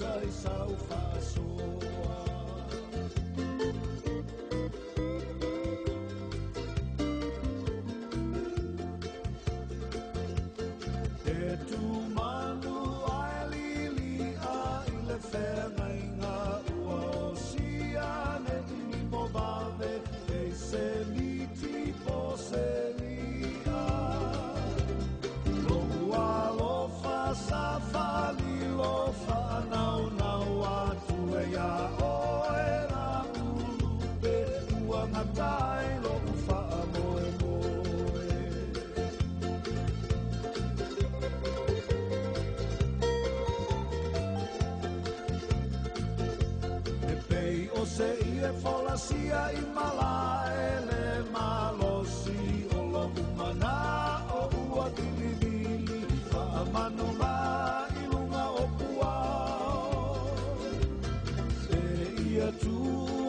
tai sau faasoa. E tumanu ae lilia i le feagaiga ua osia ne i limo vave e se miti po se lia. Lo'u alofa sa faalilo faanaunau atu e iā oe la ulupe ua gata ai lo'u faamoemoe. E pei o se ie folasia i malae le malosi o lo'u mana'o ua vilivili faamanu la i luga o puao. E ia tu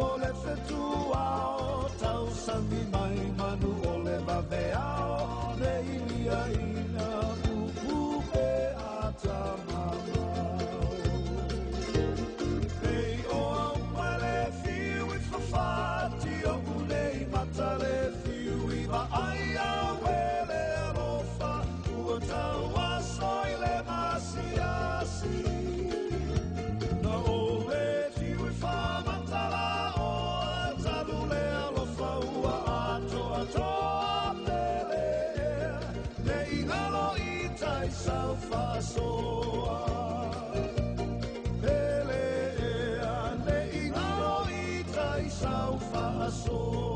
o le fetuao tausami mai manu o le vaveao ne i liaina pupu pe a tamamao. Pei o auma le fiu i fafati o ulei mata le fiu i vaai au e le alofa ua tauaso i le masiasi. Na o le fiu i whamatala o talu le alofa ua atoatoa pele ea ne i ngalo i tai sau faasoa. Pele ea ne i ngalo i tai sau faasoa.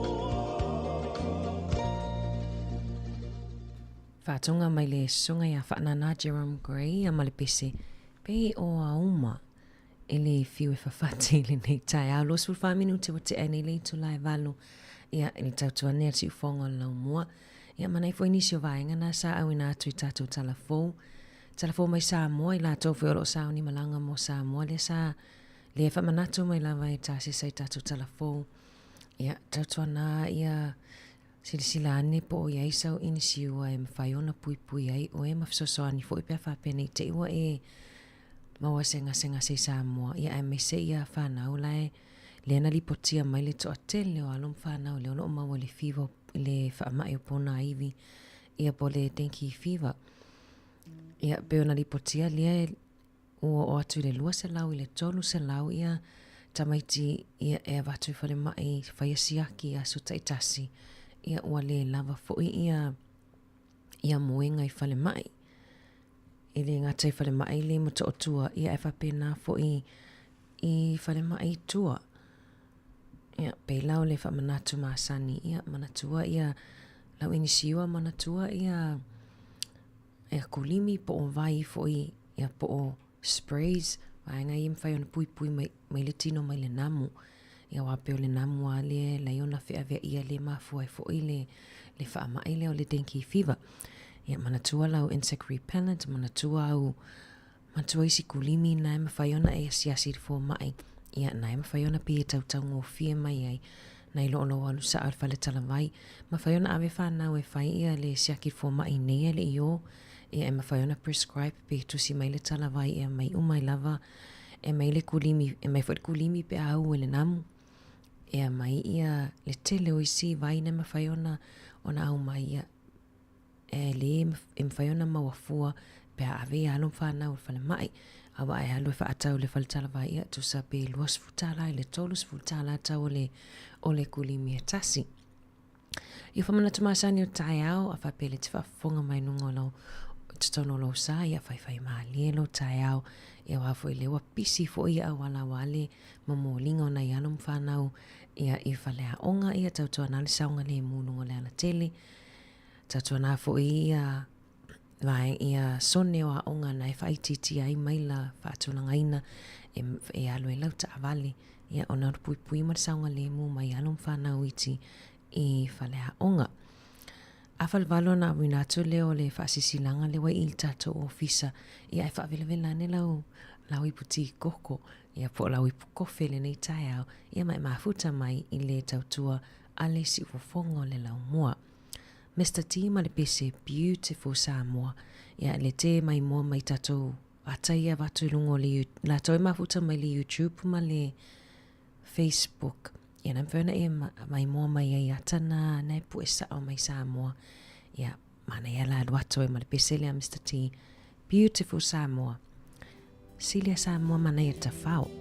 Faatoga mai le Susuga ia Faanana Jerome Gray ia ma le pese pei o Auma e le fiu e fafati i lenei taeao. 24 minute ua tea nei le itula e 8 ia i le tautua nei a le siufofoga o le laumua. Ia ma nai foi nisi o vaega na sa auina atu i tatou tala fou. Tala fou mai Samoa i latou foi o lo o sauni malaga mo Samoa lea sa lea faamanatu mai lava e tasesa i tatou tala fou. Ia tautuana ia Silasila ane po o i ai sau inisiua e mafai ona puipui ai ʻoe ma fesoasoani foi pe a faapea nei te i ua e maua se gasegase i Samoa, ia aemaise ia fanau la e lea na lipotia mai le toatele o alo ma fanau lea o lo o maua i le fever, i le faamai o pona ivi, ia po o le dengue fever. Ia pei ona lipotia lea e Ua oo atu i le 200 i le 300 ia tamaiti ia e avatu i falemai faia siaki i aso taitasi, ia ua le lava foi ia ia moega i falemai. E le gata i falemai le Motootua, ia ae faapena foi i falemai i tua. Ia, pēlā o le faamanatu masani, ia manatua ia lau inisiua, manatua ia Ia kulimi po o wai foi ia po o sprays vaega ia e mafai ona puipui mai mai le tino mai le namu. Ia aua pei o le namu lava lea e lai ona feaveaia lea e mafua ai foi le le faamai lea o le dengue fever. Ia manatua lau insect repellent, manatua au Matua isi kulimi na e mawhai ona e asiasi i le fomai, ia na e mawhai ona pei e tautaugofie mai ai, nai lo o lou alu saʻo i le fale talavai, mafai ona ave fanau e fai ia le siaki fomai nei e le i o, ia e mafai ona prescribe pe tusi mai le talavai e aumai uma ai lava, e aumai le kulimi, e aumai foi le kulimi pe a au e le namu, e aumai ia le tele o isi vai na e mafai ona ona aumai ia. E lē e mafai ona maua fua pe a ave ia alo ma fanau i le falemai. Aua a e alu e faatau i le fale talavai, ia tusa pe $20 i le $30 tau o le, o le kulimi e tasi. Ia whamanatu masani o taeao, a faapea le te faafofoga mai luga o lau totonu o lou sa, ia faifai mālie lou taeao, ia aua foi lea ua pisi foi ia auala aua le momoliga o nai alo ma fanau ia i faleaoga, ia tautuana le saogalemu i luga o le alatele. Tautuana foi ia vae ia sone o aoga na e faaitiitia ai maila faatulagaina e, e alu ai lau taavale ia ona o le puipui ma le saogalemu mai alo ma fanau iti i faleaoga. A falevalo ona auina atu lea o le faasisilaga lea ua i i le tatou ofisa, ia e faavelavela ane lau, lau ipu ti koko, ia po o lau ipu kofe i lenei taeao, ia ma e mafuta mai i le tautua a le siufofoga o le laumua. Mister T ma le pese Beautiful Samoa, ia le te maimoa mai tatou. ata ia avatu i luga o le latou e mafuta mai le YouTube ma le Facebook. Ia na mafai ona e maimoa mai ai ata na na e pue sa'o mai Samoa. Ia, manaia la alu atu ai ma le pese lea Mr. T. Beautiful Samoa. Silia Samoa manaia tafao.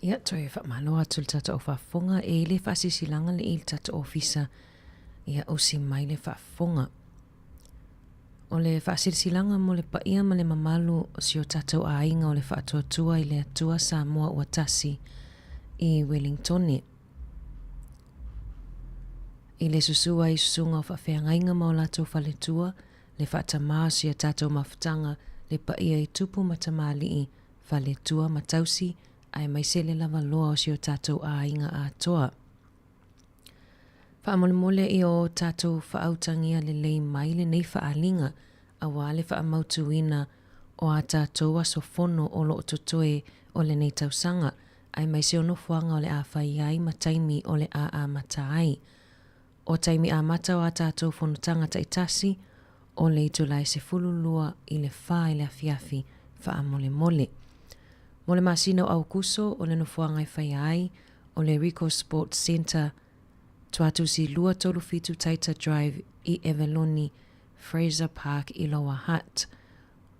Ia, toe faamalo atu le tatou faafofoga e le faasisilanga le i le tatou ofisa ia usi mai le faafofoga. O le faasilasilaga mo le paia ma le mamalu o si o tatou aiga o le Faatuatua i le Atua Samoa ua Tasi i Welingtone. I le susu ai susuga o faafeagaiga ma o latou faletua, le faatamā o si a tatou mafutaga, le paia i tupu ma tamalii, faletua ma tausi, aemaise le lava loa o si o tatou aiga atoa. Faamolemole i o tatou faautagia lelei mai lenei faaaliga aua le faamautuina o a tatou aso fono o lo o totoe o lenei tausaga, aemaise o nofoaga o le a fai ai ma taimi o le a amata ai. O taimi amata o a tatou fonotaga taitasi, o le itula e 12 i le 4 i le afiafi faamolemole. Mo le masina o Aukuso, o le nofoaga e faia ai, o le Ricoh Sports Centre, Tuatusi 237 Taita Drive i Eveloni, Fraser Park i Lower Hutt.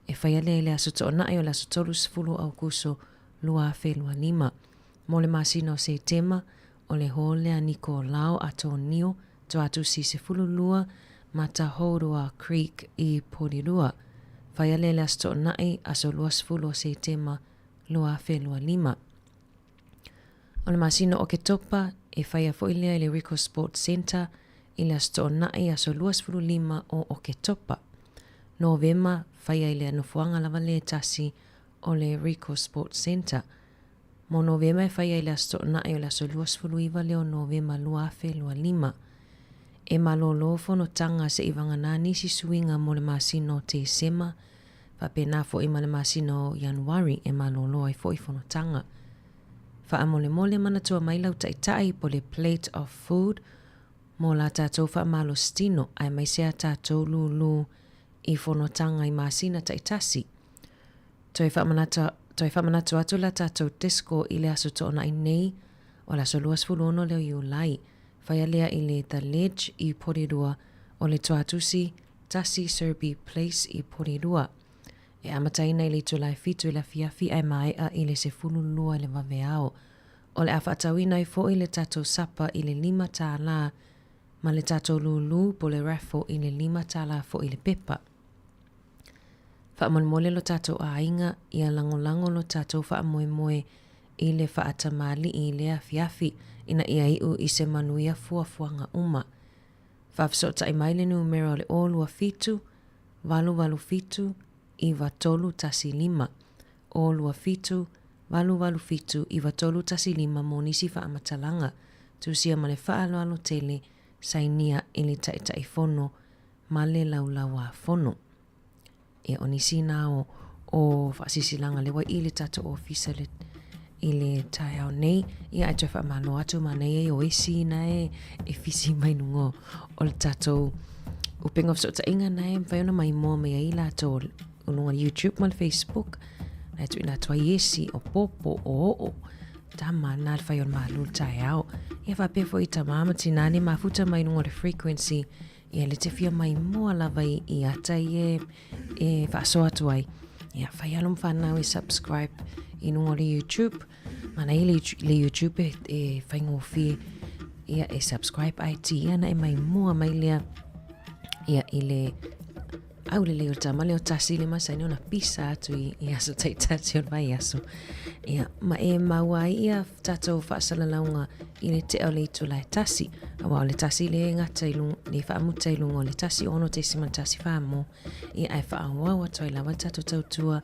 E faia lea i le aso Toonai o le aso 30 o Aukuso 2025. Mo le masina o Setema, o le hōle a Nikolao Atonio, Tuatusi 12, Matahourua Creek i Porirua. Faia lea i le aso Toonai, aso 20 o Setema 2025. O le masina o Oketopa, e faia foi lea i le Ricoh Sports Centre i le aso Toonai, aso 25 o Oketopa. Novema, faia i le nofoaga lava lea e tasi o le Ricoh Sports Centre. Mo Novema e faia i le aso Toonai o le aso 29 lea o Novema 2025. E malōlō fonotaga seʻi vaganā nisi suiga mo le masina o Tesema, faapena foʻi ma le masina o Ianuari e malōlō ai foʻi fonotaga. Faamolemole manatua mai lau taʻitaʻi po le plate of food mo la tatou faamalositino aemaise a tatou lūlū i fonotaga i masina taʻitasi. Toe faamanatu, toe faamanatu atu la tatou disco i le aso Toonai nei, o le aso 26 lea o Iulai. Faia lea i le The Ledge i Porirua, o le Tuatusi, 1 Serby Place i Porirua. E amataina i le itula e 7 i le afiafi ae maea i le 12 i le vaveao. O le a faatauina ai foʻi le tatou sapa i le lima tālā ma le tatou lūlū po le raffle i le lima tālā foʻi le pepa. Faamolemole lo tatou aiga ia lagolago lo tatou faamoemoe i le faatamāliʻi i lea afiafi ina ia iʻu i se manuia fuafuaga uma. Faafesootai mai le numera o le 0 2 7 8 8 7 9 3 1 5, 0 2 7 8 8 7 9 3 1 5 mo nisi faamatalaga, tusia ma le faaaloalo tele, sainia i le Taitaifono ma le Laulauāfono. Ia, o nisi na o, o faasisilaga lea ua i le tatou ofisa le, i le taeao nei. Ia, ae toe faamalo atu manaia ia o esi na e, e fisi mai luga o le tatou upega o fesootaiga na e mafai ona maimoa mai ai latou o luga o le YouTube ma le Facebook. Na e tuuina atu ai esi o popo, o oo, tama na le fai o le malu le taeao. Ia faapea foi i tamā ma tinā ne mafuta mai luga o le frequency. Ia le te fia maimoa lava i, i ata i e, e faasoa atu ai. Ia fai alo ma whanau e subscribe i luga o le YouTube. Mana i le, le YouTube e, e whaingofie ia e subscribe ai ti ia na e maimoa mai lea ia i le au lelei o le tama lea o tasi le masani ona pisa atu i, i aso taitasi o le vaiaso. Ia, ma e maua ai ia tatou faasalalauga i le tea o le itula e tasi. Aua o le tasi le e gata i luga, le faamuta i luga o le 1 6.14 mo. Ia, ae faaauau atu ai lava le tatou tautua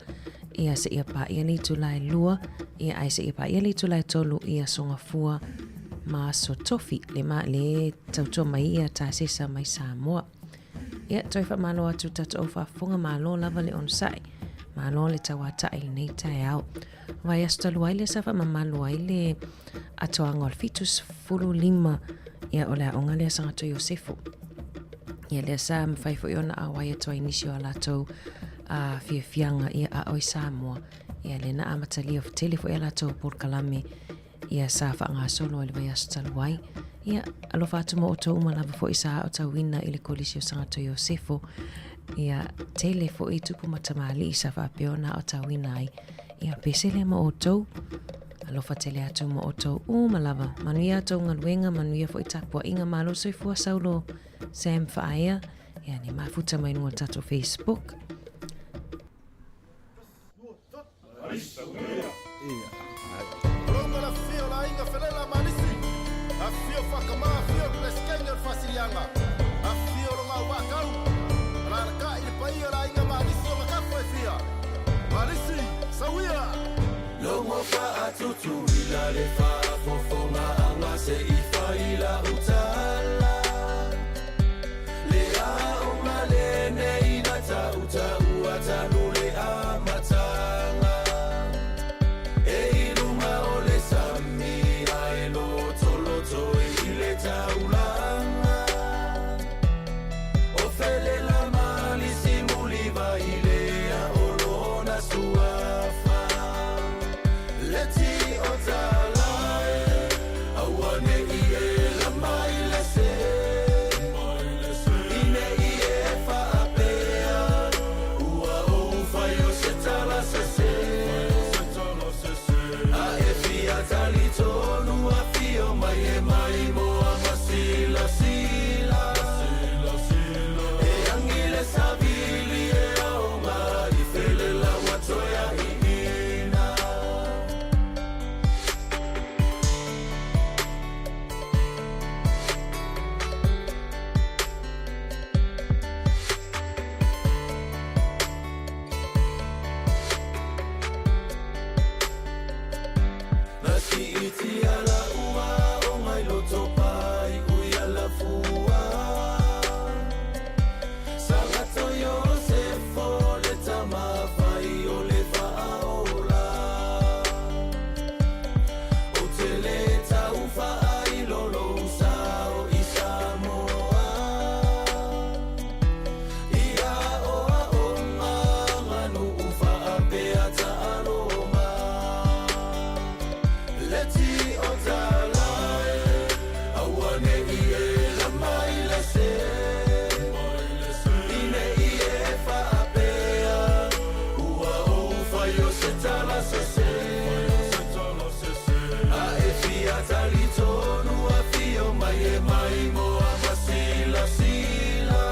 ia seia paia le itula e 2, ia ae seia paia le itula e 3 i aso Gafua ma aso Tofi, le, ma, le tautua mai ia tasesa mai Samoa. Ia, toe faamalo atu tatou au faafofoga, malo lava le onosai, malo le tauataʻi i lenei taeao. Vaiaso talu ai lea sa faamamalu ai le atoaga o le 75 ia o le aoga lea Sagato Iosefo. Ia lea sa mafai foi ona auai atu ai nisi o a latou a fiafiaga ia a oi Samoa. Ia lea na amatalia tele foi a latou polokalame ia sa faagasolo ai le vaiaso talu ai. Ia, alofa atu mo outou uma lava foi sa aotauina i le Kolisi o Sagato Iosefo. Ia, tele foi tupu ma tamalii sa faapea ona aotauina ai. Ia, pese lea ma outou. Alofa tele atu mo outou uma lava. Manuia a tou galuega, manuia foi tapuaiga. Malo soifua Saulo Sam Faaea. Ia, ne mafuta mai luga o le tatou Facebook. Tulou la afifio o le aiga Felela ma Alisi, afifio Faakama, afio le Peresetene o le Faasiliaga, afifio lo Gauvaatau, alaalatai le paia o le aiga ma Alisi o Gatafa e fia. Ma Alisi, sauia! Logo faatutuila le faafofogaaga se i fai lau tala. Le aoga lenei na tautaua talu le amataga. E i luga o le sami ae lotoloto i le taulaga. O Felela ma Suafa Le ti o tala e Aua ne i e lama i le se I ne i e faapea Ua ou fai o se tala sese A e fia talitonu afio mai e maimoa ma silasila E agi le savili e aoga i fele lau atoea iina. Na siitia la'u aoga i Lotopa i Uialafua Sagato Iosefo le tama fai o le faaola Ou te le tau faailo lou sao i Samoa I aoaoga aganuu faapea taaloga Le ti o tala e Aua ne i e lama i le se I ne i e faapea Ua ou fai o se tala sese A e fia talitonu afio mai e maimoa ma silasila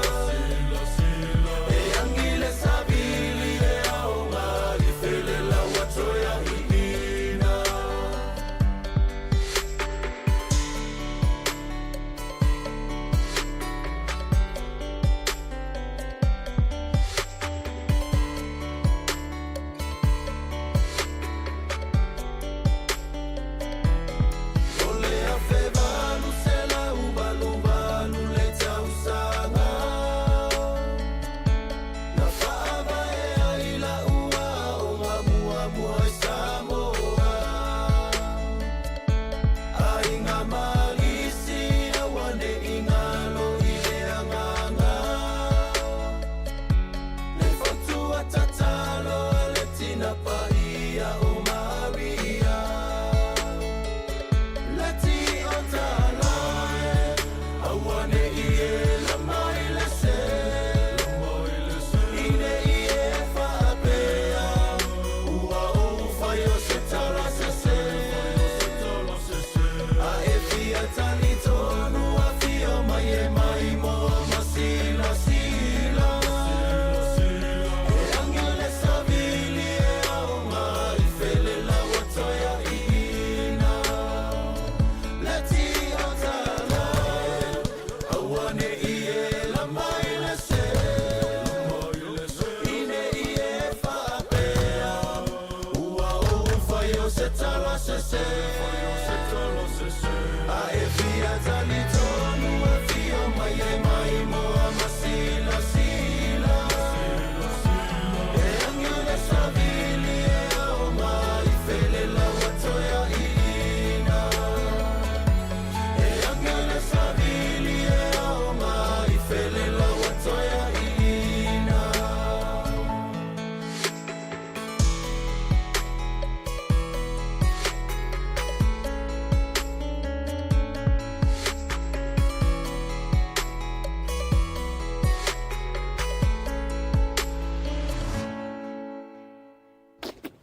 E agi le savili e aoga i fele lau atoea iina. O le 1888 le tausaga Na faavae ai la'u aoga muamua i Samoa Aiga malisi aua ne i galo i le agaga Le fautua tatalo a le tina paia o Maria Le ti o tala e Aua ne i e lama i le se I ne i e faapea Ua ou fai o se tala sese A e fia talitonu afio mai e maimoa ma silasila E agi le savili e aoga i fele lau atoea iina Le ti o tala e Aua ne i e lama i le se I ne i e faapea Ua ou fai o se tala sese A e fia talitonu afio mai e maimoa ma silasila E agi le savili e aoga i fele lau atoea iina E agi le savili e aoga i fele lau atoea iina.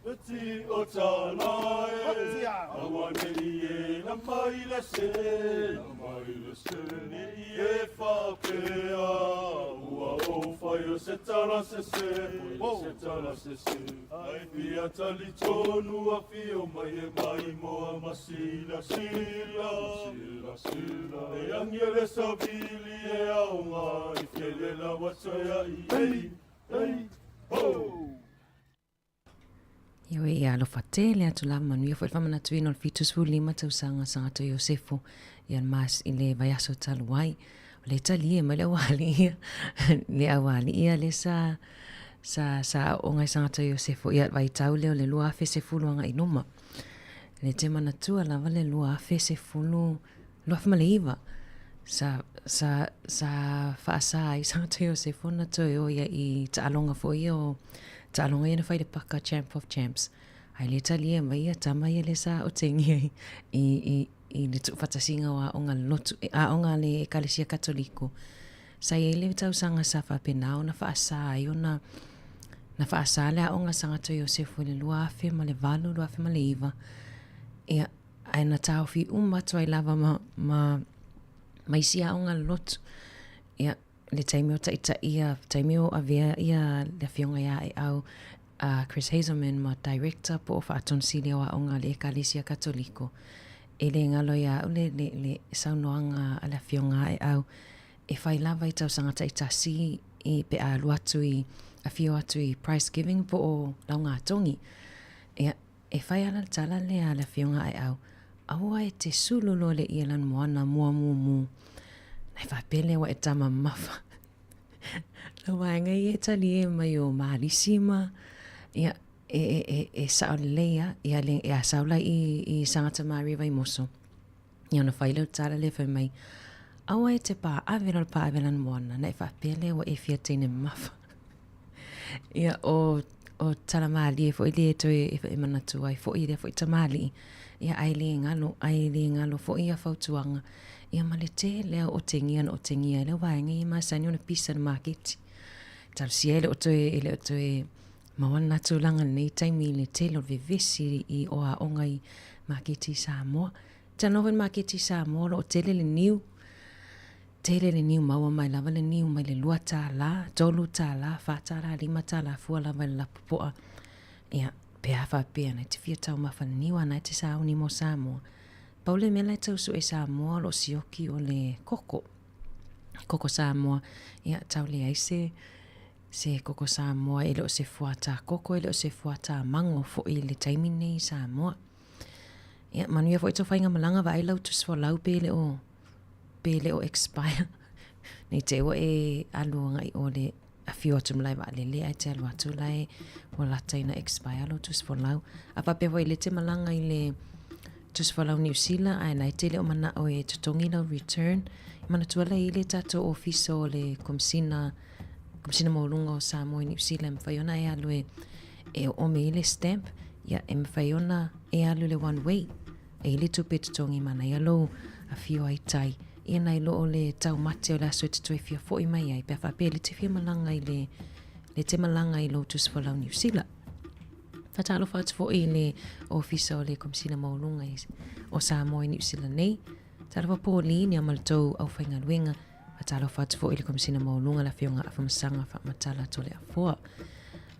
Le ti o tala e Aua ne i e lama i le se Ne i e faapea Ua ou fai o se tala sese Se tala sese A e fia talitonu afio mai e maimoa ma silasila E agi le savili e aoga i fele lau atoea i ei ei ho. Ioe, ia alofa tele atu lava manuia foi le faamanatuina o le 75 tausaga Sagato Iosefo ia le mas i le vaiaso talu ai. O le talie mai le aualii ia, le aualii ia le sa sa sa aooga i Sagato Iosefo ia le vaitau lea o le 2010 agai i luma. Le te manatua lava le 2010 2009 sa sa sa faasa ai Sagato Iosefo ona toe o ia i taaloga foi ia o Taaloga ia na fai i le paka Champ of Champs, ae le talia mai ia tama ia lea sa otegia i, i, i, i le tuufaatasiga o aoga lotu, aoga a le Ekalesia Katoliko. Sa i ai le tausaga sa faapena ona faasā ai ona na faasā le aoga a Sagato Iosefu i le 2008, 2009, ia, ae na taofi uma atu ai lava ma, ma, ma isi aoga lotu. Ia, le taimi o taitai ia, taimi o avea ia le afioga ia Aeau a Chris Hazelman ma director po o Faatonu Sili o Aoga a le Ekalesia Katoliko. E le galo ia au le, le, le saunoaga a le afioga a Aeau e fai lava i tausaga taitasi i pe a alu atu i afio atu i prize giving po o laugatogi. Ia, e fai ala le tala lea a le afioga a Aeau, aua e te sulu loa le ia lanumoana mua mumu. Nai faapea lea ua e tama mamafa. Lau vaega ia e talie mai o Malisi ma ia e e e e sao lelei a ia le e a sao la i i Sagata Maria Vaimoso. Ia ona fai lea o le tala lea fai mai aua e te pā ave loa le pā ave lana moana na e faapea lea ua e fia teine mamafa. Ia o o tala malie foi lea e toe e manatu ai foi lea foi tamalii. Ia ae le galo, ae le galo foi ia fautuaga. Ia ma le tele lava o otegia na otegia ai lau vaega ia e masani ona pisa i le maketi. Talosia e le o toe, e le o toe maua lena tulaga i lenei taimi i le tele o le vevesi i o aoga i maketi i Samoa. Talanoa foi i le maketi i Samoa o lo o tele le niu, tele le niu maua mai lava le niu mai le $2, $3, $4, $5 fua lava i le lapopoa. Ia, pe a faapea na e te fia taumafa i le niu a na e te sauni mo Samoa. Pau le mea la e tau sue i Samoa o lo o sioki o le koko. Koko Samoa, ia tau leai se se koko Samoa e le o se fuata koko, e le o se fuata mango foi i le taimi nei i Samoa. Ia, manuia foi tō whainga malanga vaai lau tusi folau pe le o pe le o expire. Nei te ua e alu agai o le afio atu malae vaalele ae te alu atu la e ua lata ina expire lou tusi folau. A faapea foi le te malaga i le tusi folau Niu Sila ae la e te le o manao e totogi lau return, e manatua la e i le tatou ofisa o le Komesina, Komesina Maualuga o Samoa i Niu Sila e mafai ona e alu e e oomi ai le stamp, ia e mafai ona e alu le one way. E i le tupe totogi manaia lou afio ai tai, ia nai lo o le taumate o le aso e te toe fia foi mai ai, pe a faapea le te fia malaga i le, le te malaga i lou tusi folau Niu Sila. Faatalofa atu foi i le Ofisa o le Komesina Maualuga o Samoa i Niu Sila nei. Talofa Pauline ia ma le tou aufaigaluega. Faatalofa atu foi i le Komesina Maualuga le Afioga Afamasaga Faamatala Toleafoa.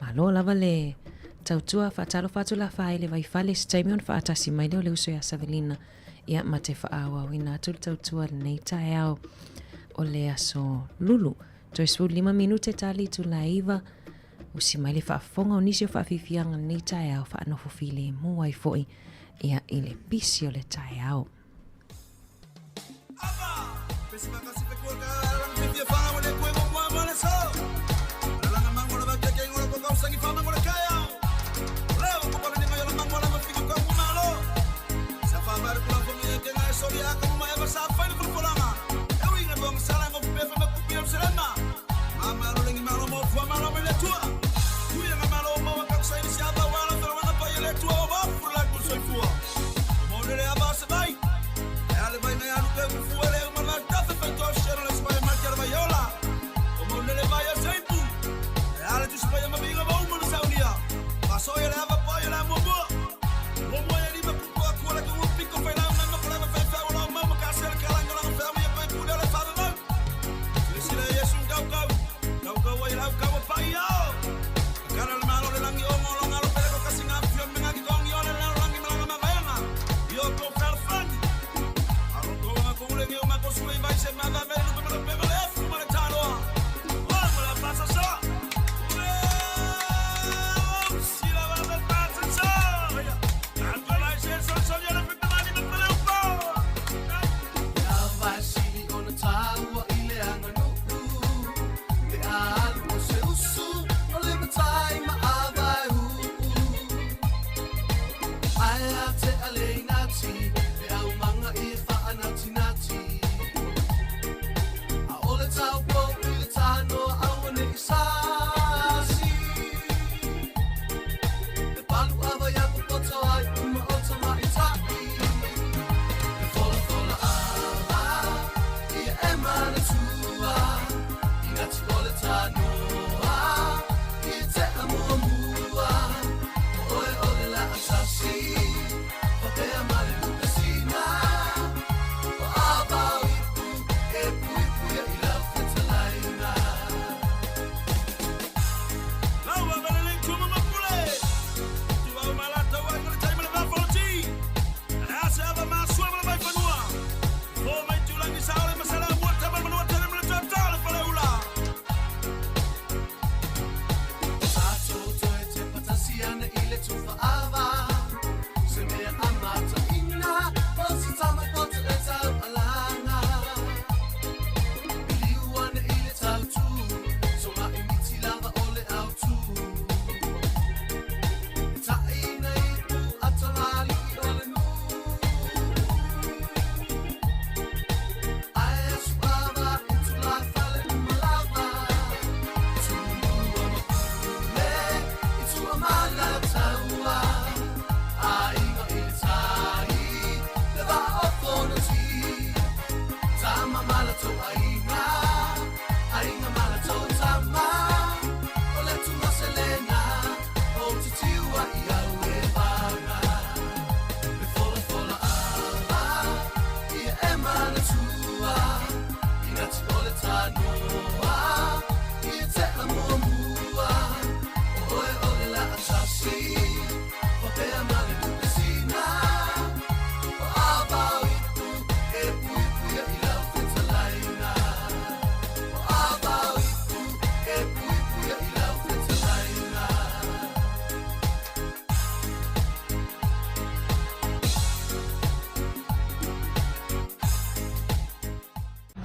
Malo lava le tautua. Faatalofa atu la Faaele Vaifale se taimi ona faatasi mai lea o le uso ia Savelina ia ma te faaauauina atu le tautua lenei taeao o le aso Lulu. Toe 15 minute tali itula e 9. Usi mai le faafofoga o nisi o faafiafiaga lenei taeao faanofo filemu ai foi ia i le pisi o le taeao.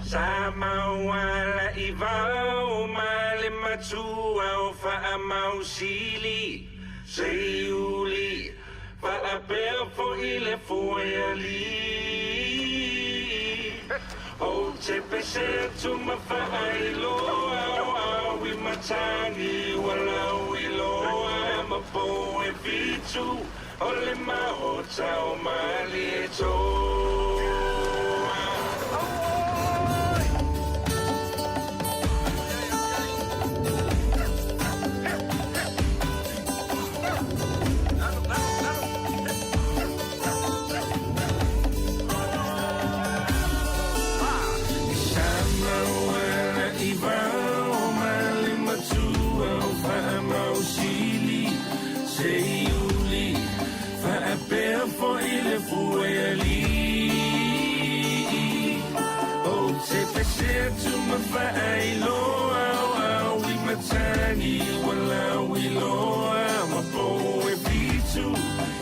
Sa mauala i vao ma le matua o faamausili seiuli faapea foʻi le fuealii Ou te pese atu ma faailoa o au i matagi ua lauiloa ma pou e fitu o le maota o Malietoa. Seiuli faapea foʻi le fuealii Ou te pese atu ma faailoa o au i matagi ua lauiloa ma pou e fitu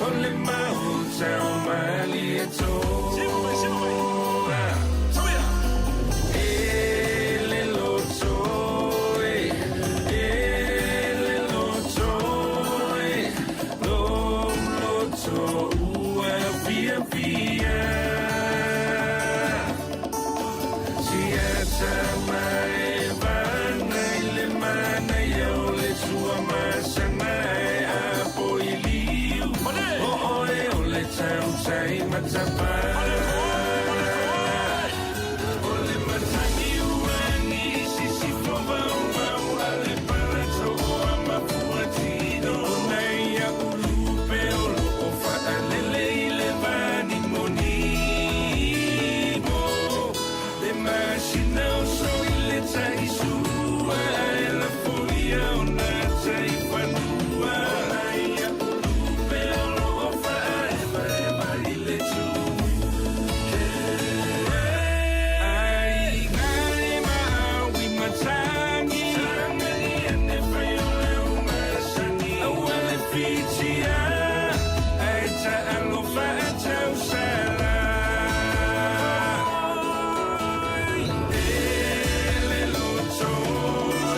o le maota o Malietoa. E le loto e, e le loto e, lo loto ua fiafia. Siata mai vana i le manaia o le tua masana e apo i liu. O oe o le tautai matapa. O le matagi uani sisifo vauvau a le palato o amafuatino. Nei a ulupe o loo faalele i le vanimonimo. Le masina o so i le taisua e la foia o nā taifanua. Nei a ulupe o loo faaevaeva i le Ai ngai ma au i matagi Tanga ia ne whai o le umasani Aua le whitia Ai ta alofa a tausala E le loto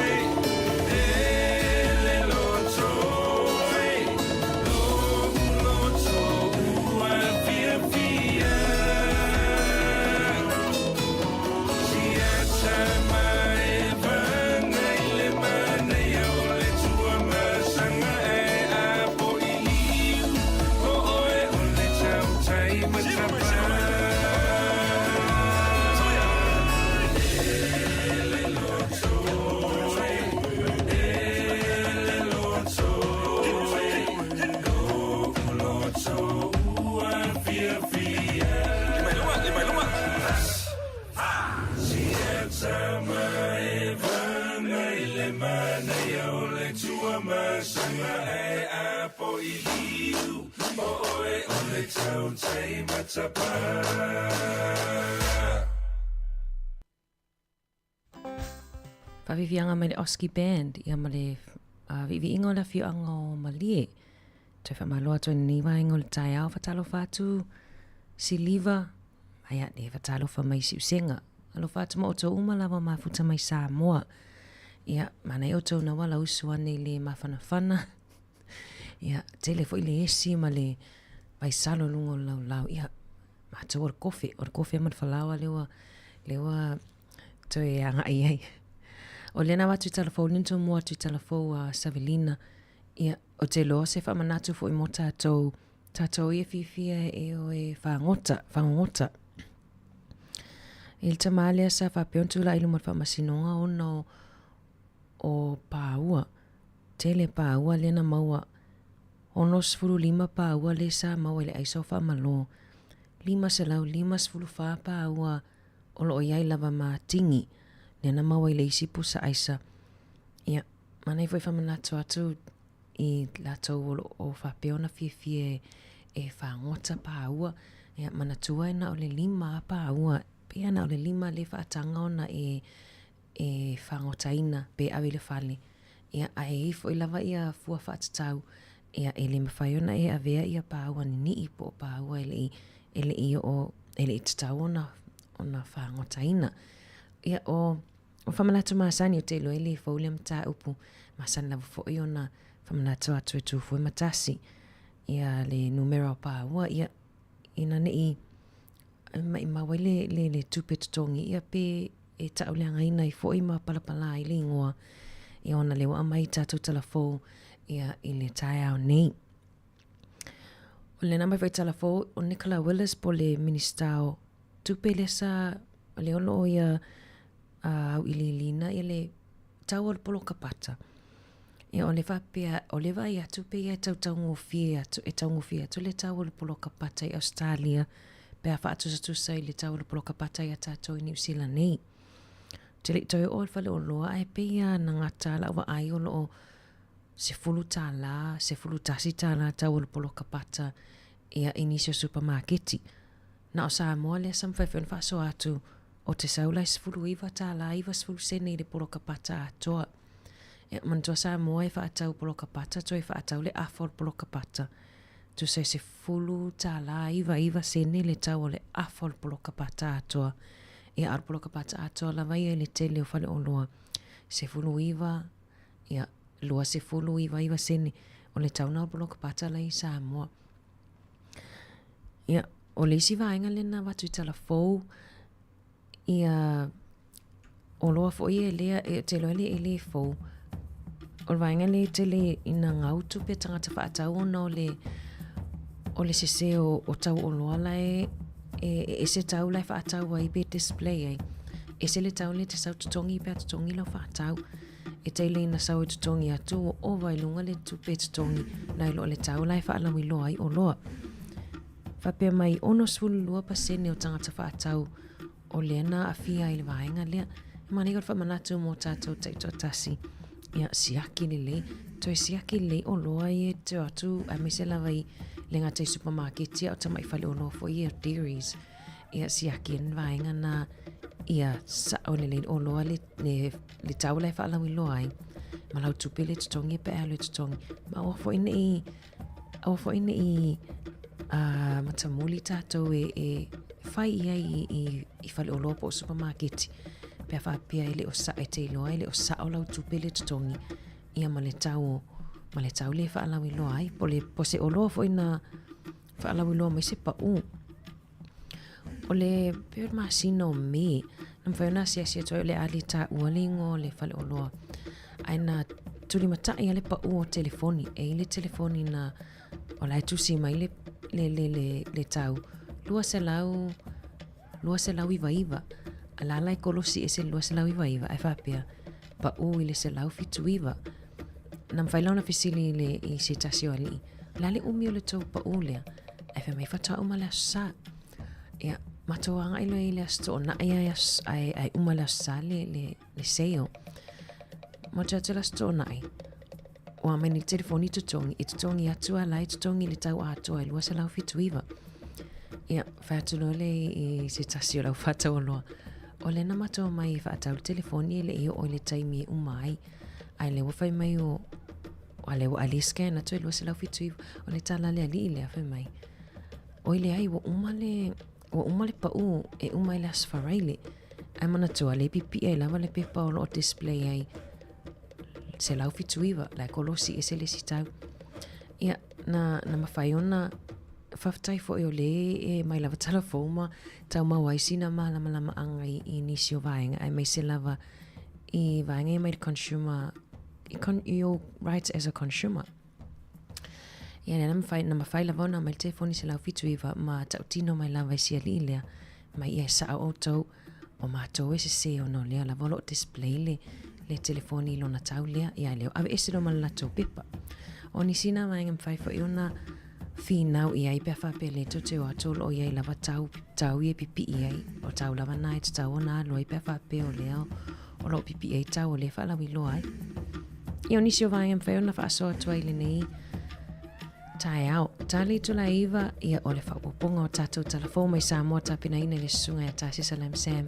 e, e le loto e, Lo loto ua fiafia. Siata mai vana i le manaia o le tua masanga e apo i liu. O oe o le tautai matapa. E le loto e, e le loto e, lo loto ua fiafia. Siata mai vana i le manaia o le tua masanga e apo i liu. O oe o le tautai matapa. Faaviiviiaga mai le Oski Band ia ma le viiviiga o le afioaga o Malie. Toe faamalo atu ai lenei vaega o le taeao faatalofa atu Siliva ai a e faatalofa mai Siusega. Alofa atu ma outou uma lava mafuta mai Samoa. Ia, manaia outou na wala usu ane i le mafanafana. Ia, tele foʻi le esi ma le vaisalo i luga o le laulau. Ia, matou o le kofe, o le kofe ma le falaoa lea ua, lea ua toe agai ai. O lea na avatu i talafou, lea na toe mua atu i talafou a Savelina. Ia, ou te iloa se faamanatu foi mo tatou, tatou ia fiafia e o e fagota, fagogota. I le tamā lea sa faapea ona tulai i luma o le faamasinoga ona o, o paua, tele paua lea na maua, 65 paua lea sa maua i le aisa o Faamalō, 554 paua o loo i ai lava ma tigi lea na maua i le isi pusa aisa. Ia, manaia foi faamanatu atu i latou o loo faapea ona fiafia e fagota paua. Ia, manatua e na o le 5 a paua, pei lava na o le 5 lea e faataga ona e e fagotaina pe ave i le fale. Ia, ae i ai foi lava ia fua faatatau, ia e le mafai ona e avea ia paua ninii po o paua e lei e lei oo e lei tatau ona ona fagotaina. Ia, o, o faamanatu masani ou te iloa e le fou lea mataupu, masani lava foi ona faamanatu atu e Tufue ma Tasi ia le numera o paua, ia, ina ne i maimau ai le, le, le tupe totogi, ia pe e taʻauleagaina ai foi ma palapala ai le igoa, ia ona lea ua aumai tatou tala fou ia i le taeao nei. O le na aumai foi tala fou, o Nicola Willis po o le Minisita o Tupe lea sa, lea o lo o ia auiliiliina ia le tau o le poloka pata. Ia o le faapea, o le vaai atu pei e tautaugofie atu, e taugofie atu le tau o le poloka pata i Ausetalia pe a faatusatusa i le tau o le poloka pata ia tatou i Niu Sila nei. Ou te le i toe oo i le faleoloa ae pei lava na gata lau vaai o lo o $10, $11 tau o le poloka pata ia i nisi o supamaketi. Na o Samoa lea sa mafai foi ona faasoa atu o te sau la e $19 90 sene i le poloka pata atoa. Ia, manatua Samoa e faatau poloka pata toe faatau le afa o le poloka pata. Tusa e $10 99 sene le tau o le afa o le poloka pata atoa. Ia, a o le poloka pata atoa lava ia i le tele o faleoloa, 19, ia, 29 sene o le tau na o le poloka pata la i Samoa. Ia, o le isi vaega lea na avatu i tala fou, ia, oloa foi e lea, e te iloa e le fou. O le vaega lea e tele ina gau tupe tagata faatau ona o le, o le sese o, o tau oloa la e, e, e ese tau la e faatau ai pe display ai. Ese le tau lea e te sau totogi pe a totogi lau faatau. E tele ina sau e totogi atu ua ova i luga le tupe totogi nai lo le tau la e faalauiloa ai oloa. Faapea mai 62% o tagata faatau o lea na aafia ai le vaega lea. E manaia o le faamanatu mo tatou taitoatasi. Ia, siaki lelei. Toe siaki lelei oloa ia e te o atu aemaise lava i le gata i supamaketi a o tamai faleoloa foi ia o dairies. Ia, siaki ai le vaega na ia sao lelei le oloa le, le, le tau la e faalauiloa ai. Ma lau tupe le totogi pe a alu e totogi. Ma aua foi ne i Aua foi ne i matamuli tatou e, e fai i ai i, i, i faleoloa po o supamaketi pe a faapea e le o sa, e te iloa e le o sao lau tupe le totogi ia ma le tau ma le tau le faalauiloa ai po le po se oloa foi na faalauiloa mai se pau. O le pei o le masina o Me, na mafai ona asiasi atu ai o le a le taua le igoa o le faleoloa. Ae na tulimatai a le pau o telefoni. E i le telefoni na o la e tusi mai le, le, le, le, le tau 200, 299. A la la e kolosi ese le 299 ae faapea pau i le 179. Na mafai la ona fesili i, le, i se tasi o alii, o le a le umi o le tou pau lea? Ae fai mai faatoa uma le Aso Sa. Ia, matou agai loa i le Aso Toonai ae, ae, ae uma le Aso Sa le, le, le sale. Matou atu le Aso Toonai, ua aumai nei le telefoni totogi, e totogi atu a la e totogi le tau atoa e 279. Ia, fai atu loa le i se tasi o le au faataualoa. O lea na matou omai e faatau le telefoni e le i oo i le taimi e uma ai. Ae lea ua fai mai o, a lea ua ali scan atu e 279. O le tala a le alii lea fai mai, oi leai ua uma le, ua uma le pau e uma i le Aso Faraile. Ae manatua lea e pipii ai lava le pepa o lo o display ai 179, la e kolosi ese le isi tau. Ia, na, na mafai ona faafetai foi o lea e mai lava tala fou ma tau maua ai sina malamalamaaga i, i nisi o vaega, aemaise lava i vaega ia mai le consumer, i, con, i your rights as a consumer. Ia, na mafai, na mafai lava ona aumai le telefoni 179 ma tautino mai lava i si alii lea, mai ia e sao outou, o matou e sese ona o lea lava o lo o display le, le telefoni i lona tau lea, ia lea o aveese loa ma le latou pepa. O nisi na vaega mafai foi ona finau i ai pe a faapea le tou te o atu o lo o i ai lava tau, tau ia e pipii ai, o tau lava na e tatau ona alu ai pe a faapea o lea o lo o pipii ai tau o lea e faalauiloa ai. Ia o nisi o vaega mafai ona faasoa atu ai lenei taeao. Ta le itula e 9, ia o le faaopoopoga o tatou tala fou mai Samoa tapenaina i le susuga ia Tasesa Lam Sam,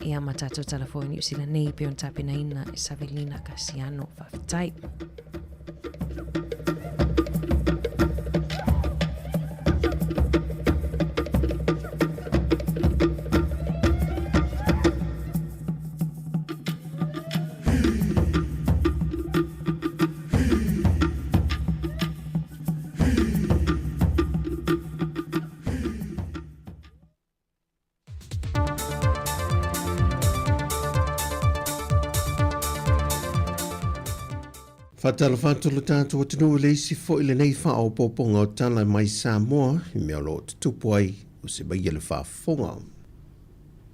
ia ma tatou tala fou i Niu Sila nei pei ona tapenaina e Savelina Kasiano. Faafetai. Faatalofa atu lo tatou atunuu i le isi foi lenei faaopoopoga o tala mai Samoa i mea o lo o tutupu ai o se maia le faafofoga.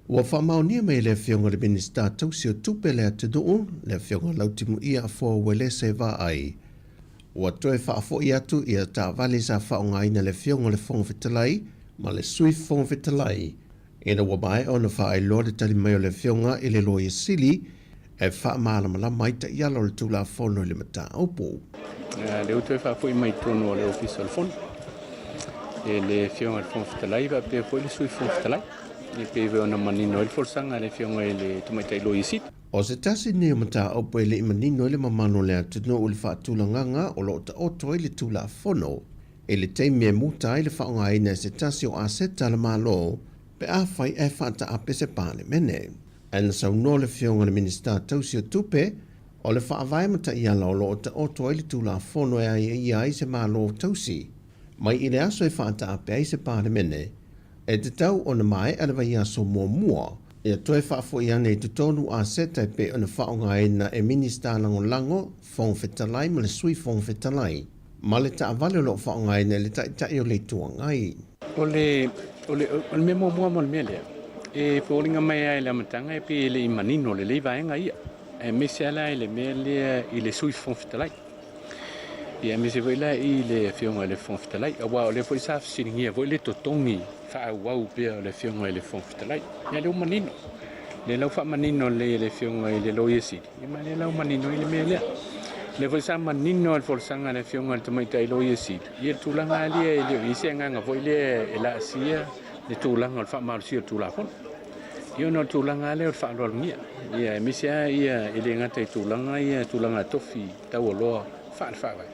Ua faamaonia mai e le Afioga i le Minisita Tausi o Tupe le atunuu, le Afioga Lautimuia Afoa Uelese Vaai, ua toe faafoi atu ia taavale sa faaaogaina e le Afioga i le Fofoga Fetalai ma le Sui Fofoga Fetalai ina ua maea ona faailoa le tali mai o le Afioga i le Loia Sili e faamalamalama ai taiala o le Tulafono i le mataupu. Lea ua toe faafoi mai i totonu o le Ofisa o le Fono e le Afioga i le Fofoga Fetalai faapea foi le Sui Fofoga Fetalai e pei foi ona manino ai le folasaga a le Afioga i le Tamaitai Loia Sili. O se tasi lenei o mataupu e le i manino ai le mamalu o le atunuu i le faatulagaga o lo o taoto ai le Tulafono i le taimi e muta ai le faaaogaina e se tasi o aseta a le Malo pe afai ae faataape se Palemene. Ae na saunoa le Afioga i le Minisita Tausi o Tupe, o le faavae ma taiala o lo o taoto ai le Tulafono e aiaia ai se Malo tausi mai i le aso e faataape ai se Palemene, e tatau ona maea le vaiaso muamua ia toe faafoi ane i totonu aseta e pei ona faaaogaina e Minisita Lagolago, Fofoga Fetalai ma le Sui Fofoga Fetalai, ma le taavale o lo o faaaogaina e le Taitai o le Itu Agai. O le, o le, o le mea muamua mo le mea lea, e foliga mai lava i le amataga e pei e le i manino lelei vaega ia, aemaise lava la i le mea lea i le Sui Fofoga Fetalai. Ia aemaise foi la i le Afioga i le Fofoga Fetalai, aua o lea foi sa fesiligia foi le totogi faaauau pea o le Afioga i le Fofoga Fetalai. Ia lea ua manino, lea la ua faamanino lelei e le Afioga i le Loia Sili, ia ma lea la ua manino ai le mea lea. O lea foi sa manino le folasaga a le Afioga i le Tamaitai Loia Sili, ia le tulaga lava lea e le o i ai se agaga foi lea e laasia le tulaga o le faamalosia o le Tulafono. Ia ona o le tulaga lava lea o le faaaloalogia, ia aemaise lava ia e le gata i tulaga ia, tulaga tofi taualoa faale-faavae,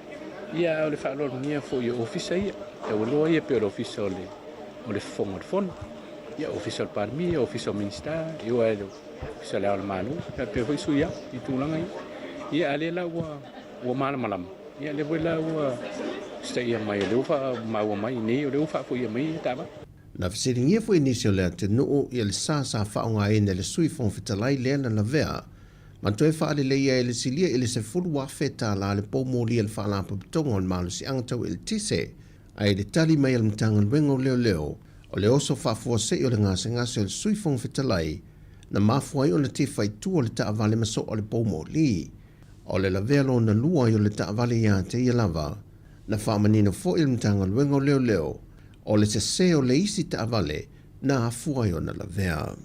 ia a o le faaaloalogia foi o ofisa ia, taualoa ia pei o le ofisa o le o le Fofoga o le Fono, ia ofisa o le Palemia, ofisa o Minisita, e oo lava i le ofisa o le Ao o le Malo, faapea foi sui ao i tulaga ia. Ia a o lea la ua ua malamalama, ia lea foi la ua usitaia mai, o lea ua faamaua mai nei, o lea ua faafoia mai ia taavale. Na fesiligia foi nisi o le atunuu ia le sa sa faaaogaina e le Sui Fofoga Fetalai lea na lavea ma toe faaleleia e le silia i le $10,000 le poumoli a le Faalapotopotoga o le Malosiaga Tau Eletise Ae i le tali mai a le Matagaluega o Leoleo, o le oso faafuasei o le gasegase o le Sui Fofoga Fetalai na mafua ai ona tefa i tua o le taavale ma soa le poumoli. O le lavea lona lua ai o le taavale ia te ia lava. Na faamanino foi e le Matagaluega o Leoleo, o le sese o le isi taavale na afua ai ona lavea.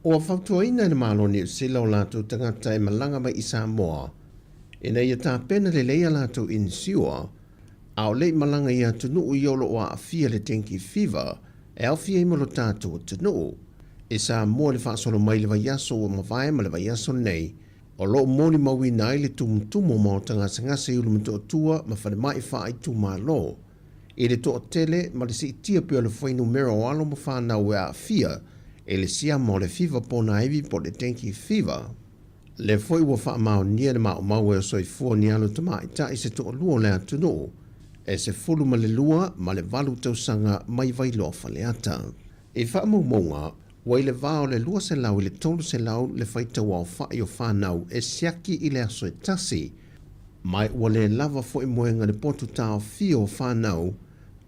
Ua fautuaina e le Malo o Niu Sila o latou tagata e malaga mai i Samoa ina ia tapena lelei a latou inisiua a o le i malaga i atunuu ia o lo o aafia le dengue fever e aofia ai ma lo tatou atunuu. I Samoa i le faasolo mai i le vaiaso ua mavae ma le vaiaso lenei o lo o molimauina ai le tumutumu o maota gasegase i Ulumotootua ma falemai faaitumalo i le toatele ma le siitia pea o le fuainumera o alo ma fanau e aafia i le siama o le fiva ponaivi po o le dengue fever. Lea foi ua faamaonia le maumau e o soifua ni alo tamaitai se toalua o le atunuu e 12 ma le valu tausaga mai Vailoa Faleata. I faamaumauga, ua i le va o le 200 i le 300 le faitauaofai o fanau e siaki i le aso e tasi, ma ua le lava foi moega le potu taofia o fanau,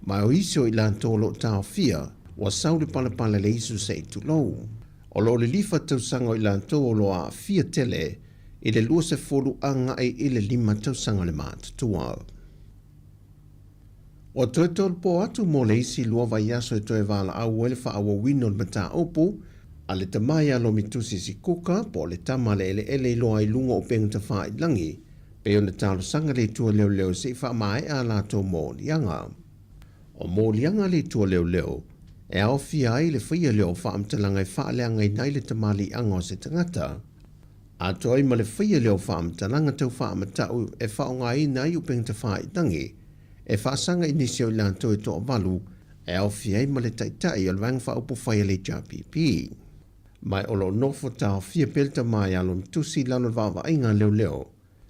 ma o isi o i latou o lo o taofia, ua sau le palapala le isu se i tulou. O lo o lilifa tausaga o i latou o lo o aafia tele i le 20 agai i le 5 tausaga le matutua. Ua toe tolopo atu mo le isi lua vaiaso e toe valaau ai le faaauauina o le mataupu a le tama ia Lomitusi Sikuka po o le tama a le eleele i loa i luga o upega tafailagi pei ona talosaga le Itu a Leoleo se i faamaea a latou moliaga. O moliaga a le Itu a Leoleo e aofia ai le faia lea o faamatalaga e faaleagaina ai le tamaliiaga o se tagata, atoa ai ma le faia lea o faamatalaga tau faamatau e faaaogaina ai upega tafailagi e faasaga i nisi o i latou e toavalu e aofia ai ma le Taitai o le Vaega Faaupufai a le HRPP. Ma o lo o nofo taofia pea le tama ia Lomitusi i lalo o le vaavaaiga a leoleo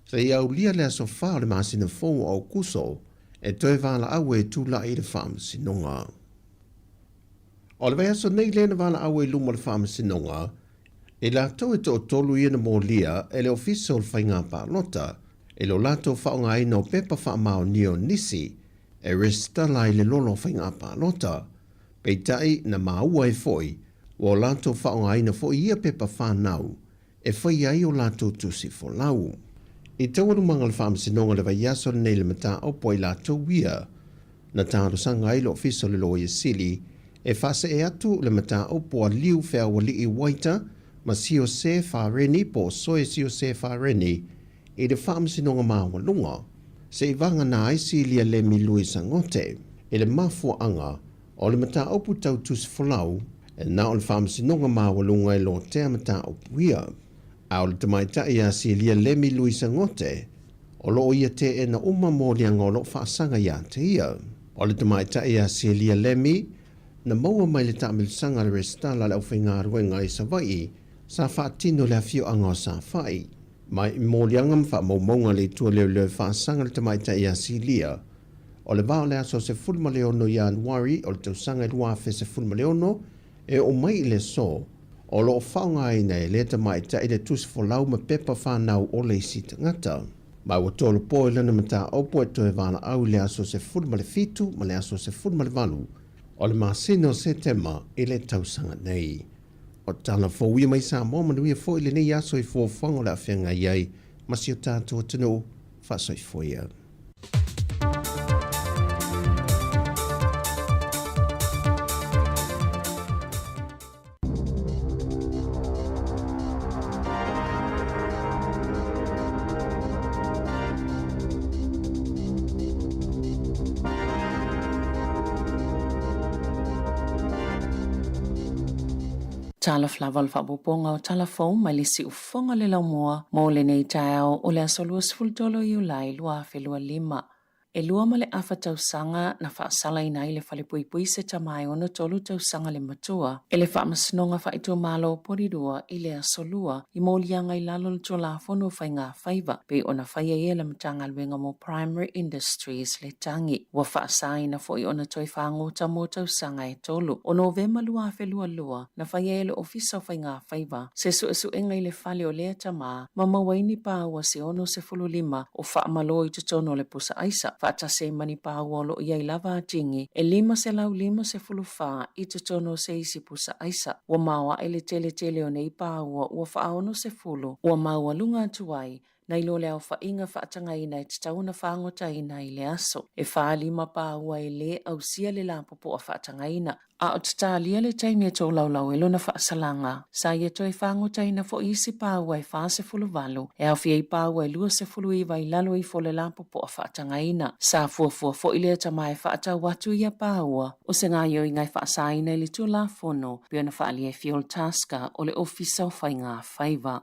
seia aulia le aso 4 o le masina fou o Aokuso e toe valaau ai e tulai i le Faamasinoga. O le vaiaso nei lea na valaau ai i luma o le Faamasinoga. I latou e toatolu ia na molia e le Ofisa o le Faiga Palota i lo latou faaaogaina o pepa faamaonia o nisi e resitala ai le lola o faiga palota. Peitai, na maua ai foi ua o latou faaaogaina foi ia pepa fanau e faia ai o latou tusi folau. I taualumaga o le Faamasinoga i le vaiaso lenei le mataupu a i latou ia na talosaga ai le Ofisa o le Loia Sili e faasee atu le mataupu a Liu Feaualii Waita ma Siose Fareni po o Soe Siose Fareni i le Faamasinoga Maualuga se i vagana ai Silia Lemi Louis Angote i le mafuaaga o le mataupu tau tusi folau na o le Faamasinoga Maualuga e lotea mataupu ia. A o le tamaitai ia Silia Lemi Louis Angote, o lo o ia teena uma moliaga o lo o faasaga ia te ia. O le tamaitai ia Silia Lemi, na maua mai le taamilisaga a le resitala a le aufaigaluega i Savaii sa faatino i le afioaga o Safa'i. Mai i moliaga ma faamaumauga a le Itu a Leoleo e faasaga le tamaitai ia Silia, o le va o le aso 16 Ianuari o le tausaga e 2016 e oo mai i le aso, o lo o faaaogaina e lea tamaitai le tusi folau ma pepa fanau o le isi tagata. Ma ua tolopo i lana mataupu e toe valaau i le aso 17 ma le aso 18 o le masina o Setema i le tausaga nei. O tala fou ia mai Samoa manuia foi lenei aso i fuafuaga o le a feagai ai ma si o tatou atunuu. Faasoifua ia. Talofa lava o le faaopoopoga o tala fou mai le siufofoga le laumua mo lenei taeao o le aso 23 o Iulai 2025. E lua ma le afa tausaga na faasalaina ai le falepuipui se tama e 63 tausaga le matua e le Faamasinoga Faaitumalo o Porirua i le Aso Lua i moliaga i lalo o le Tulafono o Faiga Faiva pei ona fai ai e le Matagaluega mo Primary Industries le tagi. Ua faasaina foi ona toe fagota mo tausaga e tolu. O Novema 2022, na fai ai e le Ofisa o Faiga Faiva se suesuega i le fale o lea tama ma maua ai ni paua se 65 o faamalo i totonu o le pusa aisa, faatasi ai ma ni paua o lo o i ai lava a tigi e 554 i totonu o se isi pusa aisa. Ua maoae le teletele o nei paua ua faa-60 ua maualuga atu ai nai lo le aofaiga faatagaina e tatau ona fagotaina i le aso. E 45 paua e lē ausia le lapopoa faatagaina. A o tatalia le taimi e tolaulau ai lona faasalaga, sa ia toe fagotaina foi isi paua e 48, e aofia ai paua e 29 i lalo ifo o le lapopoa faatagaina. Sa fuafua foi lea tama e faatau atu ia paua, o se gaoioiga e faasaina i le Tulafono, pei ona faaalia e Fiol Tasker o le Ofisa o Faiga Faiva.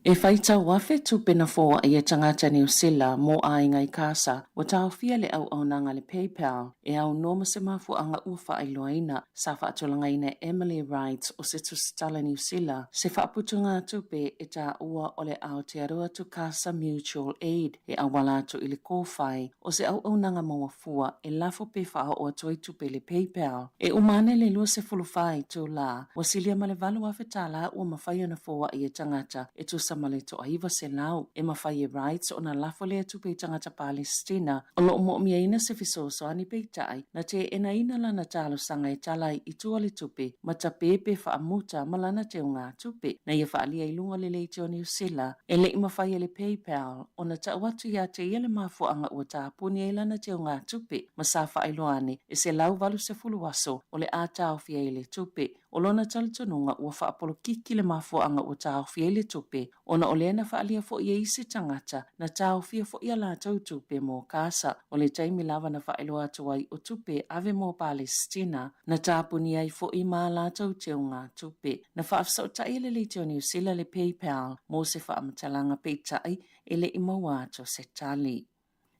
E faitau afe tupe na foai e tagata Niu Sila mō aiga i Kasa, ua taofia le auaunaga a le PayPal e aunoa ma se mafuaaga ua faailoaina. Sa faatulagaina e Emily Wright o se tusitala Niu Sila se faaputugatupe e taua o le Aotearoa to Kasa Mutual Aid e auala atu i le kōwhai o se auaunaga maua fua e lafo pe faaoo atu ai tupe i le PayPal. E uma ane le 24 itulā, ua silia ma le 8,000 tālā ua mafai ona foai e tagata e tusa ma le toa-900. E mafai e Wright ona lafo lea tupe i tagata Palesitina o lo o mo'omiaina se fesoasoani peitai na teenaina lana talosaga e tala ai i tua le tupe ma tape pe faamuta ma lana teugatupe. Na ia faaalia i luga o le leitio Niu Sila e le i mafai e le PayPal ona tau atu iā te ia le mafuaaga ua tapuni ai lana teugatupe ma sa faailoa ane e 180 aso o le a taofi ai le tupe. O lona talitonuga ua faapolokiki le mafuaaga ua taofi ai le tupe ona o lea na faaalia foi e isi tagata na taofia foi a latou tupe mo Kasa. O le taimi lava na faailoa atu ai o tupe ave mo Palesitina na tapuni ai foi ma a latou teugatupe. Na faafesootai e le Leitio Niu Sila le PayPal mo se faamatalaga peitai e le i maua atu se tali.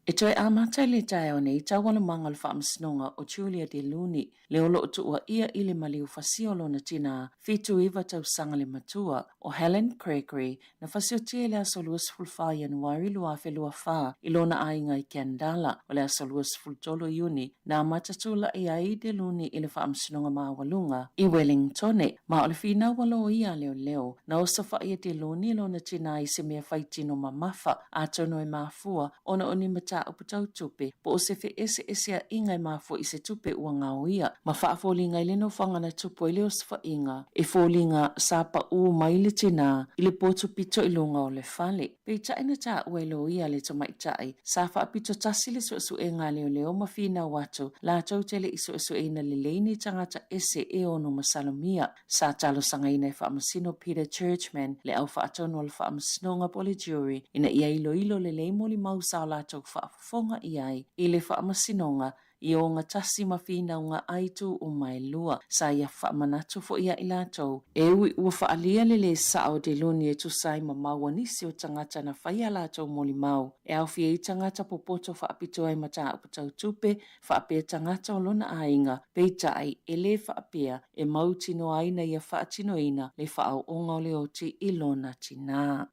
E toe amata i le taeao nei taualumaga o le Faamasinoga o Julia De Luni, le o lo o tuuaia i le maliu fasia o lona tinā 79 tausaga le matua, o Helen Gregory, na fasiotia i le aso 24 Ianuari 2024 i lona aiga i Kandala. O le aso 23 Iuni, na amata tulai ai De Luni i le Faamasinoga Maualuga i Wellingtone, ma o le finau a loia a leoleo, na osofaia De Luni e lona tinā i se mea faitino mamafa, atonu e mafua ona o ni mataupu tau tupe po o se feeseeseaiga e mafua i se tupe ua gaoia, ma faafoliga i le nofoaga na tupu ai le osofaiga, e foliga sa paʻū mai le tinā i le potu pito i luga o le fale. Peitai na taua e loia le tamaitai, sa faapito tasi le suesuega a leoleo ma finau atu latou te le i suesueina lelei ni tagata ese e ono masalomia. Sa talosagaina e Faamasino Peter Churchman le au faatonu o le Faamasinoga po o le jury ina ia iloilo lelei molimau sa o latou faafofoga i ai i le Faamasinoga i ogatasi ma finauga ai itu uma e lua. Sa ia faamanatu foi ia i latou, e ui ua faaalia le lē sao o Deluni e tusa ai ma mau a nisi o tagata na fai a latou molimau e aofia ai tagata popoto faapitoa i mataupu tau tupe faapea tagata o lona aiga, peitai, e lē faapea e mautinoa ai na ia faatinoina le faaooga o le oti i lona tinā.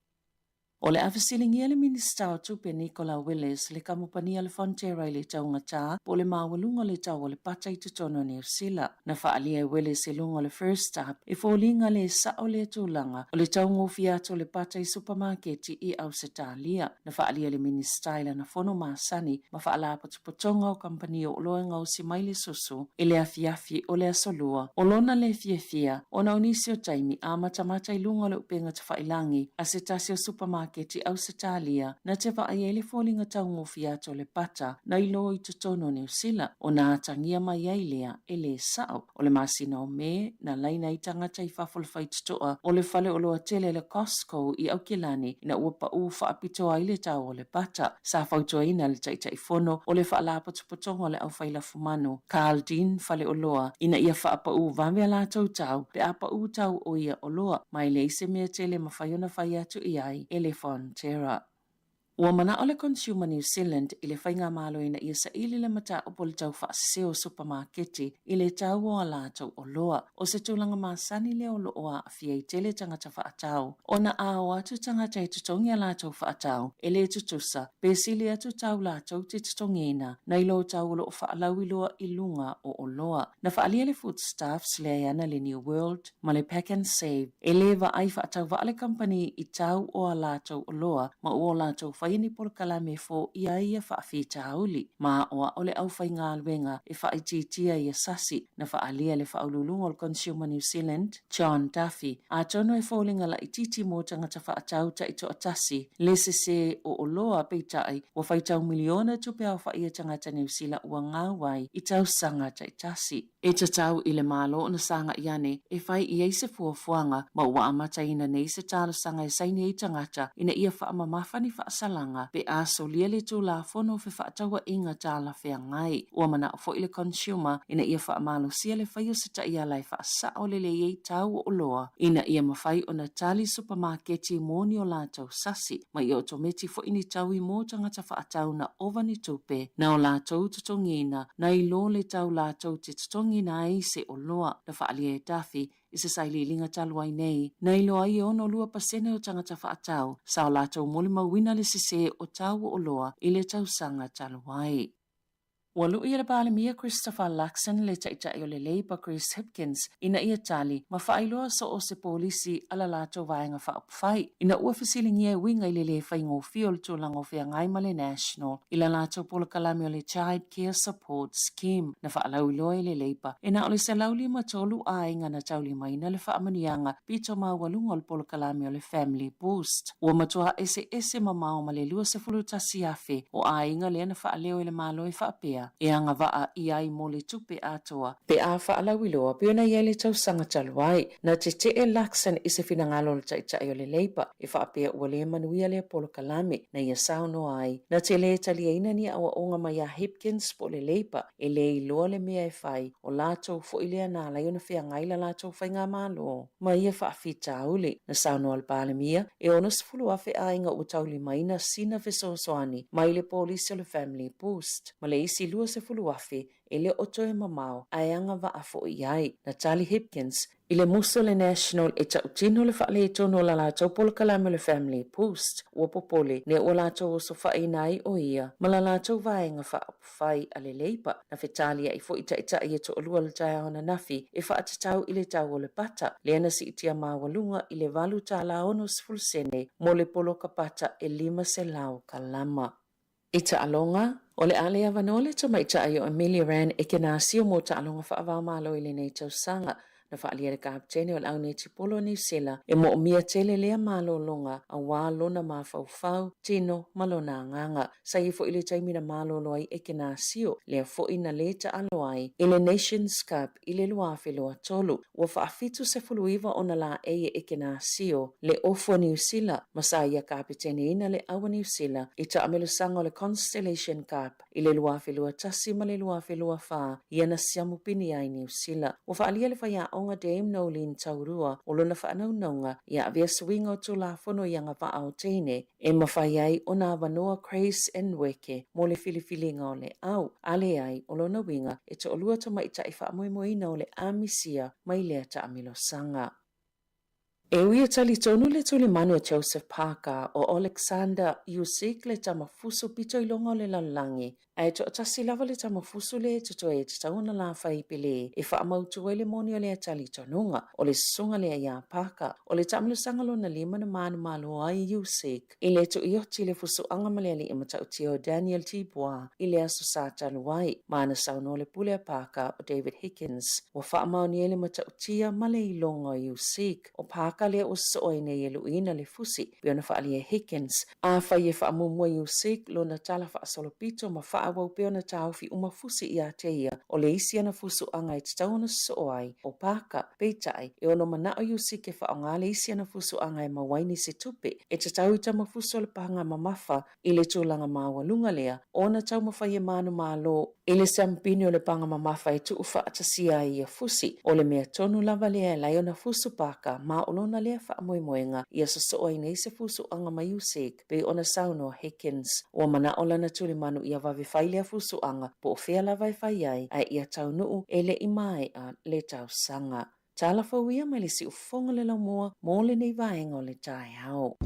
O le a fesiligia le Minisita o Tupe Nicola Willis le kamupani a le Fonterra i le taugatā po o le maualuga o le tau o le pata i totonu o Niu Sila. Na faaalia e Willis i luga o le First Up e foliga lē sa'o lea tulaga o le taugofie atu o le pata i supamaketi i Ausetalia. Na faaalia e le Minisita i lana fono masani ma faalapotopotoga o kamupani o oloa e gaosi mai le susu i le afiafi o le Aso Lua o lona lē fiafia ona o nisi o taimi amatamata i luga o le upega tafailagi a se tasi o supamaketi Ausetalia na te vaai ai le foliga taugofie atu o le pata nai lo i totonu o Niu Sila ona atagia mai ai lea e lē sa'o. O le masina o Me, na laina ai tagata i fafo o le faitotoa o le fale oloa tele le Costco i Aukilani ina ua paʻū faapitoa ai le tau o le pata. Sa fautuaina le Taitaifono o le Faalapotopotoga o le Aufai Lafumanu, Carl Dean Faleoloa, ina ia faapaʻū vave a latou tau pe a paʻū tau o ia oloa, ma e leai se mea tele e mafai ona fai atu i ai e le Fonterra. Ua manaʻo le Consumer New Zealand i le faigamalo ina ia saili le mataupu o le tau faasese o supamaketi i le tau o a latou oloa. O se tulaga masani lea o lo o aafia ai tele tagata faatau, ona a o atu tagata e totogi a latou faatau e lē tutusa, pe sili atu tau latou te totogiina nai lo tau o lo o faalauiloa i luga o oloa. Na faaalia le Foodstuffs le aiana le New World, ma le Pack and Save, e lē vaai faatauvaa le kamupani i tau o a latou oloa ma ua o latou faia ni polokalame e foia ai ia faafitauli, ma aʻoaʻo le aufaigaluega e faaitiitia ia sasi, na faaalia e le Faauluuluga o le Consumer New Zealand, John Duffy, atonu e foliga laitiiti mo tagata faatau taitoatasi le sesē o oloa, peitai, ua faitau miliona tupe aofai a tagata Niu Sila ua gau ai i tausaga taitasi. E tatau i le Malo ona sagai ane e fai i ai se fuafuaga ma ua amataina nei se talosaga e saini ai tagata ina ia faamamafa ni faasalaga pe a solia le Tulafono o Fefaatauaiga Talafeagai. Ua manao foi le Consumer ina ia faamalosia le fai o se taiala e faasao lelei ai tau o oloa ina ia mafai ona tali supamaketi mo ni o latou sasi ma ia otometi foi ni taui mo tagata faatau na ova ni tupe na o latou totogiina nai lo le tau latou te totogiina ai se oloa na faaalia e Duffy i se sailiiliga talu ai nei, na iloa ai e 62% o tagata faatau sa o latou molimauina le sesē o tau o oloa i le tausaga talu ai. Ua luʻi e le Palemia Christopher Luxon le Taitai o le Labour Chris Hipkins ina ia tali ma faailoa so o se polisi a la latou Vaega Faaupufai ina ua fesiligia e uiga i le lē faigofie o le tulaga o feagai ma le National i la latou polokalame o le Child Care Support Scheme na faalauiloa e le Labour e na o le 153 aiga na taulimaina le faamanuiaga pito maualuga o le polokalame o le Family Boost. Ua matua eseese mamao ma le 21,000 o aiga lea na faaleo e le Malo e faapea. lea e agavaa i ai mo le tupe atoa pe a faalauiloa pei ona i ai le tausaga talu ai. Na tetee Luxon i se finagalo o le Taitai o le Labour e faapea ua le manuia lea polokalame na ia saunoa ai. Na te le taliaina ni aoaoga mai ia Hipkins po o le Labour e le iloa le mea e fai, o latou foi lea na ala ai ona feagai la latou faigamalo ma ia faafitauli. Na saunoa le Palemia, e 60,000 aiga ua taulimaina sina fesoasoani mai le polisi o le Family Boost ma le isi 20,000 e le o toe mamao ae agavaa foi i ai. Na tali Hipkins i le musu o le National e tautino le faaletonu o la latou polokalame o le Family Boost, ua popole nē ua latou osofaʻiina ai ʻo ia ma la latou vaega faaupufai a le Labour. Na fetaliaʻi foi taitai e toʻalua le taeao ananafi e faatatau i le tau o le pata, lea na siitia maualuga i le $8.60 sene mo le poloka pata e 500 kalama. I taaloga, o le a le avanoa le tamaitai o Amelia Rann e kenasio mo taaloga faava-o-Malo i lenei tausaga. Na faaalia le kapetene o le au netipolo a Niu Sila e moomia tele lea malologa auā lona mafaufau, tino ma lona agaga. Sa i ai foi le taimi na malolo ai e kenasio, lea foi na lē taalo ai i le Nations Cup i le 2023. Ua faa-79 ona laei e Ekenasio le ofu a Niu Sila ma sa ia kapeteneina le au a Niu Sila i taamelosaga o le Constellation Cup i le 2021 ma le 2024 ia na siamu pini ai Niu Sila. Ua faaalia le faiaoga Dame Noeline Taurua o lona faanaunauga ia avea suiga o Tulafono i agavaa o teine e mafai ai ona avanoa Grace Nweke mo le filifiliga o le au, a leai, o lona uiga e toʻalua tamaitai faamoemoeina o le a misia mai lea taamilosaga. E ui e talitonu le tulimanu a Joseph Parker, o Oleksandr Usyk le tama fusu pito iloga o le lalolagi, Ae toatasi lava le tama fusu lea e totoe e tatau ona la fai pele e faamautu ai le moni o lea talitonuga, o le susuga lea iā Parker. O le taamilosaga lona lima na manumalo ai Usyk i le tuioti i le fusuaga ma le alii matautia o Daniel Dubois i le Aso Sa talu ai, ma ana saunoa le pule a Parker o David Higgins ua faamaonia ai le matautia ma le iloga o Usyk. O Parker lea ua sosoo ai nei e luiina le fusi, pei ona faaalia e Higgins. Afai e faamuamua i Usyk lona tala faasolopito ma faaauau pea ona taofi uma fusi iā te ia, o le isi ana fusuaga e tatau ona sosoo ai, ʻo Parker, peitai, e ono manaʻo Usyk e faaaoga le isi ana fusuaga e maua ai nisi tupe e tatau i tama fusu o le paga mamafa I le tulaga maualuga lea, ona taumafai e manumalo i le siampini o le paga mamafa e tuufaatasia ai ia fusi, o le mea tonu lava lea e alai ona fusu paka ma o lona lea faamoemoega ia sosoo ai nei se fusuaga mai Usyk pei ona saunoa Higgins. Ua manaʻo lana tulimanu ia vave fai lea fusuaga po o fea lava e fai ai ae ia taunuu e le i maea le tausaga. Tala fou ia mai le siufofoga le laumua mo lenei vaega o le taeao.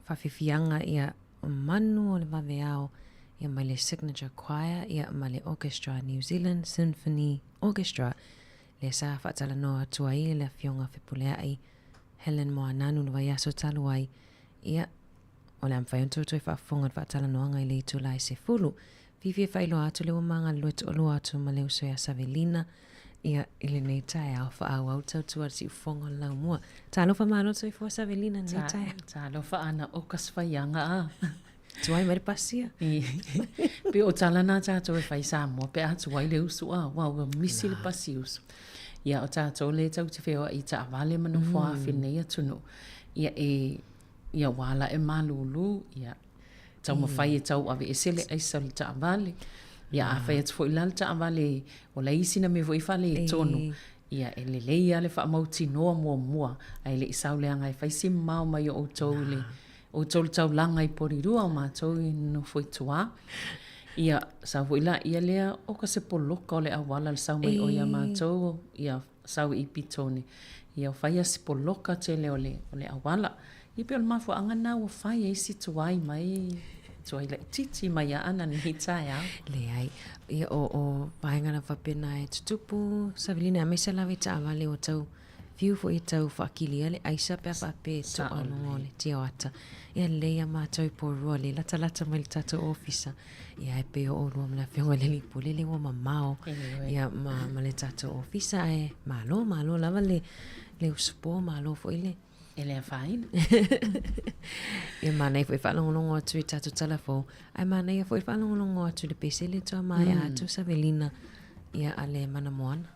faafiafiaga ia manu o le vaveao ia mai le Signature Choir ia ma le Orchestra New Zealand Symphony Orchestra lea sa faatalanoa atu ai le Afioga Fepuleai Helen Moananu le vaiaso talu ai ia o le a mafai ona outou toe faafofoga i le faatalanoaga i le itula e 10. Fiafia e faailoa atu le ua magalulue toalua atu ma le uso ia Savelina ia i lenei taeao faaauau tautua le siufofoga o le laumua. Talofa malo soifua Savelina lenei taeao. Talofa ana o ka sefaiaga a. Tuai mai le pasia. Pe o tala na tatou e fai Samoa pe a tuai le usu a, ua ua misi le pasi usu. Ia o tatou le tau te feoai i taavale ma nofo afi nei atunuu. Ia e ia ua ala e malulu, ia taumafai e tau aveese le aisa o le taavale. Ia a fai atu foi la le taavale o la isi na mea foi faaletonu, ia e lelei lava le faamautinoa muamua ae le i sau leaga e fai si mamao mai o outou i le outou le taulaga i Porirua o matou i nofo i tua. Ia sau foi laia lea o ka se poloka o le auala le sau mai o ia matou ia sau i Petone. Ia fai a si poloka tele o le, o le auala. Ia pei o le mafuaaga lena ua fai ai si tuai mai, tuai laitiiti mai ia Ana i lenei taeao. Leai. Ia o, o vaega lava faapena e tutupu, Savelina, aemaise lava i taavale ua tau fiu foi e tau faakilia le aisa pe a faapea e to'a luga o le tioata. Ia lelei a matou i Porirua le latalata mai le tatou ofisa. Ia e pei o oulua ma le afioga i le alii pule lea ua mamao ia ma, ma le tatou ofisa ae malo, malo lava le, le usupo, malo foi le E le afaina. Ia manaia foi faalogologo atu i tatou tala fou, ae manaia foi faalogologo atu i le pese lea toa maea atu Savelina ia a le Mana Moana.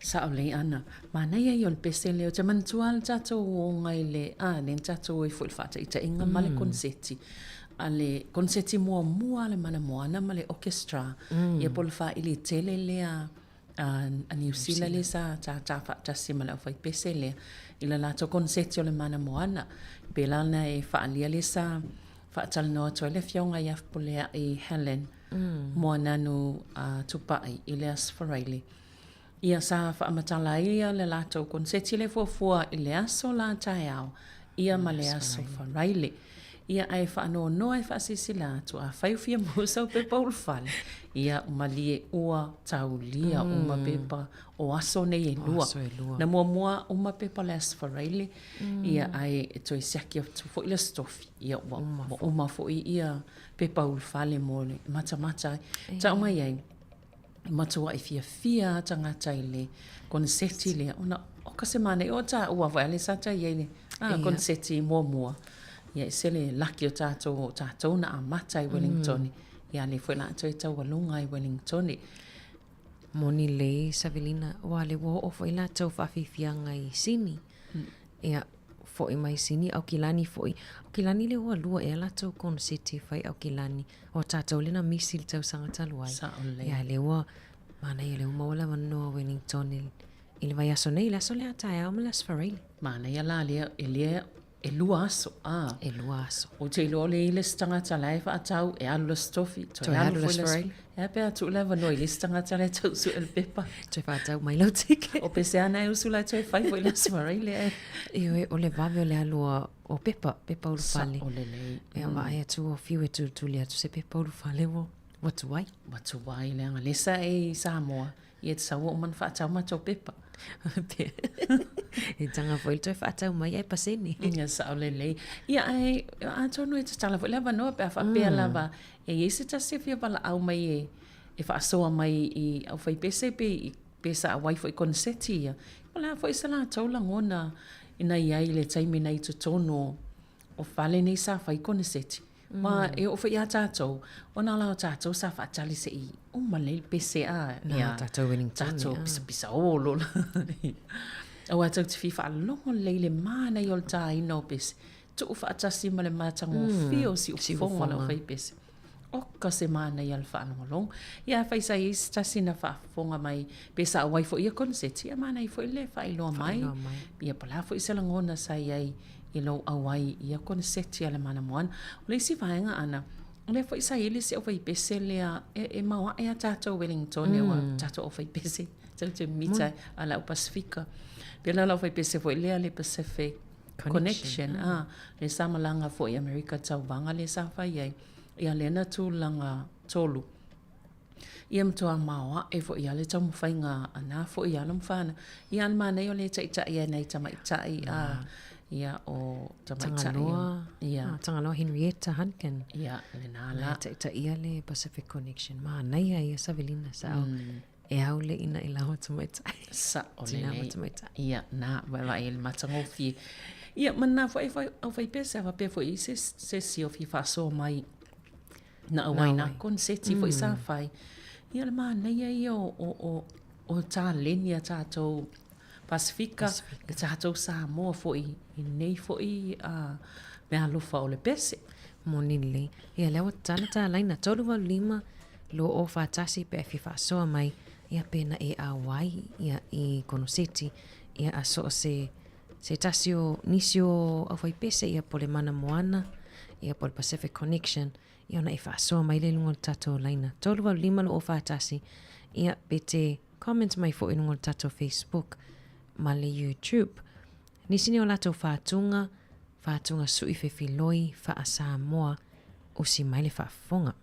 Sao lelei Ana. Manaia ia o le pese lea. Ou te manatua le tatou oga i le, a, lea na tatou o ai foi i le faataitaiga ma le koneseti. A le koneseti muamua a le Mana Moana ma le orchestra, ia po o le faili tele lea a Niu Sila lea sa tātā faatasi ma le aufaipese lea i le latou koneseti o le Mana Moana. Pēlā na e faaalia lea sa faatalanoa atu ai le afioga ia Fepuleai Helen Moananu Tupai i le Aso Faraile. Ia sa faamatala ai ia le latou koneseti lea fuafua i le aso la taeao ia ma le aso Faraile. Ia ae faanoanoa e faasilasila atu afai o fia maua sau pepa ulufale, ia malie ua taulia uma pepa o aso nei e lua. Na muamua uma pepa o le aso Faraile, ia ae toe siaki atu foi le Aso Tofi, ia ua uma foi ia pepa ulufale mo le matamata ai. Tau mai ai, matuai fiafia a tagata i le koneseti lea ona oka se manaia o taua foi a lea sa tai ai le a koneseti muamua ia ese le laki o tatou o tatou na amata i Wellington ia lea foi la toe taualuga i Wellington. Moni lelei Savelina aua lea ua oo foi latou faafiafiaga i Sini. Ia foi mai Sini Aukilani foi. Aukilani lea ua lua ea latou koneseti e fai Aukilani. O tatou lea na misi i le tausaga talu ai. Sao lelei. Ia lea ua manaia lea ua maua le avanoa Wellington i le vaiaso nei, le aso lea taeao ma le aso Faraile. Manaia la lea e lea e lua aso, a. E lua aso. Ou te iloa o lea i le isi tagata la e faatau e alu le Aso Tofi, toe alu foi le Aso Faraile. E a pe a tuu le avanoa i le isi tagata la e tau sue le pepa. Toe faatau mai lau ticket. O pese ana e usu la e toe fai foi le Aso Faraile ae. Ioe, o le vave o le alu o pepa, pepa ulufale. Sao lelei. Ia vaai atu ua fiu e tulituli atu se pepa ulufale ua, ua tuai. Ua tuai leaga lea sa e i Samoa, ia te sau ua uma ona faatau matou pepa. E taga foi le toe faatau mai ae pasene. Ia sao lelei. Ia ae atonu e tatala foi le avanoa pe a faapea lava e i ai se tasi e fia valaau mai e, e faasoa mai i aufaipese pe i pe sa auai foi i koneseti ia, o le a foi se latou lagona ina i ai i le taimi na i totonu o fale nei sa fai koneseti. Ma e oo foi ia tatou, ona la o tatou sa faatali se i uma lelei le pese a, ia, tatou Wellington, tatou pisapisa olo la. Aua tou te fia faalogo lelei i le manaia o le tāina o pese, tuu faatasi ma le matagofie o siufofoga o le aufaipese. Oka se manaia o le faalogologo. Ia afai sa i ai se tasi na faafofoga mai pe sa auai foi ia koneseti, ia manaia foi le faailoa mai. Ia po o le a foi se lagona sa i ai i lou auai i ia koneseti a le Mana Moana. O le isi vaega Ana, o lea foi sa i ai le isi aufaipese lea e, e maoae a tatou Wellington mm. ua tatou aufaipese tou te mita a le au Pasifika. Pēlā le aufaipese foi lea le Pacific. Connection, a, lea sa malaga foi i Amerika tauvaga lea sa fai ai, ia lea na tulaga tolu. Ia matua maoaʻe foi lava le taumafaiga a na foi alo ma fanau. Ia a o le manaia o lea e taitai ai nai tamaitai a, ia o tamaitai. Tagaloa, ia. Tagaloa Henrietta Hunkin. Ia, lena la. Na taitaia le Pacific Connection. Manaia ia savilina sao. E au le ina i laua tamaitai. Sa'o Tina ma lelei. tamaitai. Ia, na, vaevae i le matagofie. Ia, ma na foi foi aufaipese a faapea foi i se se isi o fia faasoa mai na auai na koneseti foi sa fai. Ia o le manaia ia o o o o taleni a tatou Pasefika, e tatou Samoa foi i nei foi meaalofa o le pese. Moni lelei. Ia lea ua tatala ta laina 385 2041 pe a fia faasoa mai ia pe na e auai ia i konoseti ia a so o se se tasi o nisi o aufaipese ia po o le Mana Moana ia po o le Pacific Connection ia ona e faasoa mai lea i luga o le tatou laina 385 2041 ia pe te comment mai foi i luga o le tatou Facebook ma le YouTube. Nisi nei o latou fātuga, fātuga suʻi fefiloi, faa-Samoa, usi mai le faafofoga.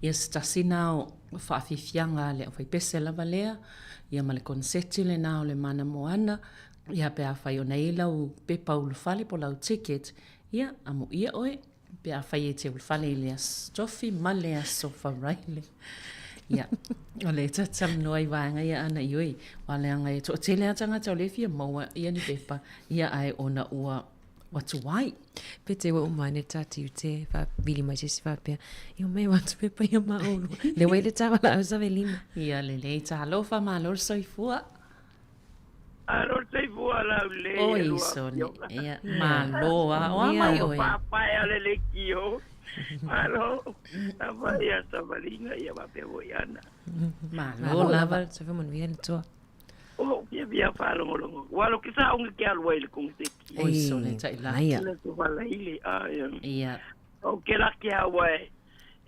Ia se tasi na o faafiafiaga a le aufaipese lava lea, ia ma le koneseti lena o le Mana Moana, ia pe afai ona i ai lau pepa ulufale po o lau ticket, ia amuia oe pe afai e te ulufale i le Aso Tofi ma le Aso Faraile. Ia, o le talatalanoa i vaega ia ana i oi, aua leaga e toatele lava tagata o lea e fia maua ia ni pepa, ia ae ona ua ua tuai. Pe te ua uma ane ta tiute wha vili mai se isi faapea, i o mei watu pepa ia ma olu. Le wai le tawa la au save lima. Ia lelei, talofa malo le soifua. Alo le soifua laulelei Oi e lua sole, afioga. ia malo a, o a mai Ua oe? paepae le leitio. Malo lava ia savaliga ia faapea foi ana. Malo Malo lava. lava, soifua manuia le Atua. O fiafia faalogologo. Ua alo ke saoga ke alu ai i le koneseti. Oi sole Ei, taʻilagi. manaia. Le aso Faraile. Ae. Ia. O ke laki a ua e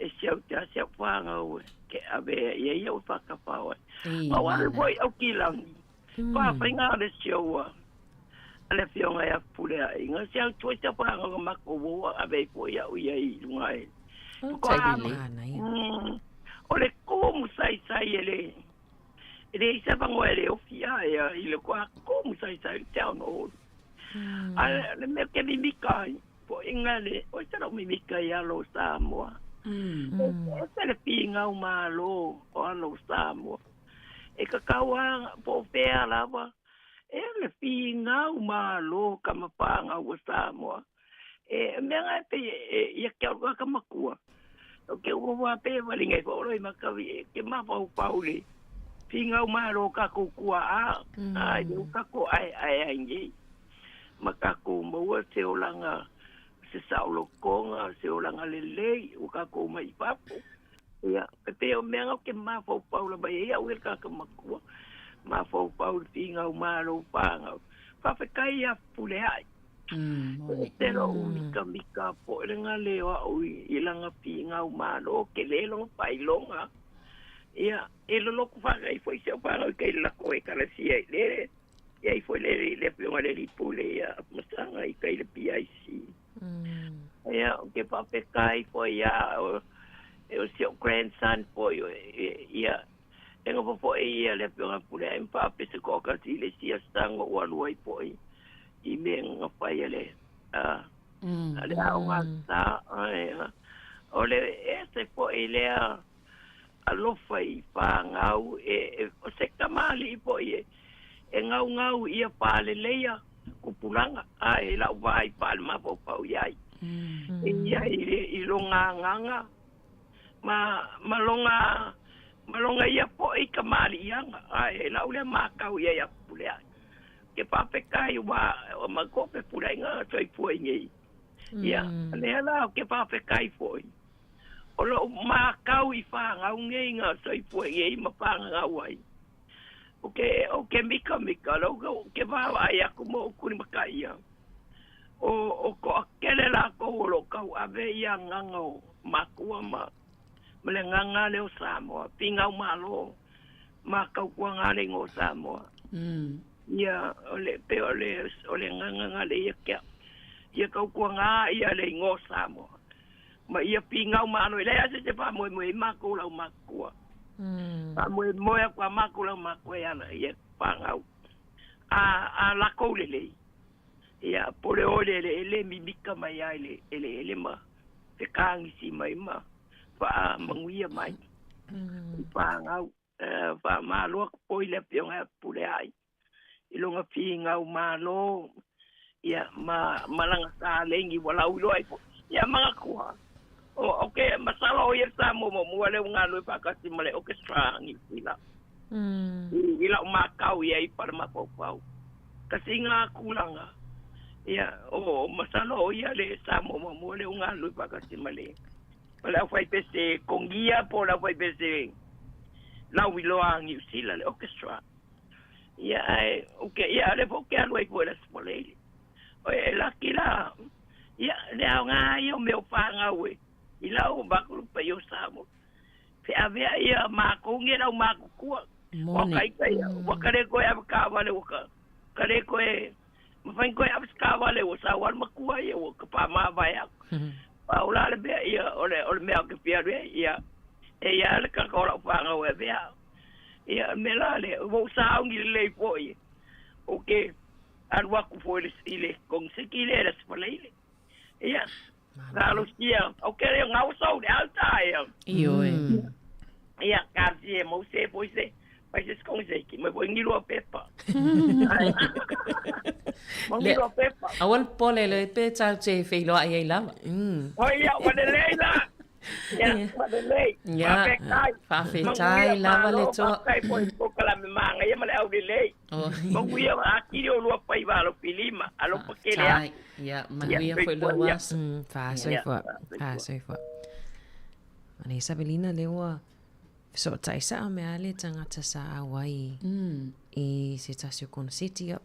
e siau te a siau whāngau e ke ave ia ia ua whakapau ai. Ei, Ma wale manaia. foi au ki langi. Pa whainga le siau a le fionga ia pule a inga siau toi te whāngau nga mako wo ave foi au ia i lunga e. O Ko a taʻilelei. Manaia. O le komu sai sai e le e le isa fangoa e le ofi a ia i le koa komu sai sai le te ao no olu. A le mea ke mimika ai. Po inga le, o se lau mimika i alo Samoa. O se le pingau malo o alo Samoa. E ka kaua po fea lava. E le pingau malo ka mapanga o Samoa. E mea ngai pe e, ia ke au ka makua. O ke ua wā pe wali ngai pa oro i makawi e ke mawhau paule. Pingau malo ka kukua a. A i ka ko ai ai ai ngi. Ma ka ko maua te olanga se saolokonga, se olanga lelei, o ka ko mai papo. Ia, e pe o mea ngau ke mawhau paula mai ia ue ka ka makua. Mawhau paula pingau malo pāngau. Whawhekai ia pule ai. Moni. Te ro mika mika po e nga leo au i langa pingau malo ke le longa pailonga. Ia, e loloku whangai foi se o whangai kei lako e kalasia i lere. Ia i foi lere i le pionga le lipule ia masanga i kai le PIC. Ia, o ke papekai foi ia, o, e o si o grandson foi, o, e, ia, e ngā po ia le pionga pule, ai mpape se koka si le sia stango o alua i foi, i me ngā whai le, a, le au ngā sa, ai, a, o le e se foi lea, alofa i whāngau, e, e, o se kamali i foi e, e ngau ngau ia pāleleia, kupulanga, ai, lau vai pāle mapau iai. E ia i, i longa nganga, ma, ma longa, ma longa ia po i ka mali ianga, ai, e lau lea mākau ia ia pule ai. Ke papekai wa, o makope pule ngā toi pua i ngei. Ia, lea la o ke papekai foi. O lo mākau i whāngau ngei ngā toi pua i ngei ma whāngau ai. O ke, o ke mika mika, lo o ke wāwa ai aku mo kuri maka ia. O, o ko akele la ko o lo kau ave ia nganga o makua ma. Ma le nganga le o Samoa, pingau malo, ma kau kua ngā le ngo Samoa. Ia, o le, pe o le, o le nganga ngā le ia kia. Ia kau kua ngā ia le ngo Samoa. Ma ia pingau malo, le ase te pā moe moe mako lau makua. Pā moe moe aku a mako lau makua ia ana, ia pāngau. A, a lako le lei. Ia, pole ole le ele mimika mai ai le, ele ele ma. Te kāngisi mai ma. Wha manguia mai. I pāngau. Wha māloa ko poi le pionga pule ai. I longa pingau mālo. Ia, ma, malanga sa lengi wala ulo ai po. Ia, mga kuha. O, okay, masala o ia sa mo mo mua le unga lui pakasi ma le orchestra ngi ila. I ila o makau ia i para mapau. Kasi ngā kulanga. Ia, o masala o ia le sa mo mo mua le unga lui pakasi ma le. Ma le awhai pese kongia po la awhai pese lau iloa ngi usila le orchestra. Ia, ai, okay, ia le po ke alu ai po le spolele. O e laki la. Ia, le au ngā ia o meo whāngau e. I lau bakuru pa i o Samoa. Pe avea ia mākou nge lau mākukua. Moni. Waka ika ia, waka le koe awa kāwale waka. Ka le koe, mawhain koe awa kāwale wa sa wal makua ia waka pā māwai aku. Pa o la le mea ia, o le, o le mea o ke pia re, ia. E ia le kaka o lau fanau e avea. Ia, o le mea la lea, ua ou sauni lelei foi, ou te alu atu foi i le, i le koneseti lea i le Aso Faraile. Ia, talosia, ou te le gau sou le alta ia. Ioe. Ia, talosia e mau se foi se, fai se koneseti, mai foi ni lua pepa. Mau ni lua pepa. Aua le popole le pe tau te feiloai ai lava. Oi ia, ua lelei la. Ia, ua lelei. Ia, Faafetai. faafetai Manuia, lava le malo, toa. faafetai foi i polokalame manaia ma le aulelei. Oh. Manuia atili o lua faiva alofilima. Alofa tele Faafetai. atu. Ia, Ia, manuia foi soifua lou ia. aso. Faasoifua. Ia, Faasoifua. Manaia Savelina lea ua fesootai sao mea le tagata sa auai i se tasi o koneseti ia.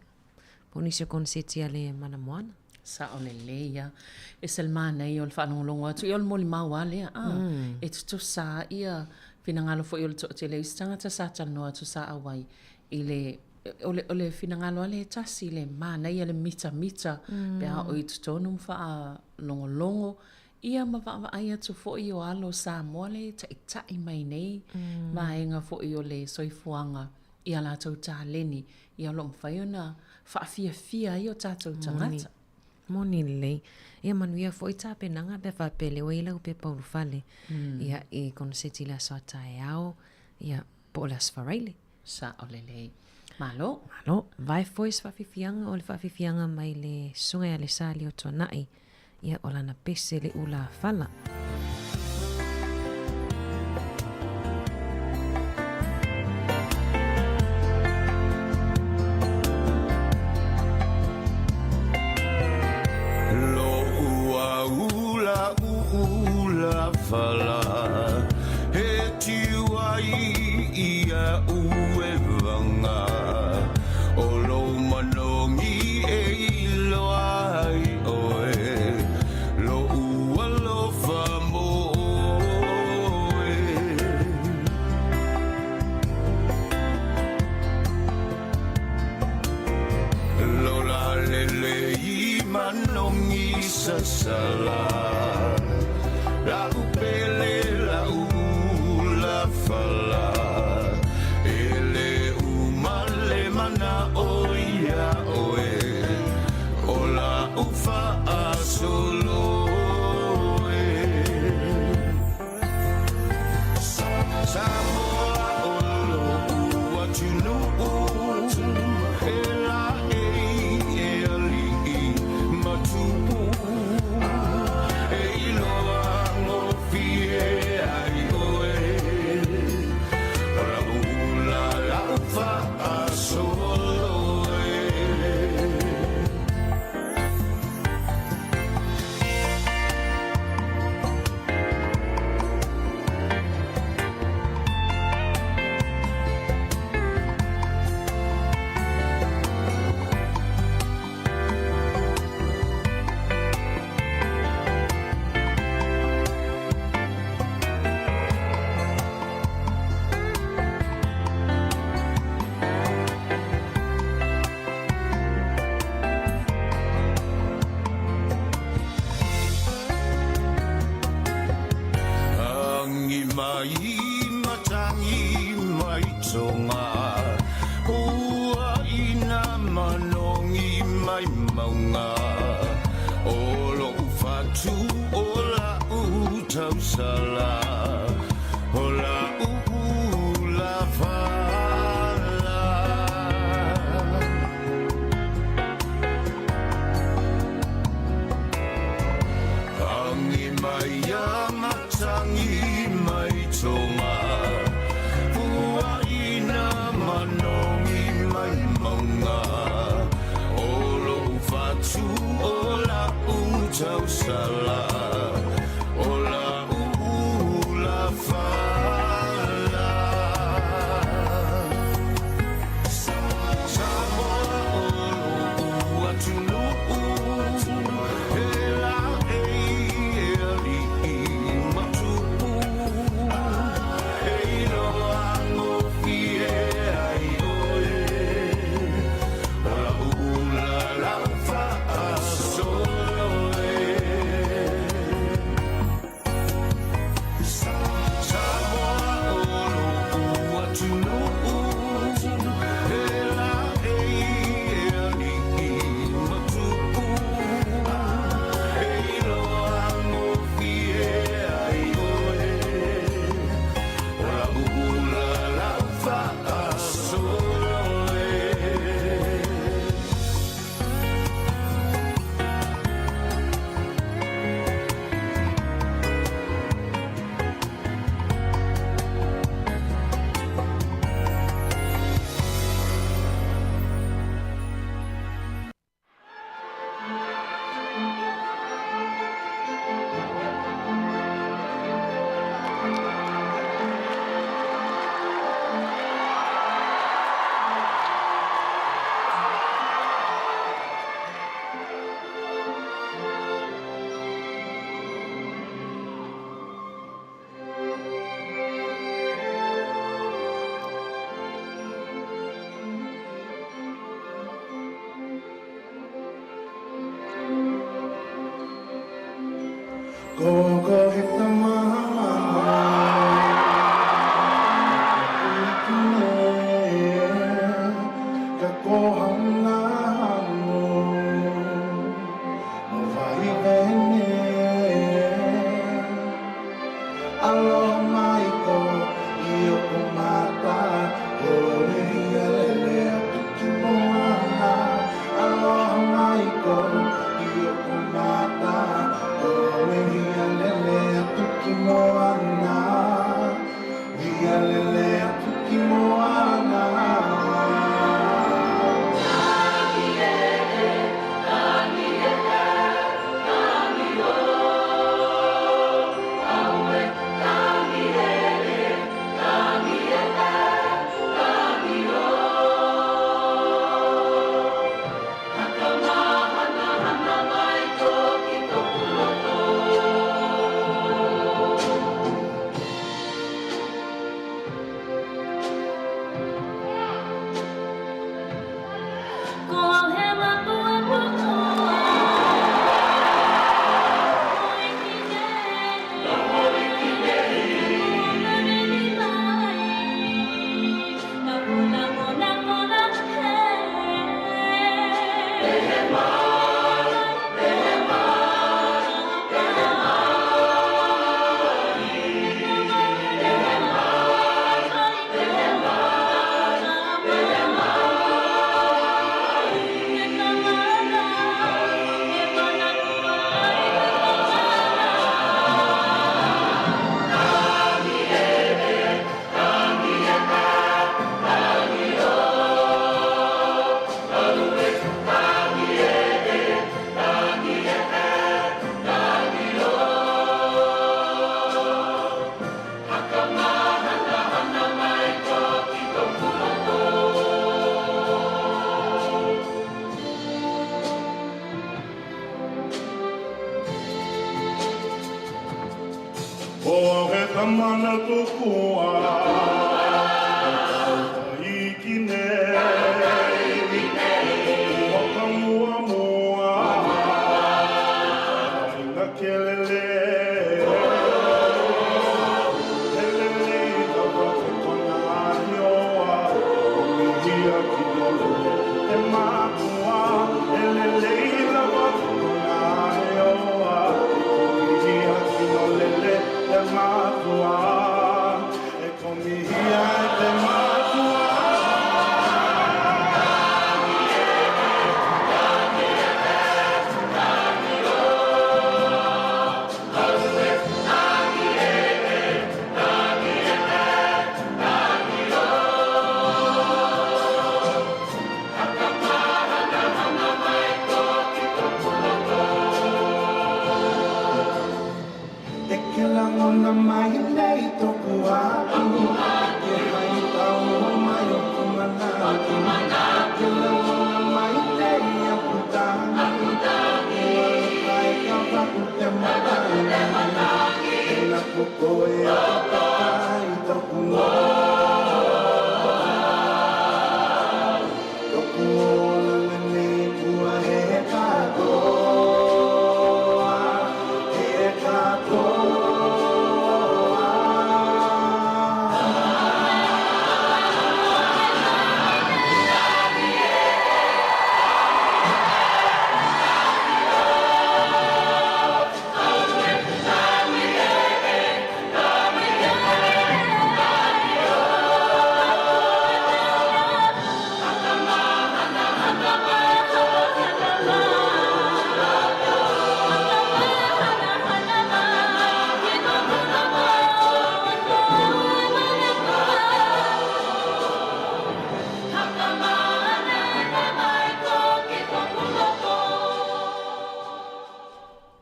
Po o nisi o koneseti a le Manamoana. Sao lelei ia. E se le manaia o le faalogologo atu, ia o le molimau lava lea, a. E tutusa ia finagalo foi o le toatele o isi tagata sa talanoa atu sa auai i le, o le, o le finagalo lava lea e tasi, le manaia le mitamita pe a oo i totonu ma faalogologo ia ma vaavaai atu foi o alo o Samoa lea e taitai mai nei vaega foi o le soifuaga i a latou taleni ia o lo o mafai ona faafiafia ai o tatou tagata. Moni lelei. Ia manuia foi tapenaga pe a faapea lea ua i ai lau pepa ulufale ia i koneseti i le aso a taeao ia po o le Aso Faraile. Sao lelei. Malo. Malo. Vae foi se faafiafiaga o le faafiafiaga mai le Susuga ia Lesali o Tuanai ia o lana pese le ula fala. Lo'u aula ula fala he tiu ai ia u e vanga o lou manogi e iloa ai oe lo'u alofa mo oe. Lola lele i manogi sasala La'u pele la'u ula fala E le uma le mana'o iā oe O la'u fa'asolo e Samoa o lo'u atunu'u E laei e ali'i ma tupu E iloa gofie ai oe O la'u ula la'u fa'asolo e. Agi mai matangi mai tonga Ua ina manogi mai mauga O lo'u fatu o la'u tausala O la'u ula fala. Agi mai a matangi mai tonga Puaina manogi mai mauga O lo'u fatu o la'u tausala O la'u ula fala. Samoa o lo'u atunu'u E laei e ali'i ma tupu E iloa gofie ai oe O la'u ula la'u fa'asolo e.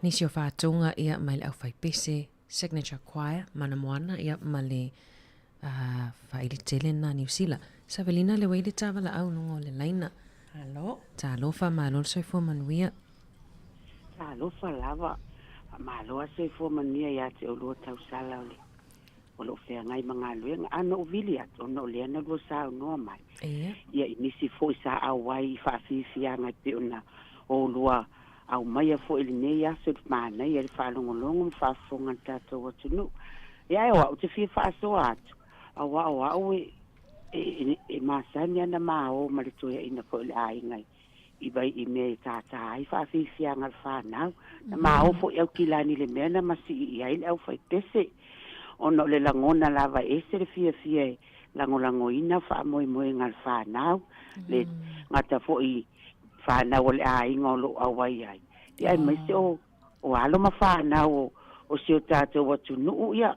Nisi o faatoga ia mai le aufaipese Signature Choir Mana Moana ia ma le uh, faailitele na Niu Sila. Savelina le wei le tavalaau luga o le laina. Alo. Talofa malo le soifua manuia. Talofa lava. Faamalo a soifua manuia ia te oulua tausala o le o loo feagai ma galuega. A na ou vili atu ona o lea na lua saunoa mai. Ia. Ia i nisi foi sa auai i faafiafiaga e pei ona oulua aumaia foi i lenei aso i le manaia i le faalogologo ma faafofoga a le tatou atunuu. Ia ae o au ou te fia faasoa atu, aua o au e, e, e masani ana ma o ma le toeaina foi o le aiga i, i vai i mea e tātā ai faafiafiaga a le fanau. Na ma o foi Aukilani i le mea na masii i ai le aufaipese, ona o le lagona lava e ese le fiafia e lagolagoina faamoemoega a le fanau, le gata foi fanau a le aiga o lo o auai ai, ia aemaise o o alo ma fanau o, o si o tatou atunuu, ia,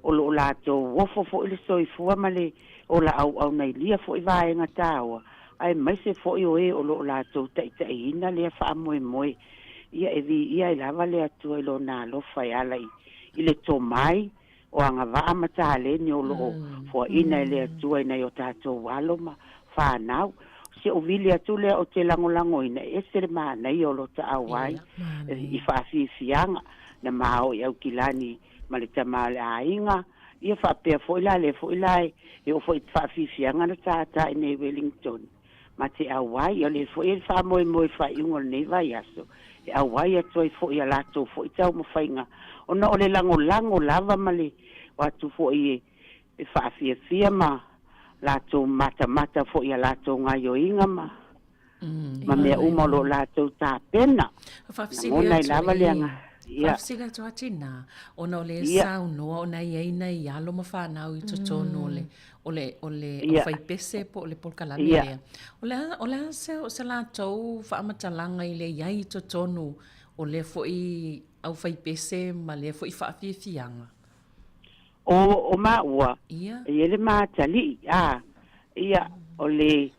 o lo o latou ofo foi le soifua ma le ola auauna i lia foi vaega taua, aemaise foi o e o lo o latou taitaiina lea faamoemoe. Ia, e viia ai lava le Atua i Lona alofa e ala i, i le tomai o agavaa ma taleni o lo o foaina e le Atua i nai o tatou alo ma fanau. Si ou vili atu lea ou te lagolagoina, e ese le manaia o lo ta auai i faafiafiaga na ma oo i Aukilani ma le tama o le aiga, ia faapea foi la lea foi la e oo foi i faafiafiaga na tātā i nei Wellington. Ma te auai, o lea foi e faamoemoe i le faaiuga o lenei vaiaso, e auai atu ai foi i a latou foi taumafaiga, ona o le lagolago lava ma le o atu foi e faafiafia ma latou matamata foi i a latou gaioiga ma ma mea uma o lo o latou tapena. Lagona ai lava le agaga. Ia. Faafesili atu lava tina, ona o lea e saunoa ona e i ai nai alo ma fanau i totonu o le o le o le aufaipese po o le polokalame lea. O le a o le a se se latou faamatalaga i le i ai i totonu o lea foi aufaipese ma lea foi faafiafiaga? O o maua, e i ai le matalii, a, ia, o le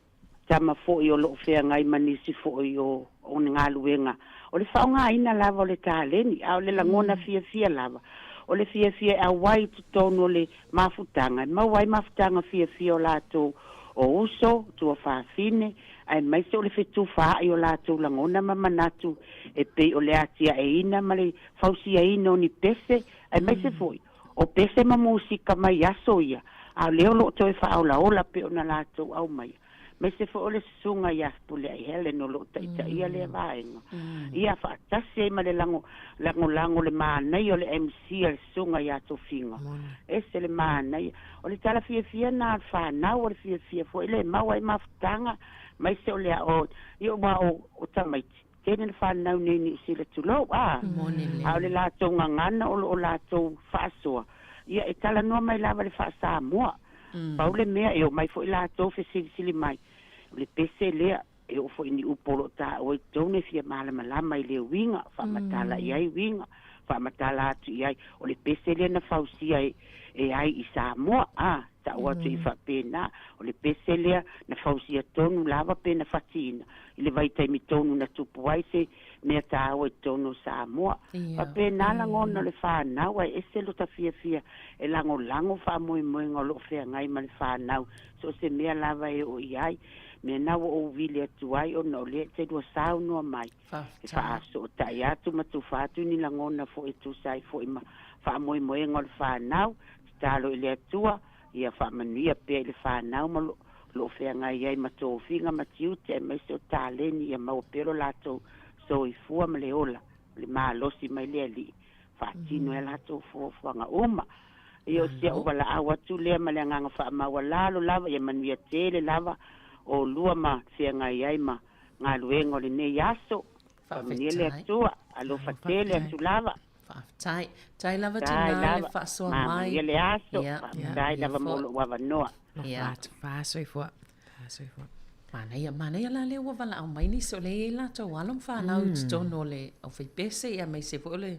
tama foi o lo o feagai ma nisi foi o o ni galuega, o le faaaogaina lava o le taleni, a o le lagona fiafia lava, o le fiafia e auai i totonu o le mafutaga, e maua ai mafutaga fiafia o latou o uso, tuafafine, aemaise o le fetufaai o latou lagona ma manatu e pei o le atiaeina ma le fausiaina o ni pese, aemaise foi o pese ma musika mai aso ia, a o lea o lo o toe faaolaola pei ona latou aumaia. Aemaise foi o le susuga ia Fepuleai Helen o lo o taitaia lea vaega, ia faatasi ai ma le lago, lagolago le manaia o le MC a le susuga ia Tofiga. Ese le manaia. O le tala fiafia lena a le fanau, o le fiafia foi lea e maua ai mafutaga, aemaise o le ao, ia aua o, o tamaiti, tele na fanau nei i Niu Sila tulou, a, a o le latou gagana o lo o latou faasoa, ia e talanoa mai lava i le faa-Samoa. Pau le mea, e omai foi latou fesilisili mai, o le pese lea, e oo foi i ni upu o lo o taua i totonu e fia malamalama i le uiga, faamatala i ai uiga, faamatala atu i ai, o le pese lea na fausia e, e ai i Samoa, a, tau atu i faapena, o le pese lea na fausia tonu lava pe na fatiina i le vaitaimi tonu na tupu ai se mea taua i totonu o Samoa. Faapena lagona o le fanau ae ese lota fiafia e lagolago faamoemoega o lo o feagai ma le fanau so o se mea lava e oo i ai. Mea na ua ou vili atu ai ona o lea e te lua saunoa mai e faasootai atu ma tufa atu ni lagona foi e tusa ai foi ma faamoemoega o le fanau. Tatalo i le Atua ia faamanuia pea i le fanau ma lo o feagai ai ma tofiga ma tiute aemaise o taleni ia maua pea lo latou soifua ma le ola ma le malosi mai le Alii faatino ai a latou fuafuaga uma. Ia o si au valaau atu lea ma le agaga faamaualalo lava ia manuia tele lava oulua ma feagai ai ma galuega o lenei aso. Faamanuia le Atua. Alofa tele atu lava. Faafetai. Faafetai lava tina le faasoa mai. Manuia le aso. Faafetai lava mo lou avanoa. Ia. Faasoifua. Faasoifua. Manaia, manaia la lea ua valaau mai nisi o lea e i ai latou alo ma fanau i totonu o le aufaipese aemaise foi o le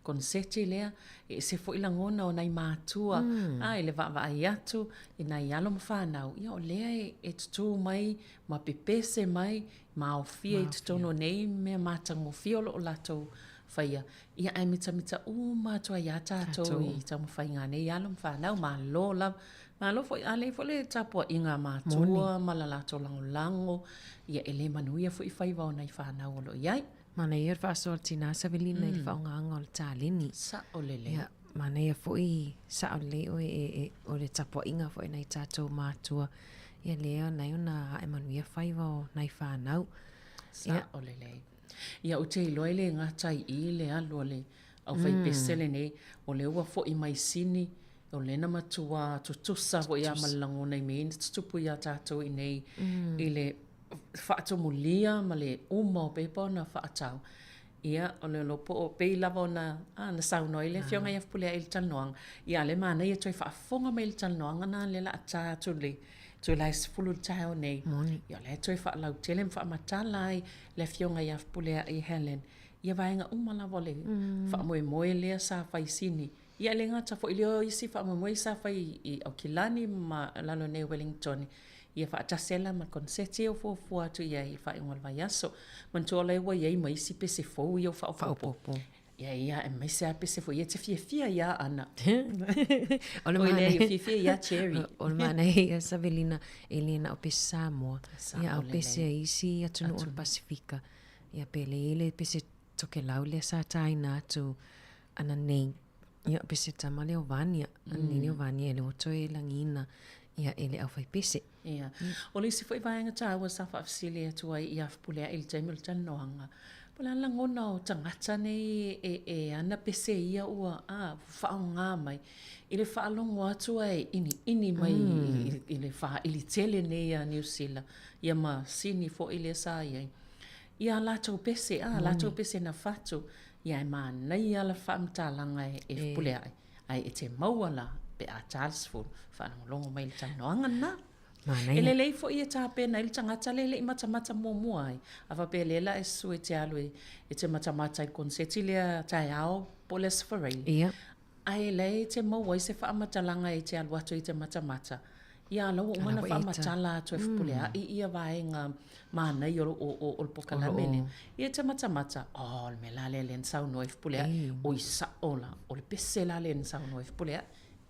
koneseti lea. E ese foi lagona o nai matua a i le vaavaai atu i nai alo ma fanau, ia o lea e tutū mai ma pepese mai ma aofia i totonu o nei mea matagofie o lo o latou faia, ia ae mitamita uma atu ai ia tatou i taumafaiga a nei alo ma fanau, malo lava. Malo foi, a lelei foi le tapuaiga a matua ma la latou lagolago, ia e le manuia foi faiva o nai fanau o lo o i ai. Manaia le faasoa o le tina Savelina i le faaaogaina o le taleni. Sao lelei. Ia, manaia foi, sao lelei oe e, e, o le tapuaiga foi a nai tatou matua, ia lea nai ona ae manuia faiva o nai fanau. Sao lelei. Ia, ou te iloa e le gata i i le alu a le aufaipese lenei, o lea ua foi mai Sini, o lea na matua tutusa foi lava ma le lagona i mea ia na tutupu ia tatou i inei i le faatumulia ma le uma o pepa ona faatau. Ia, o le iloa po o, pei lava ona, a, na saunoa ai le Afioga ia Fepuleai i le talanoaga, ia a o lea e manaia toe faafofoga mai i le talanoaga lena lea o le a ta atu i le itula e 10 i le taeao nei. Moni. Ia o la e toe faalautele ma faamatala ai le Afioga ia Fepuleai Helen ia vaega uma lava o le faamoemoe lea sa fai i Sini. Ia e le gata foi i lea o isi faamoemoe sa fai i Aukilani ma lalo nei o Wellington, ia faatasi ai la ma le koneseti ia ua fuafua atu i ai i le faaiuga o le vaiaso. Manatua o la ua i ai ma isi pese fou ia ua faaopoopo. Ia, ia, aemaise lava pese foi ia e te fiafia iā Ana. O le manaia. Oi, fiafia iā Cherry. O le manaia ia Savelina, e le na o pese Samoa. Ia, a o pese a isi atunuu o le Pasifika. Ia, pe le i le pese Tokelau lea sa taina atu ana nei. Ia, pese tama lea o Vania. Nei lea o Vania e le o toe lagiina ia e le aufaipese. Ia. O le isi foi vaega taua sa faafesili atu ai ia Fepuleai i le taimi o le talanoaga, po o le a le lagona o tagata nei e, e ana pese ia ua, a, faaaoga mai i le faalogo atu ae iniini mai i le faili tele nei a Niu Sila, ia ma Sini foi lea sa i ai. Ia latou pese, a, latou pese na fatu, ia e manaia la faamatalaga e Fepuleai. Ae e te maua la pe a ta le 10, faalogologo mai i le talanoaga lena. Manaia. E lelei foi e tapena ai le tagata lea e le i matamata muamua ai. A faapea lea la e susu e te alu e te matamata i le koneseti lea taeao po o le Aso Faraile. Ia. Ae la e te maua ai se faamatalaga e te alu atu ai e te matamata. Ia, la ua uma ona faamatala atu e Fepuleai ia vaega manaia o le polokalame lea. Ia e te matamata, oh, o le mea la lea lea na saunoa ai Fepuleai, oi sao la, o le pese la lea na saunoa ai Fepuleai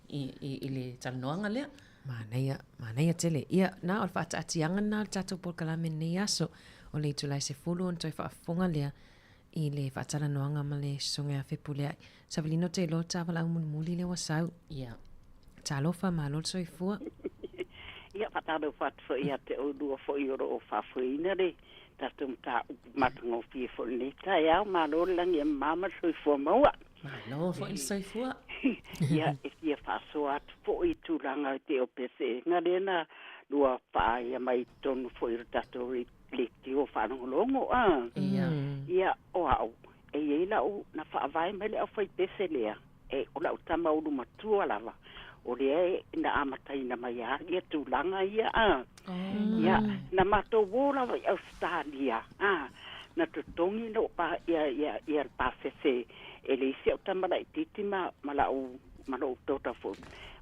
i le talanoaga lea. Manaia, manaia tele. Ia, na o le faataatiaga lena o le tatou polokalame i lenei aso. O le itula e 10 ona toe faafofoga lea i le faatalanoaga ma le Susuga ia Fepuleai. Savelina ou te iloa ta valaau mulimuli lea ua sau. Ia. Talofa, malo le soifua. Ia, faatalofa atu foi ia te oulua foi o lo o faafoeina le tatou mataupu matagofie foi i lenei taeao. Malo le lagi e mama ma le soifua maua. Malo foi le soifua. Ia, e fia faasoa atu foi i tulaga e pei o peseega lea na lua faaia mai i totonu foi o le tatou leitio faalogologo a. Ia. Ia, o au, e i ai lau, na faavae mai le aufaipese lea, e, o lau tama ulu matua lava, o lea e, na amataina mai lava ia tulaga ia a. Ia, na matou o lava i Ausetalia, a, na totogi lou pa, ia, ia, ia le pasese e le isi au tama laitiiti ma, ma lau, ma lou daughter foi.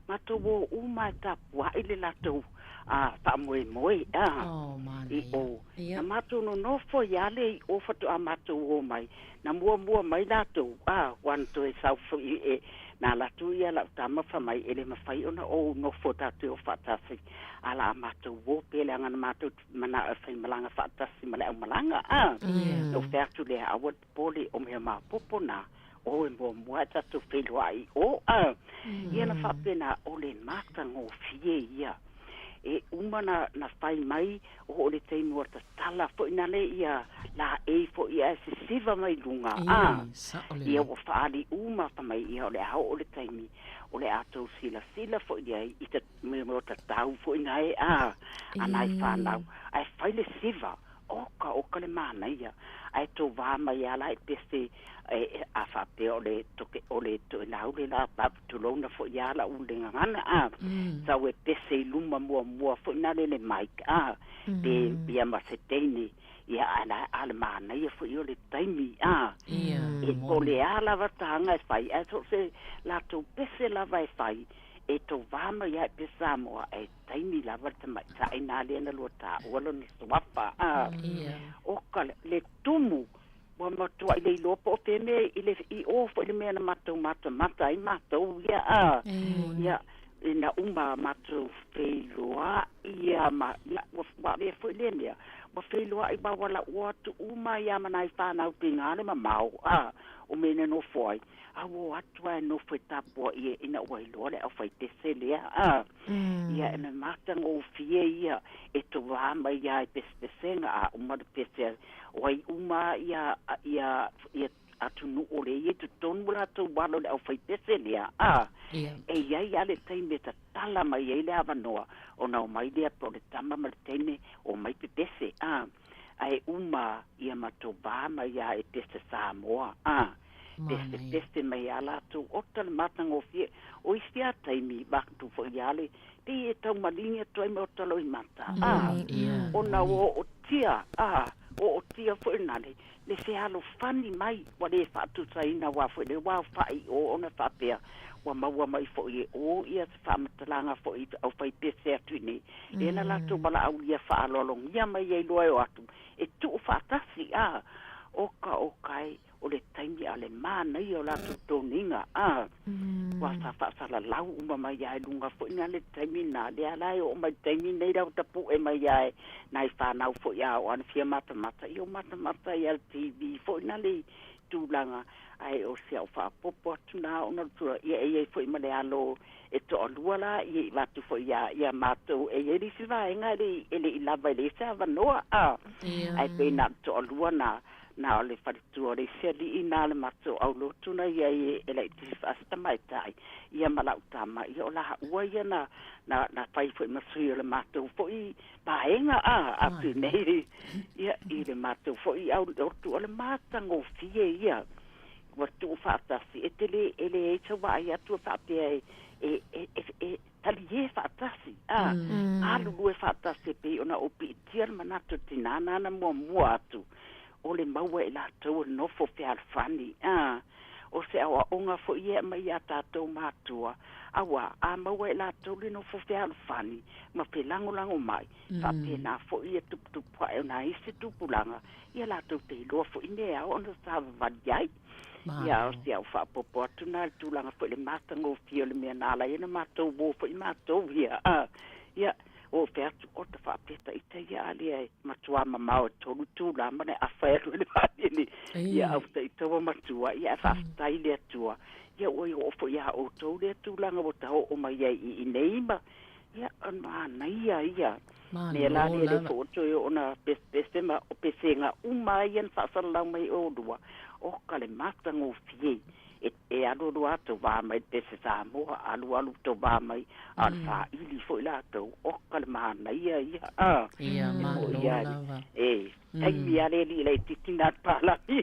Matou o uma e tapuai le latou a faamoemoe a Oh, i manaia. o. Ia. Na matou nonofo ai lava le i o faatoa matou o mai. Na muamua mai latou, a, ua na toe sau foi e, na alu atu ia lau tama fai mai e le mafai ona ou nofo tatou te o faatasi, a la a matou o pea leaga na matou manao e faimalaga faatasi ma le aumalaga, a. Ia. Na ou fai atu lea, aua le popole, o mea maopoopo na, o e muamua ae tatou feiloai i o, a. Ia na faapena, o le matagofie ia. E uma na, na fai mai, oo i le taimi ua tatala foi na le ia laei foi ae sisiva mai luga, a. Ii, sao lelei. Ia ua faaali uma fai mai ia o le a oo le taimi o le a tou silasila foi i ai i ta mea o tatau foi na e, a, a nai fanau. Ae fai le siva, Oka, oka le manaia, ae tovā mai a la e pese e, a faapea o le toke, o le toelau le la pa, tulouna foi a la'u le gagana, a, sau e pese i luma muamua foi na le le mic, a, pe ia ma se teine, ia a la, a le manaia foi o le taimi, a, Ia, e, o moni. le a lava taga e fai, ae so o se latou pese lava e fai, e tovā mai a e pese Samoa, ae taimi lava le tamaitai na lea na lua taua lona suafa a. Ia. O ka le tumu ua matuai le iloa po o fea mea i le i o foi le mea na matou matamata ai matou ia a. Ia ina uma matou feiloai ia ma ia ua ua avea foi lea mea ua feiloai ma ua lauoa atu uma ai a ma nai fanau tiga le mamao a. O mea na nofo ai, a ua o atu lava e nofo e tapuaʻi e ina ua iloa le aufaipese lea, a. Ia, e matagofie ia e tovā mai lava i pesepesega a uma le pese o ai uma ia ia ia atunuu o lea e i ai totonu o latou alo i le aufaipese lea, a. E i ai lava le taimi e tatala mai ai le avanoa ona omai lea po o le tama ma le teine omai pepese, a. Ae uma ia ma tovā mai lava e pese Samoa, a. Pesepese mai lava latou ota le matagofie. O isi lava taimi, vaeatu foi lava le, pei e tau maligi atu ai ma ota loimata, a. Ona ua ootia, a, ootia foi na le, le fealofani mai, ua le faatusaina aua foi le ua aofa'i i o ona faapea ua maua mai foi e o ia se faamatalaga foi i aufaipese atu i nei, lea na latou valaaulia faaaloalogia mai ai loa e o atu e tuu faatasi, a, oka oka e, o le taimi a le manaia o latou toniga, a, ua sa faasalalau uma mai lava i luga foi na le taimi na, lea la e oo mai le taimi nei la ua tapu'e mai lava e nai fanau foi a oo ane fia matamata, ia ua matamata ia le TV foi na le tulaga, ae o si au faaopoopo atu na ona o le tulaga, ia e i ai foi ma le alo e toalua la ia i avatu foi ia ia matou e i ai le isi vaega e le i e le i lava e leai se avanoa, a, ae pei na o le toalua na Na o le faletua o le isi alii na le matou aulotu na i ai e laitiiti faasi tamaitai ia ma lau tama ia o laua ia na na na fai foi ma sui o le matou foi vaega a atu i nei ia i le matou foi aulotu o le matagofie ia ua tuu faatasi e te le e leai sau vaai atu e faapea e e e e talie faatasi a galulue faatasi e pei ona ou piitia le manatu o le tinā nāna muamua atu o le maua e latou o le nofo fealofani a o se aoaoga foi ia e aumai iā tatou matua auā a maua e latou le nofo fealofani ma felagolagomai faapena foi ia tuputupu ae o nai isi tupulaga ia latou te iloa foi mea e ao ona savavali ai. Ia, o si au faaopoopo atu na i le tulaga foi i le matagofie o le mea na ala ai ona matou uo foi matou ia. Ia, ua ou fai atu, ota faapea ita ia a lea e matuā mamao e tolu itulā ma le afa e alu ai le vaalele. Ia, au ita ua matua, ia ae faafetai i le Atua, ia ua oo foi iā outou lea tulaga ua ta oo mai ai i inei ma, ia, o le manaia ia. Mea la lea le foi ua toe oo ona pesepese ma o pesega uma lava ia na faasalalau mai e oulua, oka le matagofie e, e alualu lava tovā mai le pese Samoa, alualu tovā mai, a o le saili foi latou, oka le manaia ia, a. Ia, E malo moʻi lava lava. e, taimi lava le alii laitiiti na le palagi,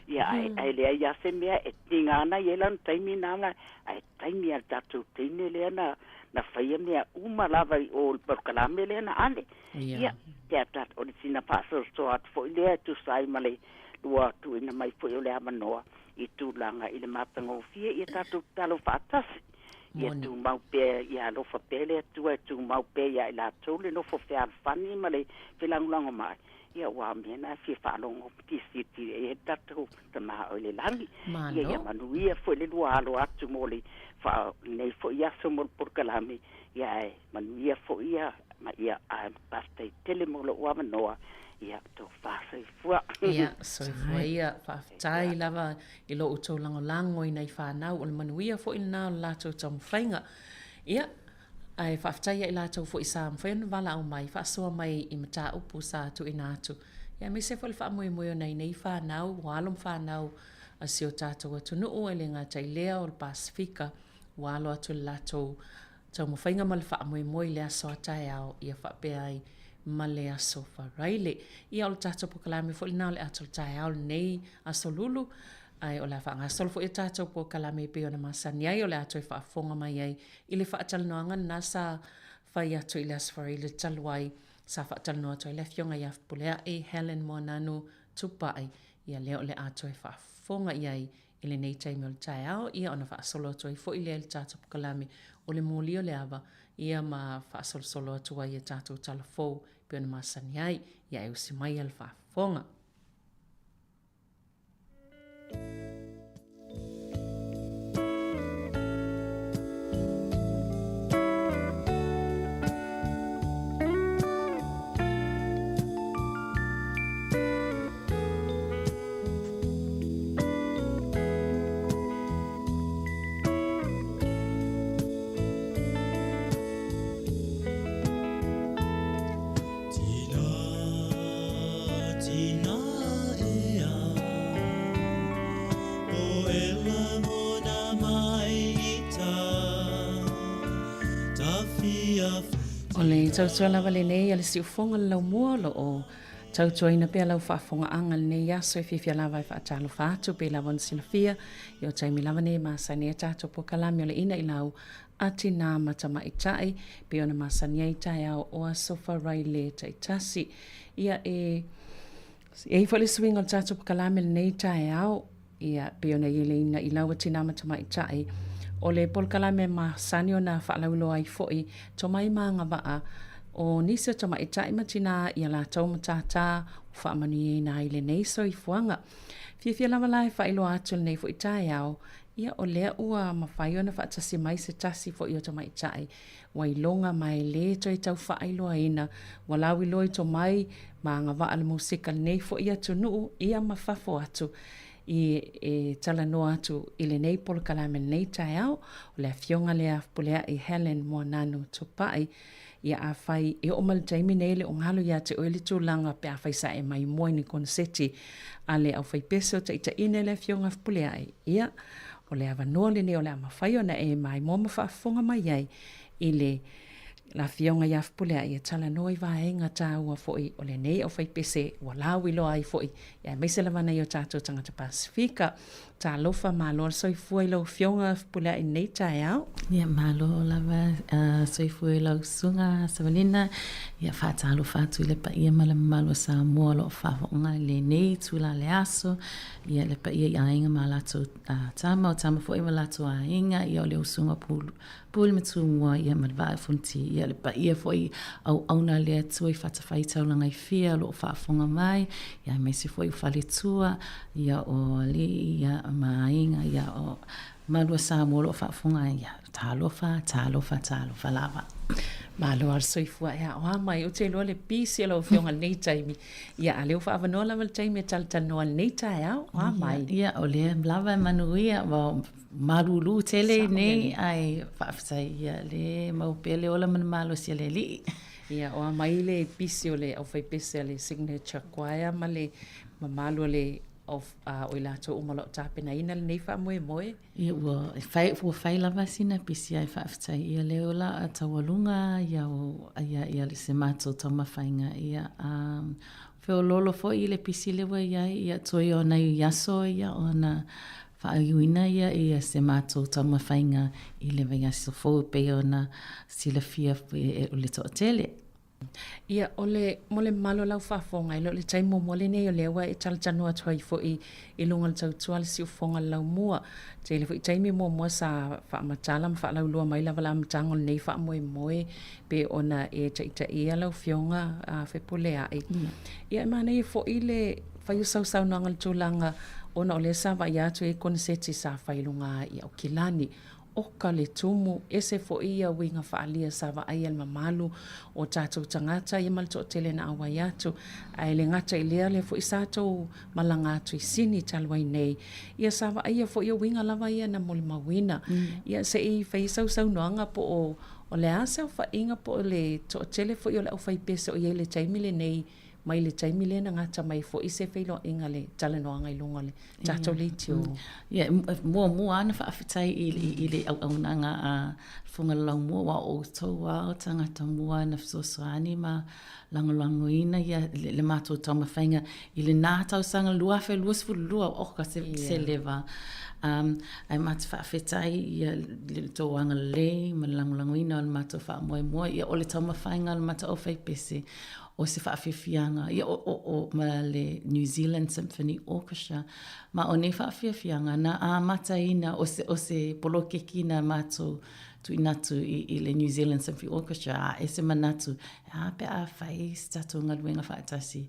ia, ae, ae leai lava se mea e tiga ana i ai lana taimi na, ae taimi lava le tatou teine lea na na faia mea uma lava i o i le polokalame lea na ave. Ia, te ata, o le sina faasoasoa atu foi lea e tusa ai ma le lua tuuina mai foi o le avanoa i tulaga i le matagofie ia tatou tatalo faatasi. Ia tumau pea, ia alofa pea le Atua e tumau pea ia i latou le nofo fealofani ma le felagolagomai. Ia aua o mea na e fia faalogo sitisiti ai le tatou Tama o i le lagi. Ia ia manuia foi le lua alo atu mo le faa lenei foi aso mo le polokalame. Ia ae manuia foi ia ma ia ae faafetai tele mo lou avanoa. Ia tofa soifua. Ia, soifua ia. Faafetai lava i lo outou lagolago i nai fanau, o le manuia foi lena o le latou taumafaiga. Ia, Ae faafetai ia i latou foi sa mafai ona valaau mai, faasoa mai i mataupu sa tuuina atu, ia aemaise foi le faamoemoe o nai nei fanau, o alo ma fanau a si o tatou atunuu, e le gata i lea o le Pasefika, ua alo atu i le latou taumafaiga ma le faamoemoe i le aso a taeao, ia faapea ai ma le aso Faraile. Ia o le tatou polokalame foi lena o le atoa taeao lenei aso Lulu, ae o le a faagasolo foi a tatou polokalame e pei ona masani ai, o le a toe faafofoga mai ai I le faatalanoaga lena sa fai atu i le Aso Faraile talu ai, sa faatalanoa atu ai le Afioga ia Fepuleai Helen Moananu Tupai, ia lea o le a toe faafofoga i ai i lenei taimi o le taeao, ia ona faasolo atu ai foi lea i le tatou polokalame o le moli o le ava, ia ma faasolosolo atu ai i a tatou tala fou e pei ona masani ai, ia e usi mai le faafofoga. le tautua lava lenei a le siufoga le laumua o lo o tautuaina pea lau faafogaaga lenei aso e fiafia lava e faatalofa atu pei lava ona silafia i o taimi lava nei e masani ai tatou polokalame o le ina i lau a tinā ma tamaitai pei ona masani ai taeao o Aso Faraile taitasi. Ia e i ai foi le suiga o le tatou polokalame lenei taeao Ia, pei ona i ai le ina i lau a tinā ma tamaitai, o le polokalame masani ona faalauiloa ai foi tomai ma agavaa o nisi o tamaitai ma tinā i a latou matata ua faamanuiaina ai lenei soifuaga. Fiafia lava la e faailoa atu i lenei foi taeao, ia o lea ua mafai ona faatasi mai se tasi foi o tamaitai ua iloga ma e lē toe tau faailoaina, ua lauiloa i tomai ma agavaa le musika lenei foi atunuu ia ma fafo atu i e talanoa atu i lenei polokalame lenei taeao. O le afioga lea Fepuleai Helen Moananu Tupai. Ia afai e oo mai le taimi nei e le o galo ia te oe le tulaga pe afai sa e maimoa i ni koneseti a le aufaipese o taitaiina i le afioga Fepuleai, ia, o le avanoa lenei o le a mafai ona e maimoa ma faafofoga mai ai i le Afioga ia Fepuleai e talanoa i vaega taua foi o lenei aufaipese ua lauiloa ai foi, aemaise lava nai o tatou tagata Pasefika. Talofa, malo le soifua i lau Afioga Fepuleai i lenei taeao. Ia, malo lava soifua i lau Susuga Savalina. Ia, faatalofa atu i le paia ma le mamalu o Samoa o lo o faafofoga i lenei itula o le aso. Ia, le paia i aiga ma latou tama, o tama foi ma latou aiga, ia o le usuga Pule ma Tumua, ia ma le Vaa o Fonoti, ia le paia foi auauna a le Atua i fatafaitaulaga e fia o lo o faafofoga mai, ia aemaise foi o faletua, ia o alii, ia ma aiga, ia o malu o Samoa o lo o faafofoga ai, ia talofa, talofa, talofa lava. Malo lava le soifua e aoa mai. Ou te iloa le pisi o lau Afioga i lenei taimi. Ia, a o lea ua faaavanoa lava le taimi e talatalanoa i lenei taeao. O a mai? Ia, o lea lava e manuia, Malulu tele i nei, ae faafetai ia le mau pea le ola ma le malosi o le Alii. Ia, o a mai le pisi o le aufaipese a le Signature Choir ma le mamalu o le o i latou uma o lo o tapenaina lenei faamoemoe? Ia, ua fai, ua fai lava sina pisi ae faafetai ia le ola a taualuga ia o ia ia se matou taumafaiga ia a feololo foi i le pisi le ua i ai ia toe o nai aso ia ona Faaiuina ia ia se matou taumafaiga i le vaiaso fou e pei ona silafia e o le toatele. Ia, o le, mo le mamalu o lau faafofoga, e le o le taimi muamua lenei o lea ua e talatalanoa atu ai foi i luga o le tautua a le siufofoga o le laumua. Tele foi taimi muamua sa faamatala ma faalauiloa mai lava le amataga o lenei faamoemoe pei ona e taitaia lau Afioga a Fepuleai. Ia, e manaia foi le fai o sau saunoaga i le tulaga ona o lea sa vaaia atu e i ai koneseti sa fai i luga i Aukilani. Oka le tumu, ese foi ia uiga faaalia sa vaaia e le mamalu o tatou tagata ia ma le toatele na auai atu. Ae le gata i lea, lea foi sa tou malaga atu i Sini talu ai nei, ia sa vaaia foi ia uiga lava ia na molimauina. Ia se i fai sau saunoaga po o o le a se aofaiga po o le toatele foi o le aufaipese o i ai i le taimi lenei Mai le taimi lea na gata mai foi se feiloaiga le talanoaga i luga o le tatou leitio. Ia, muamua lava ona faafetai i le auaunaga a Fofoga Laumua, aua o outou lava o tagata mua na fesoasoani ma lagolagoina le matou taumafaiga i lena tausaga 2022, oka se leva. Ae matou te faafetai i le tou agalelei ma le lagolagoina o le matou faamoemoe. Ia, o le taumafaiga a le matou aufaipese, o se faafiafiaga ia o, o, o, ma le New Zealand Symphony Orchestra. Ma o nei faafiafiaga na amataina o se, o se polokeki na matou tuuina atu i, i le New Zealand Symphony Orchestra, a e se manatu, a pe a fai se tatou galuega faatasi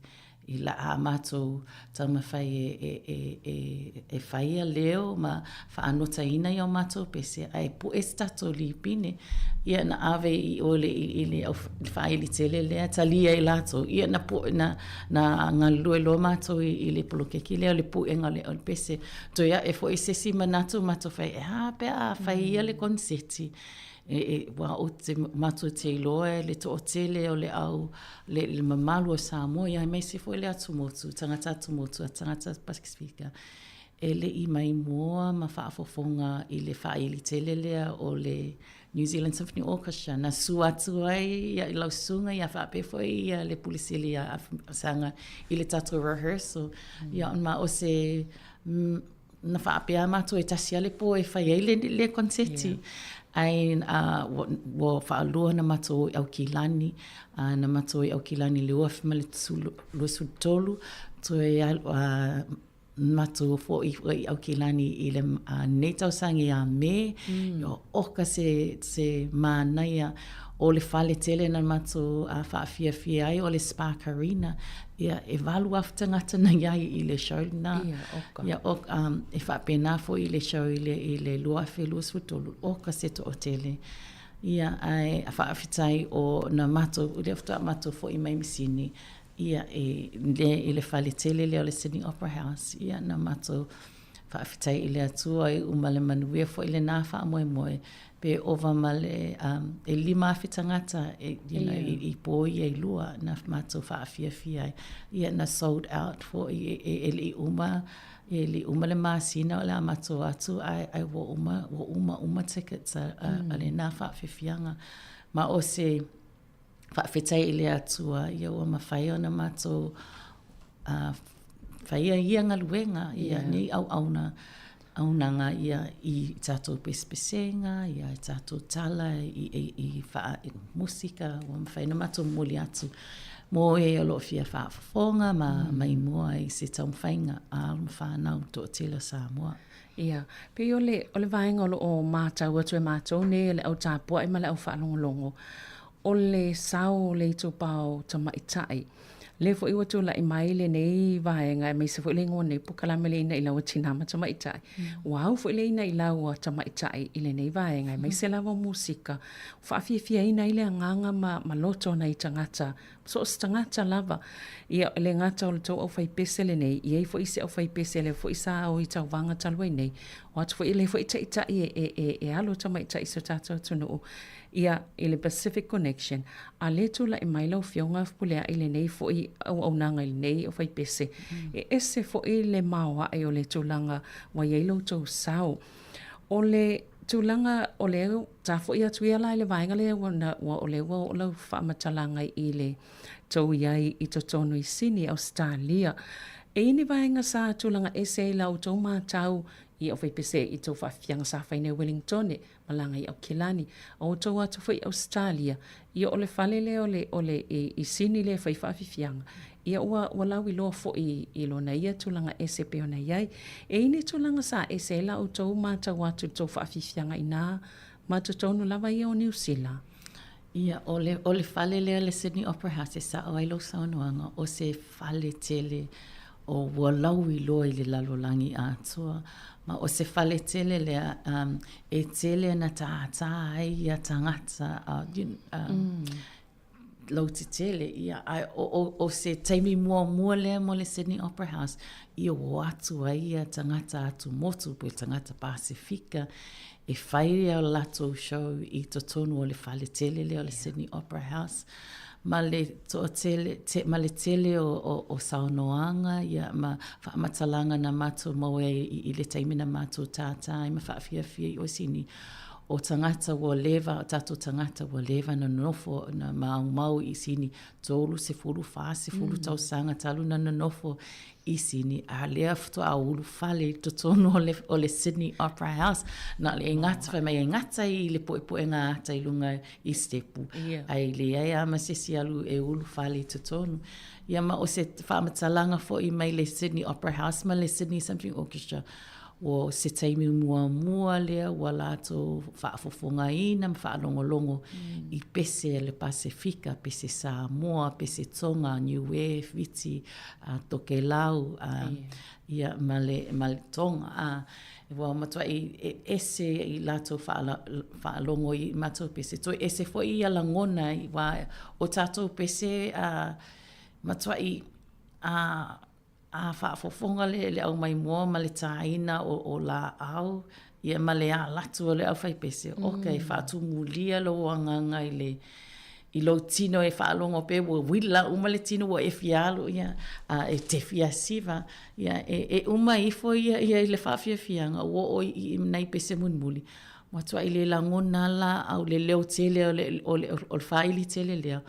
i la a matou taumafai e, e, e, e, e fai ia leo ma faanotaina i a matou pese ae pue se tatou lipine ia na ave i o le i le au faili tele lea talia e latou ia na pue na na galulue loa matou i, i le polokeki lea o le puega o le, o le pese toe ae foi se isi manatu matou fai e a pe a fai ia le koneseti e, e, ua o te matou te iloa e le toatele o le au le, le mamalu o Samoa ia aemaise foi le atumotu tagata atumotu a tagata Pasifika. e le i maimoa ma faafofoga i le faaili tele lea o le New Zealand Symphony Orchestra na susu atu ai ia lau susuga ia faapea foi ia le Pule Sili ia Afamasaga i le tatou rehearsal. Ia ma o se na faapea matou e tasi lava le po e fai ai le, le konseti. Yeah. Ai ua, ua faalua na matou o i Aukilani, na matou o i Aukilani i le 2023, toe matou foi i Aukilani i le nei tausaga ia Me, mm. oka se, se mānaia o le fale tele na matou faafiafia ai o le Spark Arena. Ia, e 8,000 tagata na i ai i le show lena. Ia, oka. Ia, oka, um, e faapena foi i le show i le, i le 2023, oka se toatele. Ia, ae faafetai o na matou, o lea faatoa matou foi mai ma Sini, ia, e, le, i le fale tele lea o le Sydney Opera House, ia, na matou faafetai i le Atua e uma le manuia foi lenā faamoemoe, pe ova ma le um, e 5,000 tagata e, you know, i, i pō ia e lua na matou faafiafia ai. Ia, na sold out foi e, e, e le i uma e le i uma le masina o le a matou atu ae, ae ua uma, ua uma uma tickets a, a, mm. a lenā faafiafiaga. Ma o se Faafetai i le Atua, ia ua mafai ona matou uh, faia ia galuega, ia yeah. nei auauna auaunaga ia i tatou pesepesega, ia i tatou tala, i, i, i, wha, i musika, ua mafai ona matou momoli atu mō e o lo o fia faafofoga ma mm. maimoa i se taumafaiga a alo ma whānau toatele o Samoa. Ia, pei o le, o le vaega o lo o matau atu e matou nei e le au tapuai ma le au faalogologo, o le sao o le itupa o tamaitai. Lea foi ua tulai mai lenei vaega aemaise foi le igoa nei polokalame le Inailau a Tinā ma Tamaitai. Ua au foi le inailau a tamaitai i lenei vaega aemaise lava o musika, ua faafiafiaina ai le agaga ma, ma loto o nai tagata, so o se tagata lava. Ia, e le gata o le tou aufaipese lenei, e i ai foi isi aufaipese lea foi sa o i tauvaga talu ai nei, o atu foi lea foi taitai e, e, e, e alo tamaitai i si o tatou atunuu. Ia, i le Pacific Connection, a lea tulai mai lau Afioga Fepuleai i lenei foi auaunaga i lenei aufaipese, e ese foi le maoae o le tulaga ua i ai lo outou sao. O le tulaga o le ta foi atu ia la i le vaega lea ua, na, ua, o lea ua oo lau faamatalaga i le tou i ai i totonu i Sini, Ausetalia. E i ai ni vaega sa tulaga ese ai la outou matau i aufaipese i tou faafiafiaga sa fai nei Wellingtone, malaga i Aukilani, a outou atu foi i Ausetalia, ia o le fale lea o le, o le, i, i Sini lea e fai faafiafiaga, ia ua, ua lauiloa foi i, i lona ia tulaga ese e pei ona i ai. E i ai ni tulaga sa ese ai la outou matau atu i le tou faafiafiaga inā ma totonu lava ia o Niu Sila? Ia, o le, o le fale lea le Sydney Opera House e sao ai lou saunoaga, o se fale tele o ua lauiloa i le lalolagi atoa. Ma o se fale tele lea um, e tele na tātā ai ia tagata uh, um, mm. lautetele. Ia, ai, o, o, o se taimi muamua lea mo le Sydney Opera House, ia o atu ai ia tagata atu motu, po tagata Pasifika, e fai a latou show i totonu o le fale tele lea o le Sydney Opera House ma le toatele, te, ma le tele o, o, o saunoaga ia, ma faamatalaga na matou maua ai i, i le taimi na matou tātā ai ma faafiafia i Sydney. O tagata ua leva, o tatou tagata ua leva na nonofo na maumau i Sydney, 30, 40 mm. tausaga talu na nonofo i Sydney, a lea faatoa ulufale i totonu o le, o le Sydney Opera House. Na o le e gata, fai mai e gata i le puepuega ata i luga i stepu. Yeah. Ai leai a ma se isi alu e ulufale i totonu. Ia ma o se faamatalaga foi mai le Sydney Opera House ma le Sydney Symphony Orchestra ua se taimi muamua lea ua latou faafofogaina ma faalogologo mm. i pese a le Pasefika, pese Samoa, pese Tonga, Niue, Fiti, a Tokelau, a, yeah. ia, ma le, ma le Tonga. A, ua matuai e ese i latou faalogo i matou pese. Toe ese foi ia lagona i wā o tatou pese a, matuai a, a faafofoga le, le aumaimoa ma le tāina o, o lāau, ia ma le ala atu o le aufaipese, mm. okay, faatumulia lou agaga i le, i lou tino e faalogo pe ua uila uma le tino ua e fia alu ia a e te fia siva ia e, e uma ifo ia ia i le faafiafiaga ua oo i, i nai pese mulimuli matuai le lagona laau le leo tele o le, o le, o le faaili tele lea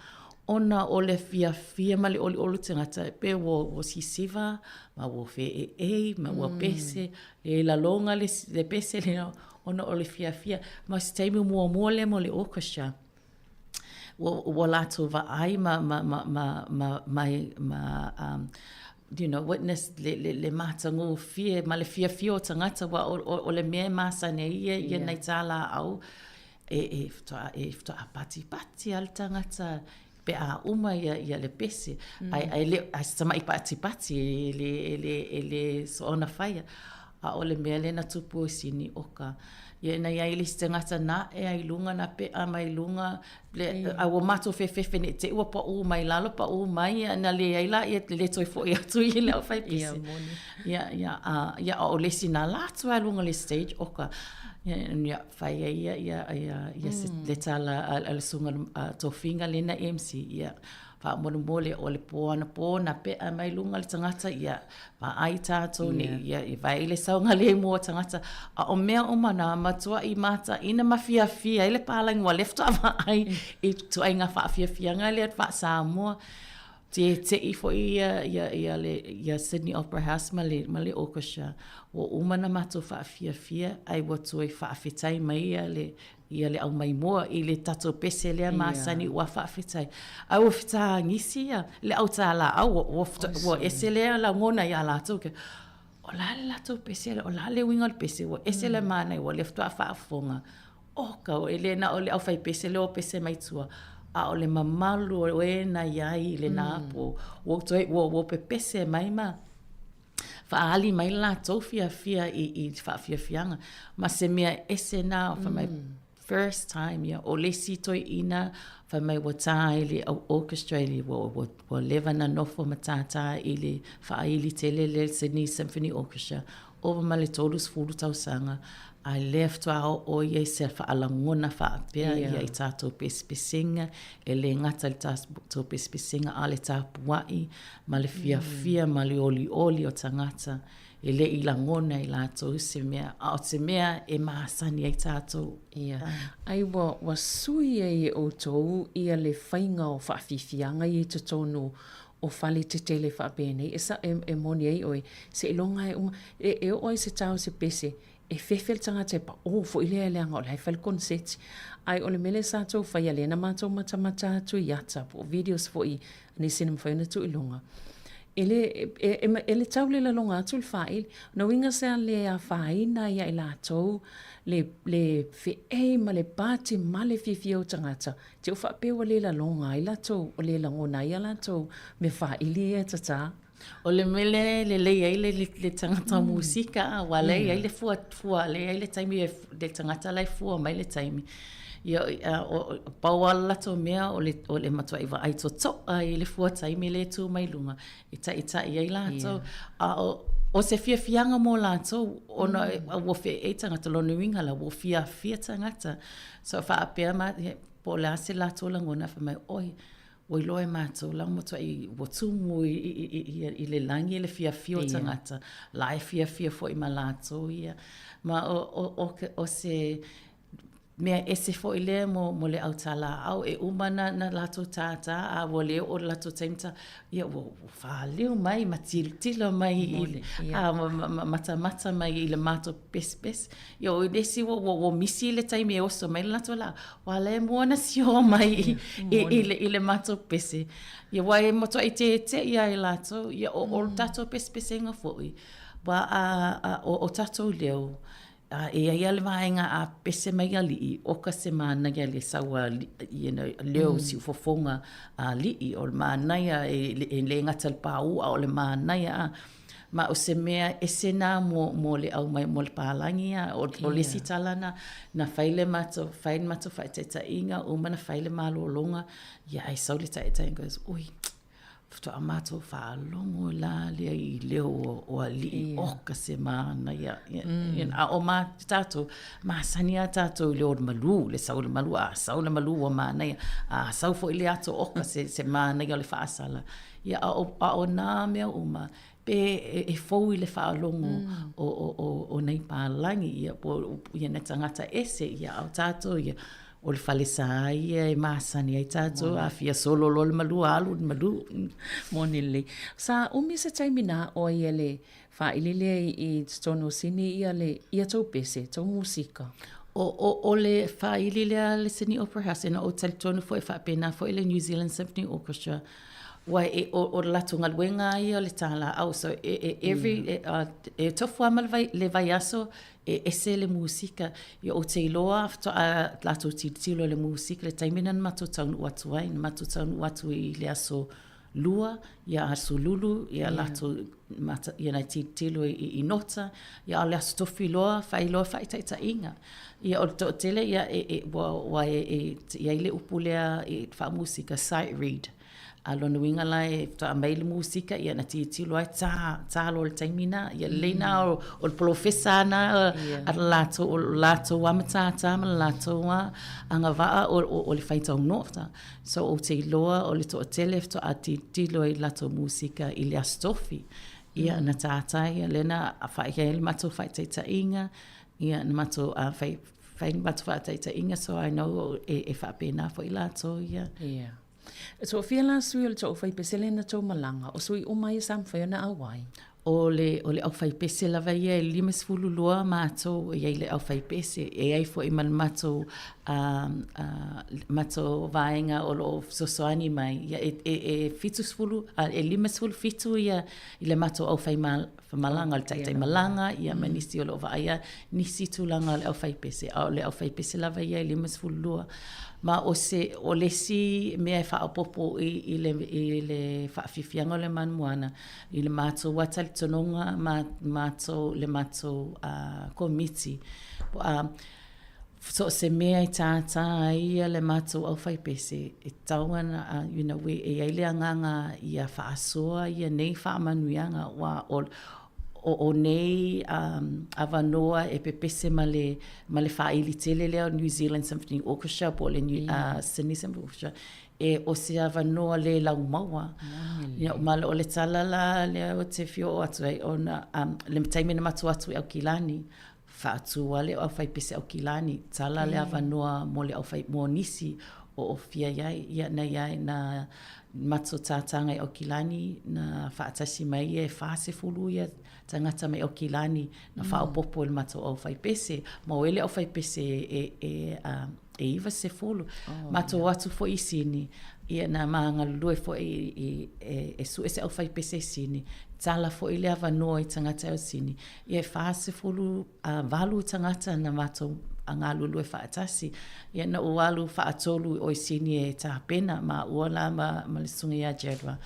ona o le fiafia ma le olioli o tagata e pe ua, ua sisiva ma ua feeei ma ua pese le laloga le, le pese lea ona o le fiafia ma se taimi muamua lea mo le orchestra ua, ua latou vaai ma, ma, ma, ma, ma, ma, ma um, you know, witness le, le, le matagofie ma le fiafia o tagata ua o, o, o le mea e masani ai ia, ia nai tālaau e, e faatoa, e faatoa patipati a le tagata pe a uma ia, ia le pese. Ai, ai le, ai se tama'i patipati e le, e le, e le soona faia. A o le mea lea na tupu i Sini oka. Ia ina iai le isi tagata na ae ai luga na pe'a mai luga, le, a ua matou fefefe ne i te i ua pa'ū mai lalo pa'ū mai, ia na leai la ia le toe fo'i atu i le aufaipese. Ia moni. Ia, ia, a, ia a o le isi na ala atu lava i luga o le stage, oka, ia, ia fai ai ia, ia, ia, ia se, le tala a, a le susuga a Tofiga lea na MC, ia, faamolemole o le pō anapō na pe'a mai luga le tagata, ia, vaai tātou nei, ia, ia vaai i le saogalemu o tagata, a o mea uma na matuai mataina ma fiafia ai le palagi ua lea faatoa vaai i ituaiga faafiafiaga lea faa-Samoa. Tete'i foi ia, ia, ia, le, ia Sydney Opera House ma le, ma le orchestra, ua uma na matou faafiafia ae ua toe faafetai mai ia le, ia le aumaimoa i le tatou pese lea masani ua faafetai. Ae ua fetagisi ia le au tālaau, ua, ua, ua ese lea lagona iā latou. Ke, o le a le latou pese lea, o le a le uiga o le pese, ua ese le manaia, ua le faatoa faafofoga. Oka, e le na o le aufaipese lea o pese mai tua, a o le mamalu o e na i ai i lena pō, ua toe, ua, ua pepese mai ma faaali mai le latou fiafia i, i faafiafiaga. Ma se mea ese nā, fai mai, first time, ia, o le isi toeaina, fai mai ua tā i le orchestra, i le, ua, ua, ua leva na nofo ma tātā i le faaili tele lea Sydney Symphony Orchestra, ova ma le 30 tausaga, a lea faatoa oo ia i se faalagona faapea yeah. ia i tātou pesepesega, e le gata i le tātou pesepesega, a le tapuai, ma le fiafia ma le olioli o tagata, e le i lagona i latou se mea, a o se mea e masani ai tātou. Ia. Ai ua, ua sui ai e outou ia le faiga o faafiafiaga ia i totonu o fale tetele faapenei, e sa, e, e moni ai oe, seiloga e uma, e, e oo ai se tao se pese, e fefe le tagata e paʻō foi lea leaga o la e fai le koneseti. Ae o le mea lea sa tou faia lea na matou matamata atu i ata po o videos foi a nisi na mafai ona tuu i luga, e le, e, e, e le tau le laloga atu le faaili. Lona uiga sa le afaina ai ia i latou le, le feei ma le pati ma le fiafia o tagata, te u faapea ua le laloga ai latou, ua le lagona ai a latou mea faaili ia e tatā. O le mea lea e lelei ai le, le, le tagata musika, aua lea e i ai le fua, fua, lea e i ai le taimi e, le tagata la e fua mai le taimi. Ia, o, o, pau lava le latou mea o le, o le matuai vaai totoa i le fua taimi lea e tu mai luga, e taita'i ai latou. A o, o se fiafiaga mo latou, ona ua feeei tagata, lona uiga la, ua fiafia tagata. So faapea ma, po o le a se latou lagona, fai mai, oi, Ua iloa e matou la ua matuai ua tumu i, i, i, i, i le lagi le fiafia o tagata, la e fiafia foi ma latou ia. Ma o, o, o, o se mea ese foi lea mo, mo le au tālaau, e uma na, na latou tātā, a ua le oo le latou taimi tā, ia ua, ua fāliu mai ma tilotilo mai i le, a, ma, ma, ma, matamata mai i le matou pesepese. Ia, o le isi ua, ua, ua misi le taimi e oso mai le latou lā, ua la e mua na sio mai i, i, i, le, i le matou pese. Ia, ua e matuai tete'i lava e latou, ia, o, o le tatou pesepesega foi, ua a, a, o, o tatou leo, a, e i ai lava le vaega a pese mai alii, oka se manaia le sau a, you know, leo siufofoga a alii, o le manaia e, e le gata i le pāū, a o le manaia a. Ma o se mea ese nā mo, mo le au mai, mo le pālagi a, o, o le isi tala na, na fai le matou, fai le matou faataitaiga, uma na fai le malologa, ia ai sau le taitai and goes, ui, Faatoa matou faalogo la lea i leo o alii oka se manaia. A o tatou, masani lava tatou i leo o le malū, le sau o le malū, a sau le malū ua manaia, a sau foi le ato oka se manaia o le faasala. Ia, a o, a o nā mea uma, pe e fou i le faalogo o nai palagi, ia, po o nai tagata ese, ia, a o tatou ia, O le falesa ia e masani ai tatou, a fia solo loa le malu, alu le malu. Moni lelei. Sa umi se taimi na aʻo ai e le faaili lea i totonu o Sini ia le ia tou pese, tou musika? O, o, o le faaili lea a le Sydney Opera House, ina o talitonu foi e faapena foi le New Zealand Symphony Orchestra, ua e, o, o le latou galuega lava ia o le tālaau. So, e, e, every, e, uh, e tofu lava ma le, vai, le vaiaso, E ese le musika. Ia ou te iloa faatoa latou tilotilo i le musika i le taimi lena na matou taunuu atu ai. Na matou taunuu atu i le aso Lua, ia aso Lulu, ia latou mata, ia nai tilotilo i, i nota, ia a o le aso Tofi loa, fai loa faataitaiga. Ia o le toatele, ia e, e, ua, ua e, e, i ai le upu lea i faamusika, sight read. A lona uiga la e faatoa aumai le musika, ia na tilotilo ai, tā, tā loa i le taimi lena. Ia lelei lena o, o le polofesa lena a le latou, o le latou lava matata ma le latou lava agavaa o, o, o le faitau nota. So ou te iloa o le toatele faatoa tilotilo i le latou musika i le Aso Tofi. Ia na tātā ia, lea na fai ai le matou faataitaiga, ia na matou fai, fai le matou faataitaiga, so I know e, e faapena foi latou ia. Yeah. E toafia la sui o le to'ufaipese lea na tou malaga, o sui uma ia sa mafai ona auai? O le, o le aufaipese lava ia e 52 matou e i ai le aufaipese, e i ai foi ma le matou, uh, uh, matou vaega o lo o fesoasoani mai. Ia e, e, e 70, uh, e 57 ia i le matou aufaima, Malaga, o le taitai malaga, ia ma nisi o lo o vaaia nisi tulaga o le aufaipese, a o le aufaipese lava ia e 52. Ma o se, o le isi mea e faaopoopo i, i le, i le faafiafiaga o le Mana Moana, i le matou lava talitonuga ma matou, le matou uh, komiti, uh, So o se mea e tātā ai ia le matou aufaipese, e tatau ana, you know, e i ai le agaga ia faasoa ia nei faamanuiaga, aua o, o, o nei um, avanoa e pepese ma le, ma le faaili tele lea o New Zealand Symphony Orchestra po o le New, uh, Sydney Symphony Orchestra, e o se avanoa le laumaua. Ia, ma o le tala la lea ou te fia oo atu ai, ona um, le taimi na matou atu i Aukilani, Faatu a le aufaipese Aukilani, tala le avanoa mo le aufai, mo nisi o o fia i ai, ia na i ai na matou tātāga i Aukilani, na faatasi mai ia e 40 ia tagata mai Aukilani, na faaopoopo i le matou aufaipese, ma o ai le aufaipese e, e, e 90. Matou o atu foi i Sini, ia na ma galulue foi i, e, e sue se aufaipese i Sini, tala foi le avanoa i tagata o Sini, Ia e 48 tagata na matou galulue faatasi. Ia na ou alu faatolu i Sini e tapena maua la ma, ma le susuga ia Jadwa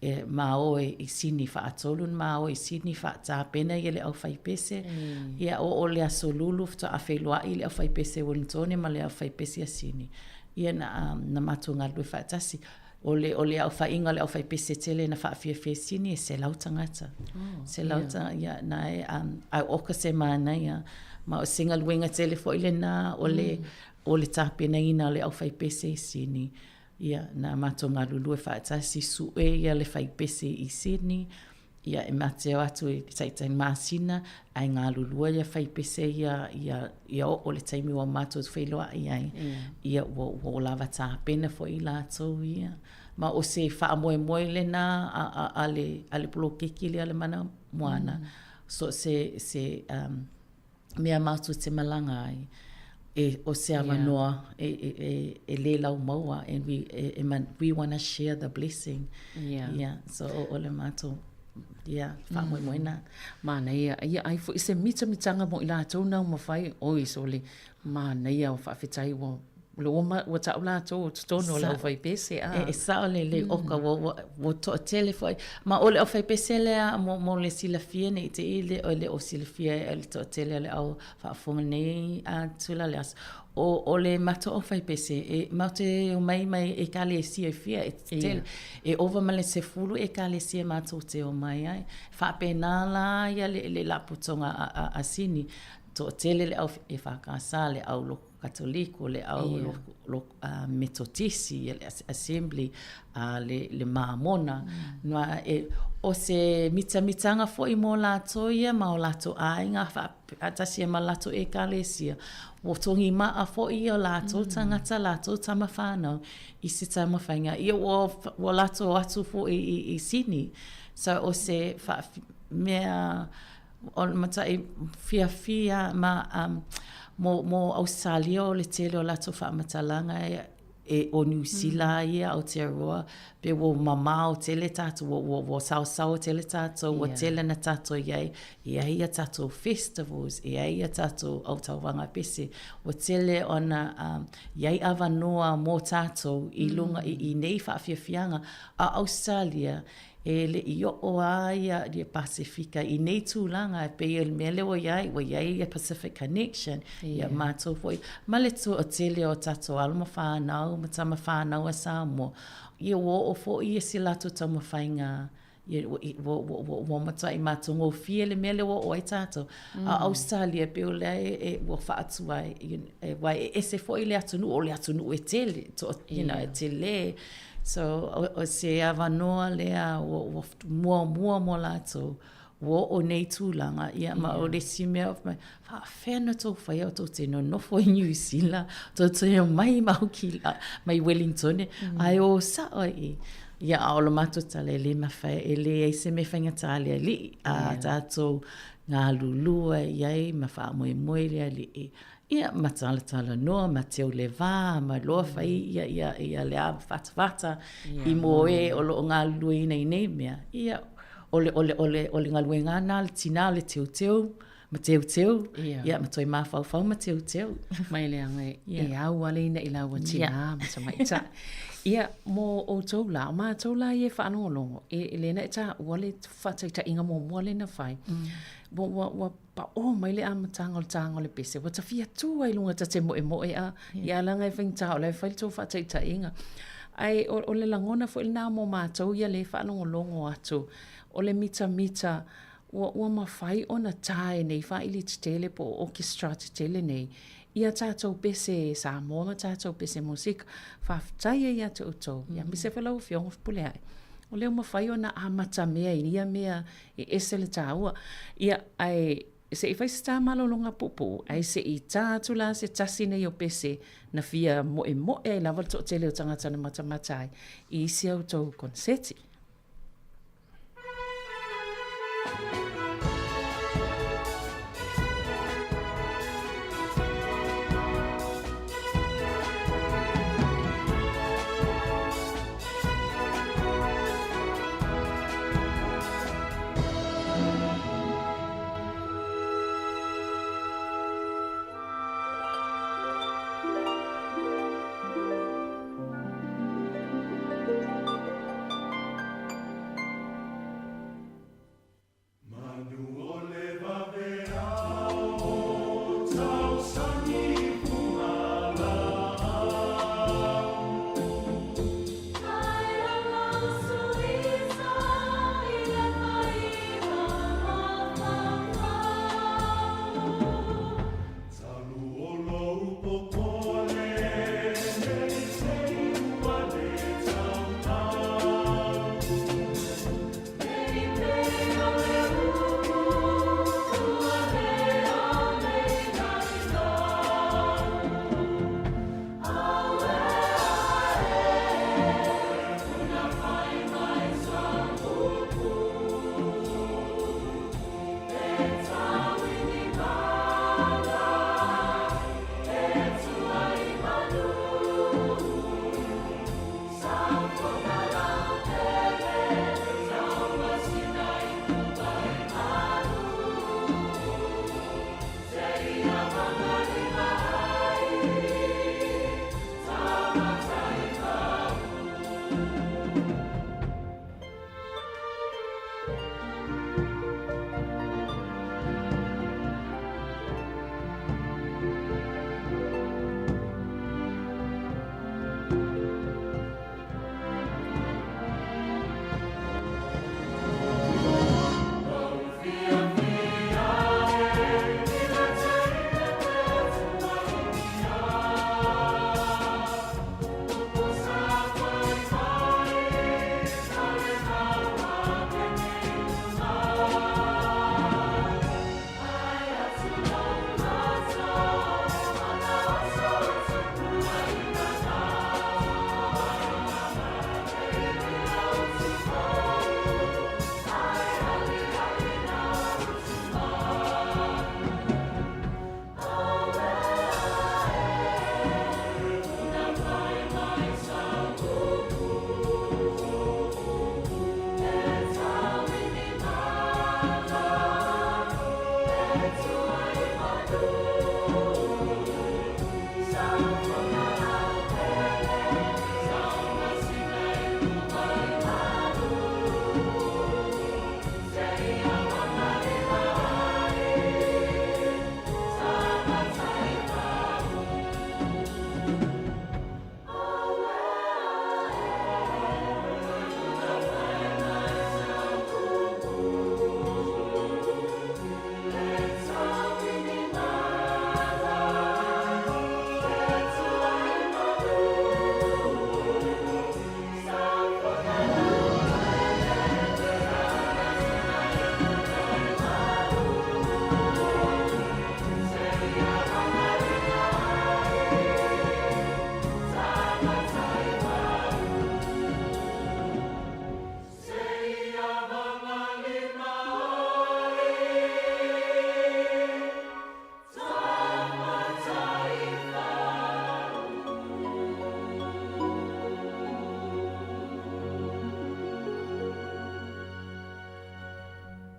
e ma o i Sini faatolu na ma o i Sini faatapena ia le aufaipese. Mm. Ia o o le aso Lulu faatoa feiloai le aufaipese Wellingtone ma le aufaipese ia Sini. Ia na, um, na matou galulue faatasi. O le, o le aofaiga o le aufaipese tele na faafiafia i Sini e 100 tagata. Oh, 100 yeah. tagata, ia, na e, um, ai oka se manaia. Ma o se galuega tele foi lena o le, mm. o le tapenaina o le aufaipese i Sini. Ia, na matou galulue faatasi sue ia le faipese i Sydney. Ia, e mate o atu i taitai masina, ae galulue ia faipese ia, ia, ia oo le taimi ua matou feiloai ai. Yeah. Ia, ua, ua lava tapena foi i latou ia. Ma o se faamoemoe lena a, a, a, le, a le poloketi lea le Mana Moana. Mm. So se, se um, mea matou te malaga ai, e, o se avanoa yeah. e, e, e, e le laumaua, and we, e, e, we wanna share the blessing. Yeah. Yeah. So, o, o le matou, yeah, faamoemoe na. Mm. Manaia, ia ai foi se mitamitaga mo i latou na ua mafai, oi sole, manaia o faafetai ua. Ua ua ta'u latou o totonu o le aufaipese a. E sa'o lelei oka ua ua ua to'atele foi ma o le aufaipese lea mo mo le silafia ne i te i le le o silafia e le to'atele o le au faafofoga nei a tula le aso o o le matou aufaipese e matou te omai mai ekalesia e fia e tele e ova ma le 10 ekalesia matou te omai ai faapena la ia le le laapotoga a a a Sini to'atele le au EFKS le au lotu Katoliko, le au yeah. loku, loku, uh, Metotisi, le Assembly, uh, le, le Māmona. Mm. Noa, e, o se mitamitaga foi mo latou ia ma o latou aiga faatasi ma latou ekalesia. Ua togi maa foi ia o latou mm. tagata, latou tama whānau i se taumafaiga. Ia ua, ua latou atu foi i, i Sini. So o se wha, mea O le mata'i fiafia ma um, mo, mo Ausetalia o le tele o latou faamatalaga e, e o Niu Sila mm. ia Aotearoa pe ua mamao tele tatou, ua, ua, ua saosaoa tele tatou, ua yeah. tele na tatou iai, e ai ia tatou festivals, e ai ia tatou autauvaga pese, ua tele ona um, iai avanoa mo tatou i lunga mm. i, i nei faafiafiaga. A Ausetalia, E le i oo a ia ia Pasefika i nei tulaga e pei o le mea lea ua i ai, ua i ai ia Pacific Connection, yeah. ia mātou foi, ma le toatele o tatou alo ma whānau, ma tama whānau a Samoa, ia ua oo foi ia si latou taumafaiga, ia, ua, ua, ua, ua, ua matuai matagofie le mea lea ua oo ai tatou. Mm. A Australia, pei o lea e, e, ua faatuai, e, wai e ese foi le atunuu, o le atunuu e tele, to, you know, e tele, So, o, o se avanoa lea ua, ua muamua mo latou, ua oo nei tulaga, ia, ma o le isi mea, mai, faafefea ona tou faia o tou te nonofo i Niu Sila, tou te omai ma Aukila, mai Wellingtone, mm. ae o sa'o i, ia, a o le matou tala e le mafai, e leai se mea faigata le alii, a yeah. tatou galulue i ai ma faamoemoe le alii, Ia, ma talatalanoa, ma teu le va, ma loa mm. fai ia, ia, ia le āfatafata yeah. i mō e o loo galulueina i nei mea. Ia, o le, o le, o le, o le galuega na, le tinā, le teuteu, ma teuteu, yeah. ia, ma toe mafaufau ma teuteu. Mai le anga e, yeah. e au ale ina i laua tinā, yeah. ma tamaita. Ia, mō outou la, o mātou la i e whaalongolongo, e, e lena e tā ua le whataitaiga muamua le na whai. Mm. Ua, ua, ua paʻō mai le amataga o le tāga o le pese, ua ta fia tū ai i luga ta te moemoe a, ia leaga e faigata o la e fai le tou faataitaiga. Ae o, o le lagona foi lena mo matou ia lē faalogologo atu, o le mitamita ua, ua mafai ona tā e nei faaili tetele po o orchestra tetele nei ia tatou pese Samoa ma tatou pese musika. Faafetai ai ia te outou, ia aemaise foi lau Afioga Fepuleai, o lea ua mafai ona amatamea i ia mea E ese le tāua. Ia, ae se i fai se tā malologa puupuu, ae se i tā atu la se tasi nei o pese na fia moemoe ai lava le toatele o tagata na matamata ai i isi a outou koneseti.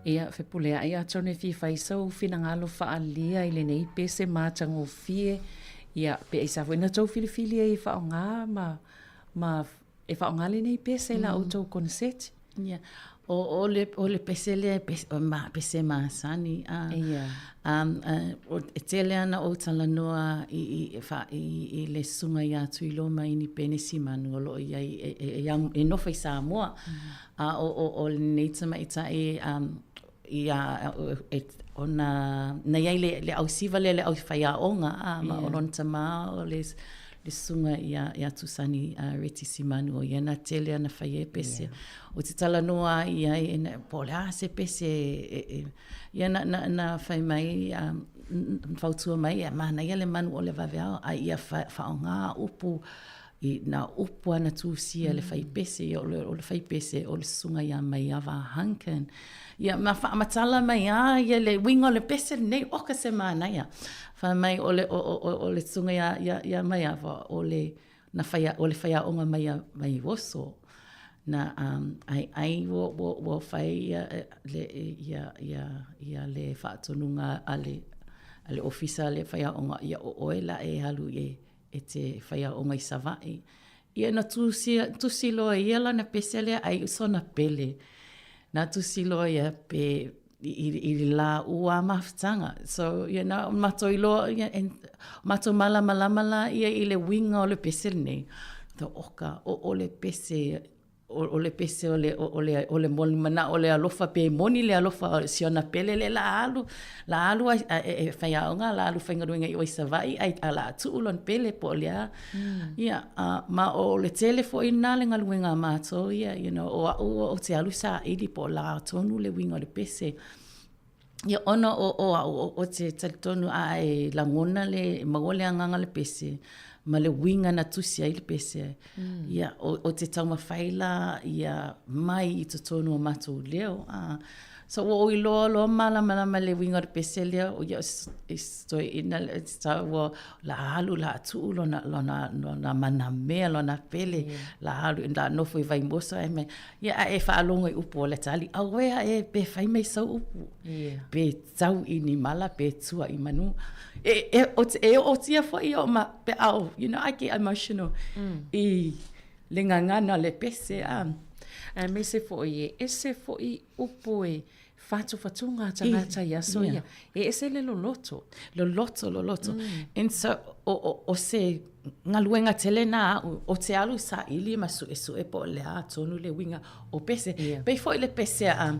Ia, fepuleai atonu e fia fai sou finagalo faaalia i lenei pese matagofie, ia, pe aisea foi na tou filifili ai e faaaoga ma, ma e faaaoga lenei pese i la outou koneseti? Ia, o, o le, o le pese lea e pese, o ma, pese masani. A, Ia. Um, uh, e tele ana ou talanoa i, i, i, i, i le susuga iā Tuiloa ma Inipene Simanu o lo o i ai e, e, e, e nofo i Samoa. Mm. A o, o, o lenei tamaitai um, ia, e, ona, na i ai le, le ausiva lea le au faiaoga, a, ma yeah. o lona tamā o le, le susuga ia, ia Tusani uh, Reti Simanu o ia na tele ana fai e pese. Yeah. O te talanoa ai ai, e, na, po o le a se pese e, e, ia na, na, na fai mai, um, fautua mai, e manaia le manu o le vaveao, a ia fa, faaaoga upu I nā upu a na tusia le faipese, ia o le, o le faipese o le susuga ia Maiava Hunkin. Ia, ma faamatala mai a ia le uiga o le pese lenei, oka se manaia. Fai mai o le, o, o, o, o le susuga ia, ia, ia Maiava, o le, na whaia, o le whaiaonga mai a mai oso. Na um, ai, ai ua, ua, ua whai ia, le, ia, ia, ia le whaatonuga a le, a le ofisa le whaiaonga, ia o oe la e alu e, e te faiaoga i Savaʻi. Ia na tusi, tusi loa ia lana pese lea ai sona pele. Na tusi loa ia pe i, i, i le lā ua mafutaga. So, ia na matou iloa, ia, and, matou malamalama la ia i le uiga o le pese lenei. To oka, o, o le pese o le pese o le, o le, o le moni manaʻo o le alofa pe moni le alofa o si ona pele le la alu, la alu ai, a, e, e faiaoga, la alu faigaluega i o i Savaʻi, ai, a la tuu lona pele po o le a. Mm. Ia, a, ma o le tele foʻi na le galuega a mātou ia, you know, o aʻu o te alu saʻili po o la tonu le uiga o le pese. Ia, ona o, o au, o, o te talitonu a e lagona le, maua le agaga le pese, ma le uiga na tusi ai le pese. Mm. Ia, o, o te taumafai la, ia, mai i totonu o matou leo. A, so ua ou iloa loa malamalama le uiga o le pese lea, o ia, so ina, sa ua, la alu, la tuu lona, lona, lona manamea, lona pele, yeah. la alu, la nofo i Vaimoso, ai mai, Ia, a e faalogo i upu o le tali, auea e pe fai mai sau upu. Yeah. Pe tau i ni mala, pe tua i manu. E, e, o, e ootia foi o ma, pe au, you know, I get emotional. Mm. I le gagana le pese, a. Aemaise foi e ese foi upu e whatowhatunga a tangata i aso ia. E ese le loloto. Loloto, loloto. Mm. And so, o, o, o se galuega tele na aʻu, o te alu saʻili ma suʻesuʻe po o le a tonu le uiga o pese. Yeah. Pei foi le pese a,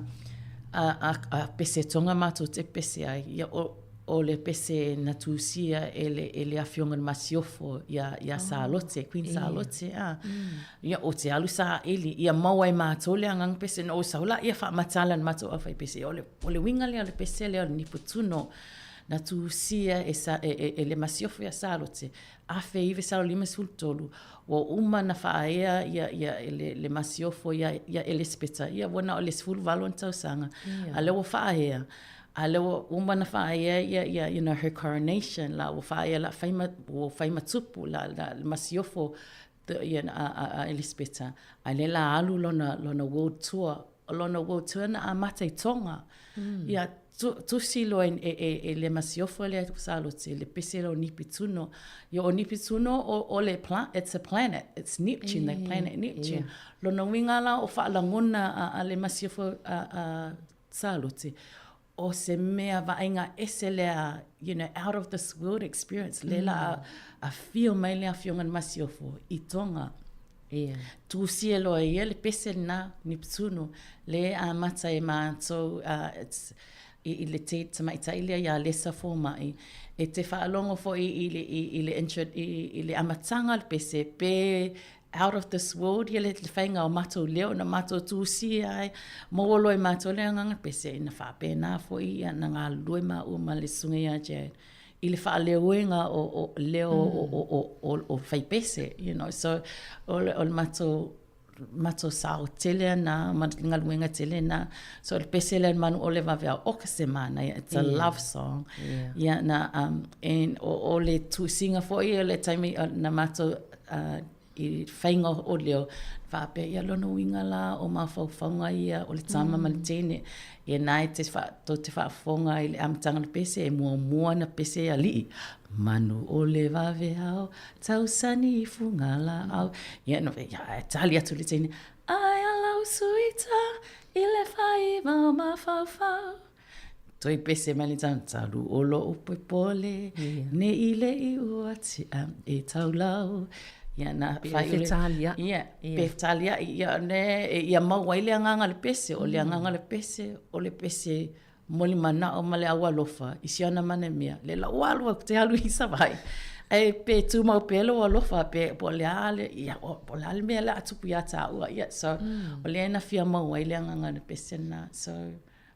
a, a, a pese Tonga matou te pese ai, ia o, o le pese na tusia e le, e le afioga le Masiofo ia, ia oh. Salote, Queen yeah. Salote. A. Mm. Ia o te alu saʻili, ia maua e matou le agaga pese na o sau la ia faamatala na matou au fai pese. O le, o le uiga lea o le pese lea o le Niputuno na tusia e, sa, e, e, e le Masiofo ia Salote, 1953, ua uma na faaea ia, ia, le, le Masiofo ia, ia Elesepeta, ia ua na o le 18 ona tausaga, yeah. a lea ua faaea, a lea ua uma na faaea ia, ia, you know, her coronation, la ua faaea la fai ma, ua fai ma tupu, la, la, le Masiofo ia, a, a, a Elesepeta, a lea la alu lona, lona world tour, o lona world tour na amata i Tonga. Mm. Ia, tu, tusi loa e, e, e, e le masiofo lea Salote, le pese lea o Nipituno. Ia, o Nipituno, o, o le pla, it's a planet, it's Neptune, the planet Neptune. Yeah. Lona uiga la o faalagona a, a le masiofo a, a Salote, o se mea vaaiga ese lea, you know, out of this world experience, le la mm. afio mai le afioga le masiofo i Tonga. Yeah. Tusia loa ia le pese lena, Niptuno, le amata e mātou, uh, it's, i, i le te tamaitai lea ia Lesa Fōma'i, e te faalogo foi i le, i, i le, intro, i, i le amataga o le pese, pe out of this world ia le, le faiga o matou leo na matou tusia ai, maua loa e matou le agaga pese, ina faapena foi ia na galulue maua ma le susuga ia Jad i le faaleoega o, o leo mm. o, o, o, o, o faipese, you know, so o le, o le matou matou sao tele ana, ma le galuega tele na. So le pese le manu o le vaveao, o ka se manaia, it's a yeah. love song. Yeah. Yeah, na, um, and o, o le tusiga foi o le taimi na matou uh, i faiga o leo, faapea, ia lona uiga la o mafaufauga ia o le tama ma le teine, ia na e te wha, tou te faafofoga i le amataga o le pese, e muamua na pese e alii, manu o le vaveao, tausani i fugalaau. Ia, no, ia, e tali atu le teine, ai a lau suita i le faiva o mafaufau. Toe pese mai le tama, talu o lou poipole, ne i le i ua tia e taulau. Ia, na Pe whai ule. Fetalia. Ia, pe fetalia. Ia, ne, ia mau ai le agaga le pese, o le agaga le pese, o le pese mo le manao ma le aualofa i si ana manemea, le lau alu au te alu i Savaii. Ae pe tumau pea lou alofa, pe po o le a le, ia, po o le a le mea o le a tupu iā tāua. Ia, so, o lea na fia maua ai le agaga o le pese lena. So,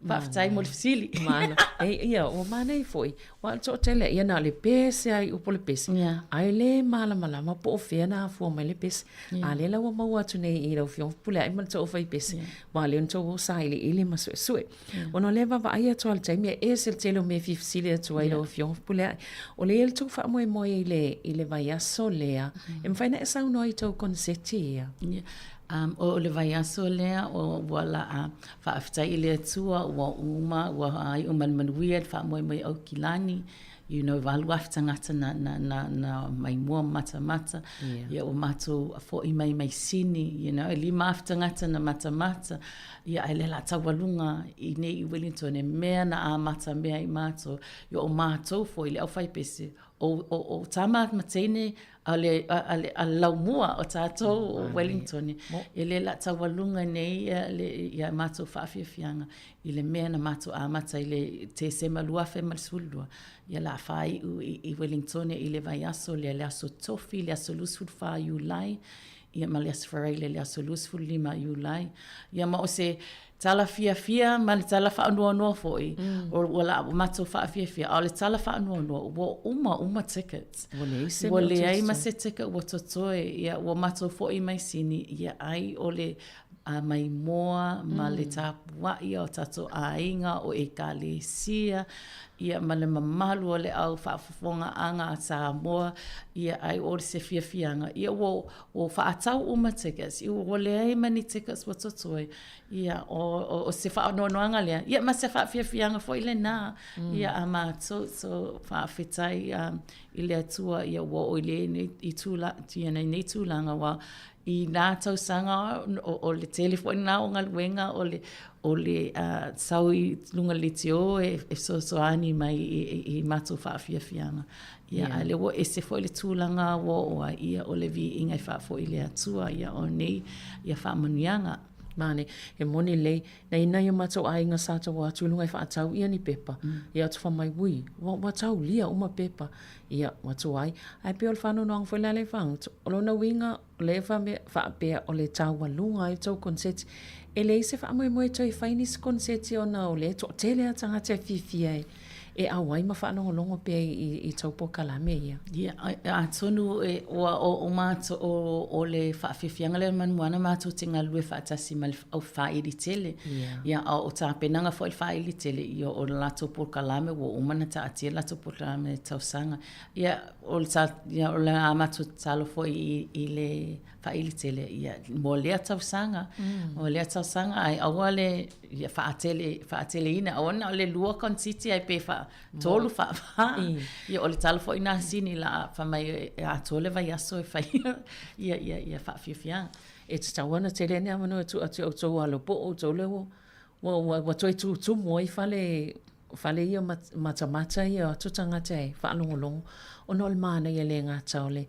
faafetai mo le fesili. Malo. E, ia, ua manaia foi. Ua toatele, ia na o le pese ai upu o le pese. Yeah. Ae le malamalama po o fea na afua mai le pese. Yeah. A lea la ua maua atu nei i lau Afioga Fepuleai ma le tou fai pese. Yeah. Ua lea ona tou sailiili ma suesue. Yeah. Ona o lea e vaavaai atu lava i le taimi e ese le tele o mea e fia fesili atu ai Yeah. lau Afioga Fepuleai. O lea e le tou faamoemoe i le, i le vaiaso lea. E mafai ona e saunoa i tou koneseti ia? Yeah. Um, o le vaiaso lea, o, ua la a faafetai i le Atua, ua uma, ua iu ma le manuia le faamoemoe i Aukilani, you know, 8,000 tagata na, na, na, na mai mua ma matamata. Yeah. Ia, ua matou fo'i mai mai Sini, you know, e 5,000 tagata na matamata. Ia, ae lea la taualuga i nei i Wellington, e mea na amata mea i matou. Ia, o matou foi, le aufaipese, o, o, o tama ma teine a le, a, a le, a le laumua o tatou o Wellington. E le la taualuga nei ia, le, ia matou faafiafiaga i le mea na matou amata i le Tesema 2012, ia la faaiu i, i Wellington i le vaiaso lea, le aso Tofi, le aso 24 Iulai, ia ma le aso Faraile le aso 25 Iulai. Ia ma o se tala fiafia ma le tala faanoanoa foi, mm. o ua la matou faafiafia, a o le tala faanoanoa, ua uma uma tickets. Ua leai se Ua leai ma se ticket ua totoe, ia ua matou foi mai Sini, ia ai o le a maimoa ma le tapuai o tatou aiga o ekalesia, ia ma le mamalu o le au faafofogaaga a Samoa, ia ai o se fiafiaga, ia ua, ua faatau uma tickets, ia ua leai ma ni tickets ua totoe, ia o, o, o se faanoanoaga lea, ia ma se faafiafiaga foi lenā, ia a matou, so faafetai um, i le Atua, ia ua oo i lenei itula, ia nei tulaga, ua I nā tausaga, o, o le tele foi lena o galuega o le, o le uh, sau i luga leitio e, e fesoasoani mai i, i, i matou faafiafiaga. Ia, yeah. a lea ua ese foi le tulaga ua oo ai, ia, o le viiga e faafoi i le Atua, ia, o nei, ia faamanuiaga. Mane, e moni lelei, nei nai o matou aiga sa tau atu i luga e faatau ia ni pepa, ia atu fai mai, ui, ua, ua taulia uma pepa, Ia, ua tuai. Ae pei o le faanoanoaga foi la lea e faagutu, o lona uiga, o lea e faapea o le taualuga ai tou koneseti. E leai se faamoemoe e toe fai nisi koneseti ona o lea e toatele lava tagata e fiafia e e auai ma faalogologo pea i tou polokalame ia. Ia, atonu e, ua o, o matou, o, o le faafiafiaga lea manuana matou te galulue faatasi ma le au faaili tele. Ia. Ia, a o tapenaga foi le faaili tele, ia o le latou polokalame ua uma ona taatia le latou polokalame i le tausaga. Ia, o le ta, ia, o le a matou tatalo foi i, i le faaili tele, ia, mo lea tausaga, mm. mo lea tausaga, ae aua le, ia, faatele, faateleina, aua na o le lua koneseti ae pe faa, tolu faa, ia, o le tala foi na sini la, fai mai e atoa le vaiaso e fai, ia, ia, ia faafiafiaga. E tatau ana tele ane avanoa e tuu atu i outou alo po o outou lea ua, ua, ua, ua toe tutumu ai fale, fale ia matamata ia o atu tagata e faalogologo ona o le manaia le gata o le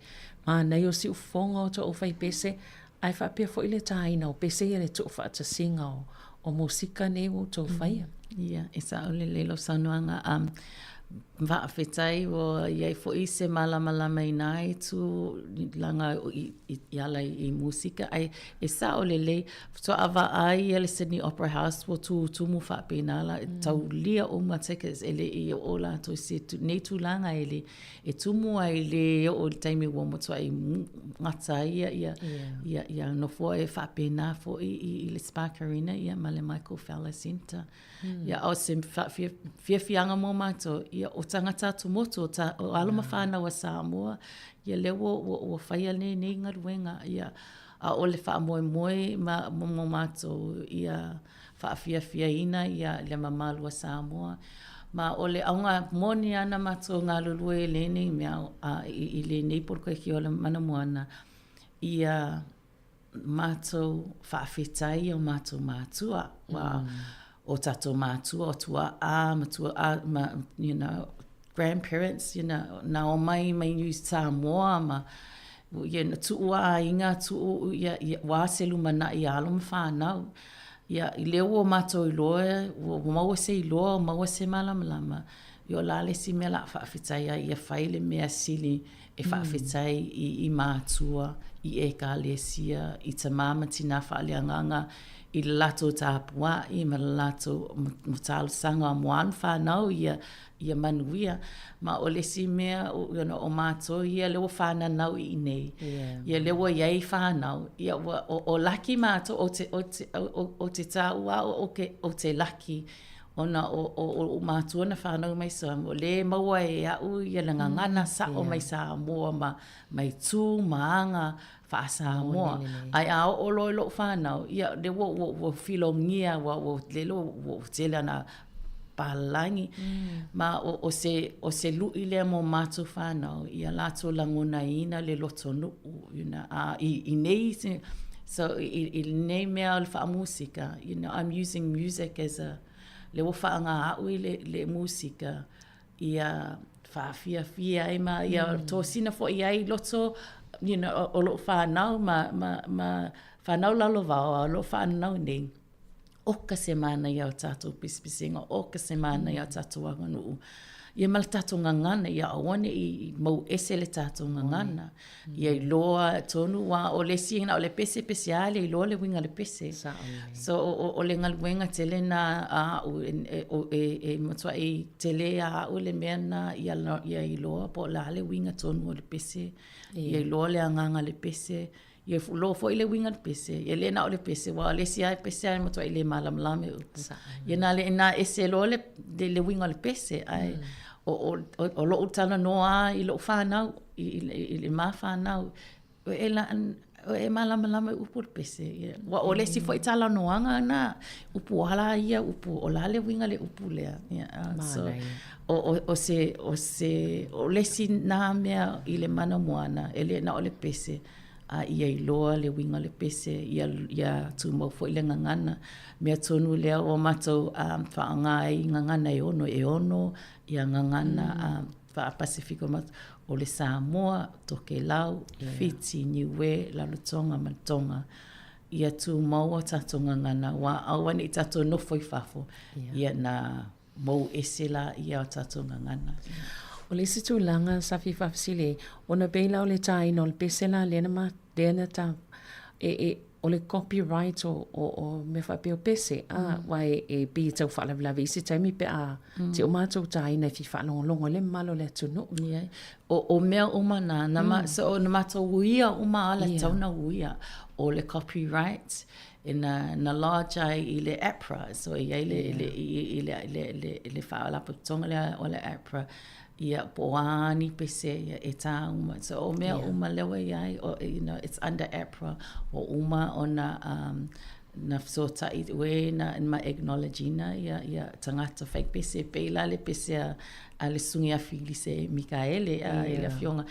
manaia o siufofoga o tou fai pese ae faapea foi le taina o pese ia le tuufaatasiga o, o musika nei ua outou faia. Ia, e sao lelei lau saunoaga. Um, faafetai ua i ai foi se malamalama i nā itu laga i, i, i ala i, i musika, ae e sao lelei, faatoa vaai ia le Sydney Opera House ua tutumu faapena la, mm. taulia uma tickets e le i oo latou i se nei tulaga e le e tumu ai le oo i le taimi ua matuai gata ai ia ia yeah. ia, ia nofoa e faapena foi i, i le Spark Arena ia ma le Michael Fowler Centre. Mm. Ia o se fiafiaga mo matou, ia ia, o tagata atumotu, o, ta, o alo ma whānau a Samoa, ia lea ua, ua, ua whaia nei nei galuega, ia, a o le faamoemoe ma, mo, mo mātou, ia, faafiafiaina ia le mamalu a Samoa. Ma o le auga moni ana mātou galulue i lenei mea, a, i, i lenei poloketi o le Mana Moana, ia mātou faafetai i o mātou mātua. Wa, mm. o tātou mātua, o tua'a, matua'a, ma, you know, grandparents, you know, na o mai mai New Samoa, ma, you know, tu'u āiga, tu'u, ia, ia, wā se lumana'i ia alo ma whānau. Ia, i lea ua mātou iloa, ua maua se iloa, ua maua se malamalama, ia o la le isi mea la a faafetai ai, ia fai le mea sili e faafetai i, i mātua, i ekalesia, i tamā ma tinā faaleagaga, i le latou tapua'i ma le latou mo talosaga mo alo ma whānau ia, ia manuia. Ma o le isi mea, o, you know, o mātou ia lea ua whānanau i inei. Yeah. Ia lea ua iai whānau. Ia ua, o, o laki mātou, o te, o te, o, o, o te tāua o, o, ke, o te laki, ona o, o, o, o mātua na whānau mai Samoa. Le maua e a'u ia le gagana sa'o yeah. mai Samoa ma mai tū ma aga faa-Samoa. Ae a oo loa i lo'u whānau, ia le ua, ua, ua filogia, ua, ua, le ua, ua tele ana palangi. Mm. Ma o, o, se, o se lu'i lea mo mātou whānau, ia lātou lagonaina le loto nu'u, you know, a, i, i nei, so i, i nei mea o le faamusika, you know, I'm using music as a, le ua whaanga a'u i le, le musika, ia faafiafia ai ma ia mm. tosina fo'i ai i loto you know, o, o lo'u whānau ma, ma, ma whānau lalo vao a o lo'u whānau nei oka se mānaia o tātou pisipisiga, oka se mānaia o tātou aganuu. Ia ma le tātou gagana, ia aua ne'i mau ese le tātou gagana. Ia iloa tonu ua o le isi na o le pese pese a le iloa le uiga o le pese. So o, o, o le galuega tele na a a'u e, e, e, e matua'i tele a a'u le mea na ia, ia iloa po o le a le uiga tonu o le pese. Ia iloa le agaga o le pese. Ia loa foi le uiga o le pese. Ia le na o le pese, ua o le isi a pese a e matua'i le malamalama i upu. Ia na le na ese loa le, le, le uiga o le pese, ae mm. o, o, o, o lo'u talanoa a i lo'u whānau, i, i, i le mā whānau, e, la, e malamalama i upu o le pese. Ia. Ua o le isi foi talanoaga na, upu ala ia, upu, o la le uiga le upu lea. Ia, so, o, o, o se, o se, o le isi nā mea i le mana moana, e le na o le pese, a ia iloa le uiga o le pese, ia, ia tumau foi le gagana. Mea tonu lea ua matou um, faaaoga ai gagana e ono, e ono ia gagana mm. um, faa-Pasifika o o le Samoa, Tokelau, yeah. Fiti, Niue, Rarotonga ma Tonga. Ia tumau o tātou gagana, ua aua ne'i tātou nofo i fafo, yeah. ia na mou ese la ia o tātou gagana. O le isi tulaga sa fia faafesili ai, ona pei la o le tāina o le pese la lea na ma, lea na tā, e, e, o le copyright o, o, o mea faapea o pese, a, mm. wa e, e pei e tau faalavelave i se taimi pe a mm. te o mātou tāina e fia faalogologo i le mamalu o le atunuu. Yeah. O, o mea uma nā, na, ma, mm. so, na mātou uia uma ala yeah. tau na uia o le copyright, e na, na lodge ai i le APRA, so e iai le, yeah. le, i, i, le, le, le, le faalapotopotoga lea o le APRA, ia po o a ni pese ia e tā uma. So o mea yeah. uma lea ua iai, o, you know, it's under APRA, o uma ona um, na fesota'i ue na ma acknowledge ina ia, ia tagata fai pese, pei la le pese a, a le susuga ia Filise Mikaele, a, yeah. i le afioga.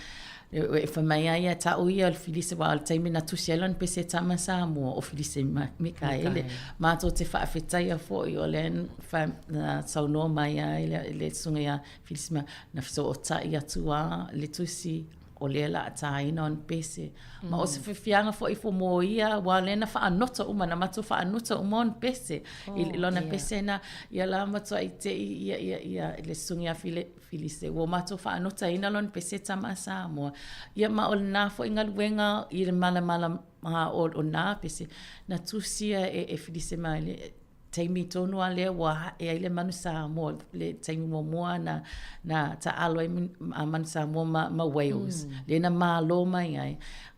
E fai mai ai ia ta'u ia o le Filise, aua o le taimi na tusi ai lana pese tama Samoa, o Filise Mikaele. Matou te faafetaia foi o lea na saunoa mai ai le, le susuga ia Filise ma na fesoota'i atu a le tusi o lea la a tāina ona pese. Ma o se fiafiaga foi fo mo ia, aua o lea na faanota uma, na matou faanota uma ona pese. Oh, I lona yeah. pese na, ia la matua'i te'i ia, ia, ia, le susuga ia File, Filise, ua matou faanotaina lona pese tama a Samoa. Ia ma o lenā foi galuega i le malamala ma o, o nā pese, na tusia e, e Filise ma le taimi tonu a lea ua haʻe ai le manu Samoa, le taimi muamua na, na taalo ai a manu Samoa ma, ma Wales. Mm. Le na malo mai ai.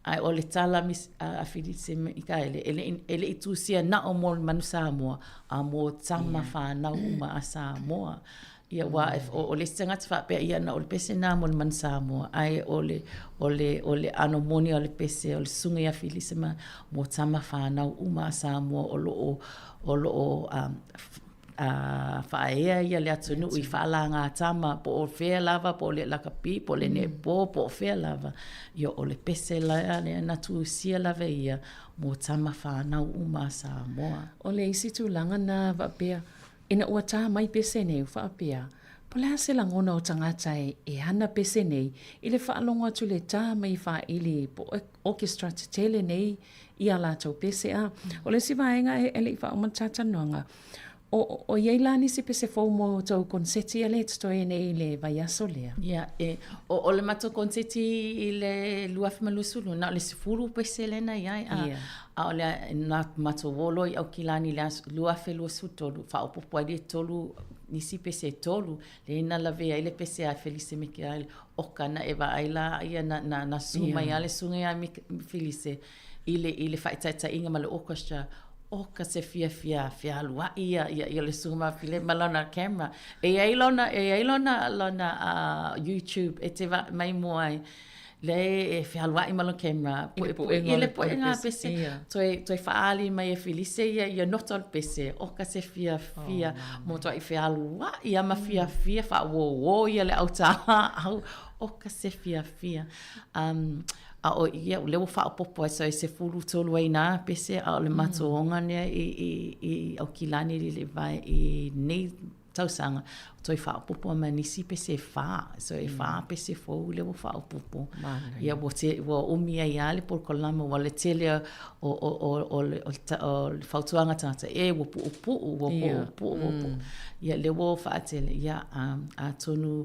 Ae o le tala mis, a, a Filise Mikaele, e le'i, e le'i tusia na o mo le manu Samoa, a mo tama yeah. whānau uma a Samoa. Ia, aua o le isi tagata faapea, ia na o le pese lena mo le Manu Samoa, ae o le, o le, o le ʻano moni o le pese o le Susuga ia Filise ma mo tama fanau uma a Samoa o lo o, o lo o a faaea ia le atunuu i faalāgātama po o fea lava, po o le lakapi, po o le neʻepō, po o fea lava. Ia, o le pese lea na tusia lava ia mo tama fanau uma a Samoa. O le isi tulaga na faapea, ina ua tā mai pese nei, ua faapea, po o le a se lagona o tagata e ana pese nei i le faalogo atu i le tā mai faaili po o orchestra tetele nei i a latou pese a. O le isi vaega e le i faauma le talatalanoaga, o, o i ai la nisi pese fou mo tou koneseti ia lea e totoe nei i le vaiaso lea? Ia, e, o, o le matou koneseti i le 2020, na o le 10 pese lea na i ai, a, yeah. a o le na matou o loa i Aukilani i le aso 2023, faaopoopo ai le tolu, nisi pese e tolu, lea na lavea ai le pese a Felise Mikeaele, oka na e vaai la ia na, na, na susu mai lava le susuga ia Felise i le, i le faataitaiga ma le orchestra, oka se fiafia fealuai ia, ia, ia le susuga ma File ma lana camera. E i ai lona, e i ai lona, lona uh, YouTube e te va, mai mua ai. Lea e fealuai ma lona camera. I le puega, i le puega pese. Toe, toe faaali mai e Felise ia, ia nota o le pese. Oka se fiafia. Oh, mo toai fealuai ia ma fiafia faauōō ia le au tālāau. Oka se fiafia. Um, a o ia, lea ua faaopoopo ai, so e 13 ai nā pese, a o le matou oga lea i, i, i Aukilani i le vae i nei tausaga, toe faaopoopo ma nisi pese e whā. So e whā pese fou lea ua faaopoopo. Ia ua, te, ua umi ai lava le polokalame, ua le tele o, o, o, o, le, o, le, o le fautuaga tagata, e ua puupuu, ua puupuu, ua puupuu. Ia lea ua faatele, ia um, atonu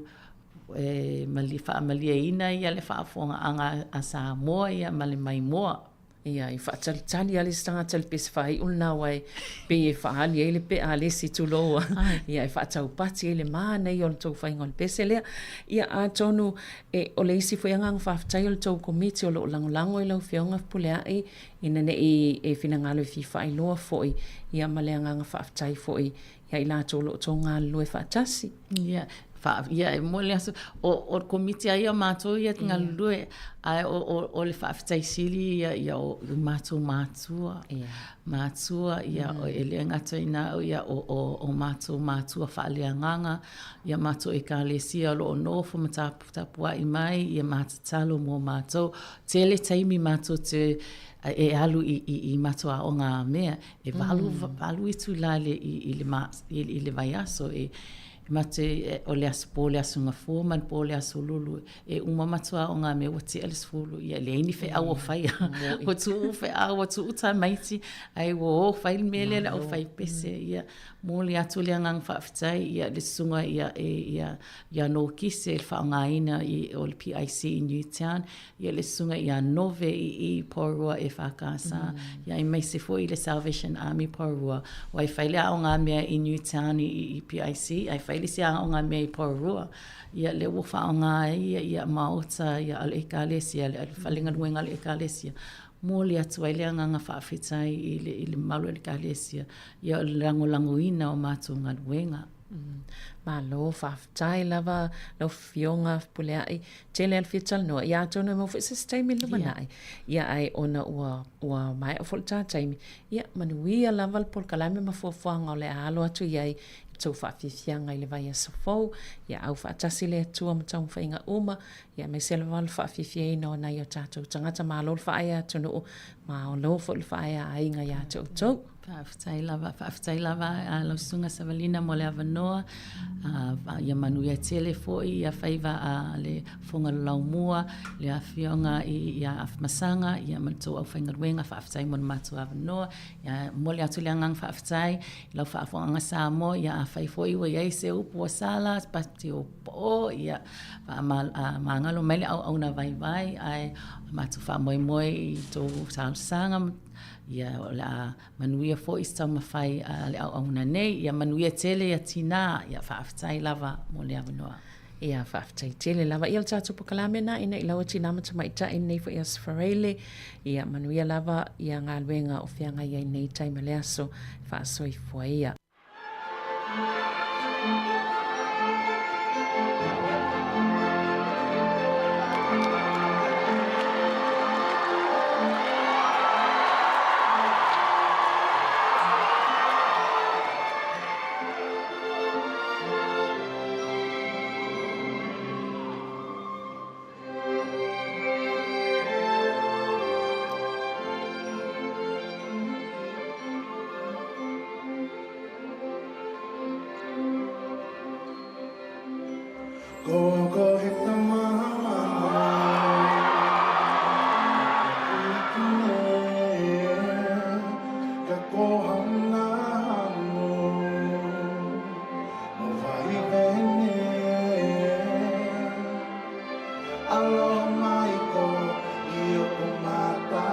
e mali, faamalieina ia le faafofogaaga a Samoa ia ma le maimoa. Ia, i faatalitali lava le isi tagata i le pese faaiu lena aua e pei e faaali ai le pea a le isi, tulou a. Ia, e faataupati ai le manaia o le tou faiga o le pese lea. Ia, atonu e, o le isi foi agaga faafetai o le tou Komiti o lo o lagolago i lau Afioga Fepuleai ina ne i e finagalo e fia faailoa foi, ia ma le agaga faafetai foi ia i latou o lo o tou galulue faatasi. Ia, wha, ia, e mo le aso, o, o le komiti a ia mātou ia te galulue, ae o, o, o le whaawhitai sili ia, ia o, o mātou mātua. Ia. Mātua, ia, mm. o, e le ngata i nā, ia, o, o, o mātou mātua whaaleanganga, ia mātou ekalesia o lo o nofo ma tapua'i mai, ia mātatalo mō mātou. Tele taimi mātou te, e alu i, i, i mātou aoga a mea, E valu, mm. valu itulā i le, i, i le, ma, i, i le vaiaso e, e mate e, o le aso pō le aso gafua ma le pō le aso lulu e uma matua o ngā mea ua tea le sefulu ia leai ni feau o faia ua tuu feau ua tuu tamaiti ae ua o fai le mea lea le aufai pese ia momoli atu le agaga faafetai ia le susuga ia e ia ia Nokise le faaaogaina i o le PIC i Newtown Ia le susuga ia Nove i i Porirua EFKS, ia aemaise foi le Salvation Army Porirua. Ua e fai le aoga mea i Newtown i i PIC, ae fai le isi aoga mea i Porirua. Ia lea ua faaaoga ai ia ia maota ia a le Ekalesia, le falegaluega a le Ekalesia. Momoli atu ai le agaga faafetai i le i le mamalu o le Ekalesia, ia o le lagolagoina o matou galuega. Malo, faafetai lava lau Afioga Fepuleai. Tele lava le fia talanoa, ia atonu e maua foi se isi taimi i le lumanai. Ia ae ona ua, ua maea foi le ta taimi, ia manuia lava le polokalame ma fuafuaga o le a alo atu i ai i tou faafiafiaga i le vaiaso fou. Ia au faatasi le Atua ma taumafaiga uma, ia aemaise lava le faafiafiaina o nai o tatou tagata. Malo le faaea atunuu, malo foi le faaea aiga ia te outou. Faafetai lava, faafetai lava a lau Susuga Savalina mo le avanoa. Ia manuia tele foi ia faiva a le Fofoga o le Laumua, le Afioga ia Afamasaga ia ma le tou aufaigaluega. Faafetai mo le matou avanoa. Ia momoli atu le agaga faafetai i lau faafofogaaga Samoa, ia afai foi ua i ai se upu ua sala, pati o poo, ia faamagalo mai le auauna vaivai, ae matou faamoemoe i tou talosaga. Ia, o le a manuia foi se taumafai a le auauna nei. Ia manuia tele ia tinā. Ia, faafetai lava mo le avanoa. Ia, faafetai tele lava. Ia, o le tatou polokalame lena ina i laua tinā ma tamaitai i lenei foi Aso Faraile. Ia, manuia lava ia galuega o feagai ai nei tai ma le aso. Faasoifua ia. Aloha mai ko i oku mata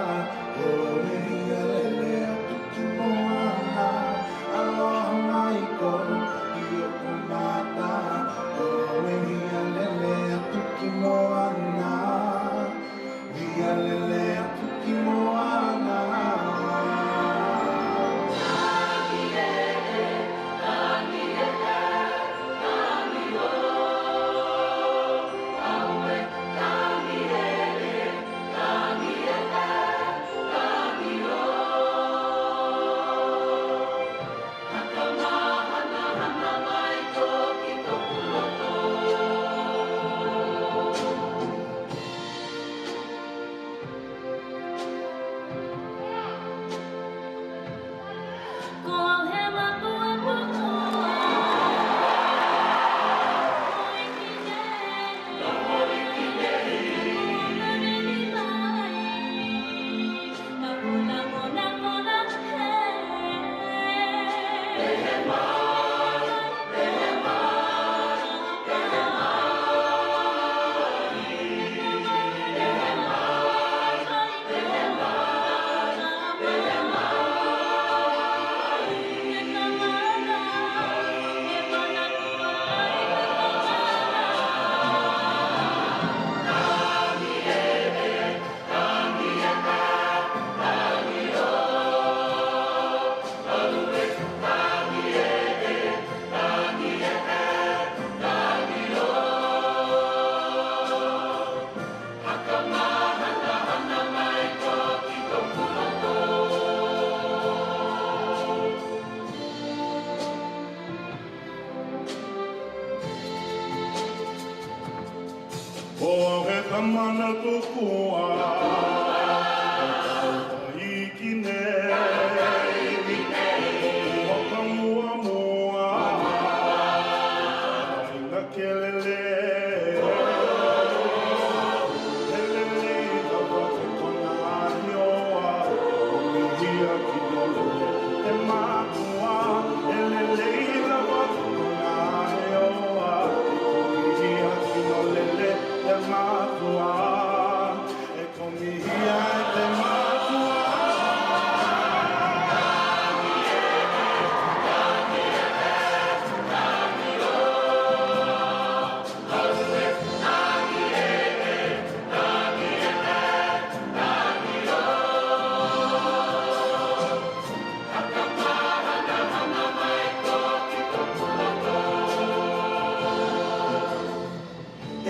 O e ia lele atu ki moana Aloha mai ko i oku mata O e ia lele atu ki moana Ia lele atu ki moana. O au he tama na tukua, e tauta iki nei. O ka muamua, e tainga kelele. Helele i lava te kona ahioa, o mihia ki lole te matua. Helele i lava te kona ahioa, o mihia ki lole te matua. E komihia e te matua.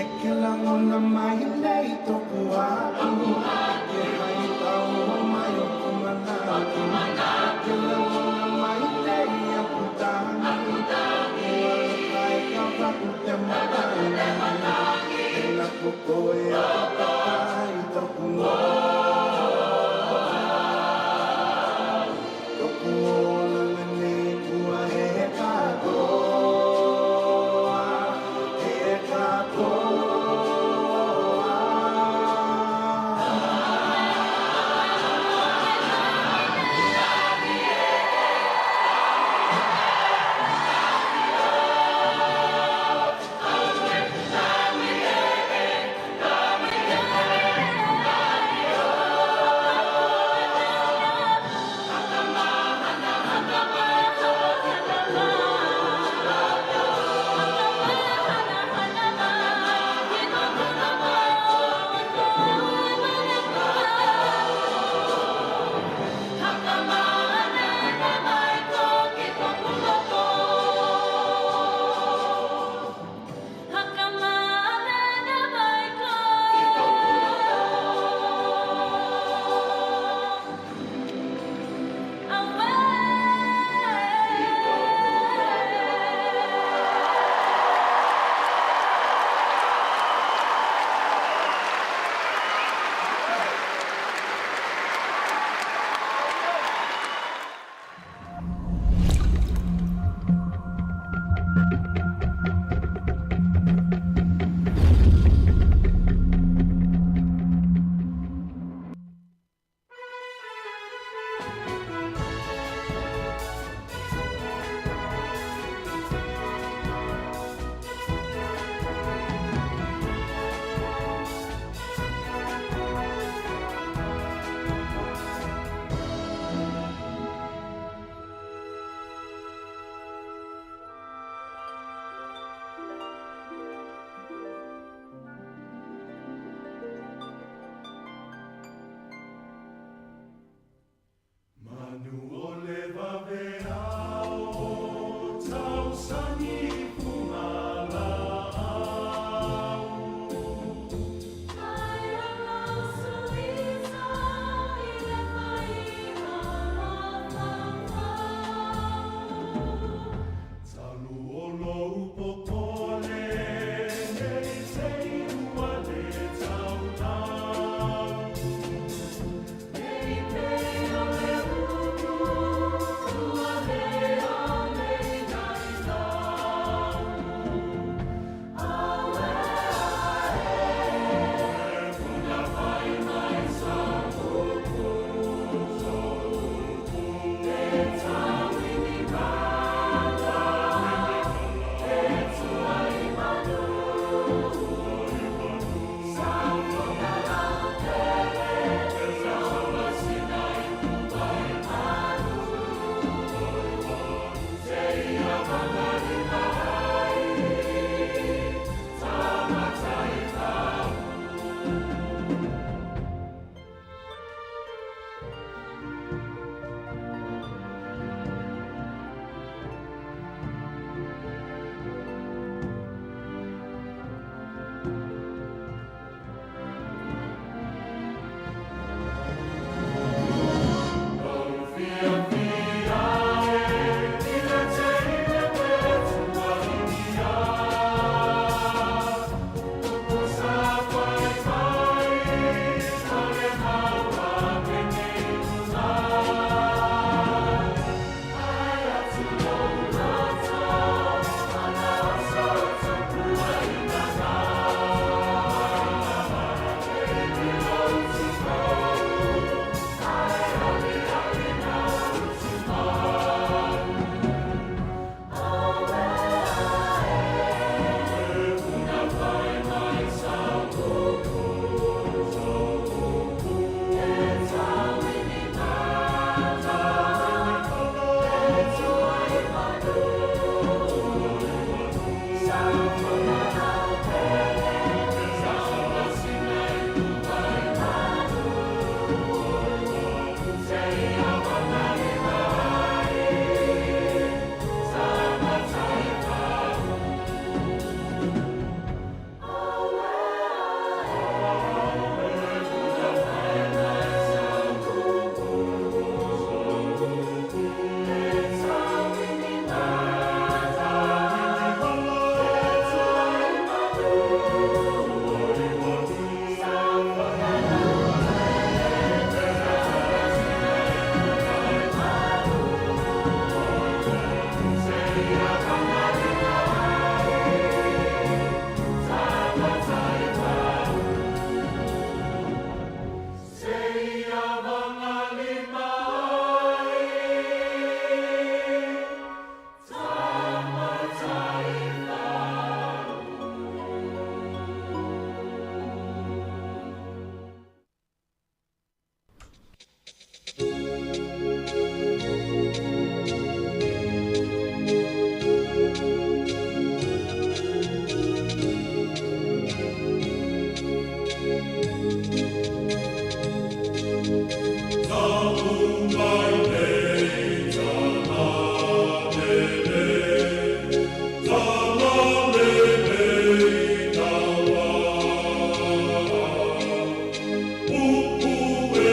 E ke langona mai nei toku atu, e ke hai taua mai o kumanatu. E ke langona mai nei aku tangi, ua aloha e ka vaku te matangi. E na koko e apataka i toku Toku olanga nei kua he katoa, he katoa.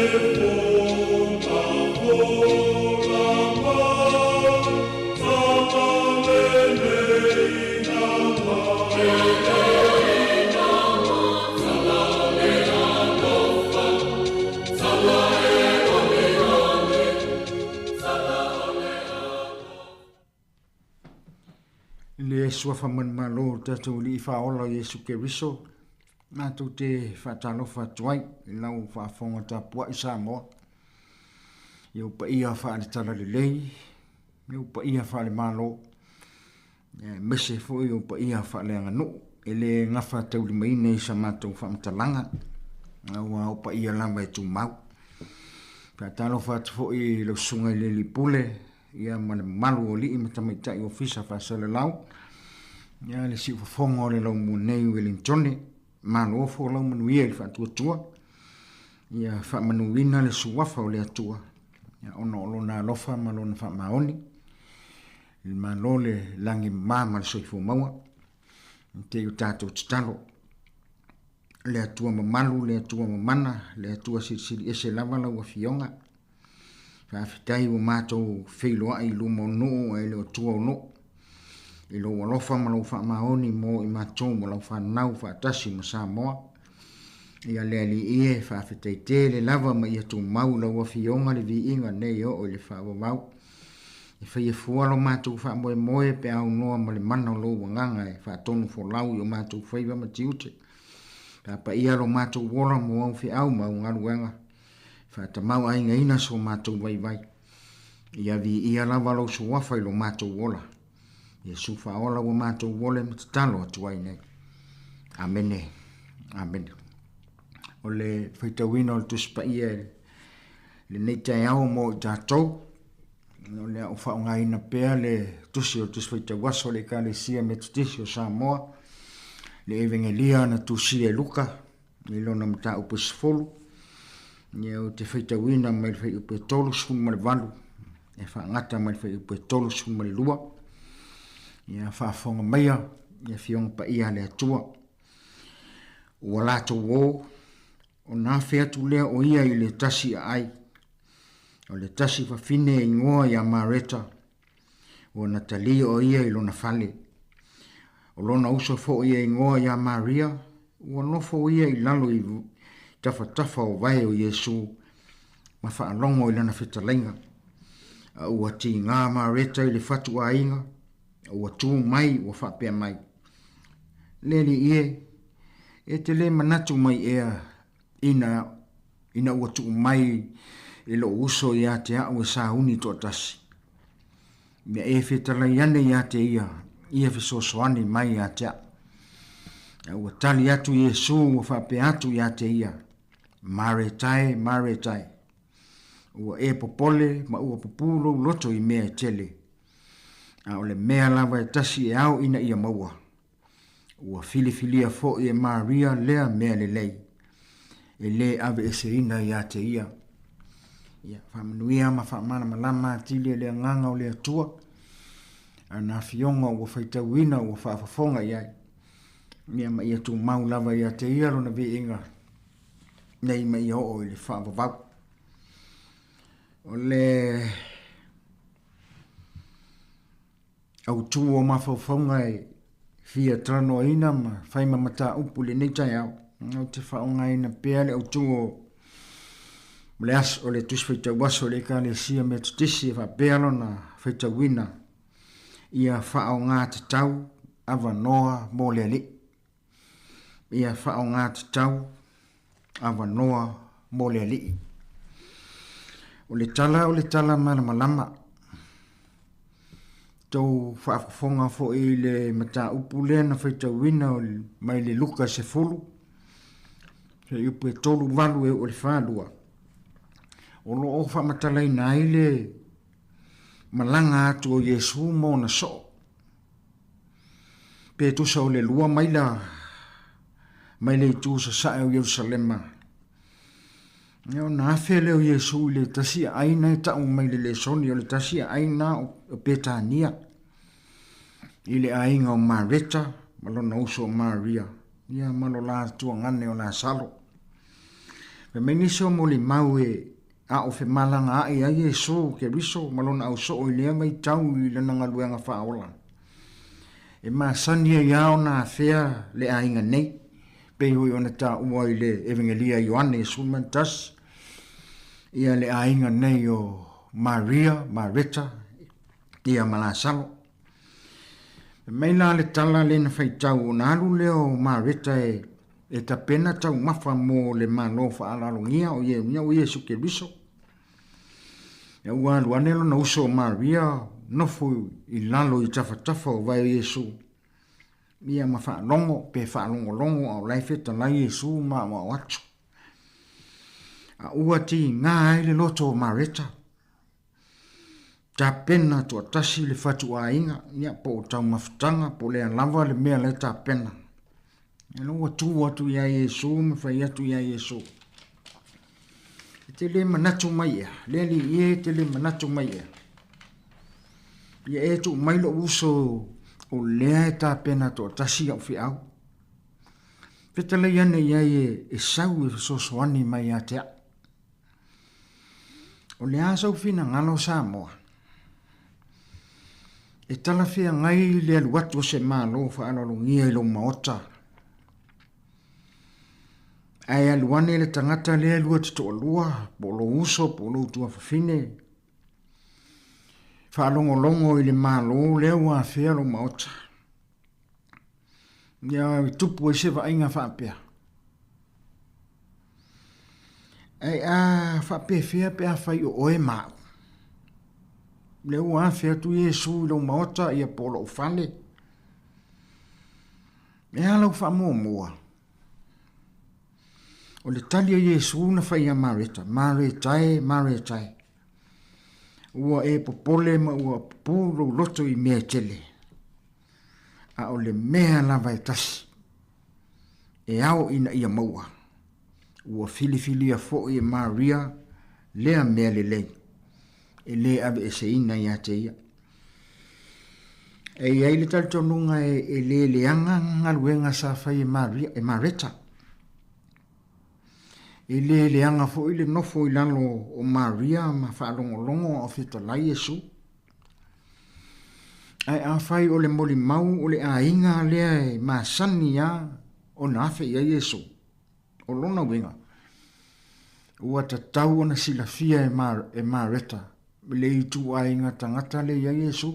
I le Suafa manumalo o le tatou Alii Faaola o Iesu Keriso, matou te faatalofa atu ai i lau faafofoga tapuai Samoa, i ou paia faale-talalelei, i ou paia faale-Malo, aemaise foi ou paia faaleaganuu. E le gafataulimaina i sa matou faamatalaga, aua o paia lava e tumau. Faatalofa atu foi i lau Susuga i le Alii Pule, ia ma le mamalu o alii ma tamaitai ofisa faasalalau, ia le siufofoga o le laumua nei Ueligitone, malo folau manuia i le faatuatua, ia faamanuina le suafa o le Atua, ia ona o lona alofa ma lona faamaoni, i le malo le lagi mama ma le soifua maua, te i o tatou tatalo. Le Atua mamalu, le Atua mamana, le Atua silisili ese lava lau Afioga. Faafetai ua matou feiloai i luma o nuu ae le o tua o nuu. I lou alofa ma lou faamaoni mo i matou ma lau fanau faatasi ma Samoa. Ia le Alii e, faafetai tele lava ma ia tumau i lau Afioga le viiga nei e oo i le faavavau. E faia fua lo matou faamoemoe pe a aunoa ma le mana o lou Agaga e faatonufolau i o matou faiva ma tiute. Pe a paia lo matou ola mo au feau ma au galuega. Faatamauaigaina so matou vaivai. Ia viia lava lou suafa i lo matou ola. Iesu faaola ua matou ole ma tatalo atu ai nei. Amene. Amene. O le faitauina o le Tusi Paia i lenei taeao mo i tatou, o le a ou faaaogaina pea le tusi o le Tusi Faitau Aso a le Ekalesia Metotisi o Samoa, le Evegelia na tusia e Luka, i lona mataupu e 10, ia ou te faitauina mai le fuaiupu e 38 e faagata mai le fuaiupu e 32. Ia faafofoga maia i Afioga Paia a le Atua. Ua latou o, ona afe atu lea o ia i le tasi aai, o le tasi fafine e igoa ia Mareta, ua na talia o ia i lona fale. O lona uso foi e igoa ia Maria, ua nofo ia i lalo i tafatafa o vae o Iesu ma faalogo i lana fetalaiga. A ua tiga Mareta i le fatu aiga, a ua tu mai ua faapea mai, Le Alii e, e te le manatu mai ea ina ina ua tuu mai e lou uso ia te a'u e sauni toatasi. Mea e fetalai ane ia te ia, ia fesoasoani mai ia te a'u. A ua tali atu Iesu ua faapea atu ia te ia, Mareta e, Mareta e, ua e popole ma ua pupū lou loto i mea e tele, a o le mea lava e tasi e ao ina ia maua. Ua filifilia foi e Maria lea mea lelei, e lē aveeseina ia te ia. Ia faamanuia ma faamalamalama atili e le Agaga o le Atua ana afioga ua faitauina ua faafofoga i ai, ia ma ia tumau lava ia te ia lona viiga nei ma ia oo i le faavavau. O le Autu o mafaufauga e fia talanoaina ma fai ma mataupu i lenei taeao, ou te faaaogaina pea le autu o le aso, o le Tusi Faitau Aso a le Ekalesia Metotisi e faapea lona faitauina, Ia faaaoga tatau avanoa mo le Alii. Ia faaaoga tatau avanoa mo le Alii. O le tala o le tala malamalama. Tou faafofoga foi i le mataupu lea na faitauina mai le Luka 10, fuaiupu e 38 e oo i le 42, o lo o faamatalaina ai le malaga atu o Iesu ma ona soo. Pe tusa o le lua maila mai le itu sasae o Ierusalema. Ia ona afe lea o Iesu i le tasi aai na e tau mai le lesoni o le tasi aai na o Petania i le aiga o Mareta ma lona uso o Maria, ia ma lo la tuagane o Lasalo. Fai mai nisi o molimau e a o femalagaai ai Iesu Keriso ma lona ausoo i lea vaitau i lana galuega faaola. E masani ai lava ona afea le aiga nei, pei foi ona taua i le Evegelia a Ioane 11, ia le aiga nei o Maria, Mareta, ia ma Lasalo. Fai mai la le tala lea na faitau, ona alu lea o Mareta e e tapena taumafa mo le Malo faaaloalogia o Ieruia o Iesu Keriso. Ia ua alu ane lona uso o Maria nofo i lalo i tafatafa o vae o Iesu. Ia ma faalogo pe faalogologo a o la e fetalai Iesu ma aoao atu. A ua tiga ai le loto o Mareta. Tapena toatasi le fatuaiga, ia, po o taumafataga, po o le a lava le mea la e tapena. Ia lea ua tu atu ia Iesu ma fai atu ia Iesu. E te le manatu mai ea, le Alii e, e te le manatu mai ea. Ia e tuu mai lou uso o lea e tapena toatasi au feau. Fetalai ane i ai e sau e fesoasoani mai ia te au. O le a sou finagalo Samoa? E talafeagai le alu atu o se Malo faaaloalogia i lou maota, ae alu ane le tagata lea lua te toalua, po o lou uso po o lou tuafafine, faalogologo i le Malo lea ua afea lou maota. Ia e tupu ai se vaaiga faapea. Ae a faapefea pe afai o oe ma au? Lea ua afe atu Iesu i lou maota ia po o lou fale. E a lau faamuamua? O le tali a Iesu na fai ia Mareta, Mareta e, Mareta e. Ua e popole ma ua pupū lou loto i mea e tele. A o le mea lava e tasi e ao ina ia maua, ua filifilia foi e Maria lea mea lelei, e lē aveeseina ia te ia. E i ai le talitonuga e lē leaga galuega sa fai e Maria, e Mareta. E lē leaga foi le nofo i lalo o Maria ma faalogologo a o fetalai Iesu. Ae afai o le molimau o le aiga lea e masani lava ona afe i ai Iesu, o lona uiga, ua tatau ona silafia e Mareta le ituaiga tagata lea i ai Iesu,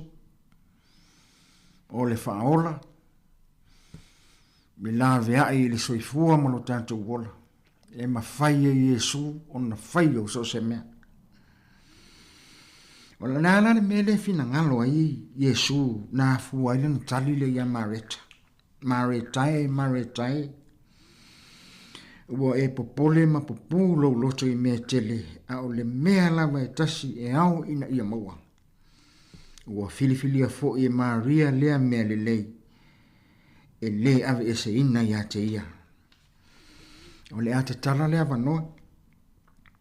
o le faaola, le laveai i le soifua ma lo tatou ola. E mafai e Iesu ona fai o so o se mea. O le a la le mea lea e finagalo ai Iesu na afua ai lana tali lea ia Mareta. Mareta e, Mareta e, ua e popole ma pupū lou loto i mea tele, a o le mea lava e tasi e ao ina ia maua. Ua filifilia foi e Maria lea mea lelei, e lē aveeseina ia te ia. O le a tatala le avanoa,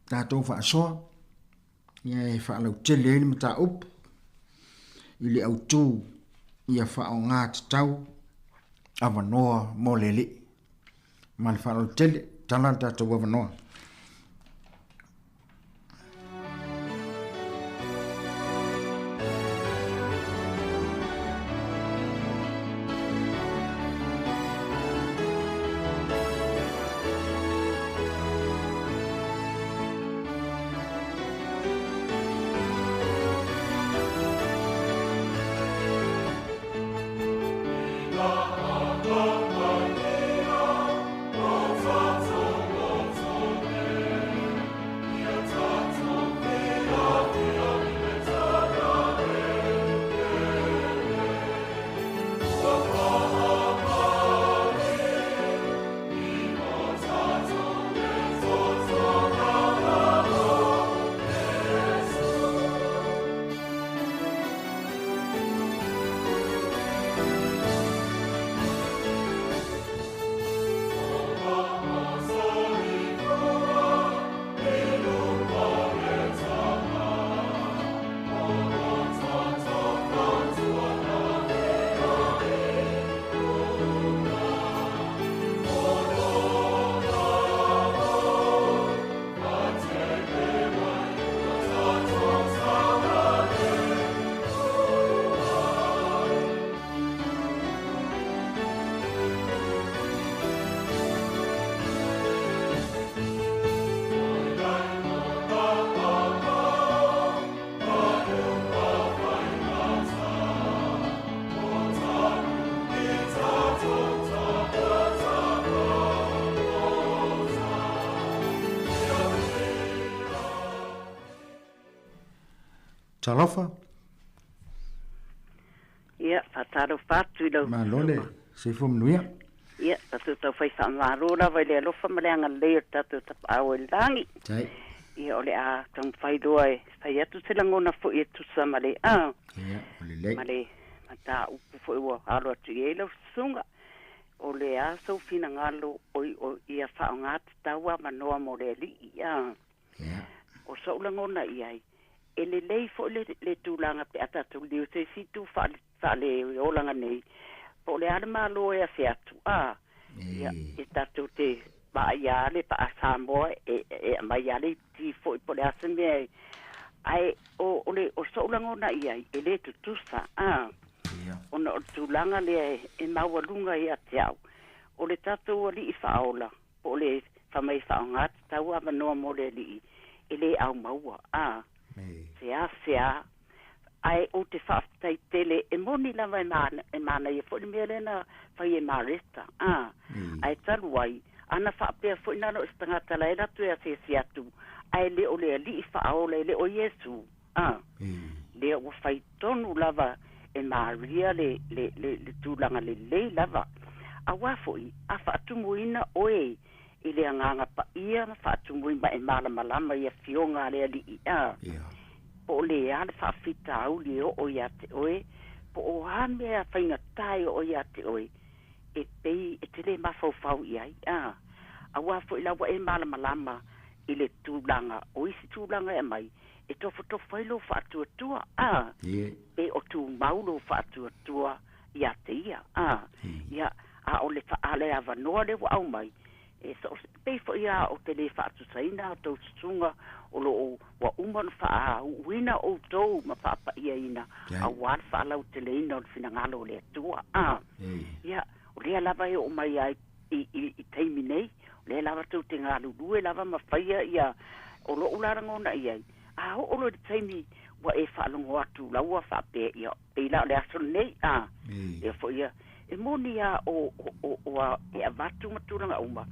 tatou faasoa, ia e faalautele ai le mataupu i le autu ia faaaoga tatau avanoa mo le alii. Ma le faaaloalo tele, tala le tatou avanoa. Talofa. Ia, faatalofa atu i lau Malo le soifua manuia. Ia, tatou taufai faamalo lava i le alofa ma le agalelei o le tatou Tapaau i le lagi. Tai. Ia, o le a taumafai loa e fai atu se lagona foi e tusa ma le a. Ia, o lelei. Ma le mataupu foi ua alo atu i ai lau susuga. O le a sou finagalo oi o ia faaaoga tatau avanoa mo le Alii a. Ia. O so'u lagona i ai, e lelei foi le, le tulaga pe a tatou liliu se isi itu faale, faale olaga nei, po o le a le Malo e afe atu, a, ia, e tatou te vaai lava le faa-Samoa e, e aumai lava le iputi foi po o le a se mea e, ae o, o le, o so'u lagona i ai, e le tutusa, a, ona o le tulaga lea e, e maualuga ia te au, o le tatou Alii Faaola, po o le fai mai faaaoga tatau avanoa mo le Alii, e le aumaua, a, seasea, ae ou te faafetai tele, e moni lava e e manaia foi le mea lea na fai e Mareta, a, ae talu ai, ana faapea foi na o se tagata la e alu atu e asiasi atu, ae le o le Alii faaola, e le o Iesu, a, lea ua fai tonu lava e Maria le, le, le, le tulaga lelei lava. Auā foi, a faatumuina oe i le Agaga Paia ma faatumui ma e malamalama i afioga a le Alii, a, po o le a le faafitauli e oo iā te oe, po o a mea faigata e oo iā te oe, e pei e te lē mafaufau i ai, a. Auā foi la ua e malamalama i le tulaga o isi tulaga e aumai, e tofotofo ai lou faatuatua, a, pe o tumau lou faatuatua ia te ia, a. Ia, a o le, a le avanoa lea ua aumai, e so o se, pei foi lava ou te lē faatusaina a outou susuga o lo o ua uma ona faauuina outou ma faapaiaina auā le faalauteleina o le finagalo o le Atua, a. Ia, o lea lava e oo mai ai i, i, i taimi nei, o lea lava tou te galulue lava ma faia ia, o lo'u la lagona i ai, a oo loa i le taimi ua e faalogo atu la ua faapea ia, pei la o le aso lenei, a, lea foi ia, e moni lava o, o, o, o a, e avatu ma tulaga uma,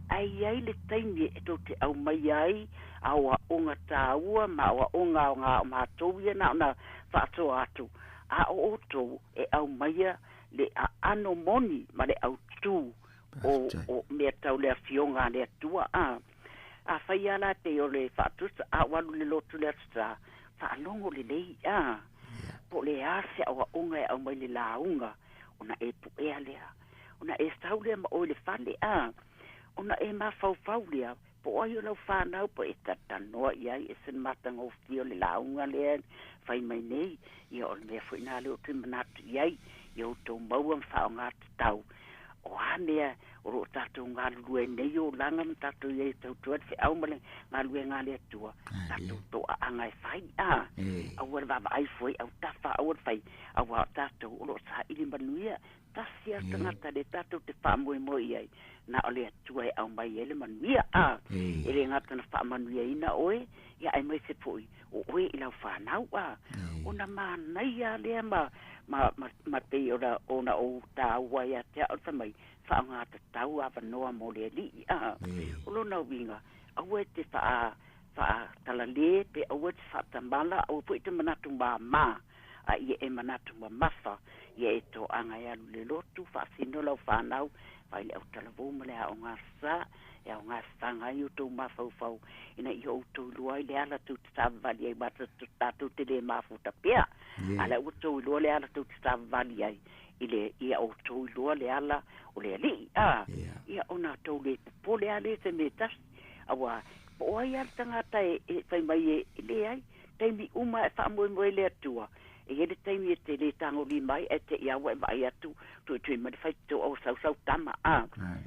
ae i ai le taimi e tou te aumaia ai aoaoga taua ma aoaoga aoga o matou ia na ona faasoa atu, a o outou e aumaia le aano moni ma le autū o, o mea tau le Afioga a le Atua. A, afai lava la pei o le faatusa, a ou alu i le lotu i le Aso Sa, faalogo lelei, a, po o le a se aoaoga e aumai i le lauga, ona e puea lea, ona e sau lea ma oe i le fale, a, ona e mafaufau lea, Po o ai o lau fanau po e talatalanoa i ai, ese le matagofie o le lauga lea e fai mai nei, ia o le mea foi lena lea ou te manatu i ai, ia outou maua ma faaaoga tatau. O a mea o lo o tatou galulue ai nei olaga ma tatou i ai e tautua ai le feau ma le galuega a le Atua, tatou toaaga e fai, a, aua le vaavaai fua i autafa, aua le fai, auā o tatou o lo o saili manuia Tasi lava le tagata lea tatou te faamoemoe i ai, na o le Atua e aumai ai le manuia. A, e le gata na faamanuiaina oe, ia aemaise foi o oe i lau fanau. A, ona manaia lava lea ma, ma, ma, ma pei ona, ona ou taua ia te au, fai mai, faaaoga tatau avanoa mo le Alii. A, o lona uiga, aua e te faa, faatalale pe aua e te faatamala, aua foi e te manatu māmā. A ia e manatu mamafa, ia e toaga e alu i le lotu, faasino lau fanau, fai le autalavou ma le aoga sa, e aoga e faga ai outou mafaufau, ina ia outou iloa ai le ala tou te savavali ai, aua tatou te le mafuta pea, a la ua outou iloa le ala tou te savavali ai, i le, ia outou iloa le ala o le Alii, a, ia ona tou le popole lava lea i se mea e tasi, aua po o ai lava le tagata e, e fai mai e, e leai, Taimi uma e faamoemoe i le Atua, e i ai le taimi e te lē tagolima ai ae te i a ua e vaai atu, tuitui mai le faitotoa ua sau sau tama, a.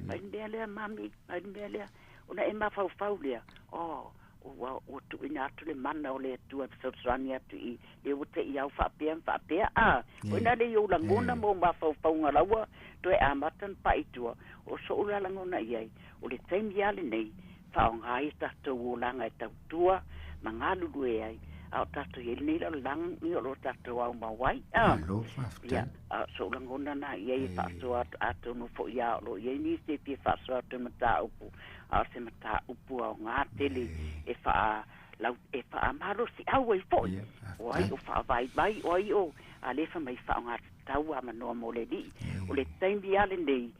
Mai le mea lea, mami, mai le mea lea. Ona e mafaufau lea, oh, ua, ua tuuina atu le mana o le Atua e fesoasoani atu i lea ua te i au faapea ma faapea, a. Oi na le i ou lagona ma ou mafaufauga la ua toe amata ona pai i tua, o so'u la lagona i ai, o le taimi lava lenei, Faaaoga ai a tatou olaga e tautua ma galulue ai, a o tatou i ai lenei lalolagi o lo o tatou aumau ai. A, Malo faafetai. ia, a o sou lagona na i ai e faasoa atu, atonu foi a o lo o i ai nisi e fia faasoa atu i mataupu, a o se mataupu aoga tele e faa. lau e faamalosiau ai foi. O ai o faavaivai, o ai o alefa mai faaaogatatau avanoa mo le Alii. O le taimi lava lenei,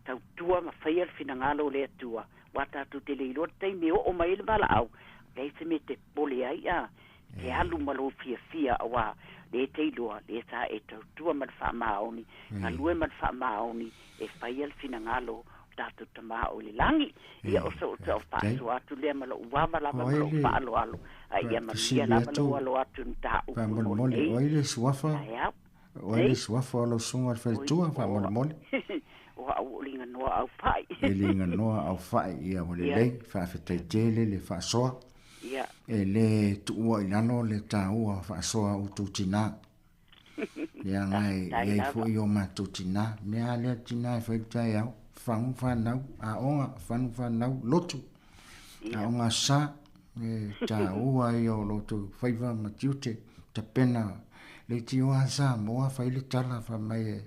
tautua ma faia le finagalo o le Atua, aua tatou te le iloa le taimi e oo mai ai le valaau, leai se mea e te popole ai, a te alu ma lou fiafia, aua lea e te iloa, lea sa e tautua ma le faamaoni, galue ma le faamaoni e faia le finagalo o tatou Tama o i le lagi. Ia, o sou faasoa atu lea ma lou ava lava ma lou faaaloalo, a ia manuia lava lou alo atu i mataupu mo lenei taeao. O ai le suafa o lau susuga i le faletua, faamolemole? O au o Liganoa Aufai. E Liganoa Aufai, ia ua lelei, faafetai tele le faasoa. E le tuua i lalo le taua faasoa a outou tina. Leaga e i ai foi o matou tina. Mea lava lea tina e fai le taeao, fagu fanau, aoga, fanu fanau, lotu, aoga aso sa. E taua ia o lo outou faiva ma tiute, tapena leitioa Samoa fai le tala fai mai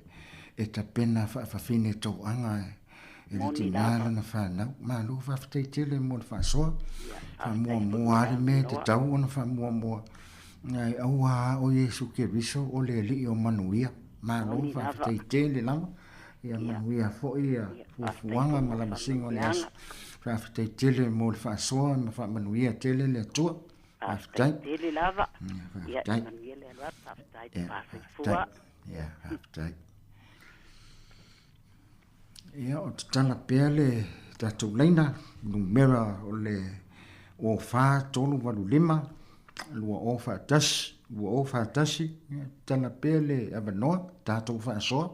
e tapena faafafine toaga e le tina lana fanau. Malo faafetai tele mo le faasoa. Faamuamua lava le mea e tatau ona faamuamua. Ae aua a o Iesu Keriso o le Alii o manuia. Malo faafetai tele lava. Ia manuia foi ia fuafuaga ma lamasiga o le aso. Faafetai tele mo le faasoa ma faamanuia tele le Atua. Faafetai tele lava. Ia manuia le alo atu. Faafetai papa soifua. Ia faafetai. Ia o tatala pea le tatou laina numera o le 04385 2041 2041. Ia tatala pea le avanoa tatou faasoa.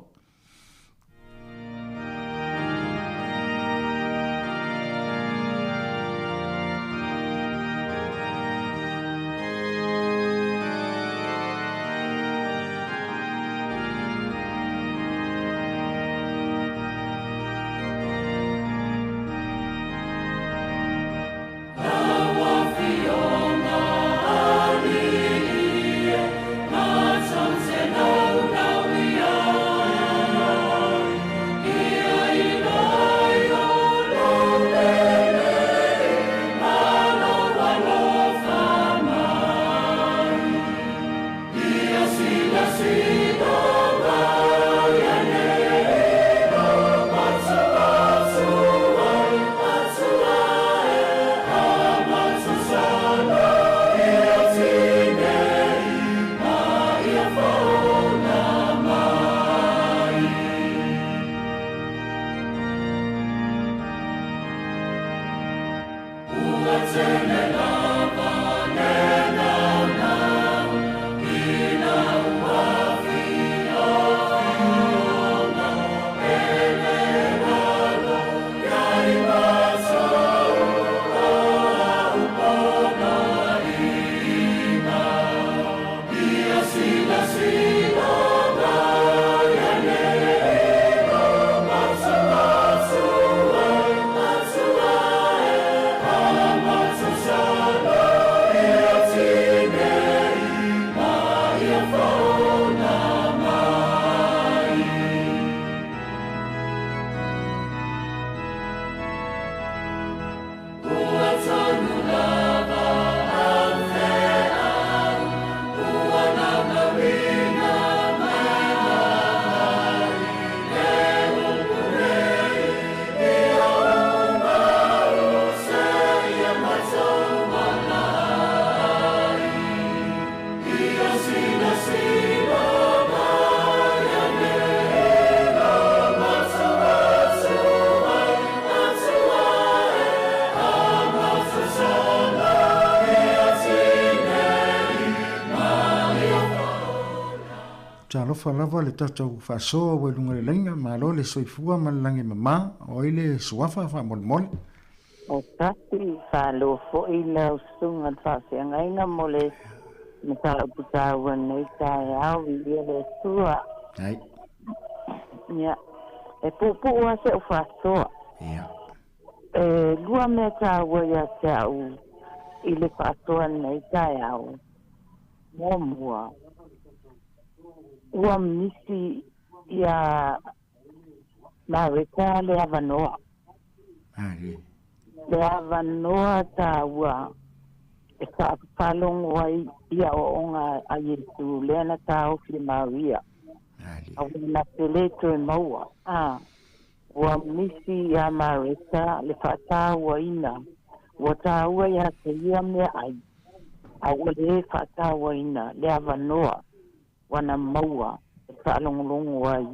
Talofa lava le tatou faasoa ua i luga o le laina, malo le soifua ma le lagi e mama, o ai le suafa faamolemole. O tasi, faaloa foi lau susuga le faafeagaiga mo le mataupu taua nei taeao, viia le Atua. Ai. Ia, e puupuu lava si au faasoa. Ia. E lua mea taua ia te au i le faasoa nei taeao. Muamua, ua misi ia Marika le avanoa. Le avanoa taua E faalogo ai i aoaoga a Iesu lea na taofi e Maria. Aua na te lē toe maua. A ua misi iā Mareta le faatauaina, ua taua iā te ia meaai, a ua lē faatauaina le avanoa ua na maua e faalogologo ai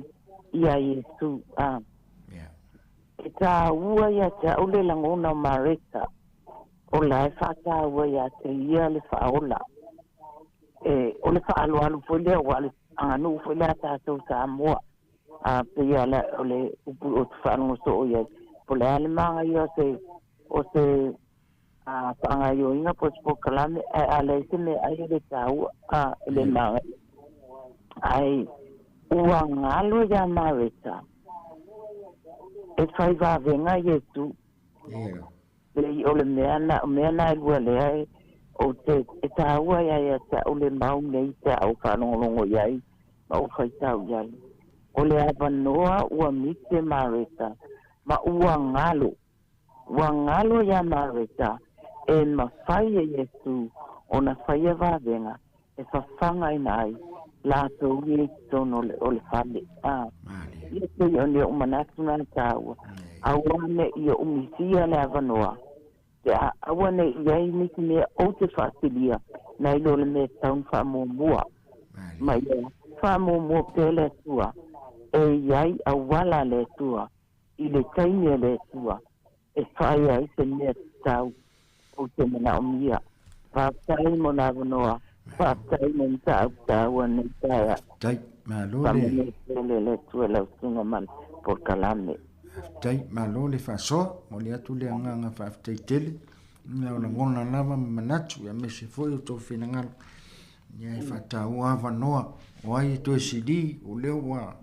iā Iesu. A e taua ia te a'u le lagona o Mareta, o la e faataua iā te ia le Faaola. E o le faaaloalo foi lea aua o le aganuu foi lea a tatou Samoa. A pei lava o le upu ou te faalogo soo i ai, po o le a le magaia o se o se faagaoioiga po o se polokalame, ae a leai se meaai e le taua, a e le magaia. Ae ua galo iā Mareta e fai vavega Iesu. Pei o le mea na, o mea na e lua lea e, ou te, e taua ai ia te au le mau nei pe a ou faalogologo i ai ma ou faitau i ai. O le avanoa ua misi e Mareta, ma ua galo. Ua galo iā Mareta e mafai e Iesū ona faia vavega e fafagaina ai latou ia i totonu o le fale. A ia pei o ni oʻu manatu na taua, aua ne i oʻu misia le avanoa, pe a aua ne i ai nisi mea ou te faasilia nai lo le mea tatau ona faamuamua. Ma ia faamuamua pea le Atua, e i ai auala a le Atua i le taimi a le Atua e fai ai se mea tatau ou te manaomia. Faafetai mo le avanoa, faafetai mo mataupu taua nei taeao. Faafetai, malo le. Faamanuia tele le Atua i lau susuga ma le polokalame. Faafetai, malo le faasoa, momoli atu le agaga faafetai tele i lau lagona lava ma manatu aemaise foi o tou finagalo. Ia e faataua avanoa o ai e toe sili, o lea ua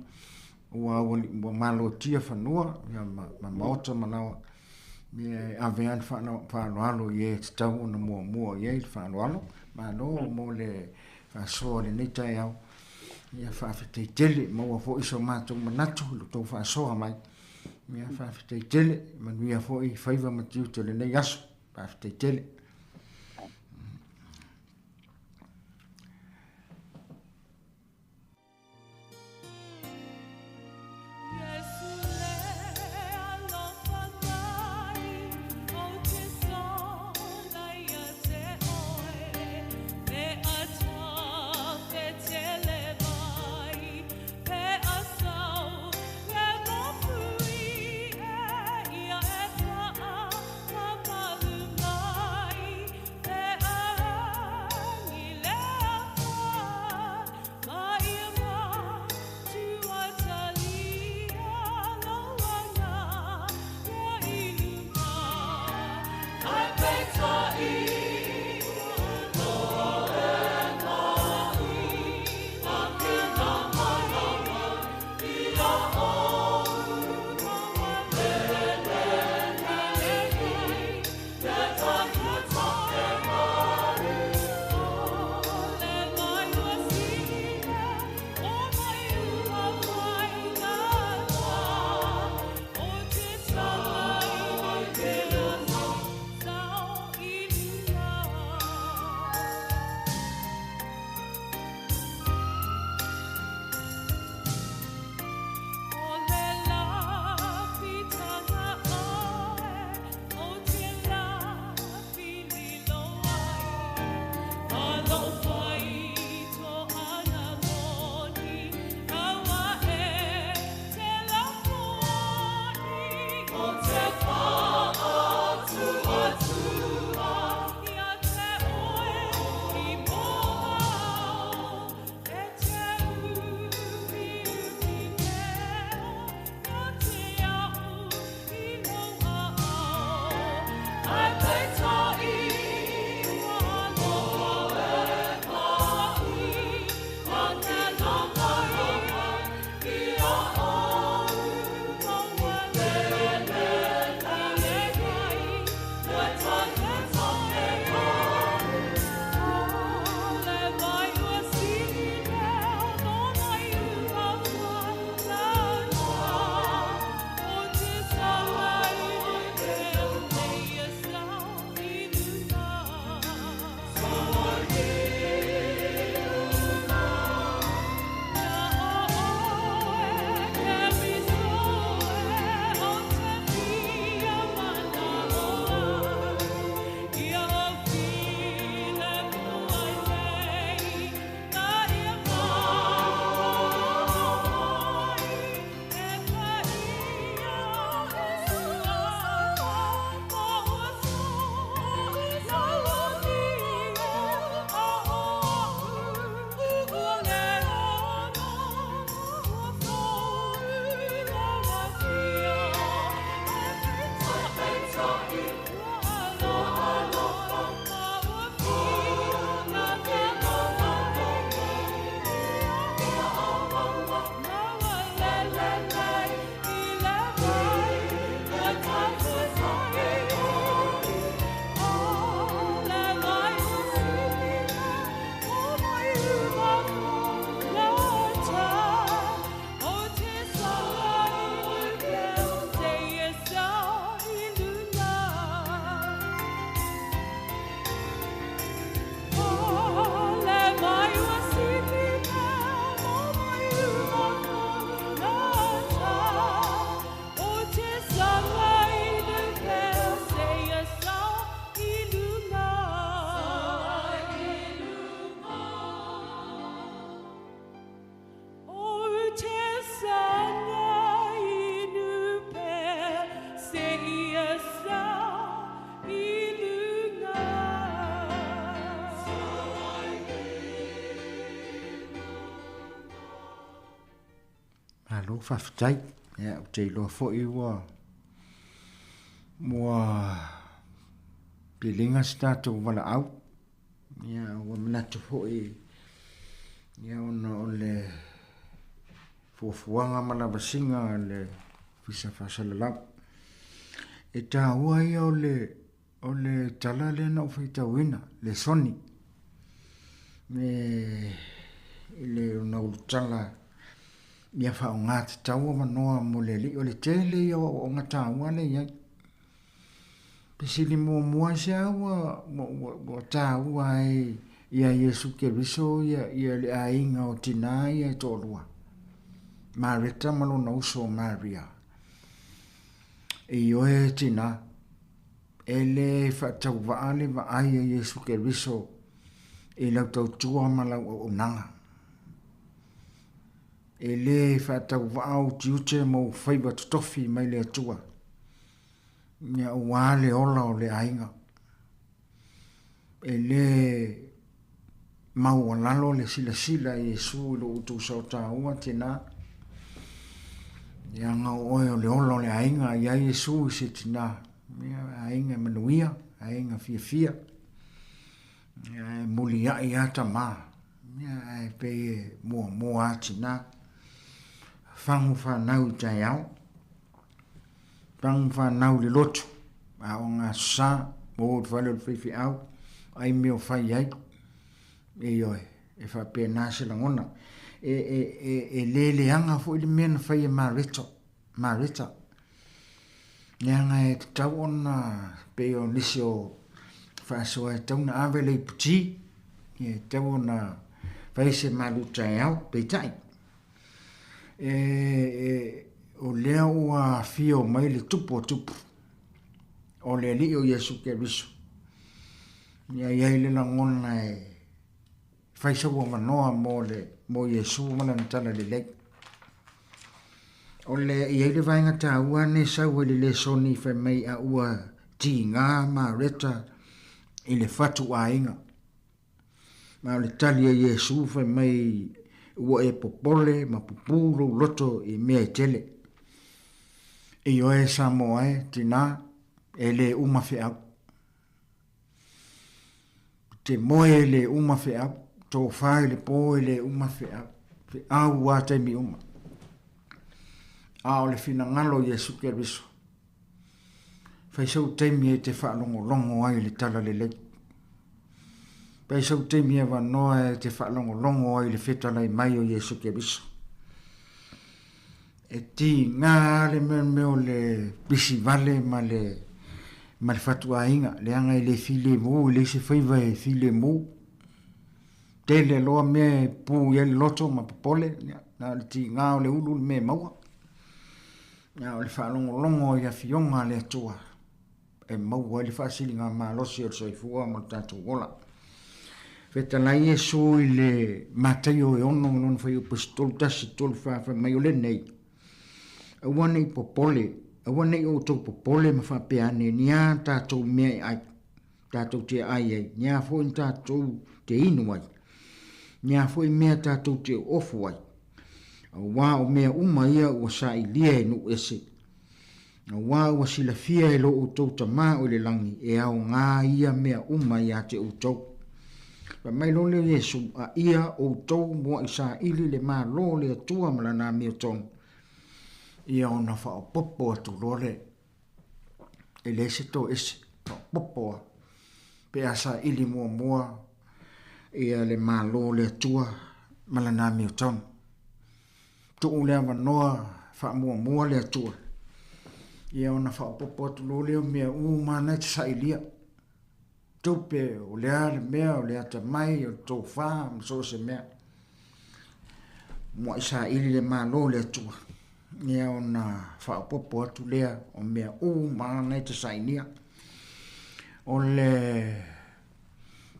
ua ua malotia fanua ia ma, ma maota ma laoa ia e ave lava le faaaloalo i e tatau ona muamua i ai le faaaloalo. Malo mo le faasoa i lenei taeao. Ia faafetai tele, maua foi so matou manatu i lo tou faasoa mai. Ia faafetai tele, manuia foi faiva ma tiute o lenei aso. Faafetai tele. Malo faafetai. Ia, ou te iloa foi ua ua piliga se tatou valaau. Ia, ua manatu foi ia ona o le fuafuaga ma lavasiga a le Ofisa Faasalalau. E taua ia o le O le tala lea na ou faitauina, lesoni, me i le ona ulutala ia faaaoga tatau avanoa mo le alii. O le tele ia o aoaoga taua lea e i ai. Fesili muamua aisea ua, ua, ua, ua taua ai ia Iesu Keriso ia, ia le aiga o tinā ia e toalua, Mareta ma lona uso o Maria. Ioe tinā. E le faatauvaa le vaai a Iesu Keriso i lau tautua ma lau auaunaga. E le faatauvaa ou tiute ma ou faiva totofi mai le Atua, ia aua le ola o le aiga. E le maualalo le silasila a Iesu i lo outou sao taua, tina, leaga o oe o le ola o le aiga, i a Iesu i se tina, ia, aiga e manuia, aiga fiafia, ia, e muliai a tama, ia, ae pei e muamua a tina, fagu fanau i taeao. Fagu fanau i le lotu, a o ngā sa, o i le fale o le faifeau, ai mea o fai ai. Ioe, e faapena se lagona. E, e, e, e le leaga foi le mea na fai e Mareta, Mareta. Leaga e tatau ona, pei o nisi o faasoa e tatau ona ave le iputi, e tatau ona fai se malu taeao, peitai. E, e, o lea ua afio mai le tupu o tupu, o le Alii o Iesu Keriso. Ia i ai le lagona e fai sau avanoa mo le mo Iesu ma lana tala lelei. O le i ai le vaega taua nei sau ai le lesoni fai mai a ua tiga Mareta i le fatu aiga. Ma o le tali a Iesu fai mai, Ua e popole ma pupū lou loto i mea e tele. Ioe Samoa e, tinā, e lē uma feau. Te moe e lē uma feau, tōfā i le pō e lē uma feau, feau ā taimi uma. A o le finagalo o Iesu Keriso, Fai sou taimi e te faalogologo ai i le talalelei. Fai sou taimi avanoa e te faalogologo ai i le fetalai mai o Iesu Keriso. E tiga le mea mea o le pisi vale ma le ma le fatuaiga, leaga e le filemu, e leai se faiva e filemu. Tele loa mea e pu i ai le loto ma popole, ia, na o le tiga o le ulu le mea e maua. A o le faalogologo i Afioga a le Atua e maua ai le faasiligamalosi o le soifua ma lo tatou ola. Fetalai Iesu i le Mataio e 6 lona fuaiupu e 31, 34 fai mai o lenei, Aua ne i popole, aua ne i outou popole ma faapea ane, ni a tatou mea e ai, tatou te ai ai, ni a foi ni tatou te inu ai, ni a foi mea tatou te ofu ai. Auā o mea uma ia ua sailia e nuu ese. Auā ua silafia e lo outou Tama o i le lagi e aoga ia mea uma iā te outou. Fai mai loa lea o Iesu, A ia outou muaʻi saili le Malo o le Atua ma Lana amiotonu, ia ona faaopoopo atu loa lea. E leai se toese, faaopoopo lava. Pe a saili muamua ia le Malo o le Atua ma Lana amiotonu. Tuu le avanoa faamuamua le Atua, ia ona faaopoopo atu loa lea o mea uma lava na e te sailia. Tupe, o le a le mea, o le atamai, o le tofa, ma so o se mea. Muai saili le Malo o le Atua, ia ona faaopoopo atu lea o mea uma na e te sailia. O le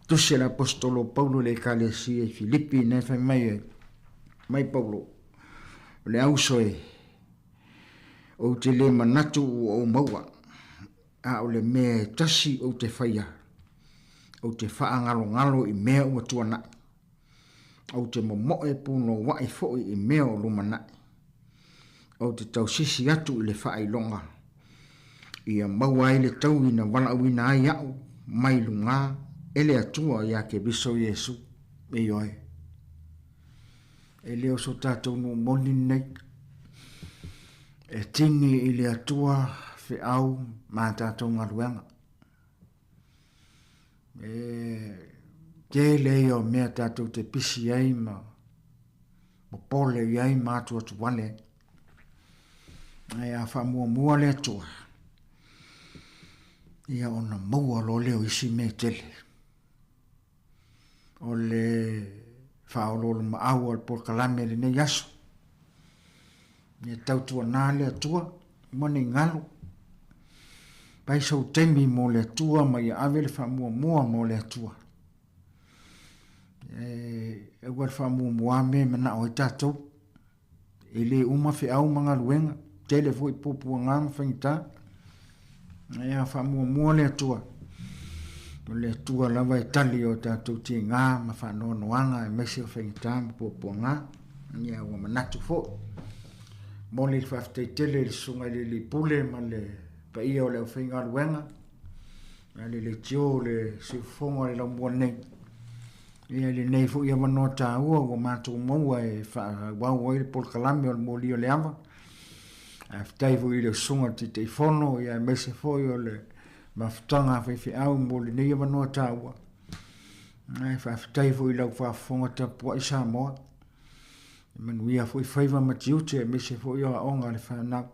tusi a le Aposetolo o Paulo i le Ekalesia i Filipi na e fai mai ai, mai Paulo, o le auso e, ou te le manatu ua ou maua, a o le mea e tasi ou te faia, ou te faagalogalo i mea ua tuanai, ou te momoe punouai foi i mea o lumanai. Ou te tausisi atu i le faailoga ia maua ai le taui na valaauina ai a'u mai lugā e le Atua iā Keriso Iesu. Ioe. E le o so tatou nuu moni lenei. E tini i le Atua feau ma a tatou galuega. E tele ia o mea tatou te pisi ai ma popole i ai ma atuatuale ai. Ae a faamuamua le Atua, ia ona maua loa lea o isi mea e tele. O le faaoloolomaau o le polokalame i lenei aso, ia tautuana le Atua ma ne i galo. Fai sou taimi mo le Atua ma ia ave le faamuamua mo le Atua. E aua le faamuamua mea e manao ai tatou. E le uma feau ma galuega, tele foi puapuaga ma faigata. Ae a faamuamua le Atua, o le Atua lava e tali o tatou tiga ma faanoanoaga aemaise o faigata ma puapuaga. Ia ua manatu foi. Momoli le faafetai tele i le Susuga i le Alii Pule ma le paia o le aufaigaluega, a le leitio le siufofoga o le laumua nei. Ia i lenei foi avanoa taua ua matou maua e faaauau ai le polokalame o le Moli o le Ava. Faafetai foi i le Susuga i le Taitaifono ia aemaise foi o le mafutaga a faifeau mo lenei avanoa taua. Ae faafetai foi i lau faafofoga tapuai Samoa. E manuia foi faiva ma tiute aemaise foi o aoga a le fanau.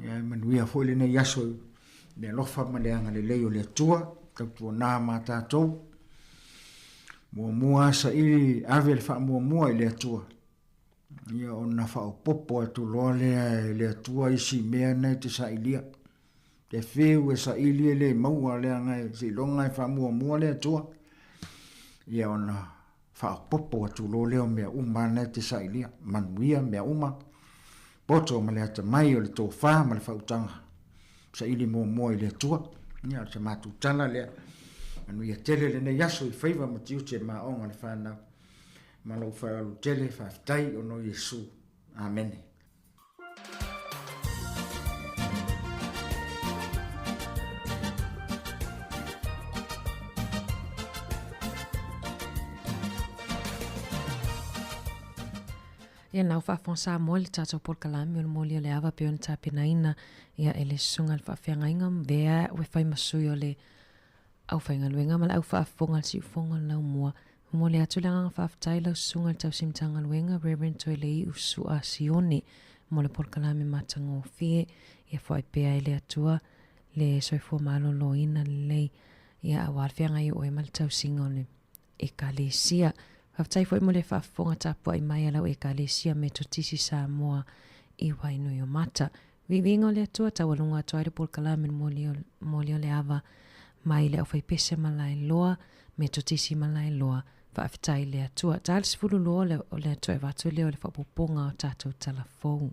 Ia e manuia foi lenei aso i le alofa ma le agalelei o le Atua, tautuana ma tatou. Muamua lava saili ave le faamuamua i le Atua. Ia ona faaopoopo atu loa lea e le Atua isi mea na e te sailia. Te feu e saili e le maua leaga seiloga e faamuamua le Atua. Ia ona faaopoopo atu loa lea o mea uma na e te sailia, manuia mea uma, poto ma le atamai o le tofa ma le faautaga, saili muamua i le Atua. Ia, o se matou tala lea. Manuia tele lenei aso i faiva ma tiute ma aoga a le fanau. Ma lou faaaloalo tele, faafetai ona o Iesu. Amene. Ia nau faafofoga Samoa i le tatou polokalame o le moli o le ava pei ona tapenaina ia e le susuga i le faafeagaiga vea ua fai ma sui o le aufaigaluega ma le au faafofoga le siufofoga o le laumua. Momoli atu le agaga faafetai i lau susuga i le tausi Matagaluega Reverend Toelei'u Su'a Sione mo le polokalame matagofie ia foai pea e le Atua le soifua maloloina lelei ia aua le feagai o oe ma le tausiga o le Ekalesia. Faafetai foi mo le faafofoga tapuai mai a lau Ekalesia Metotisi Samoa i Wainuiomata. Viiviiga o le Atua, taualuga atu ai le polokalame le moli o le ava mai le aufaipese Malaeloa, Metotisi Malaeloa. Faafetai i le Atua. Ta le 12 o le Atua e avatu lea o le faaopoopoga o tatou tala fou.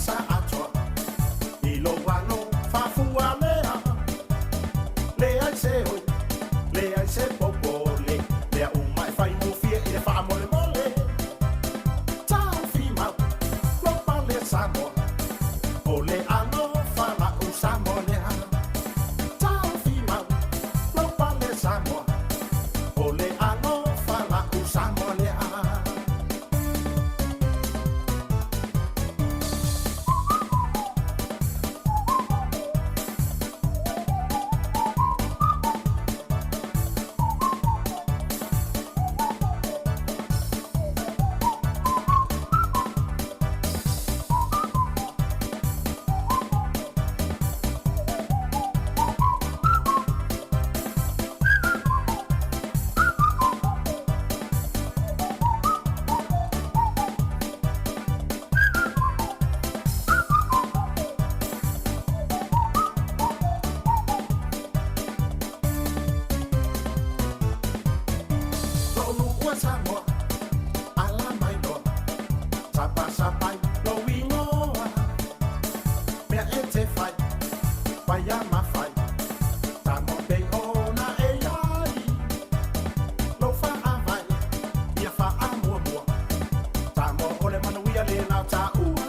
sa atoa I lou alofa fualea Leai se oi, leai se popole Mea uma e faigofie i le faamolemole Taofi mau, lou pale Samoa O le alofa la'u Samoa lea Taofi mau, lou pale Samoa O le alofa la'u Samoa lea. Lou nuu e Samoa, ala mai loa, Sapasapai lou igoa, Mea e te fai, paia ma fai, Samoa pei ona e iai, Lou faavae, ia faamuamua, Samoa o le manuia lena o taua,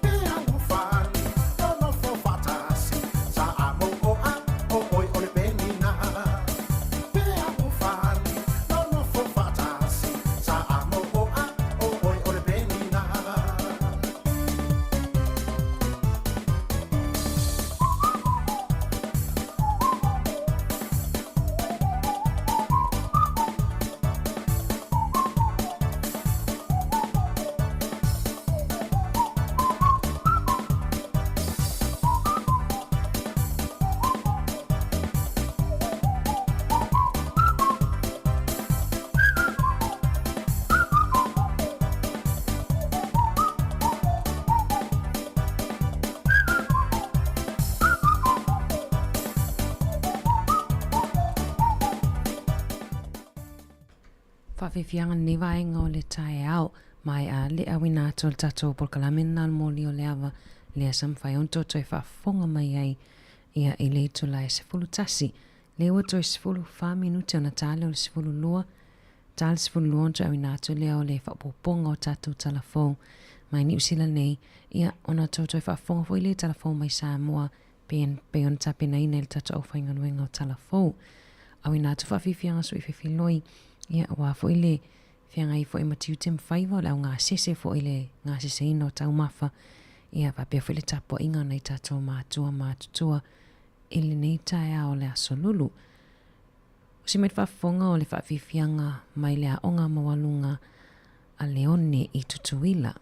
E alofani, nonofo faatasi, Samoa o oe o le penina. E alofani, nonofo faatasi, Samoa o oe o le penina. Faafiafiaga lenei vaega o le taeao mai a le auina atu o le tatou polokalame lena o le moli o le ava lea sa mafai ona toe faafofoga mai ai ia i le itula e 11 lea ua toe 14 minute ona ta lea o le 12 ta le 12 ona toe auina atu lea o le faaopoopoga o tatou tala fou mai Niu Sila nei ia ona toe faafofoga foi lea i tala fou mai Samoa pei ona tapenaina i le tatou aufaigaluega o tala fou. Auina atu faafiafiaga sui fefiloi, ia aua foi le feagai foi ma tiute ma faiva o le augasese foi i le gaseseina o taumafa, ia faapea foi le tapuaiga o nai tatou matua matutua i lenei taeao o le Aso Lulu. Usi mai le faafofoga o le faafiafiaga mai le Aoga Maualuga a Leone i Tutuila.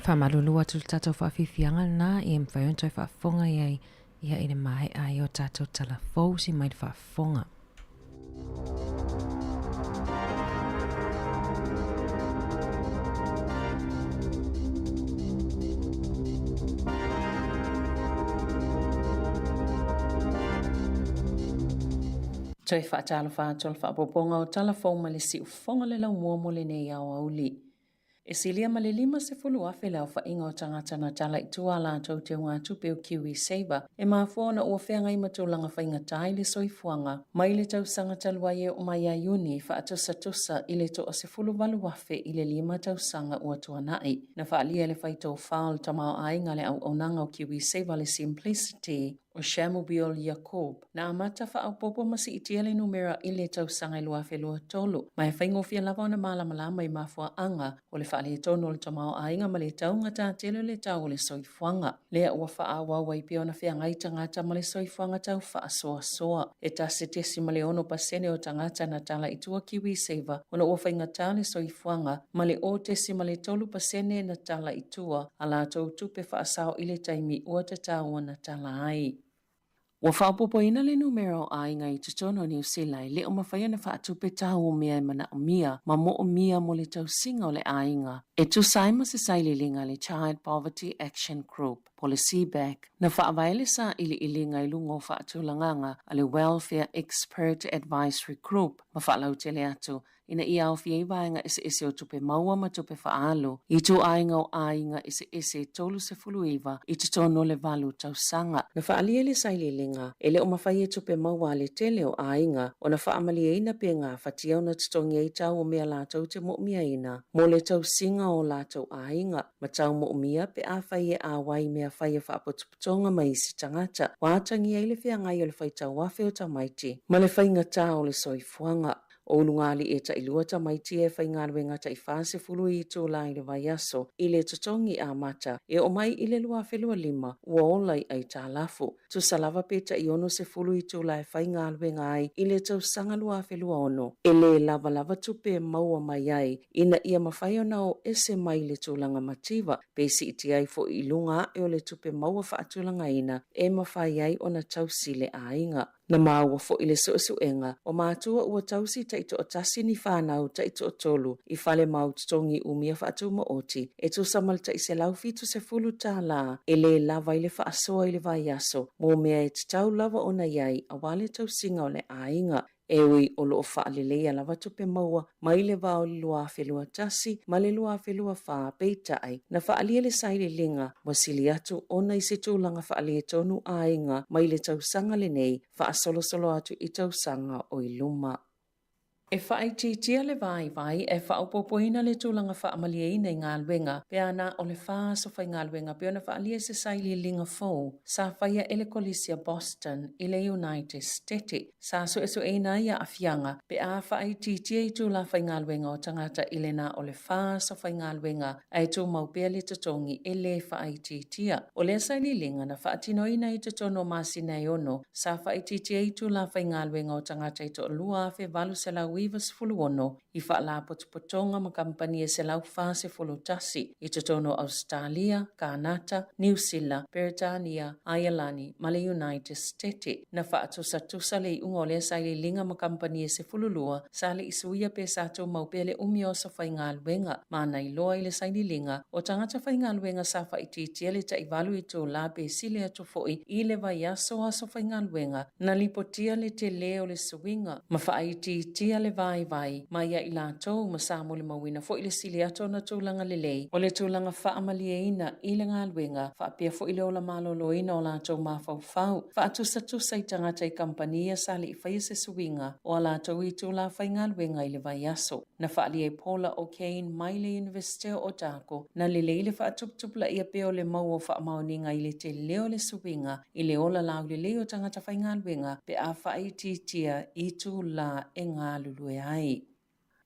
Faamalulu atu le tatou faafiafiaga lena ia mafai ona toe faafofoga i ai ia i le maea ai o tatou tala fou si mai le faafofoga. Toe faatalofa atu o le faaopoopoga o tala fou ma le siufofoga le laumua mo lenei aoauli. E silia ma le 50,000 le aofaiga o tagata na tala i tua a latou teugatupe o KiwiSaver e mafua ona ua feagai ma tulaga faigata i le soifuaga mai le tausaga talu ai e oo mai ia Iuni faatusatusa i le 18,000 i le lima tausaga ua tuanai. Na faaalia e le faitofa o le tamaoaiga le auaunaga o KiwiSaver le Simplicity o Shamubiel Yacoob, na amata faaopoopo ma siitia le numera i le tausaga e 2023, ma e faigofie lava ona malamalama i mafuaaga o le faaletonu o le tamaoaiga ma le taugata tele o le tau o le soifuaga. Lea ua faaauau ai pea ona feagai tagata ma le soifuaga tau faasoasoa. E 1.6% o tagata na tala i tua KiwiSaver ona ua faigata le soifuaga ma le 0.3% na tala i tua a latou tupe faasao i le taimi ua tatau ona tala ai. Ua faaopoopoina le numera o aiga i totonu o Niu Sila e le o mafai ona faatupe tau o mea e manaomia ma moomia mo le tausiga o le aiga e tusa ai ma se sailiiliga a le Child Poverty Action Group po o le CBAG na faavae le sailiiliga i luga o faatulagaga a le Welfare Expert Advisory Group ma faalautele atu ina ia aofia ai vaega eseese o tupe maua ma tupe faaalu i ituaiga o aiga eseese e 39 i totonu o le valu tausaga. Na faaalia le sailiiliga, e le o mafai e tupe maua a le tele o aiga ona faamalieina pe gafatia ona totogi ai tau o mea latou te moomiaina mo le tausiga o latou aiga ma tau moomia pe afai e auai i mea fai a faapotopotoga ma isi tagata ua atagia ai le feagai o le faitau afe o tamaiti ma le faigata o le soifuaga. O Ulugalii e tailua tamaiti e faigaluega tai 40 itula i le vaiaso i le totogi amata e oo mai i le 2025 ua ola i aitalafu. Tusa lava pe tai 60 itula e faigaluega ai i le tausaga 2026 e le lavalava tupe e maua mai ai ina ia mafai ona o ese mai le tulaga mativa pe siitia ai foi i luga ae o le tupe maua faatulagaina e mafai ai ona tausi le aiga. Na maua foi le suesuega o matua ua tausi taitoatasi ni fanau taitoatolu i fale mau totogi umia faatumaoti e tusa ma le tai $170 e le lava ai le faasoa i le vaiaso mo mea e tatau lava ona i ai aua le tausiga o le aiga. E ui o lo o faaleleia lava tupe maua mai le va o le 2021 ma le 2024, peitai, na faaalia le sailiiliga ua sili atu ona i se tulaga faaletonu aiga mai le tausaga lenei faasolosolo atu i tausaga o i luma. E faaitiitia le vaivai e faaopoopoina le tulaga faamalieina i galuega pe a na o le fa aso faigaluega pei ona faaalia i se sailiiliga fou sa faia e le Kolisi a Boston i le United Stete. Sa suesueina ai aafiaga pe a faaitiitia itula faigaluega o tagata i le na o le fa aso faigaluega ae tumau pea le totogi e le faaitiitia. O lea sailiiliga na faatinoina i totonu o masina e ono, sa faaitiitia itula faigaluega o tagata e 1,896 i faalapotopotoga ma kamupani e 141 i totonu o Ausetalia, Kānata, Niu Sila, Peretania, Aialani ma le United Stete. Na faatusatusa le iuga o lea sailiiliga ma kamupani e 12 sa le i suia pe sa tumau pea le umi o aso faigaluega. Ma na iloa i le sailiiliga, o tagata faigaluega sa faaitiitia le taivalu itula pe sili atu foi i le vaiaso o aso faigaluega, na lipotia le tele o le suiga ma faaitiitia le vaivai mai ia i latou ma sa molimauina foi le sili atu ona tulaga lelei o le tulaga faamalieina i le galuega faapea foi le ola maloloina o latou mafaufau faatusatusa i tagata i kamupani ia sa le i faia se suiga o a latou itula faigaluega i le vaiaso. Na faaalia e Paula O'Kane mai le Iunivesite o Otago na lelei le faatuputupulaia pea o le mau o faamaoniga i le tele o le suiga i le ola laulelei o tagata faigaluega pe a faaitiitia itula e galulue ai.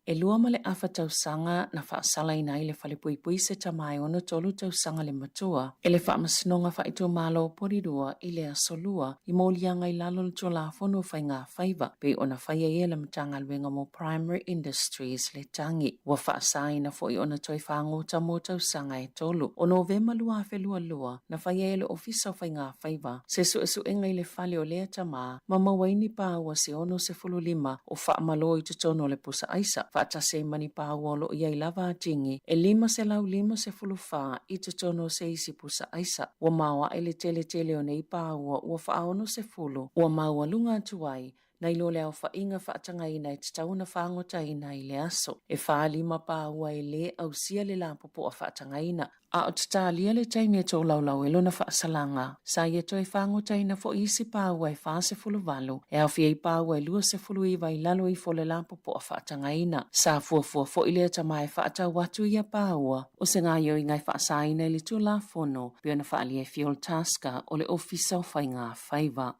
E lua ma le afa tausaga na faasalaina ai le falepuipui se tama e 63 tausaga le matua e le Faamasinoga Faaitumalo o Porirua i le Aso Lua i moliaga i lalo o le Tulafono o Faiga Faiva pei ona fai ai e le Matagaluega mo Primary Industries le tagi. Ua faasaina foi ona toe fagota mo tausaga e tolu. O Novema 2022, na fai ai e le Ofisa o Faiga Faiva se suesuega i le fale o lea tama ma maua ai ni paua se 65 o faamalo i totonu o le pusa aisa, faatasi ai ma ni paua o lo o i ai lava atigi e 554 i totonu o se isi pusa aisa. Ua maoae le teletele o nei paua ua faa-60 ua maualuga atu ai nai lo le aofaiga faatagaina e tatau ona fagotaina i le aso. E 45 paua e lē ausia le lapopoa faatagaina. A o tatalia le taimi e tolaulau ai lona faasalaga, sa ia toe fagotaina foi isi paua e 48, e aofia ai paua e 29 i lalo ifo o le lapopoa faatagaina. Sa fuafua foi lea tama e faatau atu ia paua, o se gaoioiga e faasaina i le Tulafono, pei ona faaalia e Fiol Tasker o le Ofisa o Faiga Faiva.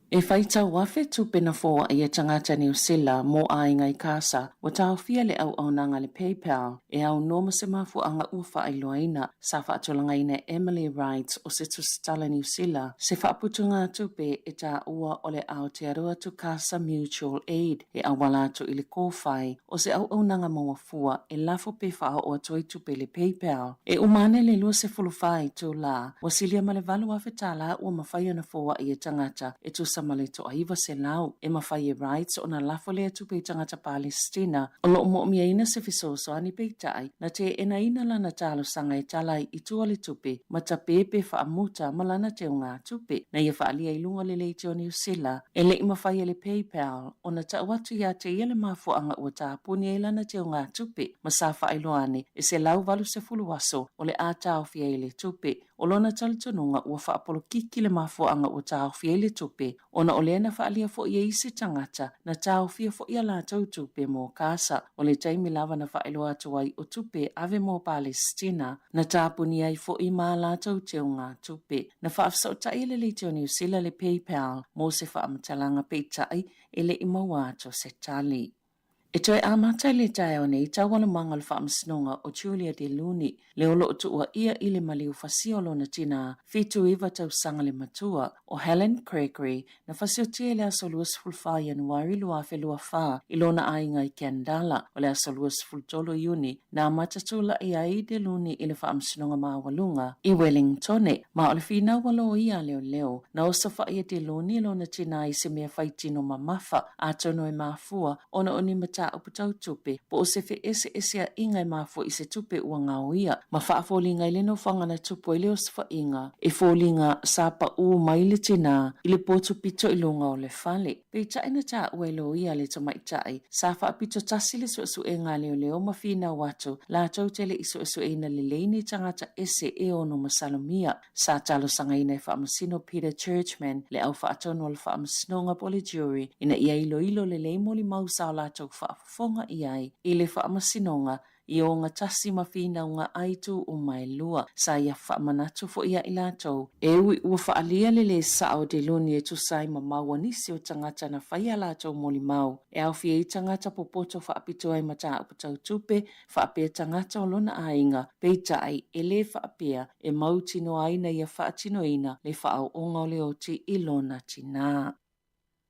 E faitau afe tupe na foai e tagata Niu Sila mō aiga i Kasa, ua taofia le auaunaga a le PayPal e aunoa ma se mafuaaga ua faailoaina. Sa faatulagaina e Emily Wright o se tusitala Niu Sila se faaputugatupe e taua o le Aotearoa to Kasa Mutual Aid e auala atu i le kōwhai o se auaunaga maua fua e lafo pe faaoo atu ai tupe i le PayPal. E uma ane le 24 itulā, ua silia ma le 8,000 tālā ua mafai ona foai e tagata e tusa ma le toa-900. E mafai e Wright ona lafo lea tupe i tagata Palesitina o lo o mo'omiaina se fesoasoani peitai na teenaina lana talosaga e tala ai i tua le tupe ma tape pe faamuta ma lana teugatupe na ia faaalia i luga o le leitio Niu Sila e le i mafai e le PayPal ona tau atu iā te ia le mafuaaga ua tapuni ai lana teugatupe ma sa faailoa ane e 180 aso o le a taofi ai le tupe. O lona talitonuga ua faapolokiki le mafuaaga ua taofi ai le tupe ona o lea na faaalia foi e isi tagata na taofia foi a latou tupe mo Kasa. O le taimi lava na faailoa atu ai o tupe ave mo Palesitina na tapuni ai foi ma a latou teugatupe. Na faafesootai e le Leitio Niu Sila le PayPal mo se faamatalaga peitai e le i maua atu se tali. E toe amata i le taeao nei taualumaga o le faamasinoga o Julia De Luni, le o lo o tuuaia i le maliu fasia o lona tinā 79 tausaga le matua, o Helen Gregory, Na fasiotia i le aso 24 Ianuari 2024 i lona aiga i Kandala. O le aso 23 Iuni, na amata tula'i ai De Luni i le Faamasinoga Maualuga i Wellingtone, ma o le finau a loia a leoleo, na osofa'i e De Luni lona tinā i se mea faitino mamafa, atonu e mafua ona o ni mataupu tau tupe po o se feeseesea'iga e mafua i se tupe ua gaoia, ma faafoliga i le nofoaga na tupu ai le osofa'iga e foliga sa pa'ū mai le tinā i le potu pito i luga o le fale. Peitai na taua e loia le tamaita'i sa faapito tasi le suesuega a leoleo ma finau atu latou te le i suesueina lelei ni tagata ese e ono masalomia. Sa talosagaina e Faamasino Peter Churchman le au faatonu o le Faamasinoga po o le jury ina ia iloilo lelei molimau sa o latou faafofoga i ai i le Faamasinoga i ogatasi ma finauga ai tu uma e lua. Sa ia faamanatu foi ia i latou, e ui ua faaalia le lē sao o Deluni e tusa ai ma mau a nisi o tagata na fai a latou molimau e aofia ai tagata popoto faapitoa i mataupu tau tupe faapea tagata o lona aiga, peitai, e lē faapea e mautinoa ai na ia faatinoina le faaooga o le oti i lona tinā.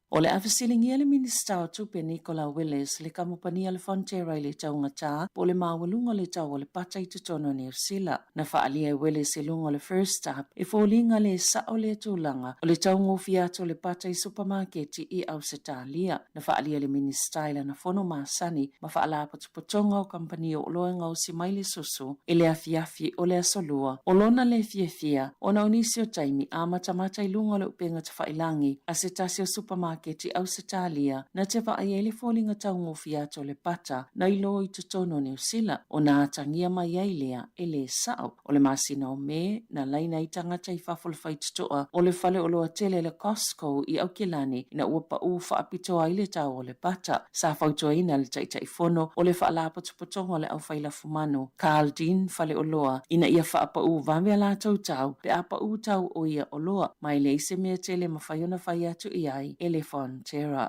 O le a fesiligia le Minisita o Tupe Nicola Willis le kamupani a le Fonterra i le taugatā po o le maualuga o le tau o le pata i totonu o Niu Sila. Na faaalia e Willis i luga o le First Up e foliga lē sa'o lea tulaga o le taugofie atu o le pata i supamaketi i Ausetalia. Na faaalia e le Minisita i lana fono masani ma faalapotopotoga o kamupani o oloa e gaosi mai le susu i le afiafi o le Aso Lua o lona lē fiafia ona o nisi o taimi amatamata i luga o le upega tafailagi a se tasi o supamaketi Ausetalia na te vaai ai le foliga taugofie atu o le pata nai lo i totonu o Niu Sila ona atagia mai ai lea e lē sa'o. O le masina o Me, na laina ai tagata i fafo o le faitotoa o le fale oloa tele le Costco i Aukilani ina ua paʻū faapitoa ai le tau o le pata. Sa fautuaina le Taitaifono o le Faalapotopotoga o le Aufai Lafumanu, Carl Dean Faleoloa, ina ia faapaʻū vave a latou tau pe a paʻū tau o ia oloa, ma e leai se mea tele e mafai ona fai atu i ai e le Fonterra.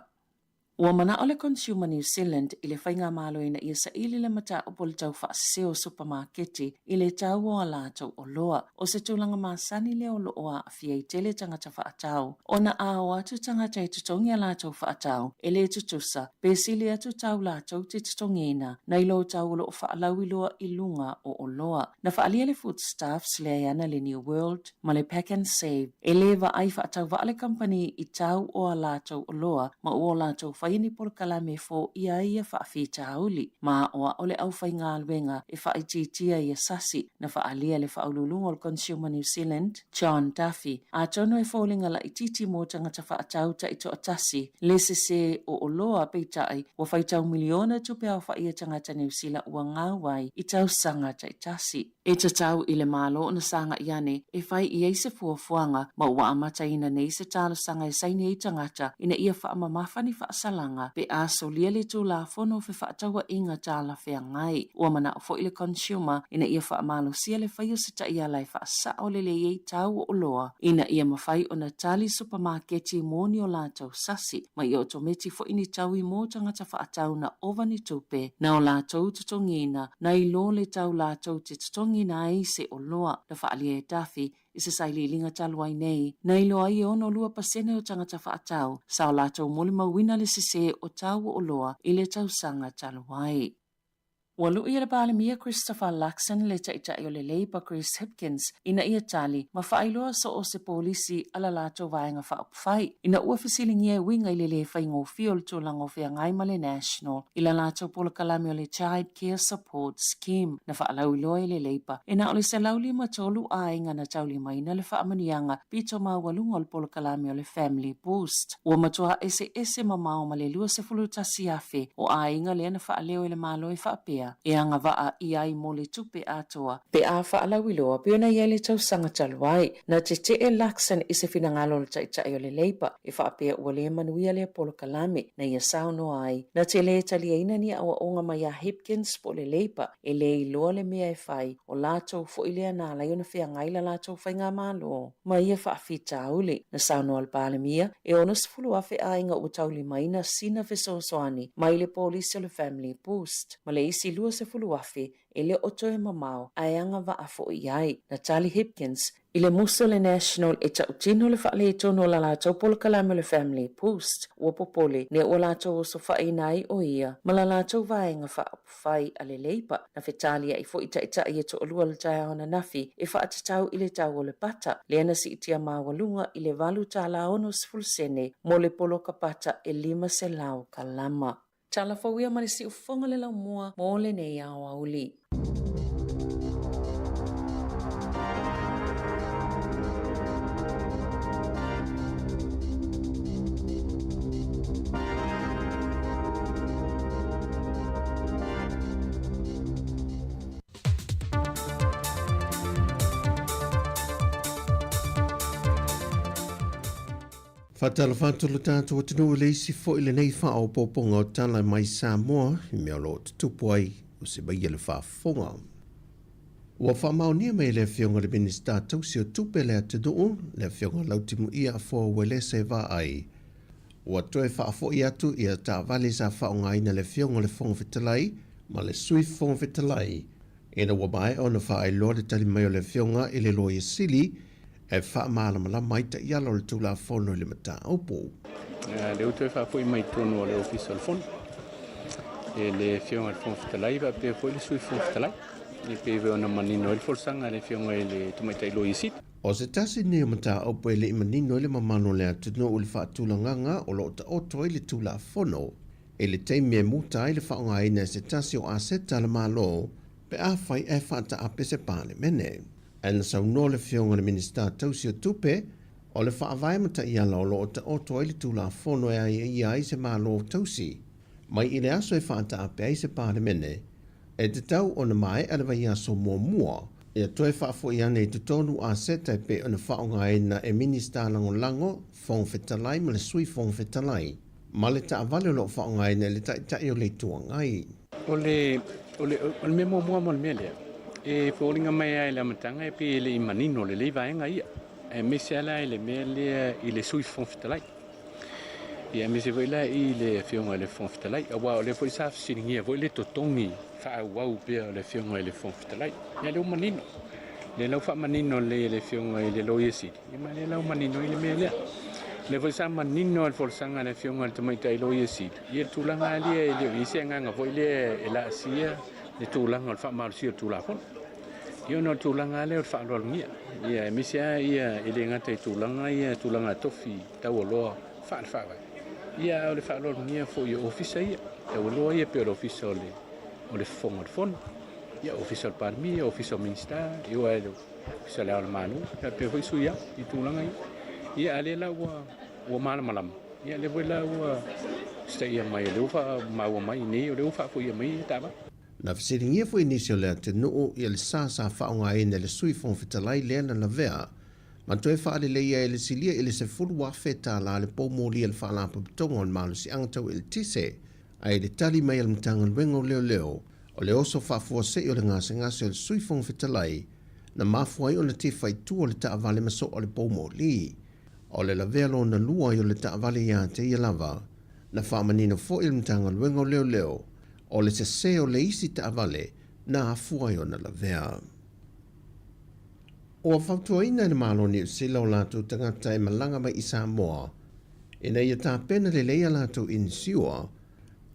Ua mana'o le Consumer New Zealand i le faigamalo ina ia saili le mataupu o le tau faasese o supamaketi i le tau o a latou oloa. O se tulaga masani lea o lo o aafia ai tele tagata faatau, ona a o atu tagata e totogi a latou faatau e le tutusa, pe sili atu tau latou te totogiina nai lo tau o lo o faalauiloa i luga o oloa. Na faaalia le Foodstuffs le aiana le New World ma le Pack and Save e lē vaai faatauvaa le kamupani i tau o a latou oloa ma ua o latou faia ni polokalame e foia ai ia faafitauli ma aoao le aufaigaluega e faaitiitia ia sasi. Na faaalia le faauluuluga o le Consumer New Zealand, John Duffy, atonu e foliga laitiiti mo tagata faatau taitoatasi le sesē o oloa peitai ua faitau miliona tupe aofai a tagata Niu Sila ua gau ai i tausaga taitasi. E tatau i le Malo ona sagai ane e fai i ai se fuafuaga ma ua amataina nei se talosaga e saini ai tagata ina ia faamamafa ni faasalaga pe a solia le Tulafono o Fefaatauaiga Talafeagai. Ua manao foi le Consumer ina ia faamalosia le fai o se taiala e faasao lelei ai tau o oloa ina ia mafai ona tali supamaketi mo ni o latou sasi ma ia otometi foi ni taui mo tagata faatau na ova ni tupe na o latou totogiina nai lo le tau latou te totogiina ai se oloa. Na faaalia e Duffy i se sailiiliga talu ai nei, na iloa ai e 62% o tagata faatau sa o latou molimauina le sesē o tau o oloa i le tausaga talu ai. Ua luʻi e le Palemia Christopher Luxon le Taitai o le Labour Chris Hipkins ina ia tali ma faailoa so o se polisi a la latou vaega faaupufai ina ua fesiligia e uiga i le lē faigofie o le tulaga o feagai ma le National i la latou polokalame o le Child Care Support Scheme. Na faalauiloa e le Labour e na o le 153 aiga na taulimaina le faamanuiaga pito maualuga o le polokalame o le Family Boost. Ua matua eseese mamao ma le 21,000 o aiga lea na faaleo e le Malo e faapea e agavaa i ai mo le tupe atoa pe a faalauiloa pei ona i ai le tausaga talu ai. Na tetee Luxon i se finagalo o le Taitai o le Labour e faapea ua le manuia lea polokalame na ia saunoa ai. Na te le taliaina ni aoaoga mai a Hipkins po o le Labour e le iloa le mea e fai, o latou foi lea na ala ai ona feagai la latou faigamalo ma ia faafitauli. Na saunoa le Palemia, e 60,000 aiga ua taulimaina sina fesoasoani mai le polisi o le Family Boost, ma le isi 20,000 e le o toe mamao ae agavaa foi i ai. Na tali Hipkins i le musu o le National e tautino le faaletonu o la latou polokalame o le Family Boost, ua popole nea ua latou osofaiina ai o ia ma la latou vaega faaupufai a le Labour. Na fetaliai foi taitai e toalua le taeao ananafi e faatatau i le tau o le pata, lea na siitia maualuga i le $8.60 mo le poloka pata e 500 kalama. Tala fou ia ma le siufofoga le laumua mo lenei aoauli. Faatalofa atu lo tatou atunuu i le isi foi lenei faaopoopoga o tala mai Samoa i mea o lo o tutupu ai o se maia le faafofoga. Ua faamaonia mai e le Afioga i le Minisita Tausi o Tupe le atunuu, le Afioga Lautimuia Afoa Uelese Vaai, ua toe faafoi atu ia taavale sa faaaogaina e le Afioga i le Fofoga Fetalai ma le Sui Fofoga Fetalai ina ua maea ona faailoa le tali mai o le Afioga i le Loia Sili e faamalamalama ai taiala o le Tulafono i le mataupu. Lea ua toe faafoi mai i totonu o le Ofisa o le Fono e le Afioga i le Fofoga Fetalai faapea foi le Sui Fofoga Fetalai e pei foi ona manino ai le folasaga a le Afioga i le Tamaitai Loia Sili. O se tasi nei o mataupu e le i manino ai le mamalu o le atunuu i le faatulagaga o lo o taoto ai le Tulafono i le taimi e muta ai le faaaogaina e se tasi o aseta a le Malo pe afai ae faataape se Palemene. Ae na saunoa le Afioga i le Minisita Tausi o Tupe, o le faavae ma taiala o lo o taoto ai le Tulafono e aiaia ai se Malo tausi mai i le aso e faataape ai se Palemene, e tatau ona maea le vaiaso muamua ia toe faafoi ane i totonu aseta e pei ona faaaogaina e Minisita Lagolago, Fofoga Fetalai ma le Sui Fofoga Fetalai, ma le taavale o lo o faaaogaina e le Taitai o le Itu Agai. O le, o le, o le mea muamua mo le mea lea, e foliga mai lava i le amataga e pei e le i manino lelei vaega ia, aemaise lava la i le mea lea i le Sui Fofoga Fetalai. Ia aemaise foi la i le Afioga i le Fofoga Fetalai, aua o lea foi sa fesiligia foi le totogi faaauau pea o le Afioga i le Fofoga Fetalai. Ia lea ua manino, lea la ua faamanino lelei e le Afioga i le Loia Sili, ia ma lea la ua manino ai le mea lea. O lea foi sa manino lava le folasaga a le Afioga i le Tamaitai Loia Sili, ia le tulaga lava lea e le o i ai se agaga foi lea e laasia le tulaga o le faamalosia o le Tulafono. Ia ona o le tulaga lava lea o le faaaloalogia, ia aemaise lava ia e le gata i tulaga ia, tulaga tofi taualoa faale-faavae, ia a o le faaaloalogia foi o ofisa ia, taualoa ia pei o le ofisa o le o le Fofoga o le Fono, ia ofisa o le Palemia, ofisa o Minisita, ia aua le ofisa o le Ao o le Malo, faapea foi sui ao i tulaga ia. Ia a o lea la ua ua malamalama, ia lea foi la ua usitaia mai, o lea ua faamaua mai nei, o lea ua faafoia mai ia taavale. Na fesiligia foi nisi o le atunuu ia le sa sa faaaogaina e le Sui Fofoga Fetalai lea na lavea ma toe faaleleia e le silia i le $10,000 le poumoli a le Faalapotopotoga o le Malosiaga Tau Eletise ae i le tali mai a le Matagaluega o Leoleo o le oso faafuasei o le gasegase o le Sui Fofoga Fetalai na mafua ai ona tifa i tua le taavale ma soa le poumoli. O le lavea lona lua ai o le taavale ia te ia lava. Na faamanino foi e le Matagaluega o Leoleo o le sese o le isi taavale na afua ai ona lavea. Ua fautuaina e le Malo o Niu Sila o latou tagata e malaga mai i Samoa ina ia tapena lelei a latou inisiua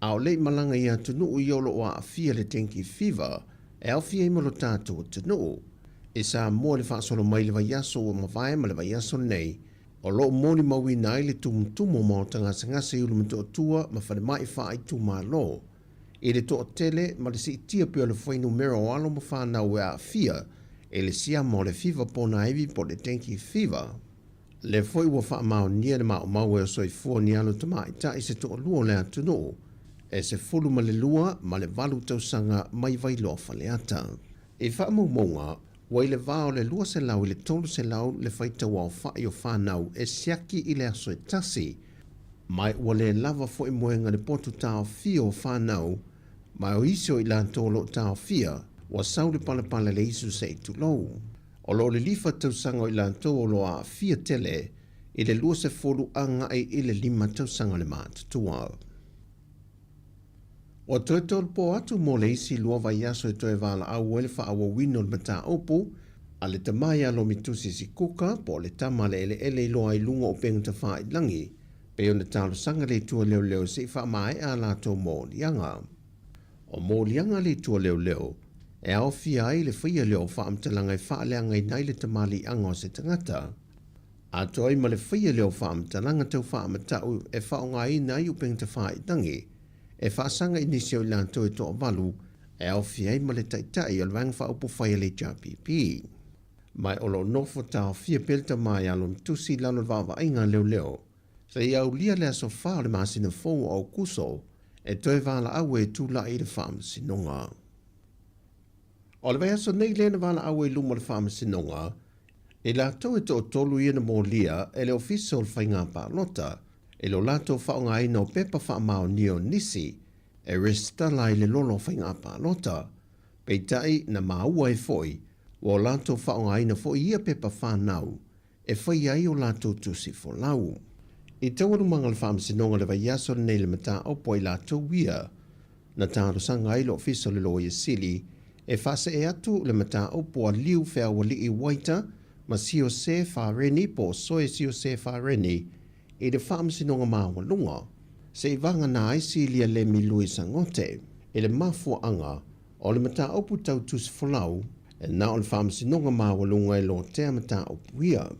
a o le i malaga i atunuu ia o lo o aafia le dengue fever e aofia ai ma lo tatou atunuu. I Samoa le faasolo mai i le vaiaso ua mavae ma le vaiaso lenei o lo o molimauina ai le tumutumu o maota gasegase i Ulumotootua ma falemai faaitumalo i le toatele ma le siitia pea o le fuainumera o alo ma fanau e aafia i le siama o le fiva ponaivi po o le dengue fever. Lea foi ua faamaonia le maumau e o soifua ni alo tamaitai se toalua o le atunuu e 12 ma le valu tausaga mai Vailoa Faleata. I faamaumauga, ua i le va o le 200 i le 300 le faitauaofai o fanau e siaki i le aso e tasi, ma ua le lava foi moega le potu taofia o fanau, ma o isi o i latou o lo o taofia, ua sau le palapala i le isu se i tulou. O lo o lilifa tausaga o i latou o lo o aafia tele i le 20 agai i le 5 tausaga le matutua. Ua toe tolopo atu mo le isi lua vaiaso e toe valaau ai le faaauauina o le mataupu a le tama ia Lomitusi Sikuka po o le tama a le eleele i loa i luga o upega tafailagi pei ona talosaga le Itu a Leoleo se i faamaea a latou moliaga. O moliaga a le Itu a Leoleo e aofia ai le faia lea o faamatalaga e faaleagaina ai le tamaliiaga o se tagata, atoa ai ma le faia lea o faamatalaga tau faamatau e faaaogaina ai upega tafailagi e faasaga i nisi o i latou e toavalu e aofia ai ma le Taitai o le Vaega Faaupufai a le HRPP. Ma o lo o nofo taofia pea le tama ia Lomitusi i lalo o le vaavaaiga a leoleo seia aulia le aso 4 o le masina fou o Aokuso e toe valaau ai e tulai i le faamasinoga. O le vaiaso nei lea na valaau ai i luma o le faamasinoga i latou e toatolu ia na molia e le Ofisa o le Faiga Palota i lo latou faaaogaina o pepa faamaonia o nisi e resitala ai le lolo o faiga palota. Peitai, na maua ai foi ua o latou faaaogaina foi ia pepa fanau e faia ai o latou tusi folau. I taualumaga o le Faamasinoga o le vaiaso lenei le mataupu a i latou ia na talosaga ai le Ofisa o le Loia Sili e faasee atu le mataupu a Liu Feaualii Waita ma Siose Fareni po o Soe Siose Fareni i le Faamasinoga Maualuga se i vagana ai Silia Lemi Louis Angote i le mafuaaga o le mataupu tau tusi folau e na o le Faamasinoga Maualuga e lotea mataupu ia.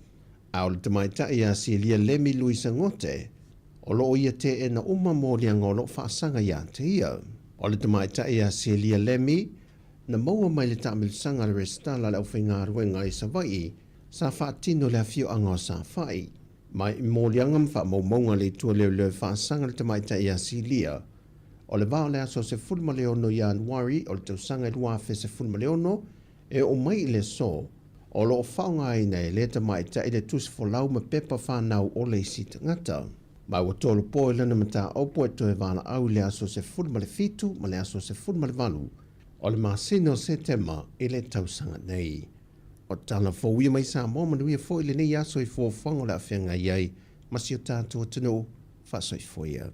A o le tamaitai ia Silia Lemi Louis Angote, o lo o ia teena uma moliaga o lo o faasaga ia te ia. O le tamaitai ia Silia Lemi, na maua mai le taamilosaga a le resitala a le aufaigaluega i Savaii sa faatino i le afioaga o Safa'i. Mai i moliaga ma faamaumauga a le Itu a Leoleo e faasaga le tamaitai ia Silia, o le va o le aso 16 Ianuari o le tausaga e 2016 e oo mai i le aso, o lo o faaaogaina e lea tamaitai le tusi folau ma pepa fanau o le isi tagata. Ma ua tolopo i lana mataupu e toe valaau i le aso 17 ma le aso 18 o le masina o Setema i le tausaga nei. O tala fou ia mai Samoa manuia foi lenei aso i fuafuaga o le a feagai ai ma si o tatou atunuu. Faasoifua ia.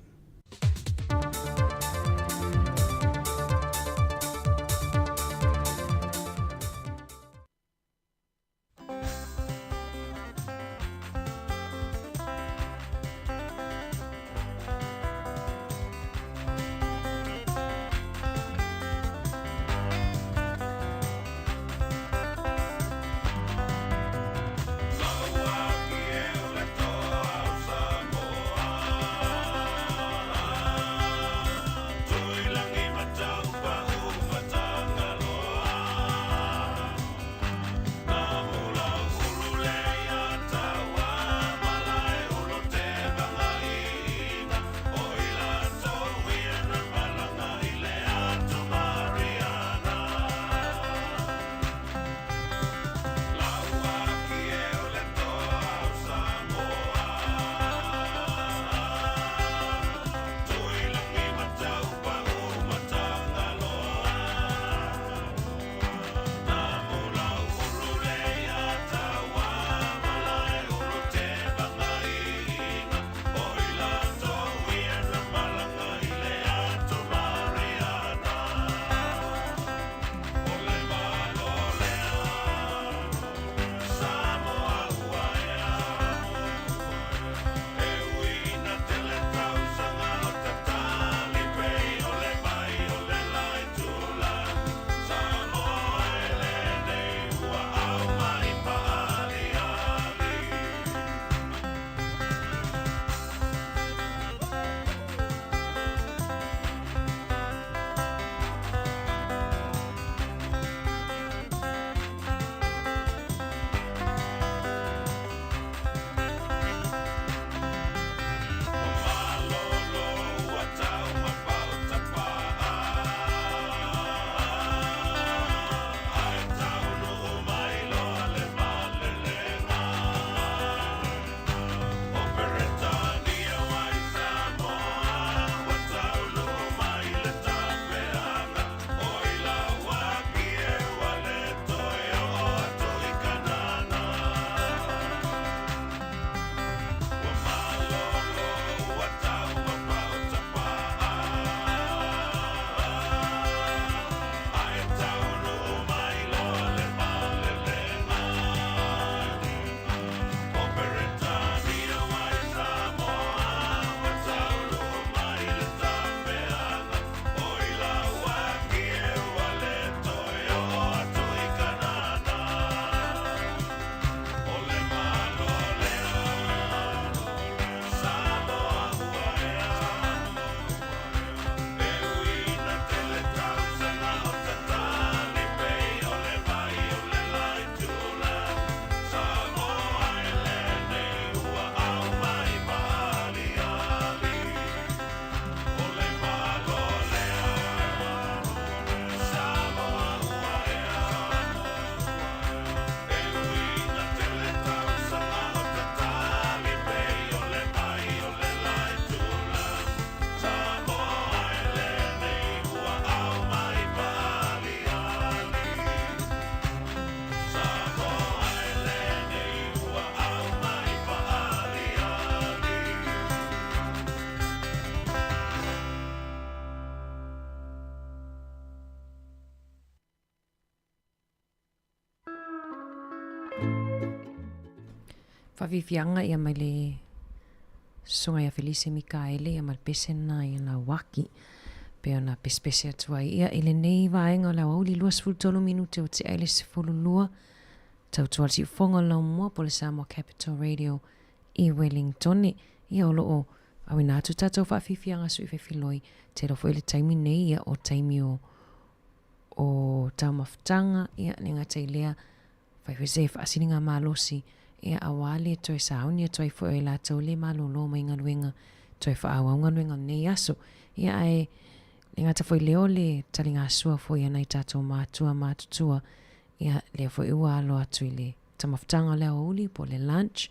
Faafiafiaga ia mai le Susuga ia Felise Mikaele ia ma le pese lena ia Lauaki pei ona pesepese atu ai ia i lenei vaega o le aoauli 23 minute o tea i le 12 tautua le siufofoga o le laumua po o le Samoa Capital Radio i Wellingtone ia o lo o auina atu tatou faafiafiaga sui fefiloi tele foi le taimi nei ia o taimi o o taumafataga ia le gata i lea Fai foi se faasiliga malosi, ia auā le toe sauni atu ai foi o i latou le malolo mai galuega toe faaauau galuega o lenei aso. Ia ae le gata foi lea o le taligasua foi a nai tatou matua matutua, ia lea foi ua alo atu i le taumafataga o le aoauli po o le lunch,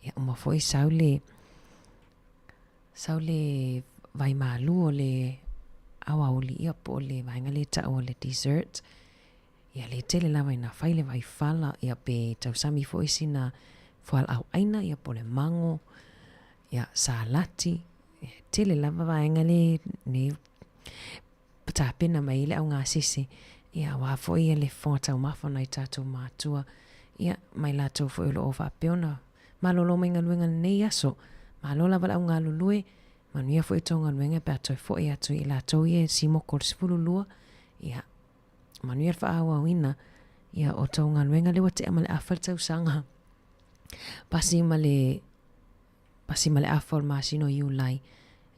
ia uma foi sau le sau le vai malu o le aoauli, ia po o le vaega lea e tau o le dessert. Ia le tele lava ina fai le vaifala, ia pe tausami foi sina fualaau ʻaina, ia po o le mago, ia salati, Tele lava vaega le nei tapena mai ai le augasese, ia aua foi le fofoga taumafa o nai tatou matua, ia ma i latou foi o lo o faapea ona malolo mai galuega i lenei aso. Malo lava le augalulue, manuia foi tou galuega pe a toe foi atu i latou ia e simoko i le 12, ia manuia le faaauauina ia o tou galuega lea ua tea ma le afa le tausaga. Pasi ma le pasi ma le afa o le masina o Iulai.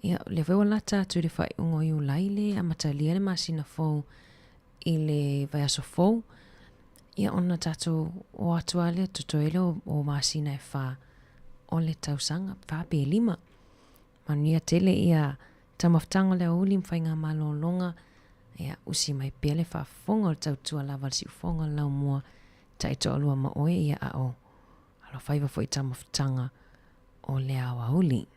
Ia, o lea foi ua lata atu i le faaiuga o Iulai le amatalia le masina fou i le vaiaso fou. Ia, ona tatou o atu lava lea, totoe lea o masina e fa o le tausaga, fa pe lima. Manuia tele ia taumafataga o le aoauli ma faiga malologa. Ia, usi mai pea le faafofoga o le tautua lava a le siufofoga o le laumua taitoalua ma oe, ia a o Alofaiva foi taumafataga o le aoauli.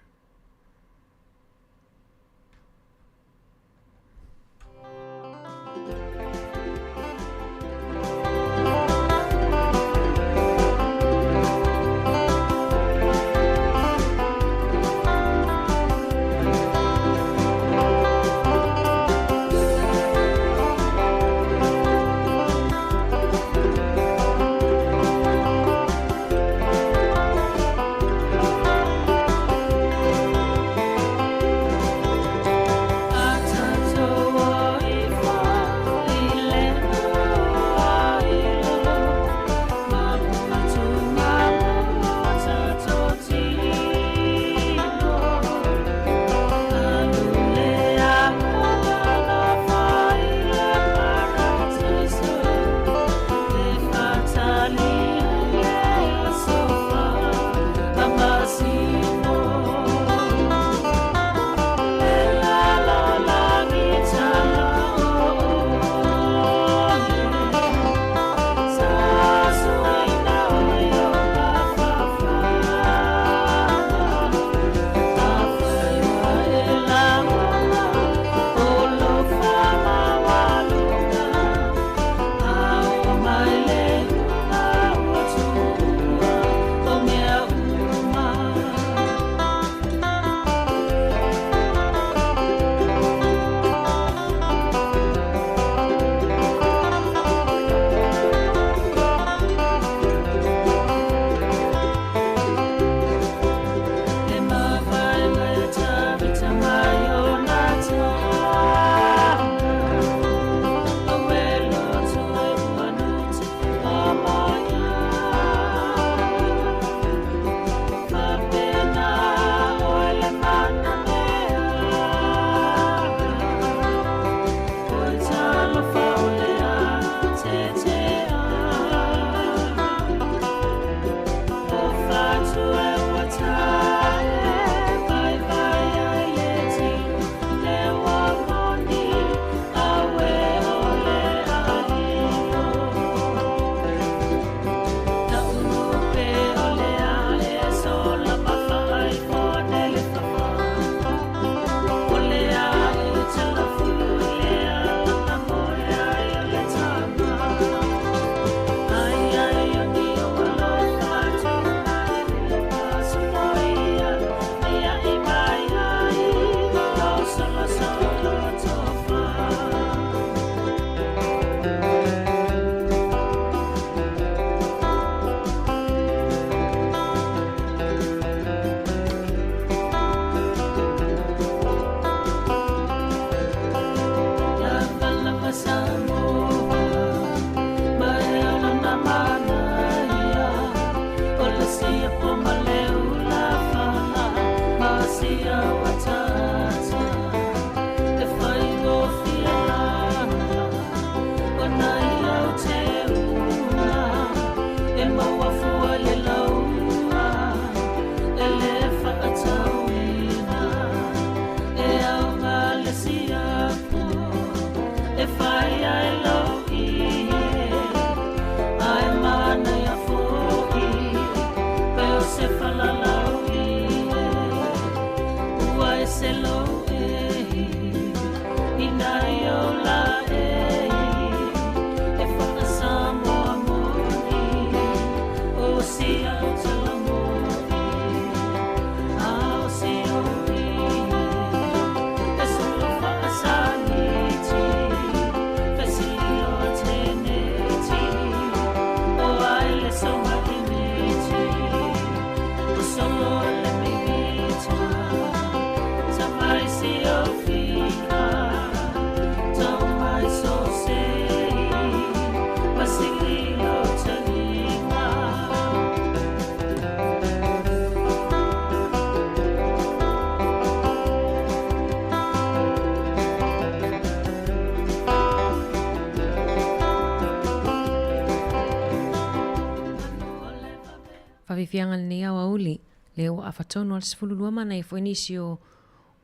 faafiafiaga lenei aoauli, lea ua afa tonu a le 12 manaia foi nisi o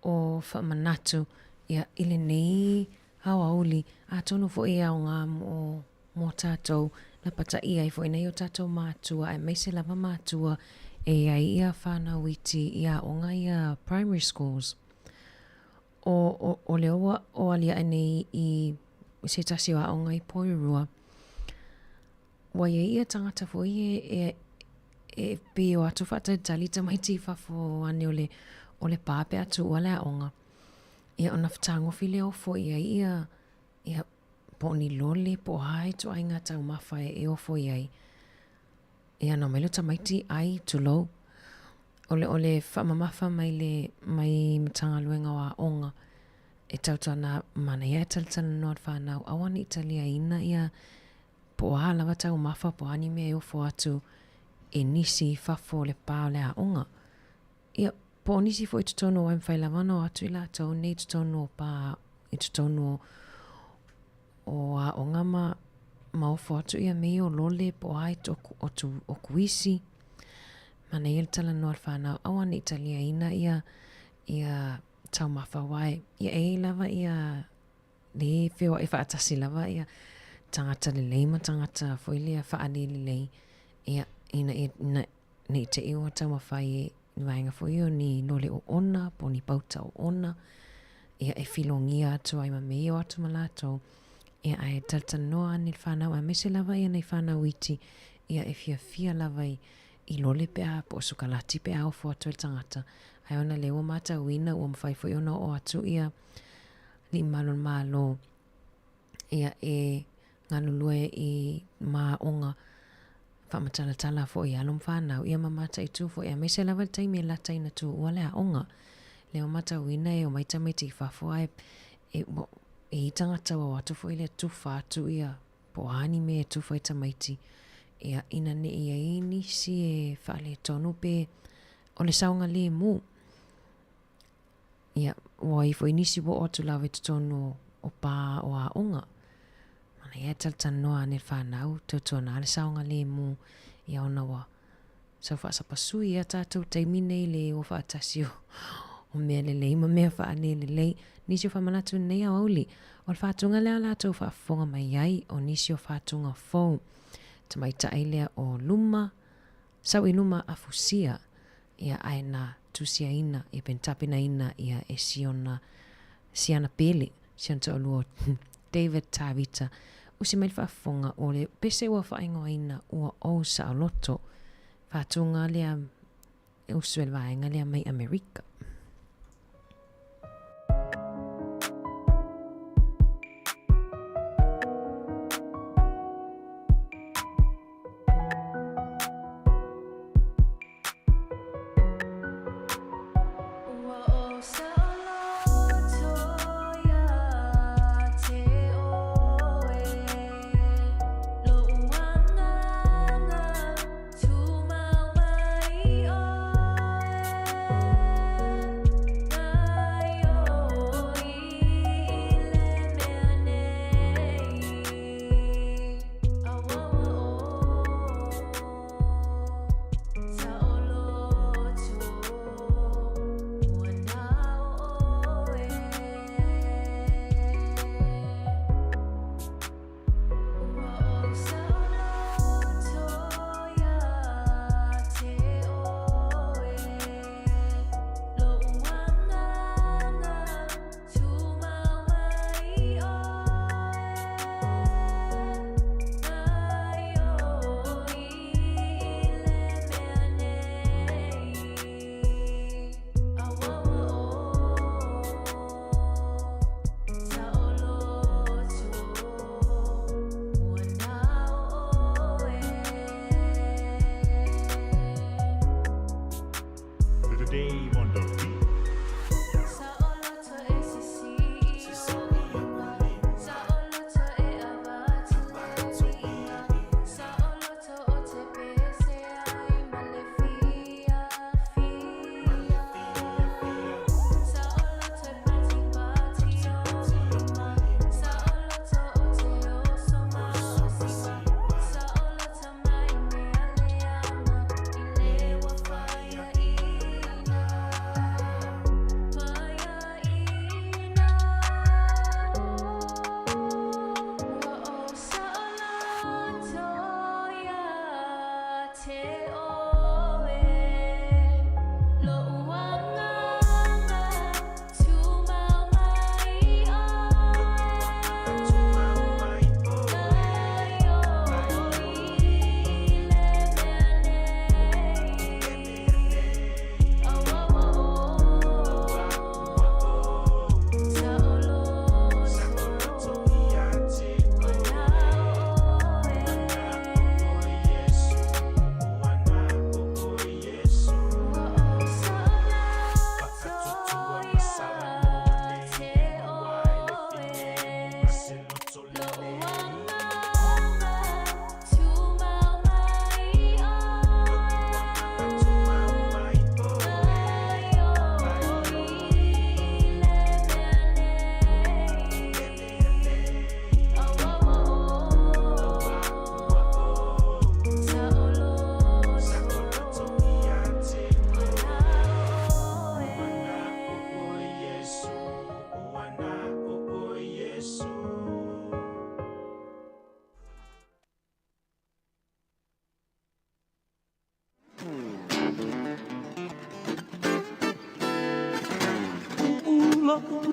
o faamanatu ia i lenei aoauli, atonu foi e aoga mo mo tatou lapataia ai foi nai o tatou matua aemaise lava matua e i ai ia whanau iti i aoga ia primary schools. O, o, o lea ua o aliae nei i se tasi o aoga i Porirua, ua i ai ia tagata foi e, e, e pei o atu faatalitali tamaiti i fafo ane o le, o le pā pe a tuua le aoga. Ia ona fetagofi lea ofo i ai ia, ia po o ni lole, po o a ituaiga taumafa e, e ofo i ai. Ia na omai lea o tamaiti ai, tulou. O le, o le faamamafa mai le, mai Matagaluega o Aoga e tautuana manaia e talatalanoa le fanau, aua ne i taliaina ia po o a lava taumafa po o a ni mea e ofo atu e nisi i fafo o le pa o le aoga. Ia, po o nisi foi i totonu aua e mafai lava ona o atu i latou nei i totonu o pa i totonu o, o aoga ma, ma ofo atu ia mea ia o lole po o a o, o, tu, o kuisi. Manaia le talanoa a le fanau, aua ne i taliaina ia, ia taumafa aua e, ia e i ai lava ia le feoai faatasi lava ia tagata lelei ma tagata foi lea faalē lelei, ia, ina ia, ina, ne i te i ua taumafai e ni vaega foi o ni lole oona po o ni pauta oona, ia e filogia atu ai ma mea ia o atu ma latou, ia ae talatalanoa ane le fanau aemaise lava ia nai fanau iti, ia e fiafia lava i, i lole pe a po o sukalati pe a ofo atu ai le tagata, ae ona lea ua matauina ua mafai foi ona oo atu ia alii mamalu o le Malo ia e galulue i ma aoga faamatalatala foi i alo ma fanau ia ma mataitu foi aemaise lava le taimi e lata ina tuua le aoga. Lea ua matauina e omai tamaiti i fafo ae e, e i tagata ua o atu foi lea tufa atu ia po o a ni mea e tufa ai tamaiti ia ina ne i ai nisi e faaletonu pe o le saogalemu. Ia, ua i ai foi nisi ua oo atu lava i totonu o pā o aoga. Manaia e talatalanoa ane le fanau, tautuana le saogalemu, ia ona ua sau faasapasui ia tatou taimi nei le o faatasi o, o mea lelei ma mea faale lelei. Nisi o faamanatu nei aoauli, o le faatuga lea o latou faafofoga mai ai o nisi o faatuga fou. Tamaitai lea o luma, sau i luma afusia ia ae na tusiaina ia pe na tapenaina ia e siona siana pele, siona toalua o David Tavita. Usi mai le faafofoga o le pese ua faaigoaina ua ou saoloto. Faatuga lea e usu e le vaega lea mai Amerika.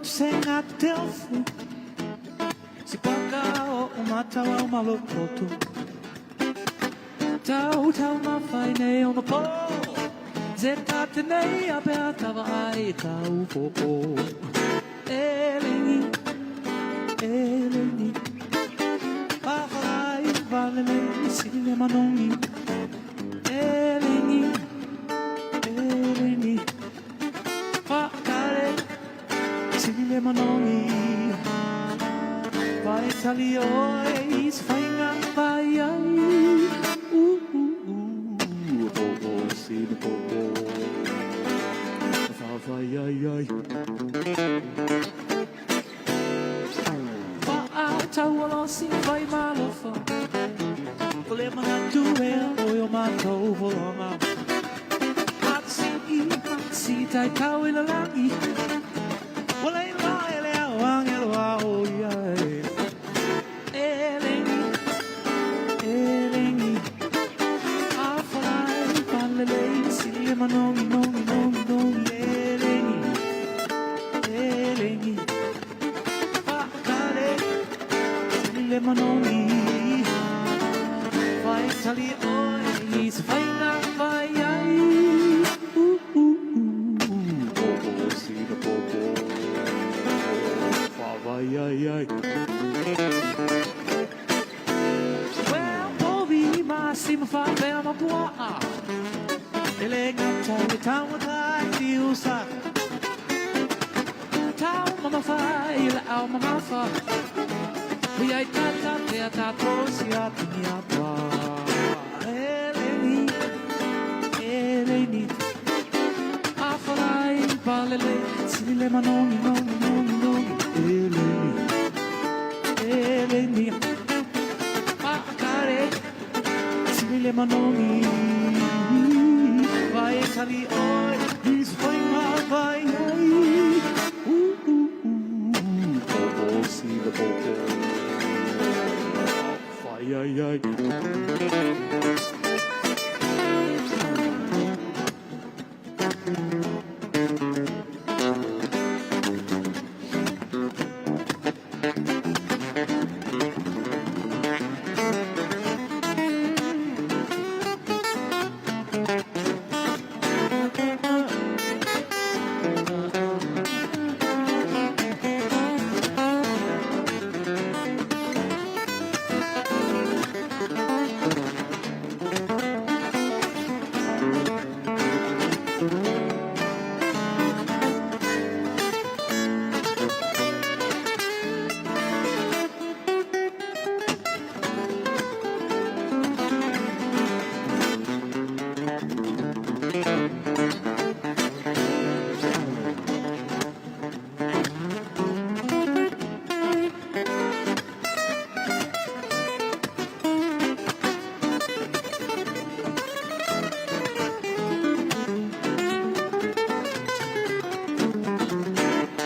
Sossegate ao fu Si paka o o matau au malopoto Tau tau mawhai nei o ma po Ze tate nei a pea tawa ai tau po po E lengi, e lengi Pawharai valele sile manongi E lengi, e lengi Whakare, sile manongi Vai tali oe i se whainga vai ai Uh, uh, uh, po, po, sine po, po Whawhai ai ai Whaatau si whai malofa Ko le manatu ea o o mātou holonga Matsi i matsi tai tau i la langi Wala i la ele au angelo a o ia e E lengi, e lengi A wharai palele si le manongi nongi nongi nongi E lengi, e lengi Whakare, si le manongi Whai tali oe i se whainga whai ai Uh, uh, uh Po, po, si na po, po Whawai ai ai Well, povi ma si ma whapea ma puaa E le ngata le taumata i te usa Tau mama whai le au mama wha Hui ai tata pea tātou si a tingi a pā E leni, e leni A wharai palele Sili le manongi nongi nongi nongi E leni, e leni Whakare, sili le manongi Vai tali oe, i se whainga vai ai Uh, uh, uh Po, po, si le po, po Whai ai ai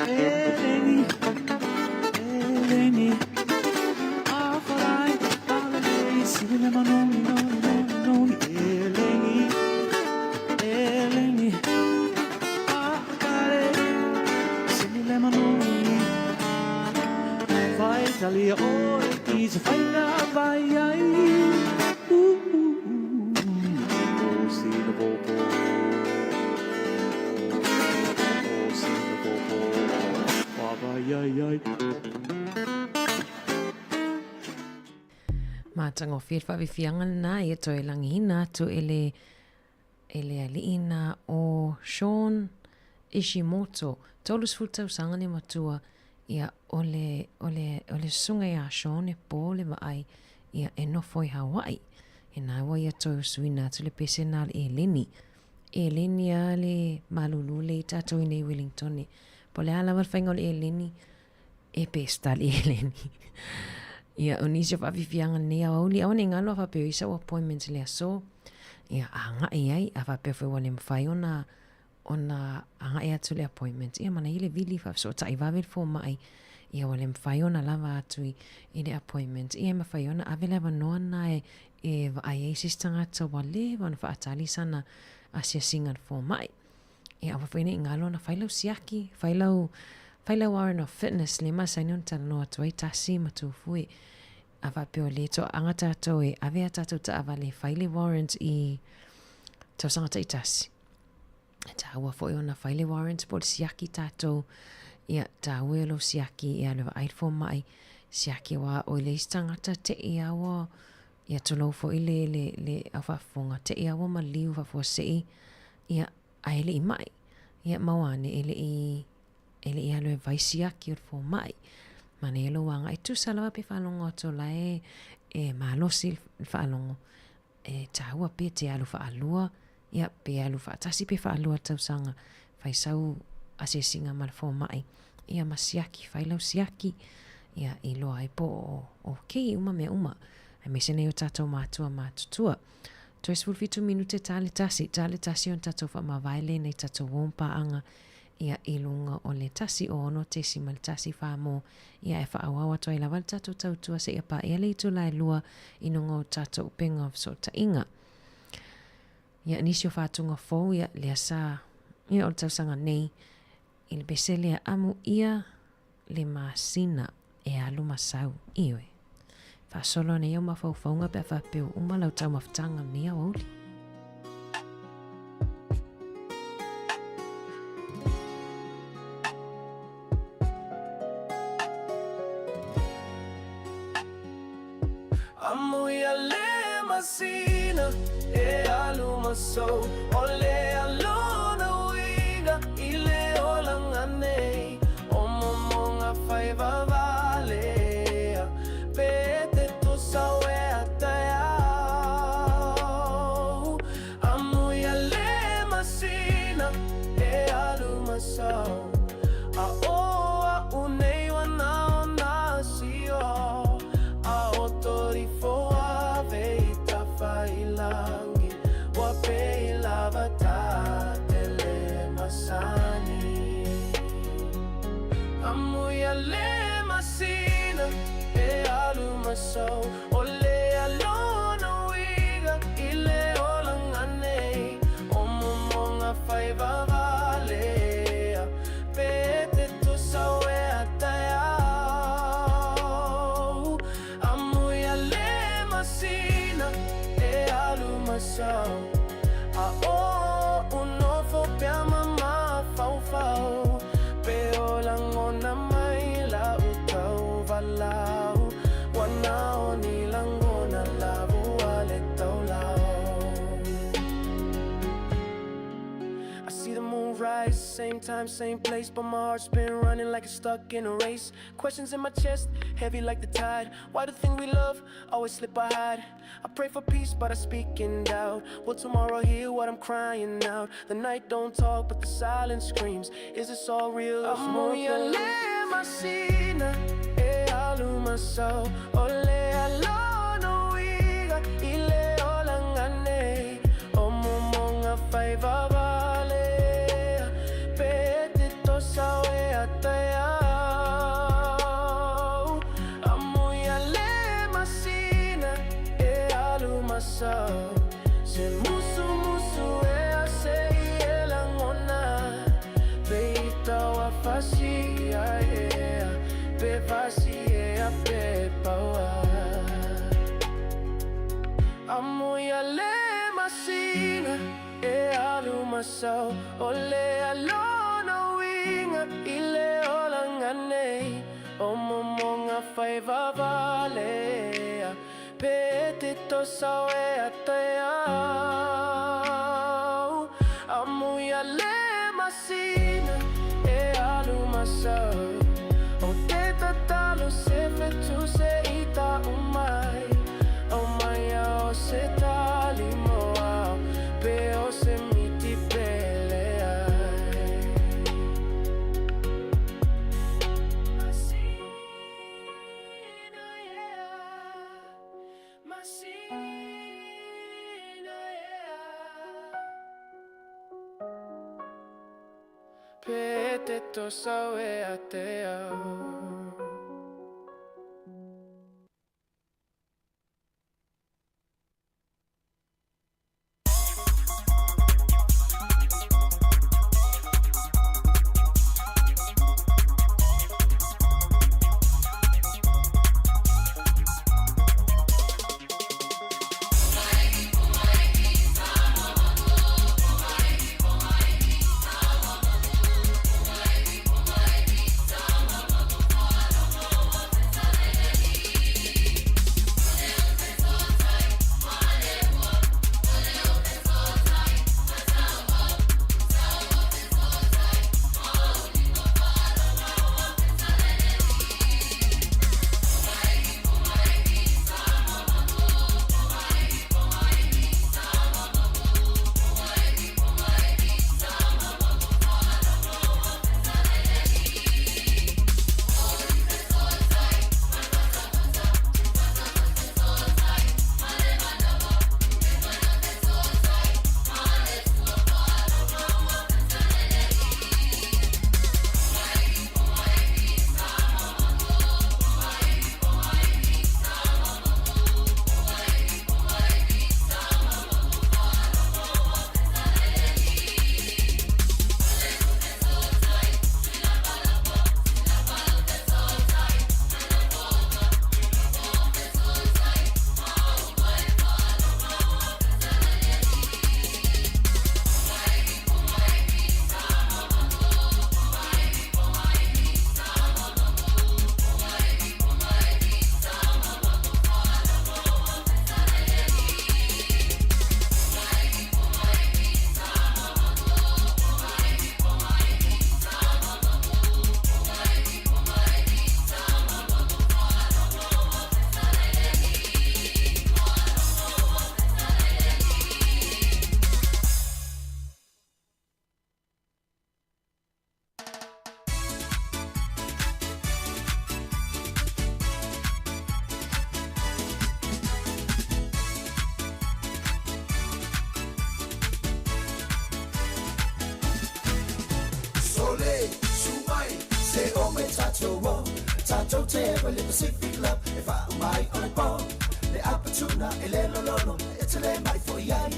E lengi, e lengi A wharai palele si le manongi nongi nongi nongi E lengi, e lengi A kare, si le manongi Vai tali oe i se whainga vai ai Uh, uh, uh Po, si na po, po Po, si na po, po Whawhai ai ai Matagofie le faafiafiaga lenā ia toe lagiina atu e le e le alii na o Shaun Ishimoto, 30 tausaga le matua, ia o le, o le, o le susuga iā Shaun e pō le vaai, ia e nofo i Hawaii. E nā ua ia toe usuina atu le pese nā le eleni. Eleni a le malulu le i tātou i nei Wellington. Po le a lava le whainga o le eleni, e pesta le eleni. Ia, o nisi o faafiafiaga lenei aoauli, aua ne i galo a faapea o i sau appointment i le aso, ia, agai ai, a faapea foi ua le mafai ona, ona agai atu i le appointment, ia manaia le vili faafesootai vave le fomai, ia ua le mafai ona lava atu i, i le appointment, ia e mafai ona ave le avanoa lena e, e vaai ai se isi tagata ua leva ona faatali sana asiasiga i le fomai. Ia aua foi ne i galo ona fai lau siaki, fai lau, Fai le warrant of fitness le masani ona talanoa atu ai tasi ma Tufue. A faapea o le toaaga tatou e ave a tatou taavale e fai le warrant i tausaga taitasi. E tāua foi ona fai le warrant po o le siaki tatou. Ia, tāua e lou siaki e alu e vaai le fomai. Siaki aua o le isi tagata te i a ua, ia tulou foi le, le, le au faafofoga, te i a ua maliu faafuasei, ia, ae le i mai. Ia, maua ane e le i, e le i alu e vaai siaki o le fomai. Manaia lou agai tusa lava pe faalogo atu o la e, e malosi le faalogo. E tāua pe te alu faalua, ia, pe alu faatasi pe faalua tausaga, fai sau asiasiga ma le fomai, ia ma siaki, fai lau siaki, ia, iloa ai po o okay uma mea uma, aemaise nei o tatou matua matutua. Toe 17 minute ta le tasi, ta le tasi ona tatou faamavae lea nei tatou uo ma paaga, ia, i luga o le 1 6.1 fa mo, ia, e faaauau atu ai lava le tatou tautua seia paia le itula e lua i luga o tatou upega o fesootaiga. Ia, nisi o faatuga fou, ia, lea sa, ia, o le tausaga nei, i le pese lea amuia le masina e alu ma sau, ioe. Faasolo nei au mafaufauga pe a faapea ua uma lau taumafataga lenei aoauli. Amuia le masina e alu ma sau O le alona uiga i le olaga nei O momoga fai vavalea Pe te tusa uea taeao Amuia le masina e alu ma sau A o a'u nei ua na o na sio A o torifo ave i tafailangi Ua pei lava ta te le masani Amuia le masina e alu ma sau O le alona uiga i le olaga nei O momoga fai vavalea Pe te tusa uea taeao Amuia le masina e alu ma sau A o o'u nofo pea ma mafaufau Pe o lagona mai la'u tauvalao Ua na o ni lagona lavua le taulao I see the moon rise, same time, same place, but my heart's been running like it's stuck in a race. Questions in my chest, heavy like the tide. Why the thing we love always slip or hide? I pray for peace, but I speak in doubt. Will tomorrow hear what I'm crying out? The night don't talk, but the silence screams. Is this all real? or Amuia le masina e alu ma sau O le alona uiga i le olaga nei O momoga fai vavalea Pe te tosa uea taeao Amuia le masina e alu ma sau Se musumusu ea se i e lagona Pe i tau afasia ea Pe vasi ea pe paua Amuia le masina e alu ma sau O le alona uiga i le olaga nei O momoga fai vavalea Pe te tosa uea taeao Amuia le masina e alu ma sau O te tatalo se fetu se i ta'u mai Aumaia o se tali mo au Pe o se miti pe leai Masina, yeah. Masina, yeah. Pe te tosa uea te au. te eva le Pacific Love e faauma ai o le po. Le apatuna e le lololo e te le mai foi ai.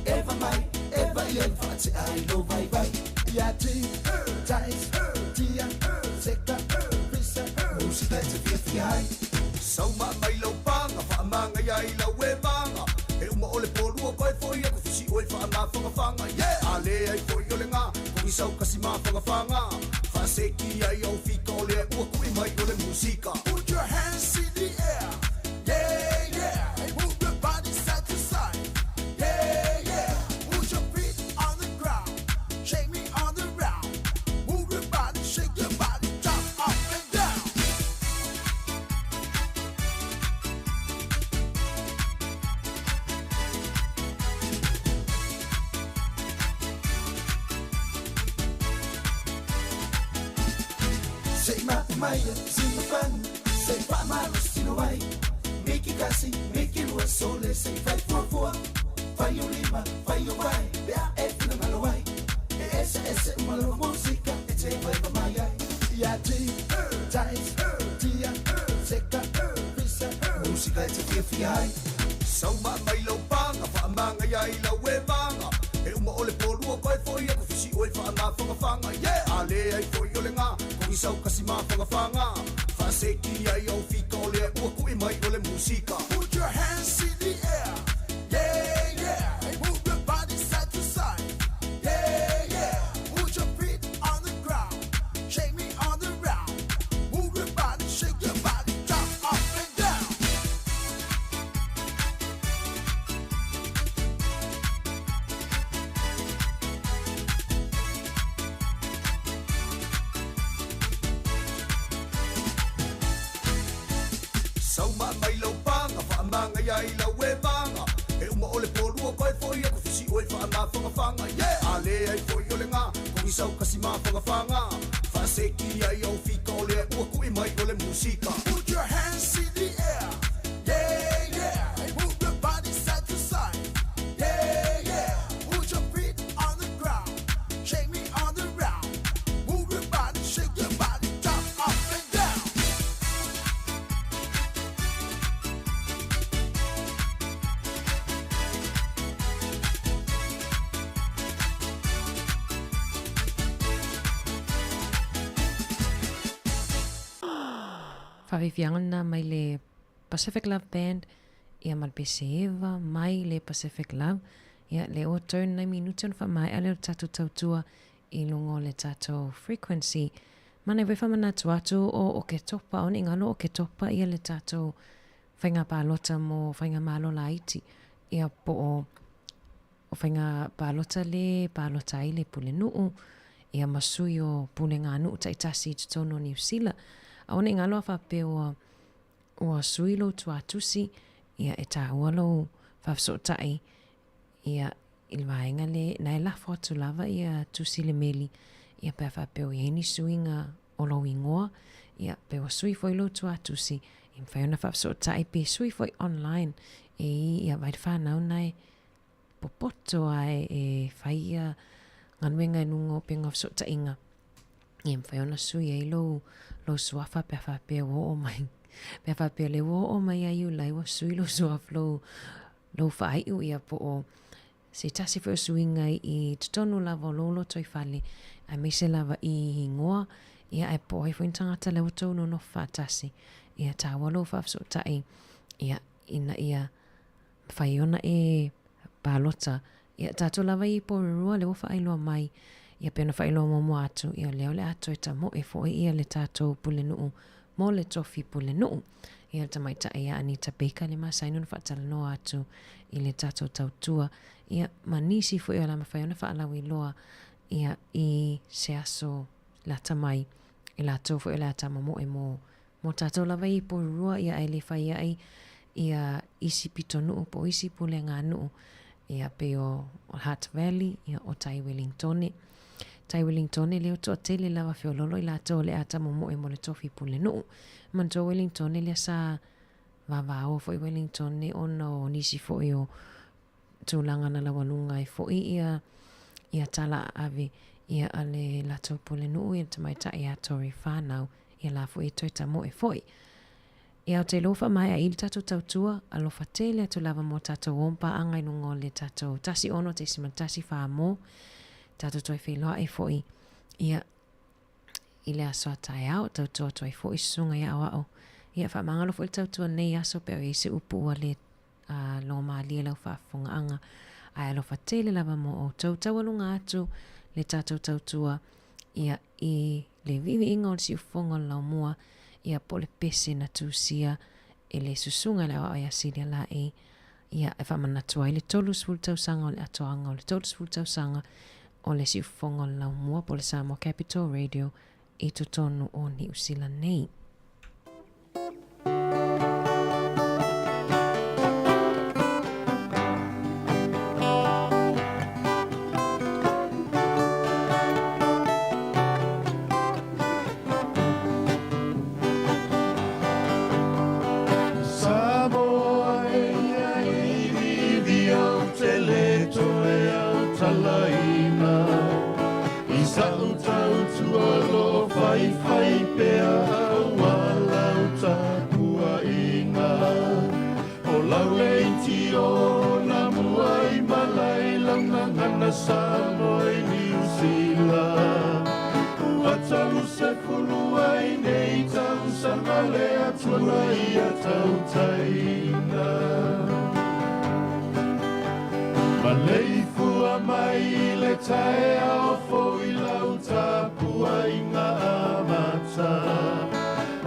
Eva mai, eva i en faatea ai lou vaivai. Ia ti, tais, tia, seka, fisa, musika e te fiafia ai. Sauma mai lau paga, faamaga ai lau evaga. E uma o le polua koe foi aku fisi oe faamafagafaga. Yeah! A le ai foi o le ga, kogisau kasi mafagafaga. Faaseki ai au fika o lea ua kui mai o le musika. Put your hands in the air. Yeah, yeah. Move your body side to side. Yeah, yeah. Put your feet on the ground. Shake me on the round. Move your body, shake your body, jump up and down. Se i mapu mai sina fanu, se i faamalosi no ai. Miki kasi, miki lua, sole se i fai fuafua. Fai o lima, fai o vae, pe a e finagalo ai. E eseese uma lau musika e te evaiva mai ai. Ia ti, tais, tia, seka, fisa, musika e te fiafia ai. Sauma mai lau paga, faamaga ai lau evaga. E uma o le polua koe foi aku fisi oe faamafagafaga. Yeah! A le ai foi o le ga, kogisau kasi mafagafaga. Faaseki ai au fika o lea ua kui mai o le musika. Put your hands in the air. Yeah, yeah. Move your body side to side. Yeah, yeah. Put your feet on the ground. Shake me on the round. Move your body, shake your body, jump up and down. Sauma mai lau paga, faamaga ai lau evaga. E uma o le polua koe foi aku fisi oe faamafagafaga. Yeah! A le ai foi o le ga, kogisau kasi mafagafaga. Faaseki ai au fika o lea ua kui mai o le musika. Put your hands in the air. Yeah, yeah. Move your body side to side. Yeah, yeah. Put your feet on the ground. Shake me on the round. Move your body, shake your body, jump up and down. Faafiafiaga lena mai le Pacific Love Band ia ma le pese eva mai le Pacific Love ia le ua turn nai minute ona faamaea lea o le tatou tautua i luga o le tatou frequency. Mana e wai whamanatu atu o Oketopa, o ni ngalo Oketopa ia le tatou whainga pālota mo whainga malo laiti ia po o o whainga pālota le pālota ai le pule nuu ia ma sui o pule ngā nuu taitasi i totonu o Niu Sila. A o ni ngalo a whapea ua ua sui lou tuatusi ia e tāua lou whawhsootai ia i le vaega le na e lafo atu lava ia tusi le meli ia pe a faapea ua i ai ni suiga o lou igoa ia pe ua sui foi lou tuatusi e mafai ona faafesootai pe sui foi online e i ia vai le fanau na e popoto ae e fai ia galuega i luga o upega o fesootaiga ia mafai ona sui ai lou lou suafa pe a faapea ua oo mai pe a faapea le ua oo mai ia Iulai ua sui lou suafa lou lou faaiu ia po o se tasi foi o suiga i totonu lava o lou lotoifale aemaise lava i igoa ia ae po o ai foi ni tagata lea ua tou nonofo faatasi ia taua lou faafesootai ia ina ia mafai ona e palota ia tatou lava i Porirua lea ua faailoa mai ia pei ona faailoa muamua atu ia lea o le a toe tamoe foi ia le tatou pulenuu mo le tofi pulenuu. Ia le tamaitai ia Anita Baker le masani ona faatalanoa atu i le tatou tautua ia ma nisi foi o le a mafai ona faalauiloa ia i se aso lata mai i latou foi o le a tamomoe mo mo tatou lava i Porirua ia ae le fai ai ia isi pitonuu po o isi puleganuu ia pei o Hutt Valley ia o Tai Wellingtone. Tai Wellingtone lea ua toatele lava feololo i latou o le a tamomoe mo le tofi pulenuu. Manatua Wellingtone lea sa vavaoa foi Wellingtone ona o nisi foi o tulaga na laualuga ai foi ia ia tala aave ia a le latou pulenuu ia le tamaitai ia Tory whanau. Ia la foi e toe tamoe foi. Ia o te iloa faamaea i le tatou tautua, alofa tele atu lava mo tatou om paaga i luga o le tatou 16.14 mo tatou toe feiloai foi ia i le aso a taeao, tautua atu ai foi susuga i aoao. Ia faamagalo foi le tautua nei aso pe o i ai se upu ua le uh, logomalie lau faafofogaaga. Ae alofa tele lava mo outou. Taualuga atu le tatou tautua ia i le viiviiga o le siufofoga o le laumua, ia po o le pese na tusia e le susuga i le aoao ia Silia Laei, ia e faamanatu ai le 30 tausaga o le atoaga o le 30 tausaga o le siufofoga o le laumua po o le Samoa Capital Radio i totonu o Niu Sila nei. I sa'u tautua lo faifai pea aua lau tapuaiga O lau leitio na mua i malae lau gagana Samoa i Niu Sila Ua 30 ai nei tausaga le Atua ia tautaina Maleifua mai i le taeao fou i lau tapuaiga amata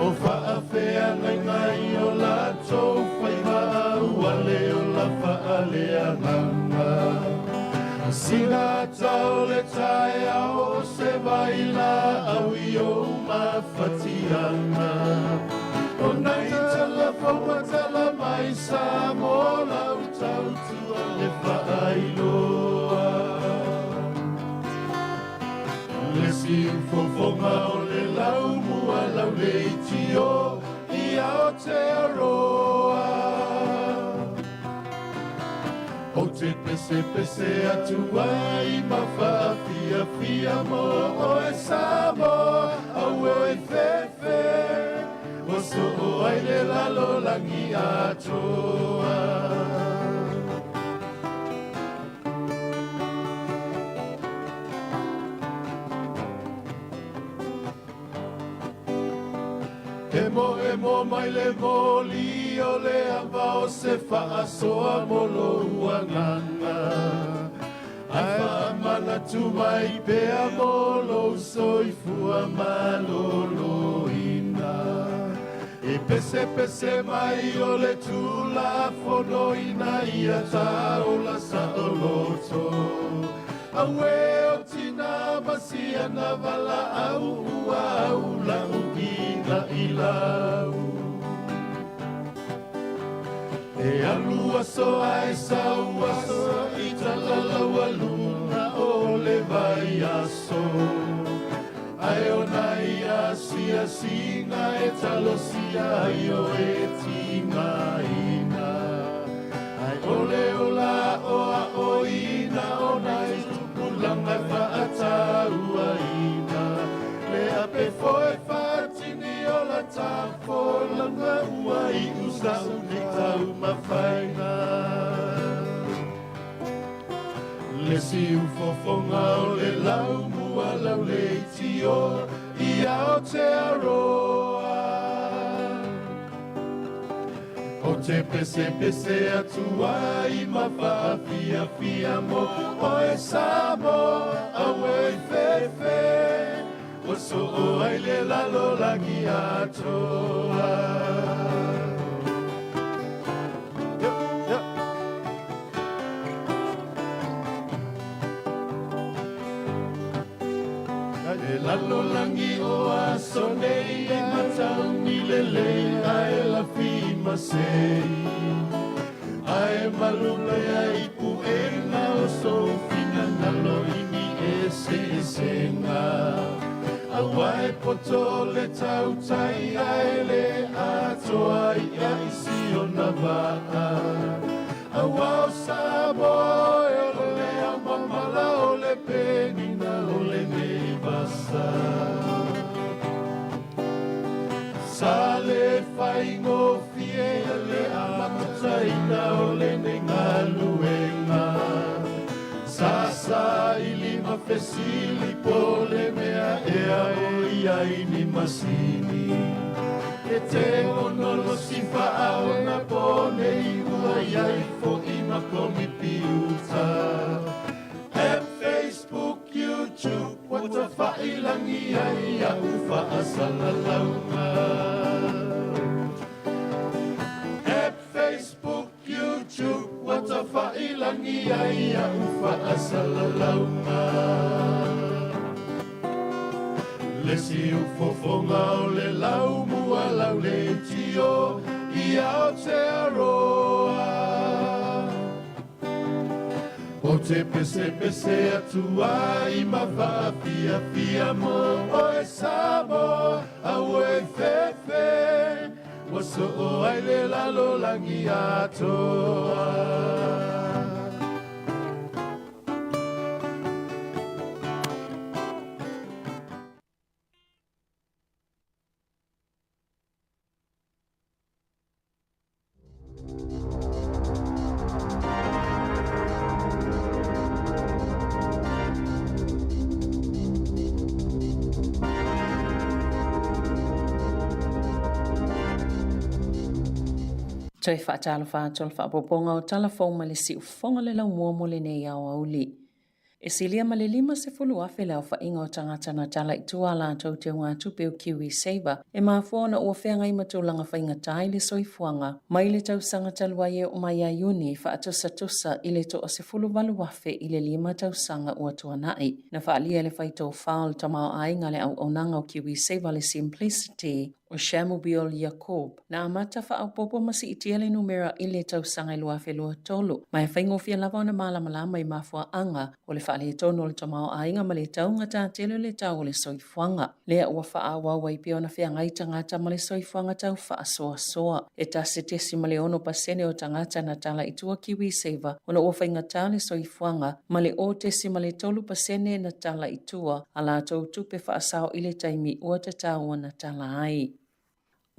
O faafeagaiga i o latou faiva ua le ola faaleagaga Sina ata o le taeao o se vailaau i ou mafatiaga O nai tala fou ma tala mai Samoa lau tautua e faailoa Le siufofoga o le laumua lau leitio i Aotearoa Ou te pesepese atu ai ma faafiafia mo oe Samoa auē fefe Ua soo ai le lalolagi atoa. Emoemo mai le moli o le ava o se faasoa mo lou agaga Ae faamanatu mai pea mo lou soifua maloloina E pesepese mai o le Tulafono ina ia taola saoloto Auē o tina ma siana valaau ua au lau ina i lau E alu aso ae sau aso i talalaua luna o le vaiaso Ae o nai asiasiga e talosia ai o e tigaina Ae ʻole o la aʻoaʻoina o nai tupulaga e faatauaina Le ape foe faatini o la tafolanga ua iʻu sa'u nei taumafaiga Le siufofoga o le laumua lau leitio i Aotearoa Ou te pesepese atu ai ma faafiafia mo oe Samoa auē i fefe Ua soo ai le lalolagi atoa. E lalolagi o aso nei e matauni lelei ae lafi masei Ae malu pea i puega o sou finagalo i ni eseesega Aua e poto le tautai ae le atoa ia i si ona vaa Aua o Samoa e o le ao mamala o le penina o lenei vasa. faatautaina o lenei galuega. Sa saili ma fesili po o le mea ea o i ai ni masini e tekonolosi faaonaponei ua i ai foʻi ma komipiuta. App, Facebook, YouTube ua tafailagi ai a'u faasalalauga. App, Facebook, YouTube ua tafailagi ai a'u faasalalauga. Le siufofoga o le laumua lauleitio i Aotearoa. O te pesepese atu ai ma faafiafia mo oe Samoa, auē fefe, ua soo ai le lalolagi atoa. Toe faatalofa atu o le faaopoopoga o tala fou ma le siufofoga o le laumua mo lenei aoauli. E silia ma le 50,000 le aofaiga o tagata na tala i tua a latou teugatupe o KiwiSaver e mafua ona ua feagai ma tulaga faigata i le soifuaga mai le tausaga talu ai e oo mai ia Iuni faatusatusa i le 18,000 i le lima tausaga ua tuanai. Na faaalia e le faitofa o le tamaoaiga le auaunaga o KiwiSaver le Simplicity O Shamubiel Yacob, na amata faaopoopo ma siitia le numera i le tausaga e 2023, ma e faigofie lava ona malamalama i mafuaaga o le faaletonu o le tamaoaiga ma le taugata tele o le tau o le soifuaga. Lea ua faaauau ai pea ona feagai tagata ma le soifuaga tau faasoasoa. E 1.6 pasene o tagata na tala i tua KiwiSaver ona ua faigata le soifuaga ma le 0.3 pasene na tala i tua a latou tupe faasao i le taimi ua tatau ona tala ai.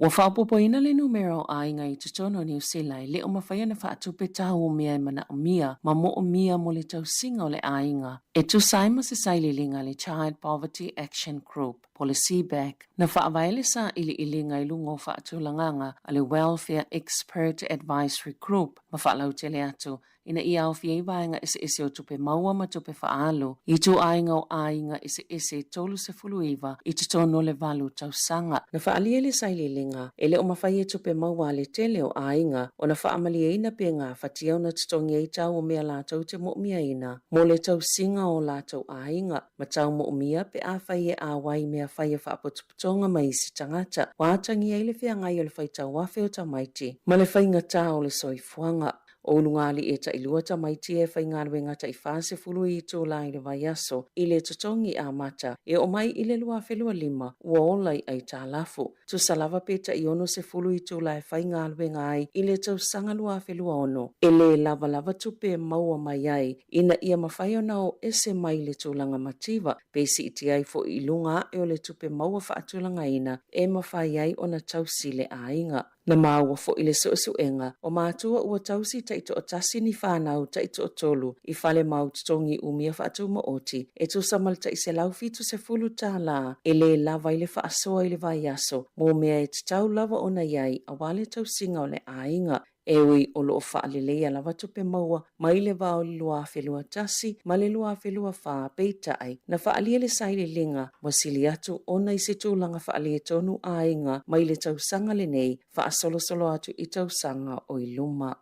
Ua faaopoopoina le numera o aiga i totonu o Niu Sila e le o mafai ona faatupe tau o mea e manaomia ma moomia mo le tausiga o le aiga e tusa ai ma se sailiiliga a le Child Poverty Action Group po o le CBAG na faavae le sailiiliga i luga o faatulagaga a le Welfare Expert Advisory Group ma faalautele atu ina ia aofia ai vaega eseese o tupe maua ma tupe faaalu i ituaiga o aiga eseese e 39 i totonu o le valu tausaga. Na faaalia le sailiiliga, e le o mafai e tupe maua a le tele o aiga ona faamalieina pe gafatia ona totogi ai tau o mea latou te moomiaina mo le tausiga o latou aiga ma tau moomia pe afai e auai mea fai a faapotopotoga ma isi tagata ua atagia ai le feagai o le faitau afe o tamaiti ma le faigata o le soifuaga. O Ulugalii e tailua tamaiti e faigaluega tai 40 itula i le vaiaso i le totogi amata e oo mai i le 2025 ua ola i aitalafu. Tusa lava pe tai 60 itula e faigaluega ai i le tausaga 2026 e le lavalava tupe e maua mai ai ina ia mafai ona o ese mai le tulaga mativa pe siitia ai foi i luga ae o le tupe maua faatulagaina e mafai ai ona tausi le aiga. Na maua foi le suesuega o matua ua tausi taitoatasi ni fanau taitoatolu i fale mau totogi umia faatumaoti e tusa ma le tai $170 e le lava ai le faasoa i le vaiaso mo mea e tatau lava ona i ai aua le tausiga o le aiga e ui o lo o faaleleia lava tupe maua mai le va o le 2021 ma le 2024 peitai na faaalia le sailiiliga ua sili atu ona i se tulaga faaletonu aiga mai le tausaga lenei faasolosolo atu i tausaga o i luma.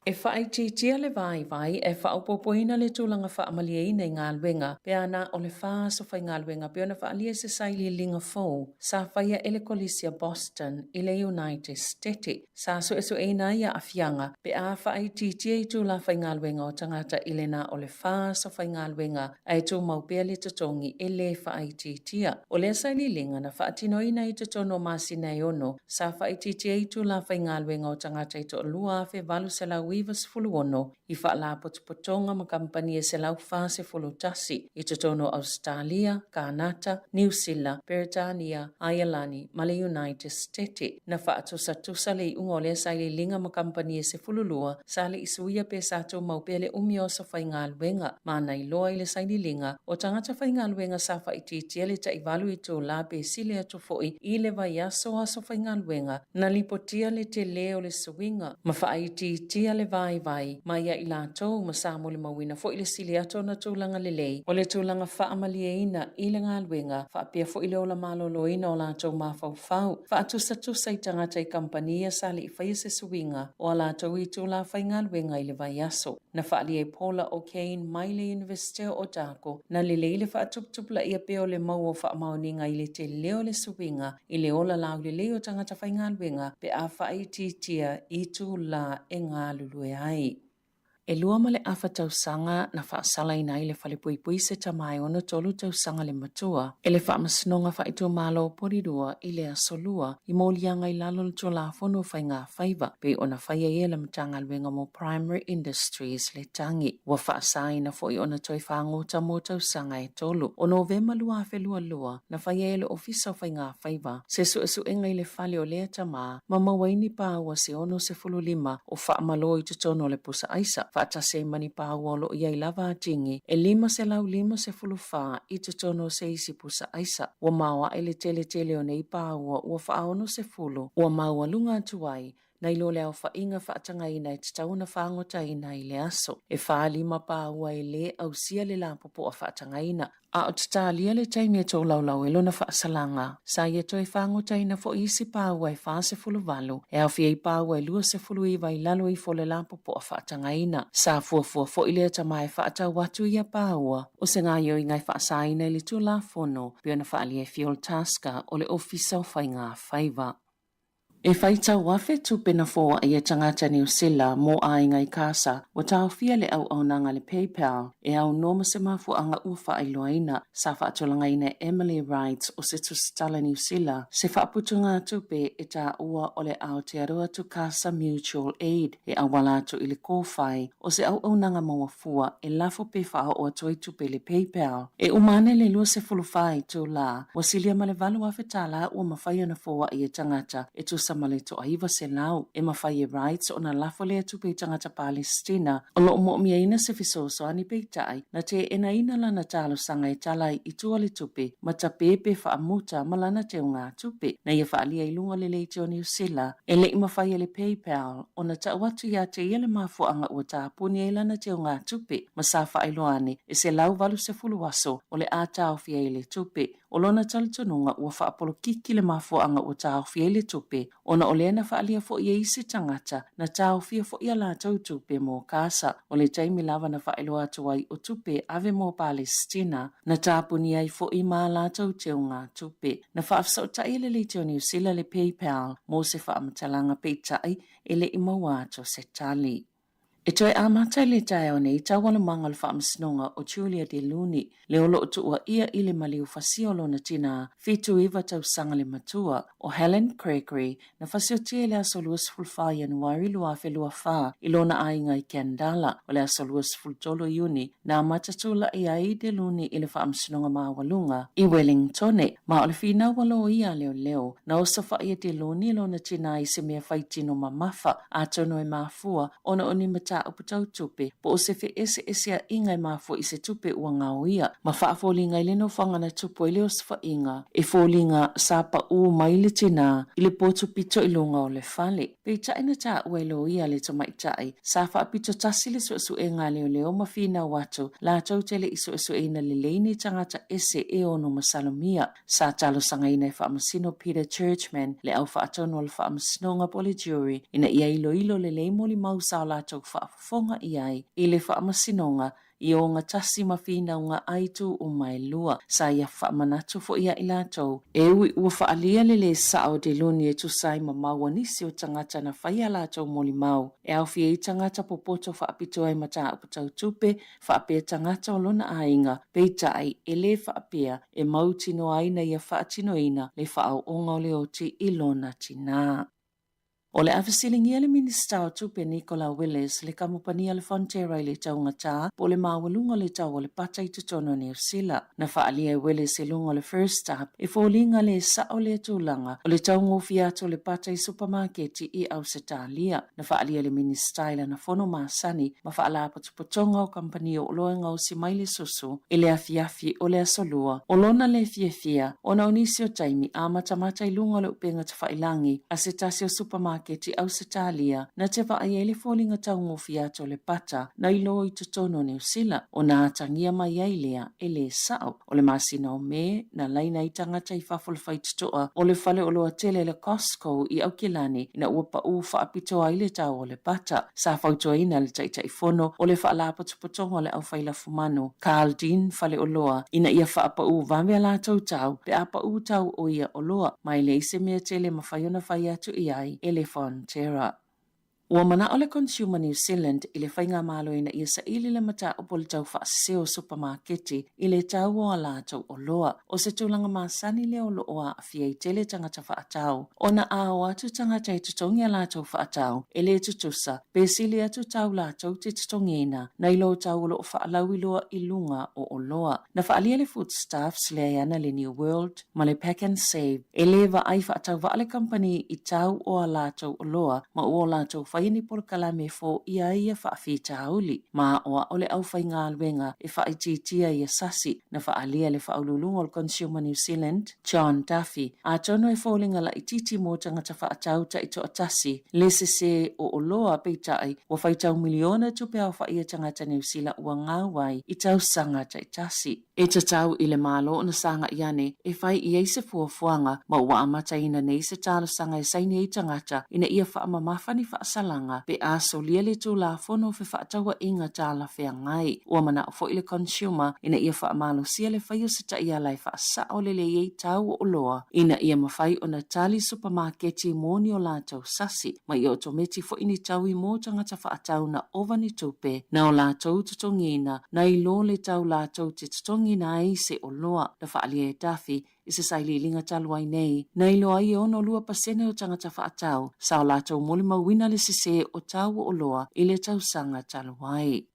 E faaitiitia le vaivai e faaopoopoina le tulaga faamalieina i galuega pe a na o le fa aso faigaluega pei ona faaalia i se sailiiliga fou sa faia e le Kolisi a Boston i le United Stete. Sa suesueina ai aafiaga pe a faaitiitia itula faigaluega o tagata i le na o le fa aso faigaluega ae tumau pea le totogi e le faaitiitia. O lea sailiiliga na faatinoina i totonu o masina e ono, sa faaitiitia itula faigaluega o tagata i toa 2,890. 1996 i faalapotopotoga ma kamupani e 141 i totonu o Ausetalia, Kānata, Niu Sila, Peretania, Aialani ma le United Setete. Na faatusatusa le iuga o lea sailiiliga ma kamupani e 12 sa le i suia pe sa tumau pea le umi o aso faigaluega ma na iloa i le sailiiliga o tagata faigaluega sa faaitiitia le tai 8 itulā pe sili atu foi i le vaiaso o aso faigaluega. Na lipotia le telē o le suiga ma faaitiitia le vaivai mai ia i latou ma sa molimauina foi le sili atu ona tulaga lelei o le tulaga faamalieina i le galuega faapea foi le ola maloloina o latou mafaufau faatusatusa i tagata i kamupani ia sa le i faia se suiga o a latou itulā faigaluega i le vaiaso. Na faaalia e Paula O'Kane mai le Iunivesite o Otago, na lelei le faatuputupulaia pea o le mau o faamaoniga i le telē o le suiga i le ola laulelei o tagata faigaluega pe a faaitiitia itulā e galulue ai. E 2.5 tausaga na faasalaina ai le falepuipui se tama e 63 tausaga le matua e le Faamasinoga Faaitumalo o Porirua i le Aso Lua i moliaga i lalo o le Tulafono o Faiga Faiva pei ona faia ai e le Matagaluega mo Primary Industries le tagi. Ua faasaina foi ona toe fagota mo tausaga e tolu. O Novema 2022, na faia e le Ofisa o Faiga Faiva se suesuega i le fale o lea tama ma maua ai ni paua se 65 o faamalo i totonu o le pusa aisa, faatasi ai ma ni paua o lo o i ai lava atigi e 554 i totonu o se isi pusa aisa. Ua maoae le teletele o nei paua ua faa-60 ua maualuga atu ai nai lo le aofaiga faatagaina e tatau ona fagotaina i le aso. E 45 paua e lē ausia le lapopoa faatagaina, a o tatalia le taimi e tolaulau ai lona faasalaga. Sa ia toe fagotaina foi isi paua e 48, e aofia ai paua e 29 i lalo ifo o le lapopoa faatagaina. Sa fuafua foi lea tama e faatau atu ia paua o se gaoioiga e faasaina i le Tulafono pei ona faaalia e Fiol Tasker o le Ofisa o Faiga Faiva. E faitau afe tupe na foai e tagata Niu Sila mō aiga i Kasa, ua taofia le auaunaga a le PayPal e aunoa ma se mafuaaga ua faailoaina. Sa faatulagaina e Emily Wright o se tusitala Niu Sila se faaputugatupe e taua o le Aotearoa to Kasa Mutual Aid e auala atu i le kōwhai o se auaunaga maua fua e lafo pe faaoo atu ai tupe i le PayPal. E uma ane le 24 itulā, ua silia ma le 8,000 tālā ua mafai ona foai e tagata e tusa ma le toa-900. E mafai e Wright ona lafo lea tupe i tagata Palesitina o lo o mo'omiaina se fesoasoani peitai na teenaina lana talosaga e tala ai i tua le tupe ma tapē pe faamuta ma lana teugatupe. Na ia faaalia i luga o le leitio Niu Sila e le i mafai e le PayPal ona tau atu iā te ia le mafuaaga ua tapuni ai lana teugatupe ma sa faailoa ane e 180 aso o le a taofi ai le tupe. O lona talitonuga ua faapolokiki le mafuaaga ua taofi ai le tupe ona o lea na faaalia foi e isi tagata na taofia foi a latou tupe mo Kasa. O le taimi lava na faailoa atu ai o tupe ave mo Palesitina na tapuni ai foi ma a latou teugatupe. Na faafesootai e le Leitio Niu Sila le PayPal mo se faamatalaga peitai e le i maua atu se tali. E toe amata i le taeao nei taualumaga o le faamasinoga o Julia De Luni, le o lo o tuuaia i le maliu fasia o lona tinā, 79 tausaga le matua, o Helen Gregory, Na fasiotia i le aso 24 Ianuari 2024 i lona aiga i Kandala. O le aso 23 Iuni, na amata tula'i ai De Luni i le Faamasinoga Maualuga i Wellingtone, ma o le finau a loia a leoleo, na osofa'i e De Luni lona tinā i se mea faitino mamafa, atonu e mafua ona o ni mataupu tau tupe po o se feeseesea'iga e mafua i se tupe ua gaoia, ma faafoliga i le nofoaga na tupu ai le osofa'iga, e foliga sa pa'ū mai le tinā i le potu pito i luga o le fale. Peitai na taua e loia le tamaitai, sa faapito tasi le suesuega a leoleo ma finau atu latou te le i suesueina lelei ni tagata ese e ono masalomia. Sa talosagaina e Faamasino Peter Churchman le au faatonu o le Faamasinoga po o le jury ina ia iloilo lelei molimau sa o latou faafofoga i ai i le Faamasinoga i ogatasi ma finauga a itu uma e lua. Sa ia faamanatu foi ia i latou, e ui ua faaalia le lē sao o Deluni e tusa ai ma mau a nisi o tagata na fai a latou molimau e aofia ai tagata popoto faapitoa i mataupu tau tupe faapea tagata o lona aiga, peitai, e lē faapea e mautinoa ai na ia faatinoina le faaooga o le oti i lona tinā. O le a fesiligia le Minisita o Tupe Nicola Willis le kamupani a le Fonterra i le taugatā po o le maualuga o le tau o le pata i totonu o Niu Sila. Na faaalia e Willis i luga o le First Up e foliga le sa'o lea tulaga o le taugofie atu o le pata i supamaketi i Ausetalia. Na faaalia e le Minisita i lana fono masani ma faalapotopotoga o kamupani o oloa e gaosi mai le susu i le afiafi o le Aso Lua o lona le fiafia ona o nisi o taimi a matamata i luga o le upega tafailagi a se tasi o supamaketi Ausetalia na te vaai ai le foliga taugofie atu o le pata na iloa i totonu o Niu Sila ona atagia mai ai lea e lē sa'o. O le masina o Me, na laina ai tagata i fafo o le faitotoa o le faleoloa tele le Costco i Aukilani ina ua paʻū faapitoa ai le tau o le pata. Sa fautuaina le Taitaifono o le Faalapotopotoga o le Aufai Lafumanu, Carl Dean Faleoloa, ina ia faapaʻū vave a latou tau pe a paʻū tau o ia oloa, ma e leai se mea tele e mafai ona fai atu i ai e le Fonterra. Ua mana'o le Consumer New Zealand i le faigamalo ina ia saili le mataupu o le tau faasese o supamaketi i le tau o a latou oloa. O se tulaga masani lea o lo o aafia ai tele tagata faatau, ona a o atu tagata e totogi a latou faatau e le tutusa pe sili atu tau latou te totogiina nai lo tau o lo o faalauiloa i luga o oloa. Na faaalia le Foodstuffs le aiana le New World, ma le Pack and Save, e lē vaai faatauvaa le kamupani i tau o a latou oloa ma ua o latou faia ni polokalame e foia ai ia faafitauli, ma aoao le aufaigaluega e faaitiitia ia sasi, na faaalia e le Faauluuluga o le Consumer New Zealand, John Duffy, atonu e foliga laitiiti mo tagata faatau taitoatasi le sesē o oloa, peitai, ua faitau miliona tupe aofai a tagata Niu Sila ua gau ai i tausaga taitasi. E tatau i le Malo ona sagai ane e fai i ai se fuafuaga ma ua amataina nei se talosaga e saini ai tagata ina ia faamamafa ni faasalaga pe a solia le Tulafono o Fefaatauaiga Talafeagai. Ua manao foi le Consumer ina ia faamalosia le fai o se taiala e faasao lelei ai tau o oloa ina ia mafai ona tali supamaketi mo ni o latou sasi ma ia otometi foi ni taui mo tagata faatau na ova ni tupe na o latou totogiina Nai lo le tau latou te totogiina ai se oloa na faaalia e Duffy i se sailiiliga talu ai nei, na iloa ai e 62% o tagata faatau sa o latou molimauina le sesē o tau o oloa i le tausaga talu ai.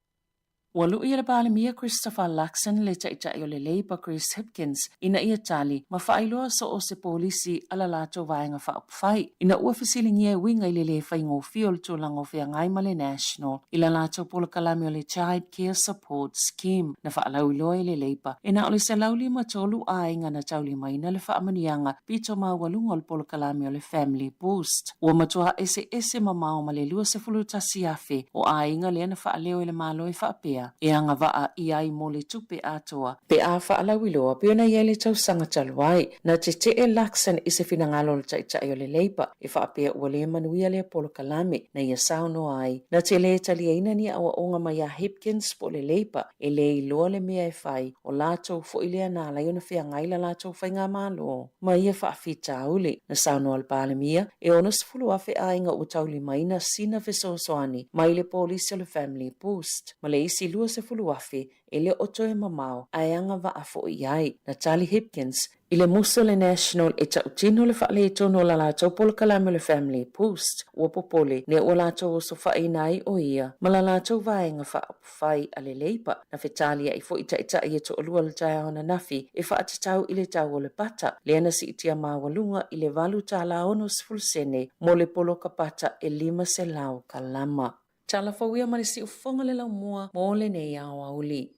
Ua luʻi e le Palemia Christopher Luxon le Taitai o le Labour Chris Hipkins ina ia tali ma faailoa so o se polisi a la latou Vaega Faaupufai ina ua fesiligia e uiga i le lē faigofie o le tulaga o feagai ma le National i la latou polokalame o le Child Care Support Scheme na faalauiloa e le Labour e na o le 153 aiga na taulimaina le faamanuiaga pito maualuga o le polokalame o le Family Boost. Ua matua eseese mamao ma le 21,000 o aiga lea na faaleo e le Malo e faapea e agavaa i ai mo le tupe atoa pe a faalauiloa pei ona i ai le tausaga talu ai. Na tetee Luxon i se finagalo o le Taitai o le Labour e faapea ua lē manuia lea polokalame na ia saunoa ai. Na te lē taliaina ni aoaoga mai iā Hipkins po o le Labour e lē iloa le mea e fai, o latou foi lea na ala ai ona feagai la latou faigamalo ma ia faafitauli. Na saunoa le Palemia, e 60,000 aiga ua taulimaina sina fesoasoani mai le polisi o le Family Boost ma le isi 20,000 e le o toe mamao ae agavaa foi i ai. Na tali Hipkins I le musu o le National e tautino le faaletonu o la latou polokalame o le Family Boost, ua popole nē ua latou osofaʻiina ai ʻo ia ma la latou vaega faaupufai a le Labour. Na fetaliaʻi foi taitai e toalua le taeao ananafi e faatatau i le tau o le pata, lea na siitia maualuga i le $8.60 sene mo le poloka pata e 500 kalama. Tala fou ia ma le siufofoga le laumua mo lenei aoauli.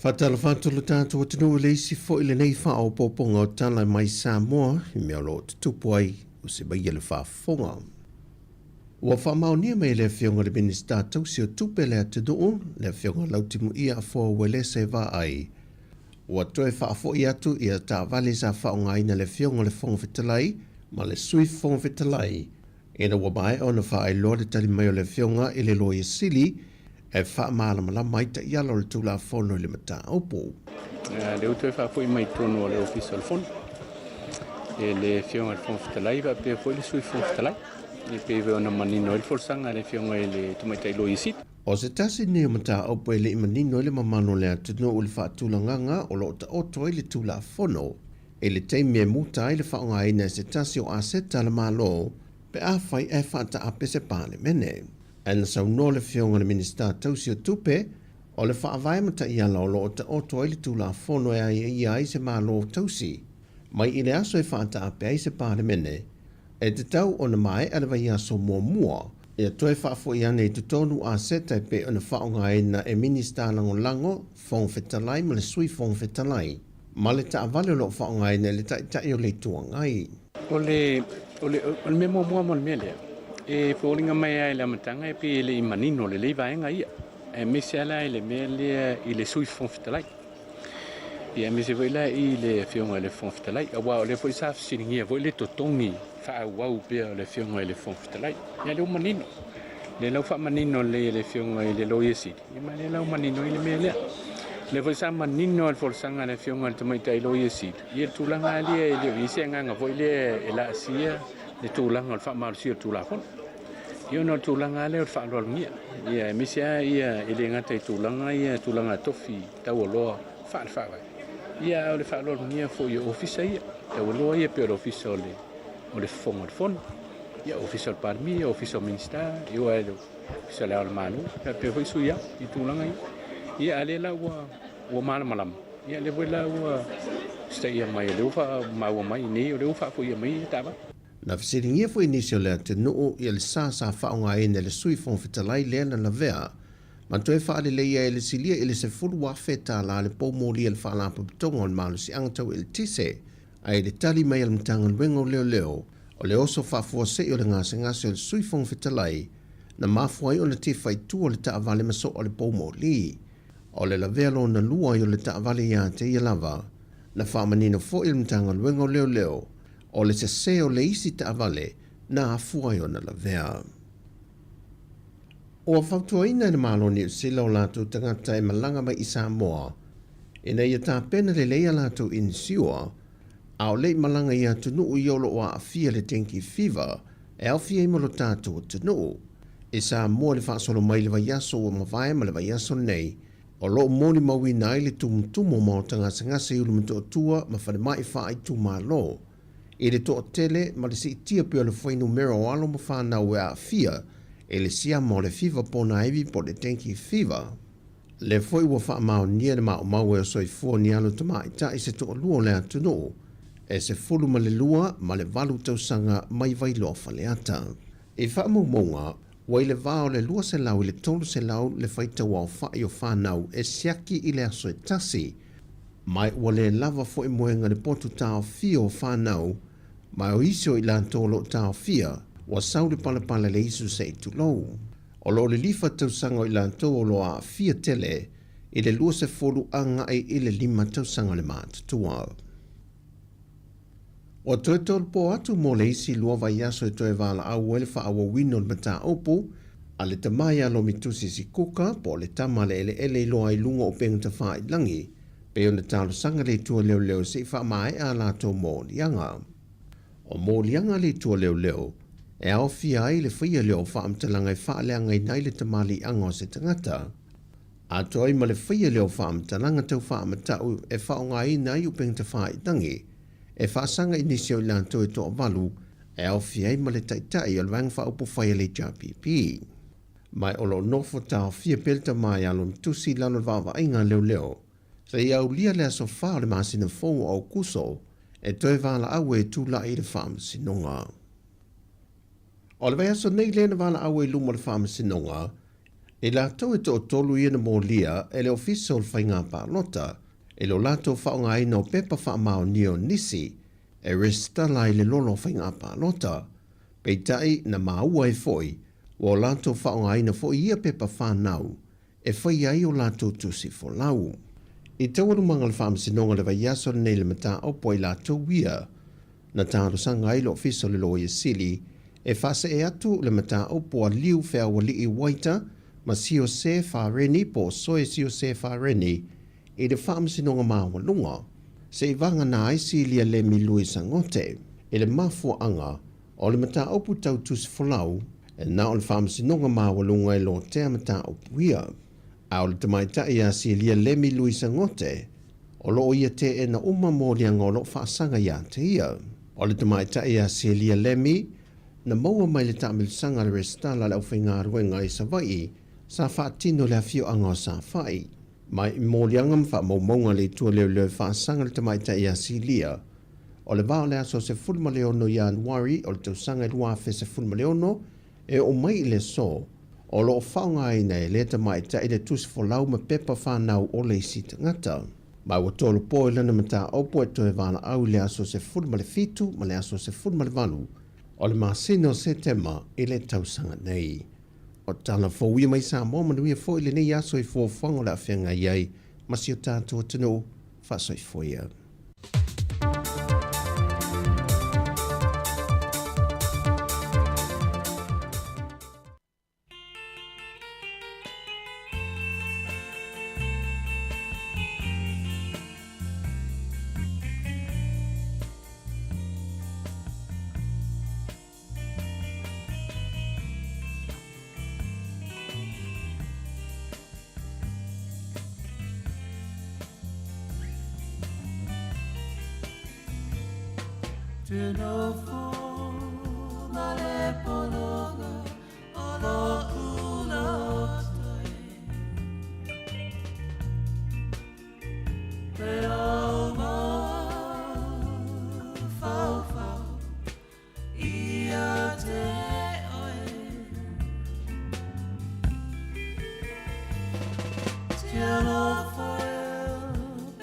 Faatalofa atu lo tatou atunuu i le isi foi lenei faaopoopoga o tala mai Samoa i mea o lo o tutupu ai o se maia le faafofoga. Ua faamaonia mai e le Afioga i le Minisita Tausi o Tupe le atunuu, le Afioga Lautimuia Afoa Uelese Vaai, ua toe faafoi atu ia taavale sa faaaogaina e le Afioga i le Fofoga Fetalai ma le Sui Fofoga Fetalai ina ua maea ona faailoa le tali mai o le Afioga i le Loia Sili. E faamalamalama ai taiala o le Tulafono i le mataupu. Lea ua toe faafoi mai i totonu o le Ofisa o le Fono e le Afioga i le Fofoga Fetalai faapea foi le Sui Fofoga Fetalai, e pei foi ona manino ai le folasaga a le Afioga i le Tamaitai Loia Sili. O se tasi lenei o mataupu e le i manino ai le mamalu o le atunuu i le faatulagaga o lo o taoto ai le Tulafono i le taimi e muta ai le faaaogaina e se tasi o aseta a le Malo pe afai ae faataape se Palemene. Ae na saunoa le Afioga i le Minisita tausi o Tupe, o le faavae ma taiala o lo o taoto ai le Tulafono e aiaia ai se Malo tausi mai i le aso e faataape ai se Palemene, e tatau ona maea le vaiaso muamua ia toe faafoi ane i totonu aseta e pei ona faaaogaina e Minisita Lagolago, Fofoga Fetalai ma le Sui Fofoga Fetalai, ma le taavale o lo o faaaogaina e le Taitai o le Itu Agai. O le, o le, o le mea muamua mo le mea lea, e foliga mai lava i le amataga e pei e le i manino lelei vaega ia, aemaise lava la i le mea lea i le Sui Fofoga Fetalai, ia aemaise foi la i le Afioga i le Fofoga Fetalai, aua o lea foi sa fesiligia foi le totogi faaauau pea o le Afioga i le Fofoga Fetalai. Ia lea ua manino, lea la ua faamanino lelei e le Afioga i le Loia Sili, Ia ma lea la ua manino ai le mea lea. O lea foi sa manino le folasaga a le Afioga i le Tamaitai Loia Sili, ia le tulaga lava lea e le o i ai se agaga foi lea e laasia le tulaga o le faamalosia o le Tulafono. Ia ona o le tulaga lava lea o le faaaloalogia, ia aemaise lava ia e le gata i tulaga ia, tulaga tofi taualoa faale-faavae, ia a o le faaaloalogia foi o ofisa ia, taualoa ia pei o le ofisa o le o le Fofoga o le Fono, ia ofisa o le Palemia, ofisa o Minisita, ia aua e le Ofisa o le Ao o le Malo, faapea foi sui ao i tulaga ia. Ia a lea la ua ua malamalama, ia lea foi la ua usitaia mai, o lea ua faamaua mai nei, o lea ua faafoia mai ia taavale. Na fesiligia foi nisi o le atunuu ia le sa sa faaaogaina e le Sui Fofoga Fetalai lea na lavea ma toe faaleleia e le silia i le $10,000 le poumoli a le Faalapotopotoga o le Malosiaga Tau Eletise Ae i le tali mai a le Matagaluega o Leoleo, o le oso faafuasei o le gasegase o le Sui Fofoga Fetalai na mafua ai ona tefa i tua le taavale ma soa le poumoli. O le lavea lona lua ai o le taavale ia te ia lava. Na faamanino foi e le Matagaluega o Leoleo, o le sese o le isi taavale na afua ai ona lavea. Ua fautuaina e le Malo o Niu Sila o latou tagata e malaga mai i Samoa ina ia tapena lelei a latou inisiua a o le i malaga i atunuu ia o lo o aafia le dengue fever e aofia ai ma lo tatou atunuu. I Samoa i le faasolo mai i le vaiaso ua mavae ma le vaiaso lenei, o lo o molimauina ai le tumutumu o maota gasegase i Ulumotootua ma falemai faaitumalo i le toatele ma le siitia pea o le fuainumera o alo ma fanau e aafia i le siama o le fiva ponaivi po o le dengue fever. Lea foi ua faamaonia le maumau e o soifua ni alo tamaitai se toalua o le atunuu e 12 ma le valu tausaga mai Vailoa Faleata. I faamaumauga, ua i le va o le 200 i le 300 le faitau aofai o fanau e siaki i le aso e tasi, ma ua le lava foi moega le potu taofia o fanau, ma o isi o i latou o lo o taofia, ua sau le palapala le isu se i tulou. O lo o lilifa tausaga o i latou o lo o aafia tele i le 20 agai i le 5 tausaga le matutua. Ua toe tolopo atu mo le isi lua vaiaso e toe valaau ai le faaauauina o le mataupu a le tama ia Lomitusi Sikuka po o le tama a le eleele i loa ai luga o upega tafailagi pei ona talosaga le Itu a Leoleo se i faamaea a latou moliaga. O moliaga a le Itu a Leoleo e aofia ai le faia lea o faamatalaga e faaleagaina ai le tamaliiaga o se tagata, atoa ai ma le faia lea o faamatalaga tau faamatau e faaaogaina ai upega tafailagi e faasaga i nisi o i latou e toavalu e aofia ai ma le Taitai o le Vaega Faaupufai a le HRPP. Ma o lo o nofo taofia pea le tama ia Lomitusi i lalo o le vaavaaiga a leoleo seia aulia le aso 4 o le masina fou o Aokuso e toe valaau ai e tulai i le faamasinoga. O le vaiaso nei lea na valaau ai i luma o le faamasinoga i latou e toatolu ia na molia e le Ofisa o le Faiga Palota i lo latou faaaogaina o pepa faamaonia o nisi e resitala ai le lolo o faiga palota. Peitai, na maua ai foi, ua o latou faaaogaina foi ia pepa fanau e faia ai o latou tusi folau. I taualumaga o le Faamasinoga o le vaiaso lenei le mataupu a i latou ia na talosaga ai le Ofisa o le Loia Sili e faasee atu le mataupu a Liu Feaualii Waita. ma Siose Fareni po o Soe Siose Fareni i le Faamasinoga Maualuga seivagana ai Silia Lemi Louis Angote i le mafuaaga o le mataupu tau tusi folau e na o le Faamasinoga Maualuga e lotea mataupu ia. A o le tamaitai ia Silia Lemi Louis Angote, o lo o ia teena uma moliaga o lo o faasaga ia te ia. O le tamaitai ia Silia Lemi, na maua mai le taamilosaga a le Resitala a le Aufaigaluega i Savaii sa faatino i le afioaga o Safa'i. Mai i moliaga ma faamaumauga a le Itu a Leoleo e faasaga le tamaitai ia Silia, o le va o le aso 16 Ianuari o le tausaga e 2016 e oo mai i le aso, o lo o faaaogaina e lea tamaitai le tusi folau ma pepa fanau o le isi tagata. Ma ua tolopo i lana mataupu e toe valaau i le aso 17 ma le aso 18 o le masina o Setema i le tausaga nei. O tala fou ia mai Samoa manuia foi lenei aso i fuafuaga o le a feagai ai ma si o tatou atunuu. Faasoifua ia. Te nofo ma le pologa o lo'u loto e. Te ao mafaufau ia te oe. Te alofa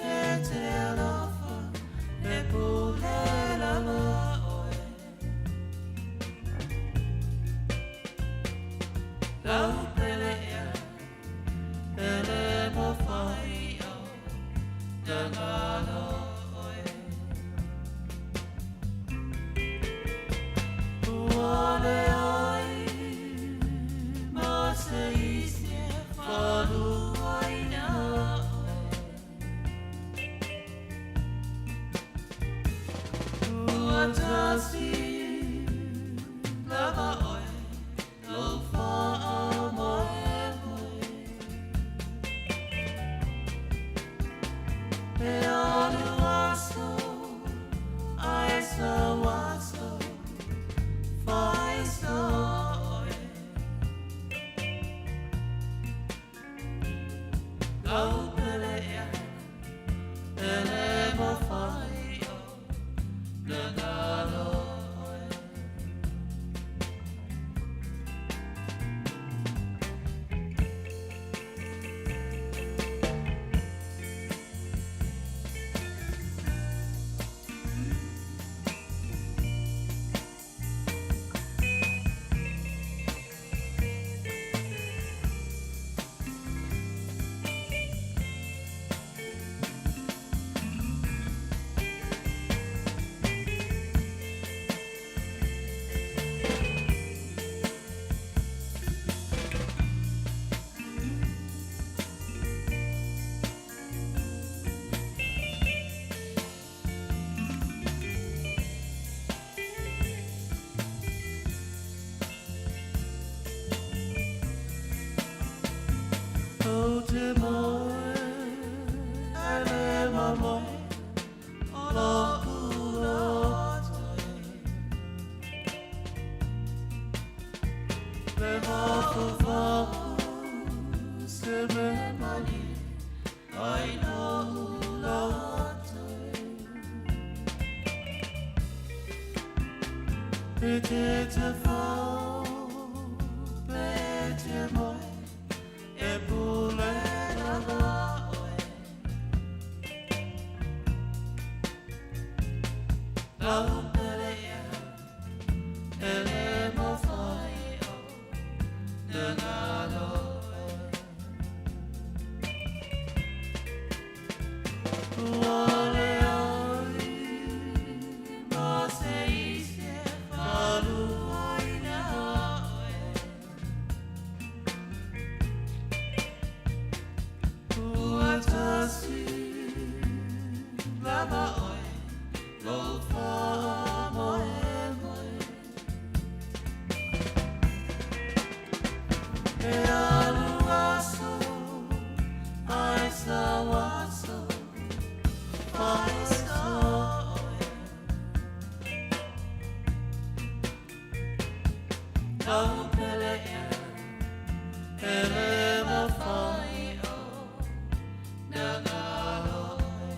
e, te alofa e pule lava oe. Lau pele ea, pele mawhai au, na ngalo oe. Ua leai ma se isi e whaluaina oe. Ua tasi lava oe, lou whaamoemoe. E alu aso, ae sau aso, whaiso oe. Lau pele ea, pele mawhai o, na ngalo oe. O te moe, ai le mamoe, o lo'u loto e. Le mafaufau se mea malie, ai lo'u loto e. E te tawhao, pe te moe, e pule lava oe. Lau pele ea, pele mawhai o, na ngalo e. Ua leai ma se isi e whaluaina. E alu aso ai sau aso faasoa oe. Kau pele ea e le mafai ona galo oe.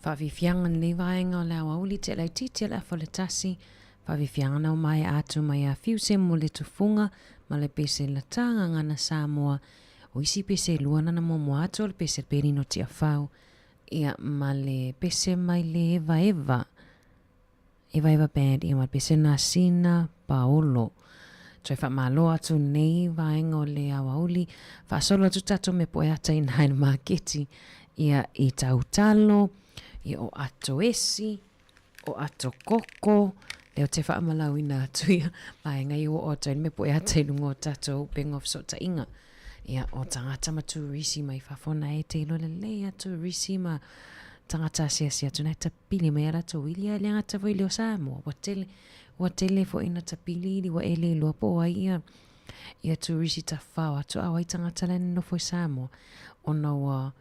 Faafiafiaga lenei vaega o le aoauli te laitiiti a le afa o le tasi, faafiafiaga na o maea atu mai a Fiuse mo le tufuga ma le pese lata gagana Samoa. O isi pese e lua nana muamua atu o le pese Perino Tiafau ia ma le pese mai le Evaeva. Evaeva Band ia ma le pese na Sina Paolo. Toe faamalo atu nei vaega o le aoauli, faasolo atu tatou me poe ata ina i le maketi ia i Tautalo, ia o ato esi, o ato koko, lea ou te faamalauina atu ia vaega ia ua oo atu ai le mea poe ata i luga o tatou upega o fesootaiga. Ia, o tagata ma turisi mai fafo na e te iloa lelei a turisi ma tagata asiasi atu na e tapili mai a latou ili ae le gata foi i le o Samoa. Ua tele, ua tele foi ina tapili ili ua e le iloa po o ai ia, ia turisi tafao atu a o ai tagata la e nonofo i Samoa ona ua,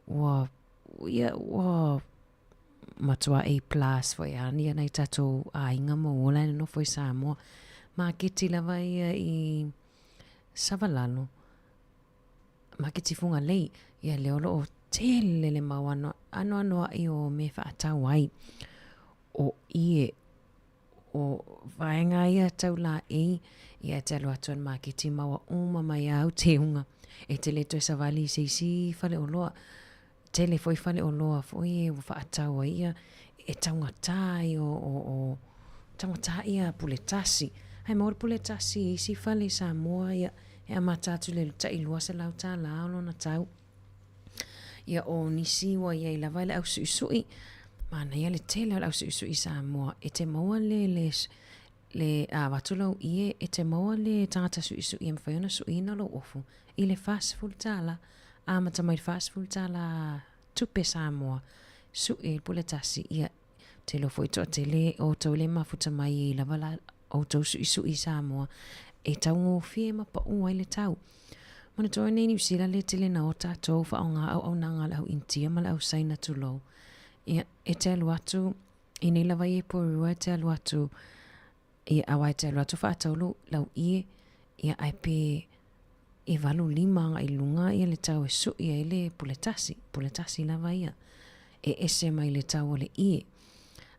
ua, ia, ua matua A plus foi a ia nai tatou aiga ma ua la e nonofo i Samoa. Maketi lava ia i Savalalo, maketi Fugalei, ia lea o lo o tele le mau ano, anoanoai o mea e faatau ai. O ie, o vaega ia tau laei, ia e te alu atu ai i le maketi maua uma mai au teuga. E te le toe savali i se isi faleoloa. Tele foi faleoloa foi e ua faatau ai ia e taugata ai o, o, o taugata ia pule tasi. Ae maua le pule tasi i isi fale i Samoa ia e amata atu i le tai $200 o lona tau. Ia o nisi ua i ai lava le ausuisui, manaia le tele o le ausuisui i Samoa e te maua le, le, le a avatu lau ie e te maua le tagata suisui e mafai ona suiina lou ofu i le $40, amata mai le $40 tupe Samoa, sui ai le pule tasi, ia, ou te iloa foi toatele o outou le mafuta mai ai lava la outou suisui i Samoa e taugofie ma pau ai le tau. Manatua nei Niu Sila le tele na o tatou faaaoga auaunaga a le au Initia ma le au Saina tulou. Ia, e te alu atu I nei lava ia i Porirua e te alu atu, ia aua e te alu atu faatau lou, lau ie, ia ae pe e 8 5 agai i luga ia le tau e sui ai le pule tasi, pule tasi lava ia. E ese mai le tau o le ie.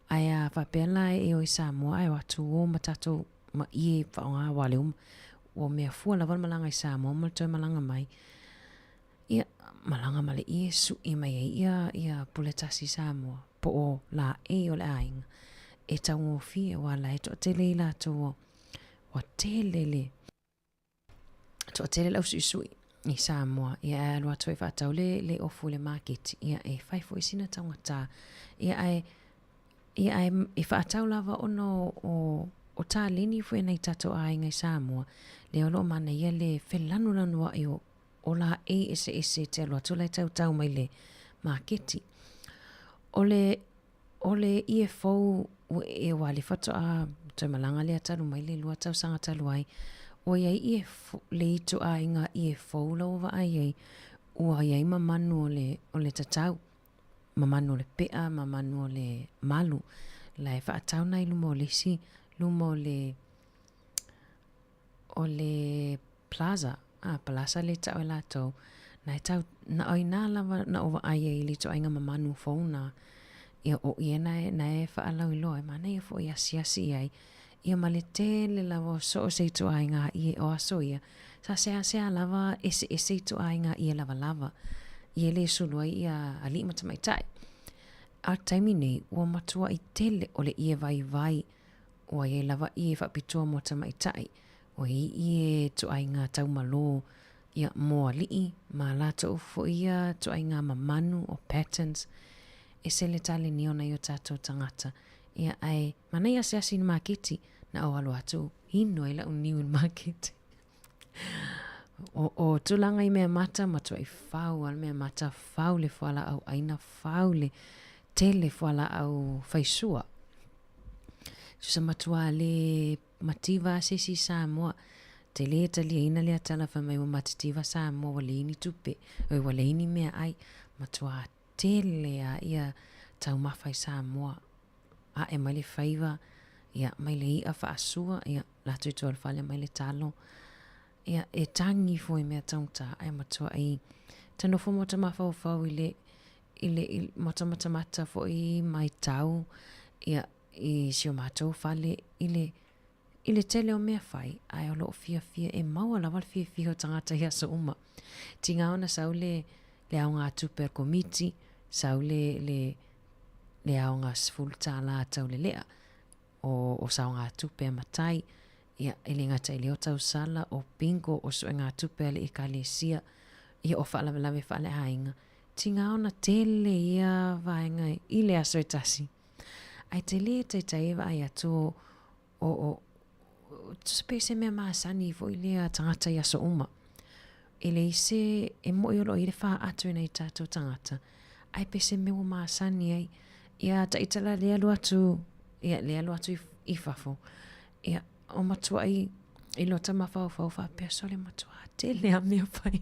Ae a faapea la e o i Samoa ae o atu o ma tatou ma ie faaaoga aua lea ua, ua mea fua lava le malaga i Samoa ma le toe malaga mai. Ia, malaga ma le ie sui mai ai ia, ia pule tasi i Samoa, po o laei o le aiga, e taugofie aua la e toatele i latou ua, ua tele le, toatele le ausuisui i Samoa, ia e alu atu ai faatau le, le ofu i le maketi, ia e fai foi sina taugata, ia ae, ia ae e faatau lava ona o, o, o taleni foi a nai tatou aiga i Samoa, lea o lo o manaia le felanulanuai o, o laei eseese e te alu atu la e tautau mai le maketi. O le, o le ie fou ua e ua le faatoa toe malaga lea talu mai le lua tausaga talu ai, ua i ai ie le ituaiga ie fou la ua vaai ai, ua i ai ma manu o le, o le tatau, ma manu o le pe'a, ma manu o le malu. La e faatau nai luma o le isi, luma o le, o le plaza, a, palasa le tau e latou, na e tau, na o inā lava na ou vaai ai i le ituaiga mamanu fou na, ia o ia na e, na e faalauiloa, e manaia foi e asiasi i ai, ia ma le tele lava o so o se ituaiga ie o aso ia, sa seasea lava eseese ituaiga ie lavalava, ia le sulu ai ia aliʻi ma tamaitai. A o le taimi nei, ua matuai tele o le ie vaivai Ua i ai lava ie faapitoa mo tamaitai, ua i ai ie ituaiga taumalō, ia, mo aliʻi, ma latou foi ia ituaiga mamanu o patterns, ese le taleni o nai o tatou tagata. Ia, ae manaia asiasi i le maketi, na ou alo atu, inu ai lau niu i le maketi. O, o tulaga i mea mata, matuai fau a le mea mata, fau le fualaau ʻaina, fau le tele fualaau faisua. Tusa matua le mativa a se isi i Samoa. Te le taliaina lea tala fai mai ua matitiva Samoa ua leai ni tupe, oi ua leai ni meaai. Matua tele a ia taumafa i Samoa. Ae mai le faiva, ia mai le i'a faasua, ia latou i tua o le fale mai le talo. Ia e tagi foi mea taugata ae matua i ta nofo ma ta mafaufau i le. i le i matamatamata foi maitau ia i si o matou fale i le i le tele o mea fai ae o loo fiafia e maua lava le fiafia o tagata i aso uma. Tiga ona sau le le aoga tupe a le Komiti, sau le le le aoga $10 tau lelea o o saogatupe a matai, ia, e le gata i lea o tausala, o bingo, o suegatupe a le Ekalesia, ia o faalavelave faaleaiga, tiga ona tele ia vaega i le aso e tasi. Ae tele taitai e vaai atu o, o, o, tusa pe se mea masani foi lea tagata i aso uma. E leai se, e moʻi o lo o i ai le faaato i nai tatou tagata, ae pe se mea ua masani ai. Ia taitala le alu atu, ia le alu atu i, i fafo. Ia, o matuai i lota mafaufau faapea sole matua tele a mea fai.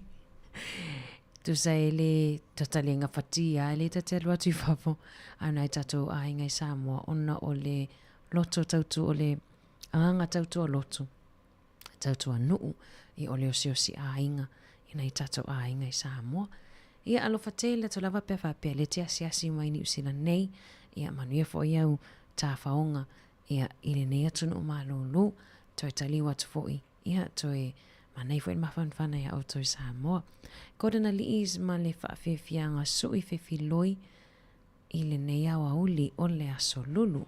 Tusa e le tata le gafatia, e le ta te alu atu i fafo, a nai tatou aiga i Samoa, ona o le loto tautu, o le agaga tautua lotu. Tautua nuu i o le osiosi aiga i nai tatou aiga i Samoa. Ia alofa tele atu lava pea faapea le te asiasi mai Niu Sila nei, ia manuia foi au tafaoga ia i lenei atunuu malūlū, toe taliu atu foi, ia toe manai foi le mafanafana ia outou i Samoa. Gordon Aliis ma le faafiafiaga sui fefiloi i lenei aoauli o le Aso Lulu.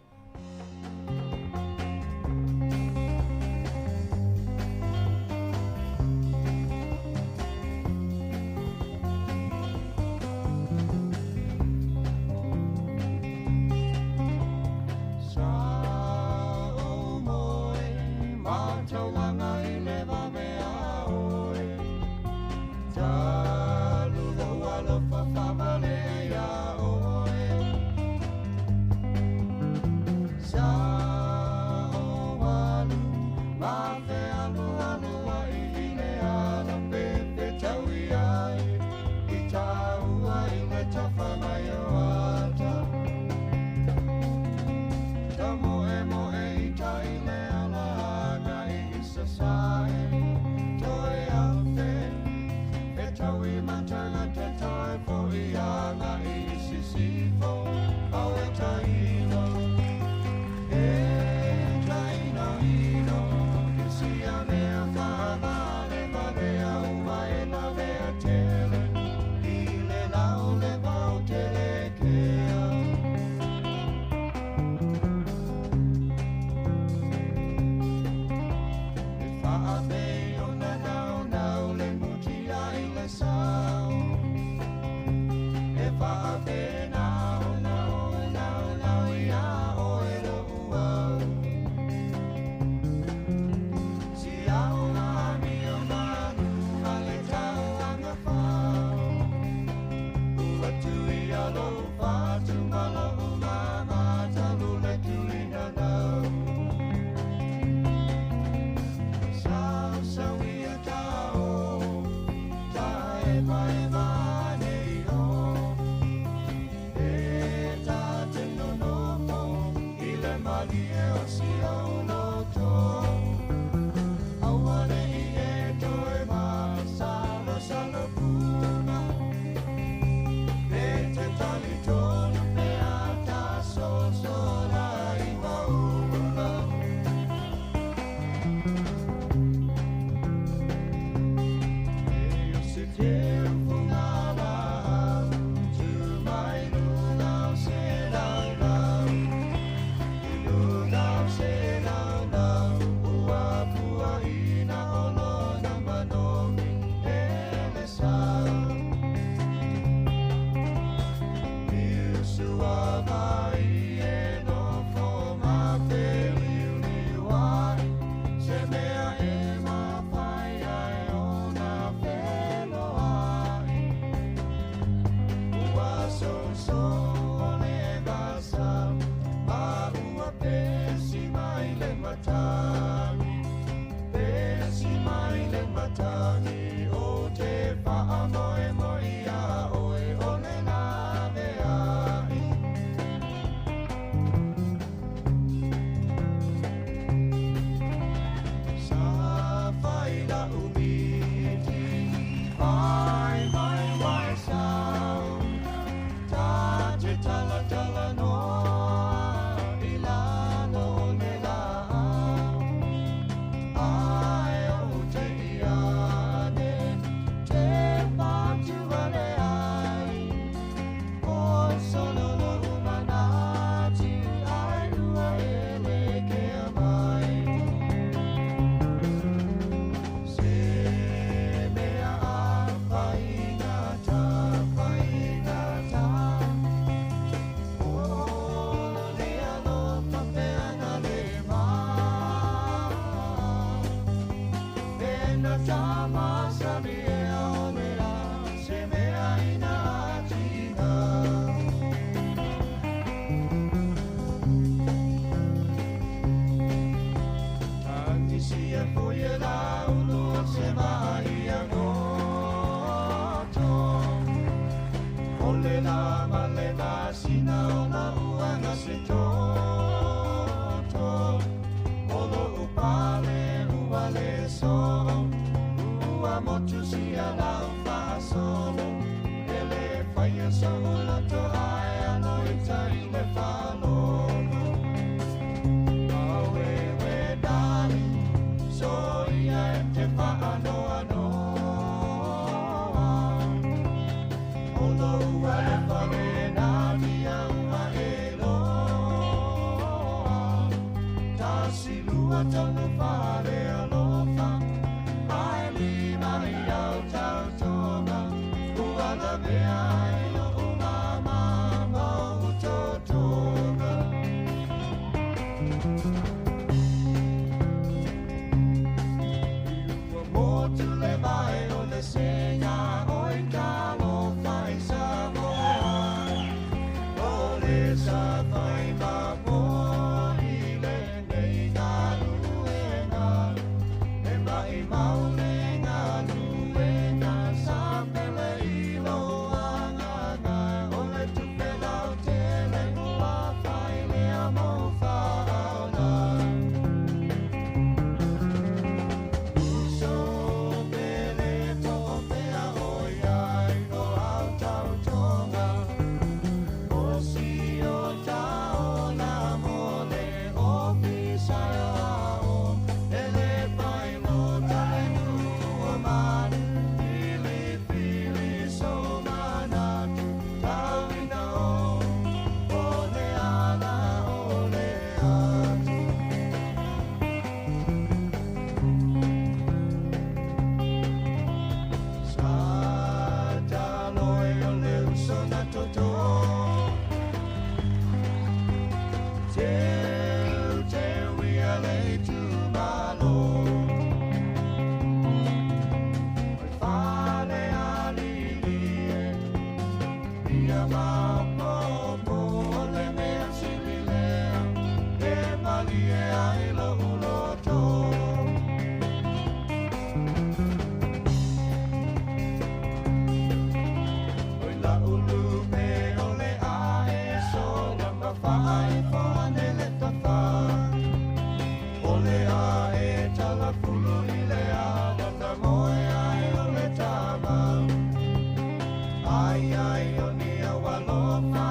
lena ma le masina ona ua gase toto. O loʻu pale ua lē soo, ua motu sia lau faasolo, e lē faia soʻu loto ae alo i tai le faalogo. Auewe darling, soia e te faanoanoa, o lou alofa lena dia ua e loa. Tasi lua tolu fā le alofa, ae lima i au tautoga, ua lavea ai loʻu māmā ma oʻu totoga. Ua motu le vai o le sega oi talofa i Samoa, o le safai mamoa i lenei galuega, e maʻimau le galuega sa pele i lou agaga, o le tupe lautele ua fai lea mou faaola. Uso pele toʻopea ʻoiai o au tautoga, o sio taola mo le ofisa aoao, e lē failota le nuu o manu, filifili sou manatu, tauina o o le ala o le atu. Sa talo e o le uso na toto, teu teu ia le itumalo, o le fale alili e ia maopopo, o le mea sili lea e malie ai loʻu loto. Oi laʻu lupe o le ae sola ma faaifo ane le tafa, o le ae talafulu i le ala na moe ai o le tama. Ai ai o ni au alofa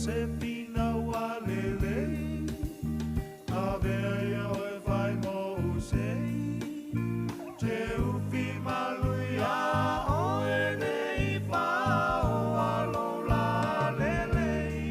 Se pinau a lelei, avea ia oe fai mo usei. Te ufi malui a oe nei pao alo la lelei.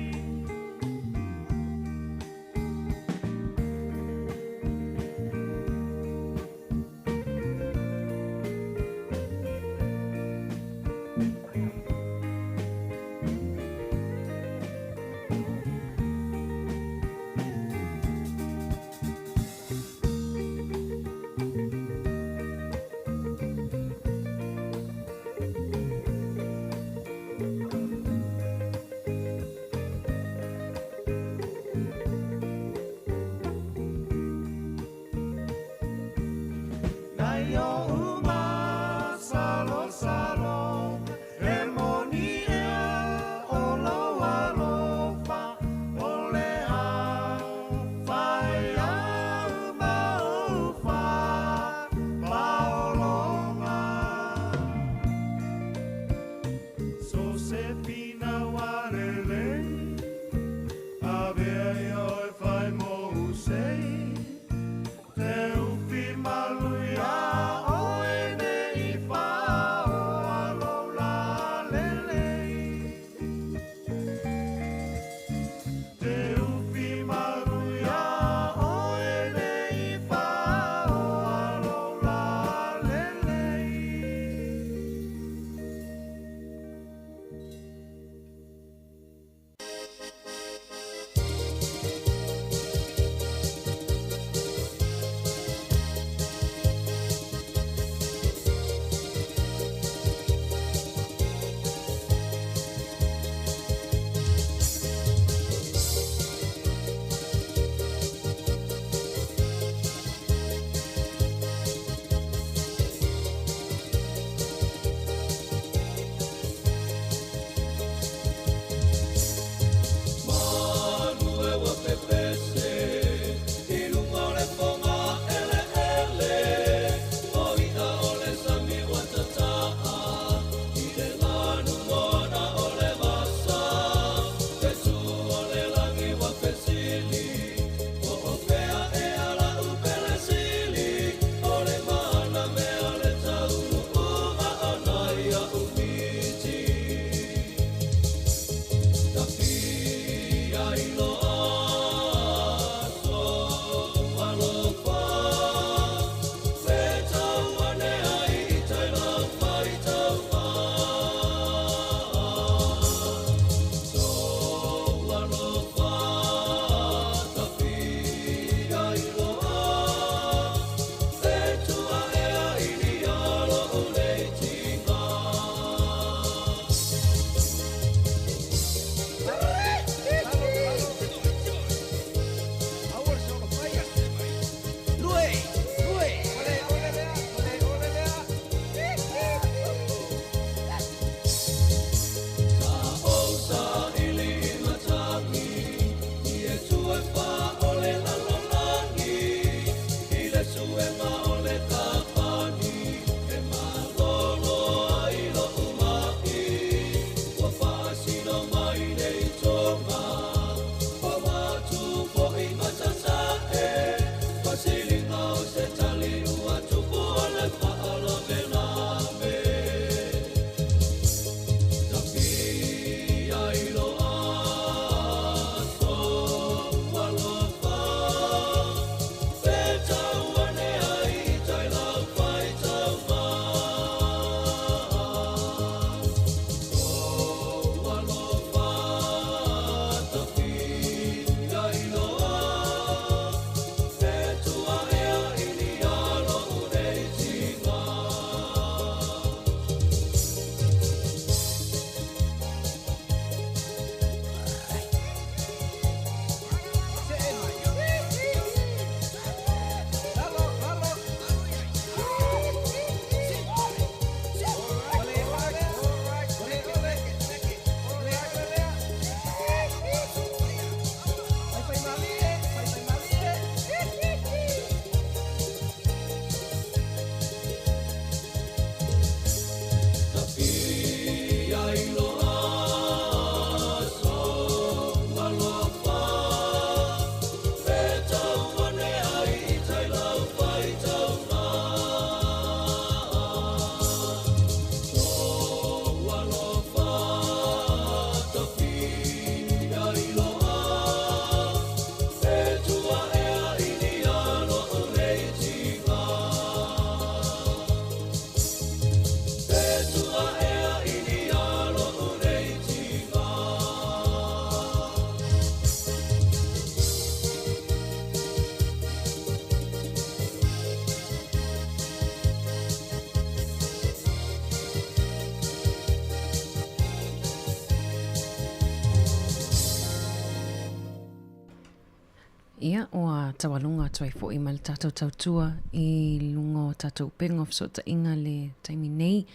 Ia, ua taualuga atu ai foi ma le tatou tautua i luga o tatou upega o fesootaiga le taimi nei,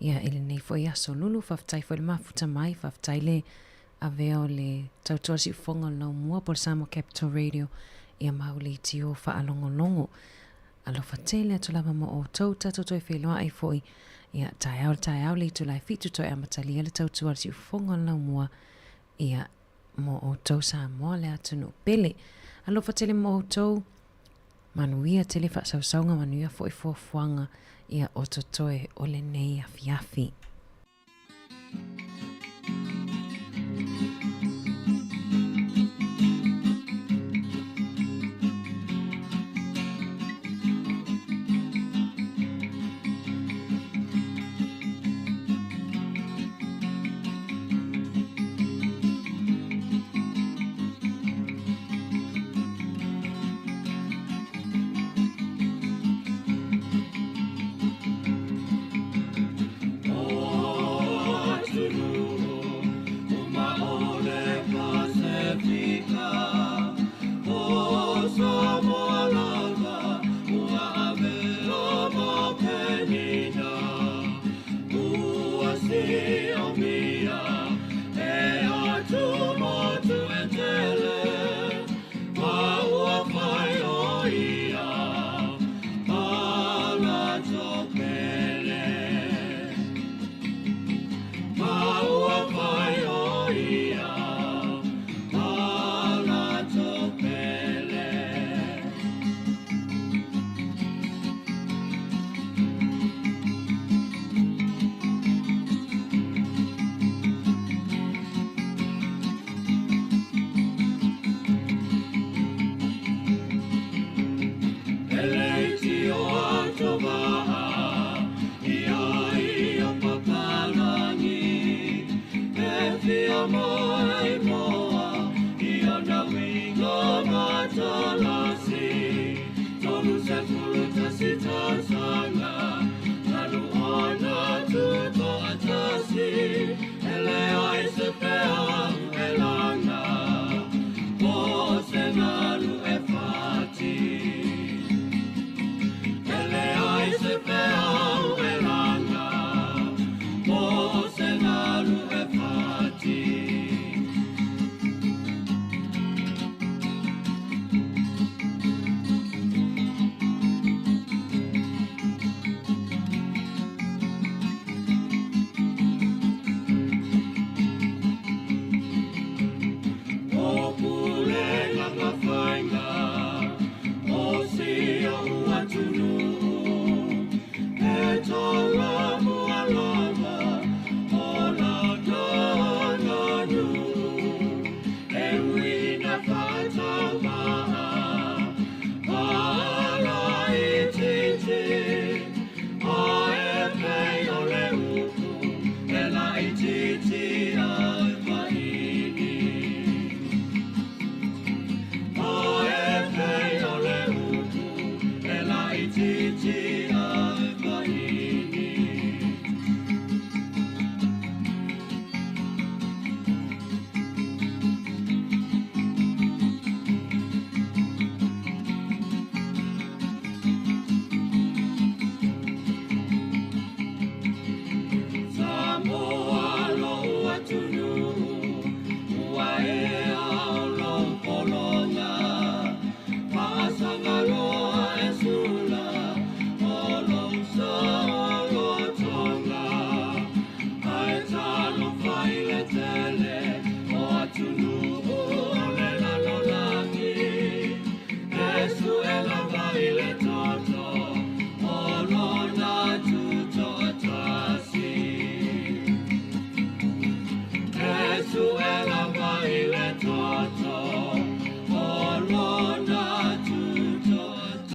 ia, i lenei foi aso lulu. Faafetai foi le mafuta mai, faafetai le avea o le tautua siufofoga o le laumua po o le Samoa Capital Radio, ia ma au leitio faalogologo. Alofa tele atu lava mo outou, tatou toe feiloai foi, ia, taeao le taeao le itula e 7 toe amatalia le tautua a le siufofoga o le laumua, ia, mo outou Samoa le atunuu pele. Alofa tele mo outou, manuia tele faasausauga, manuia foi fuafuaga, ia, o totoe o lenei afiafi.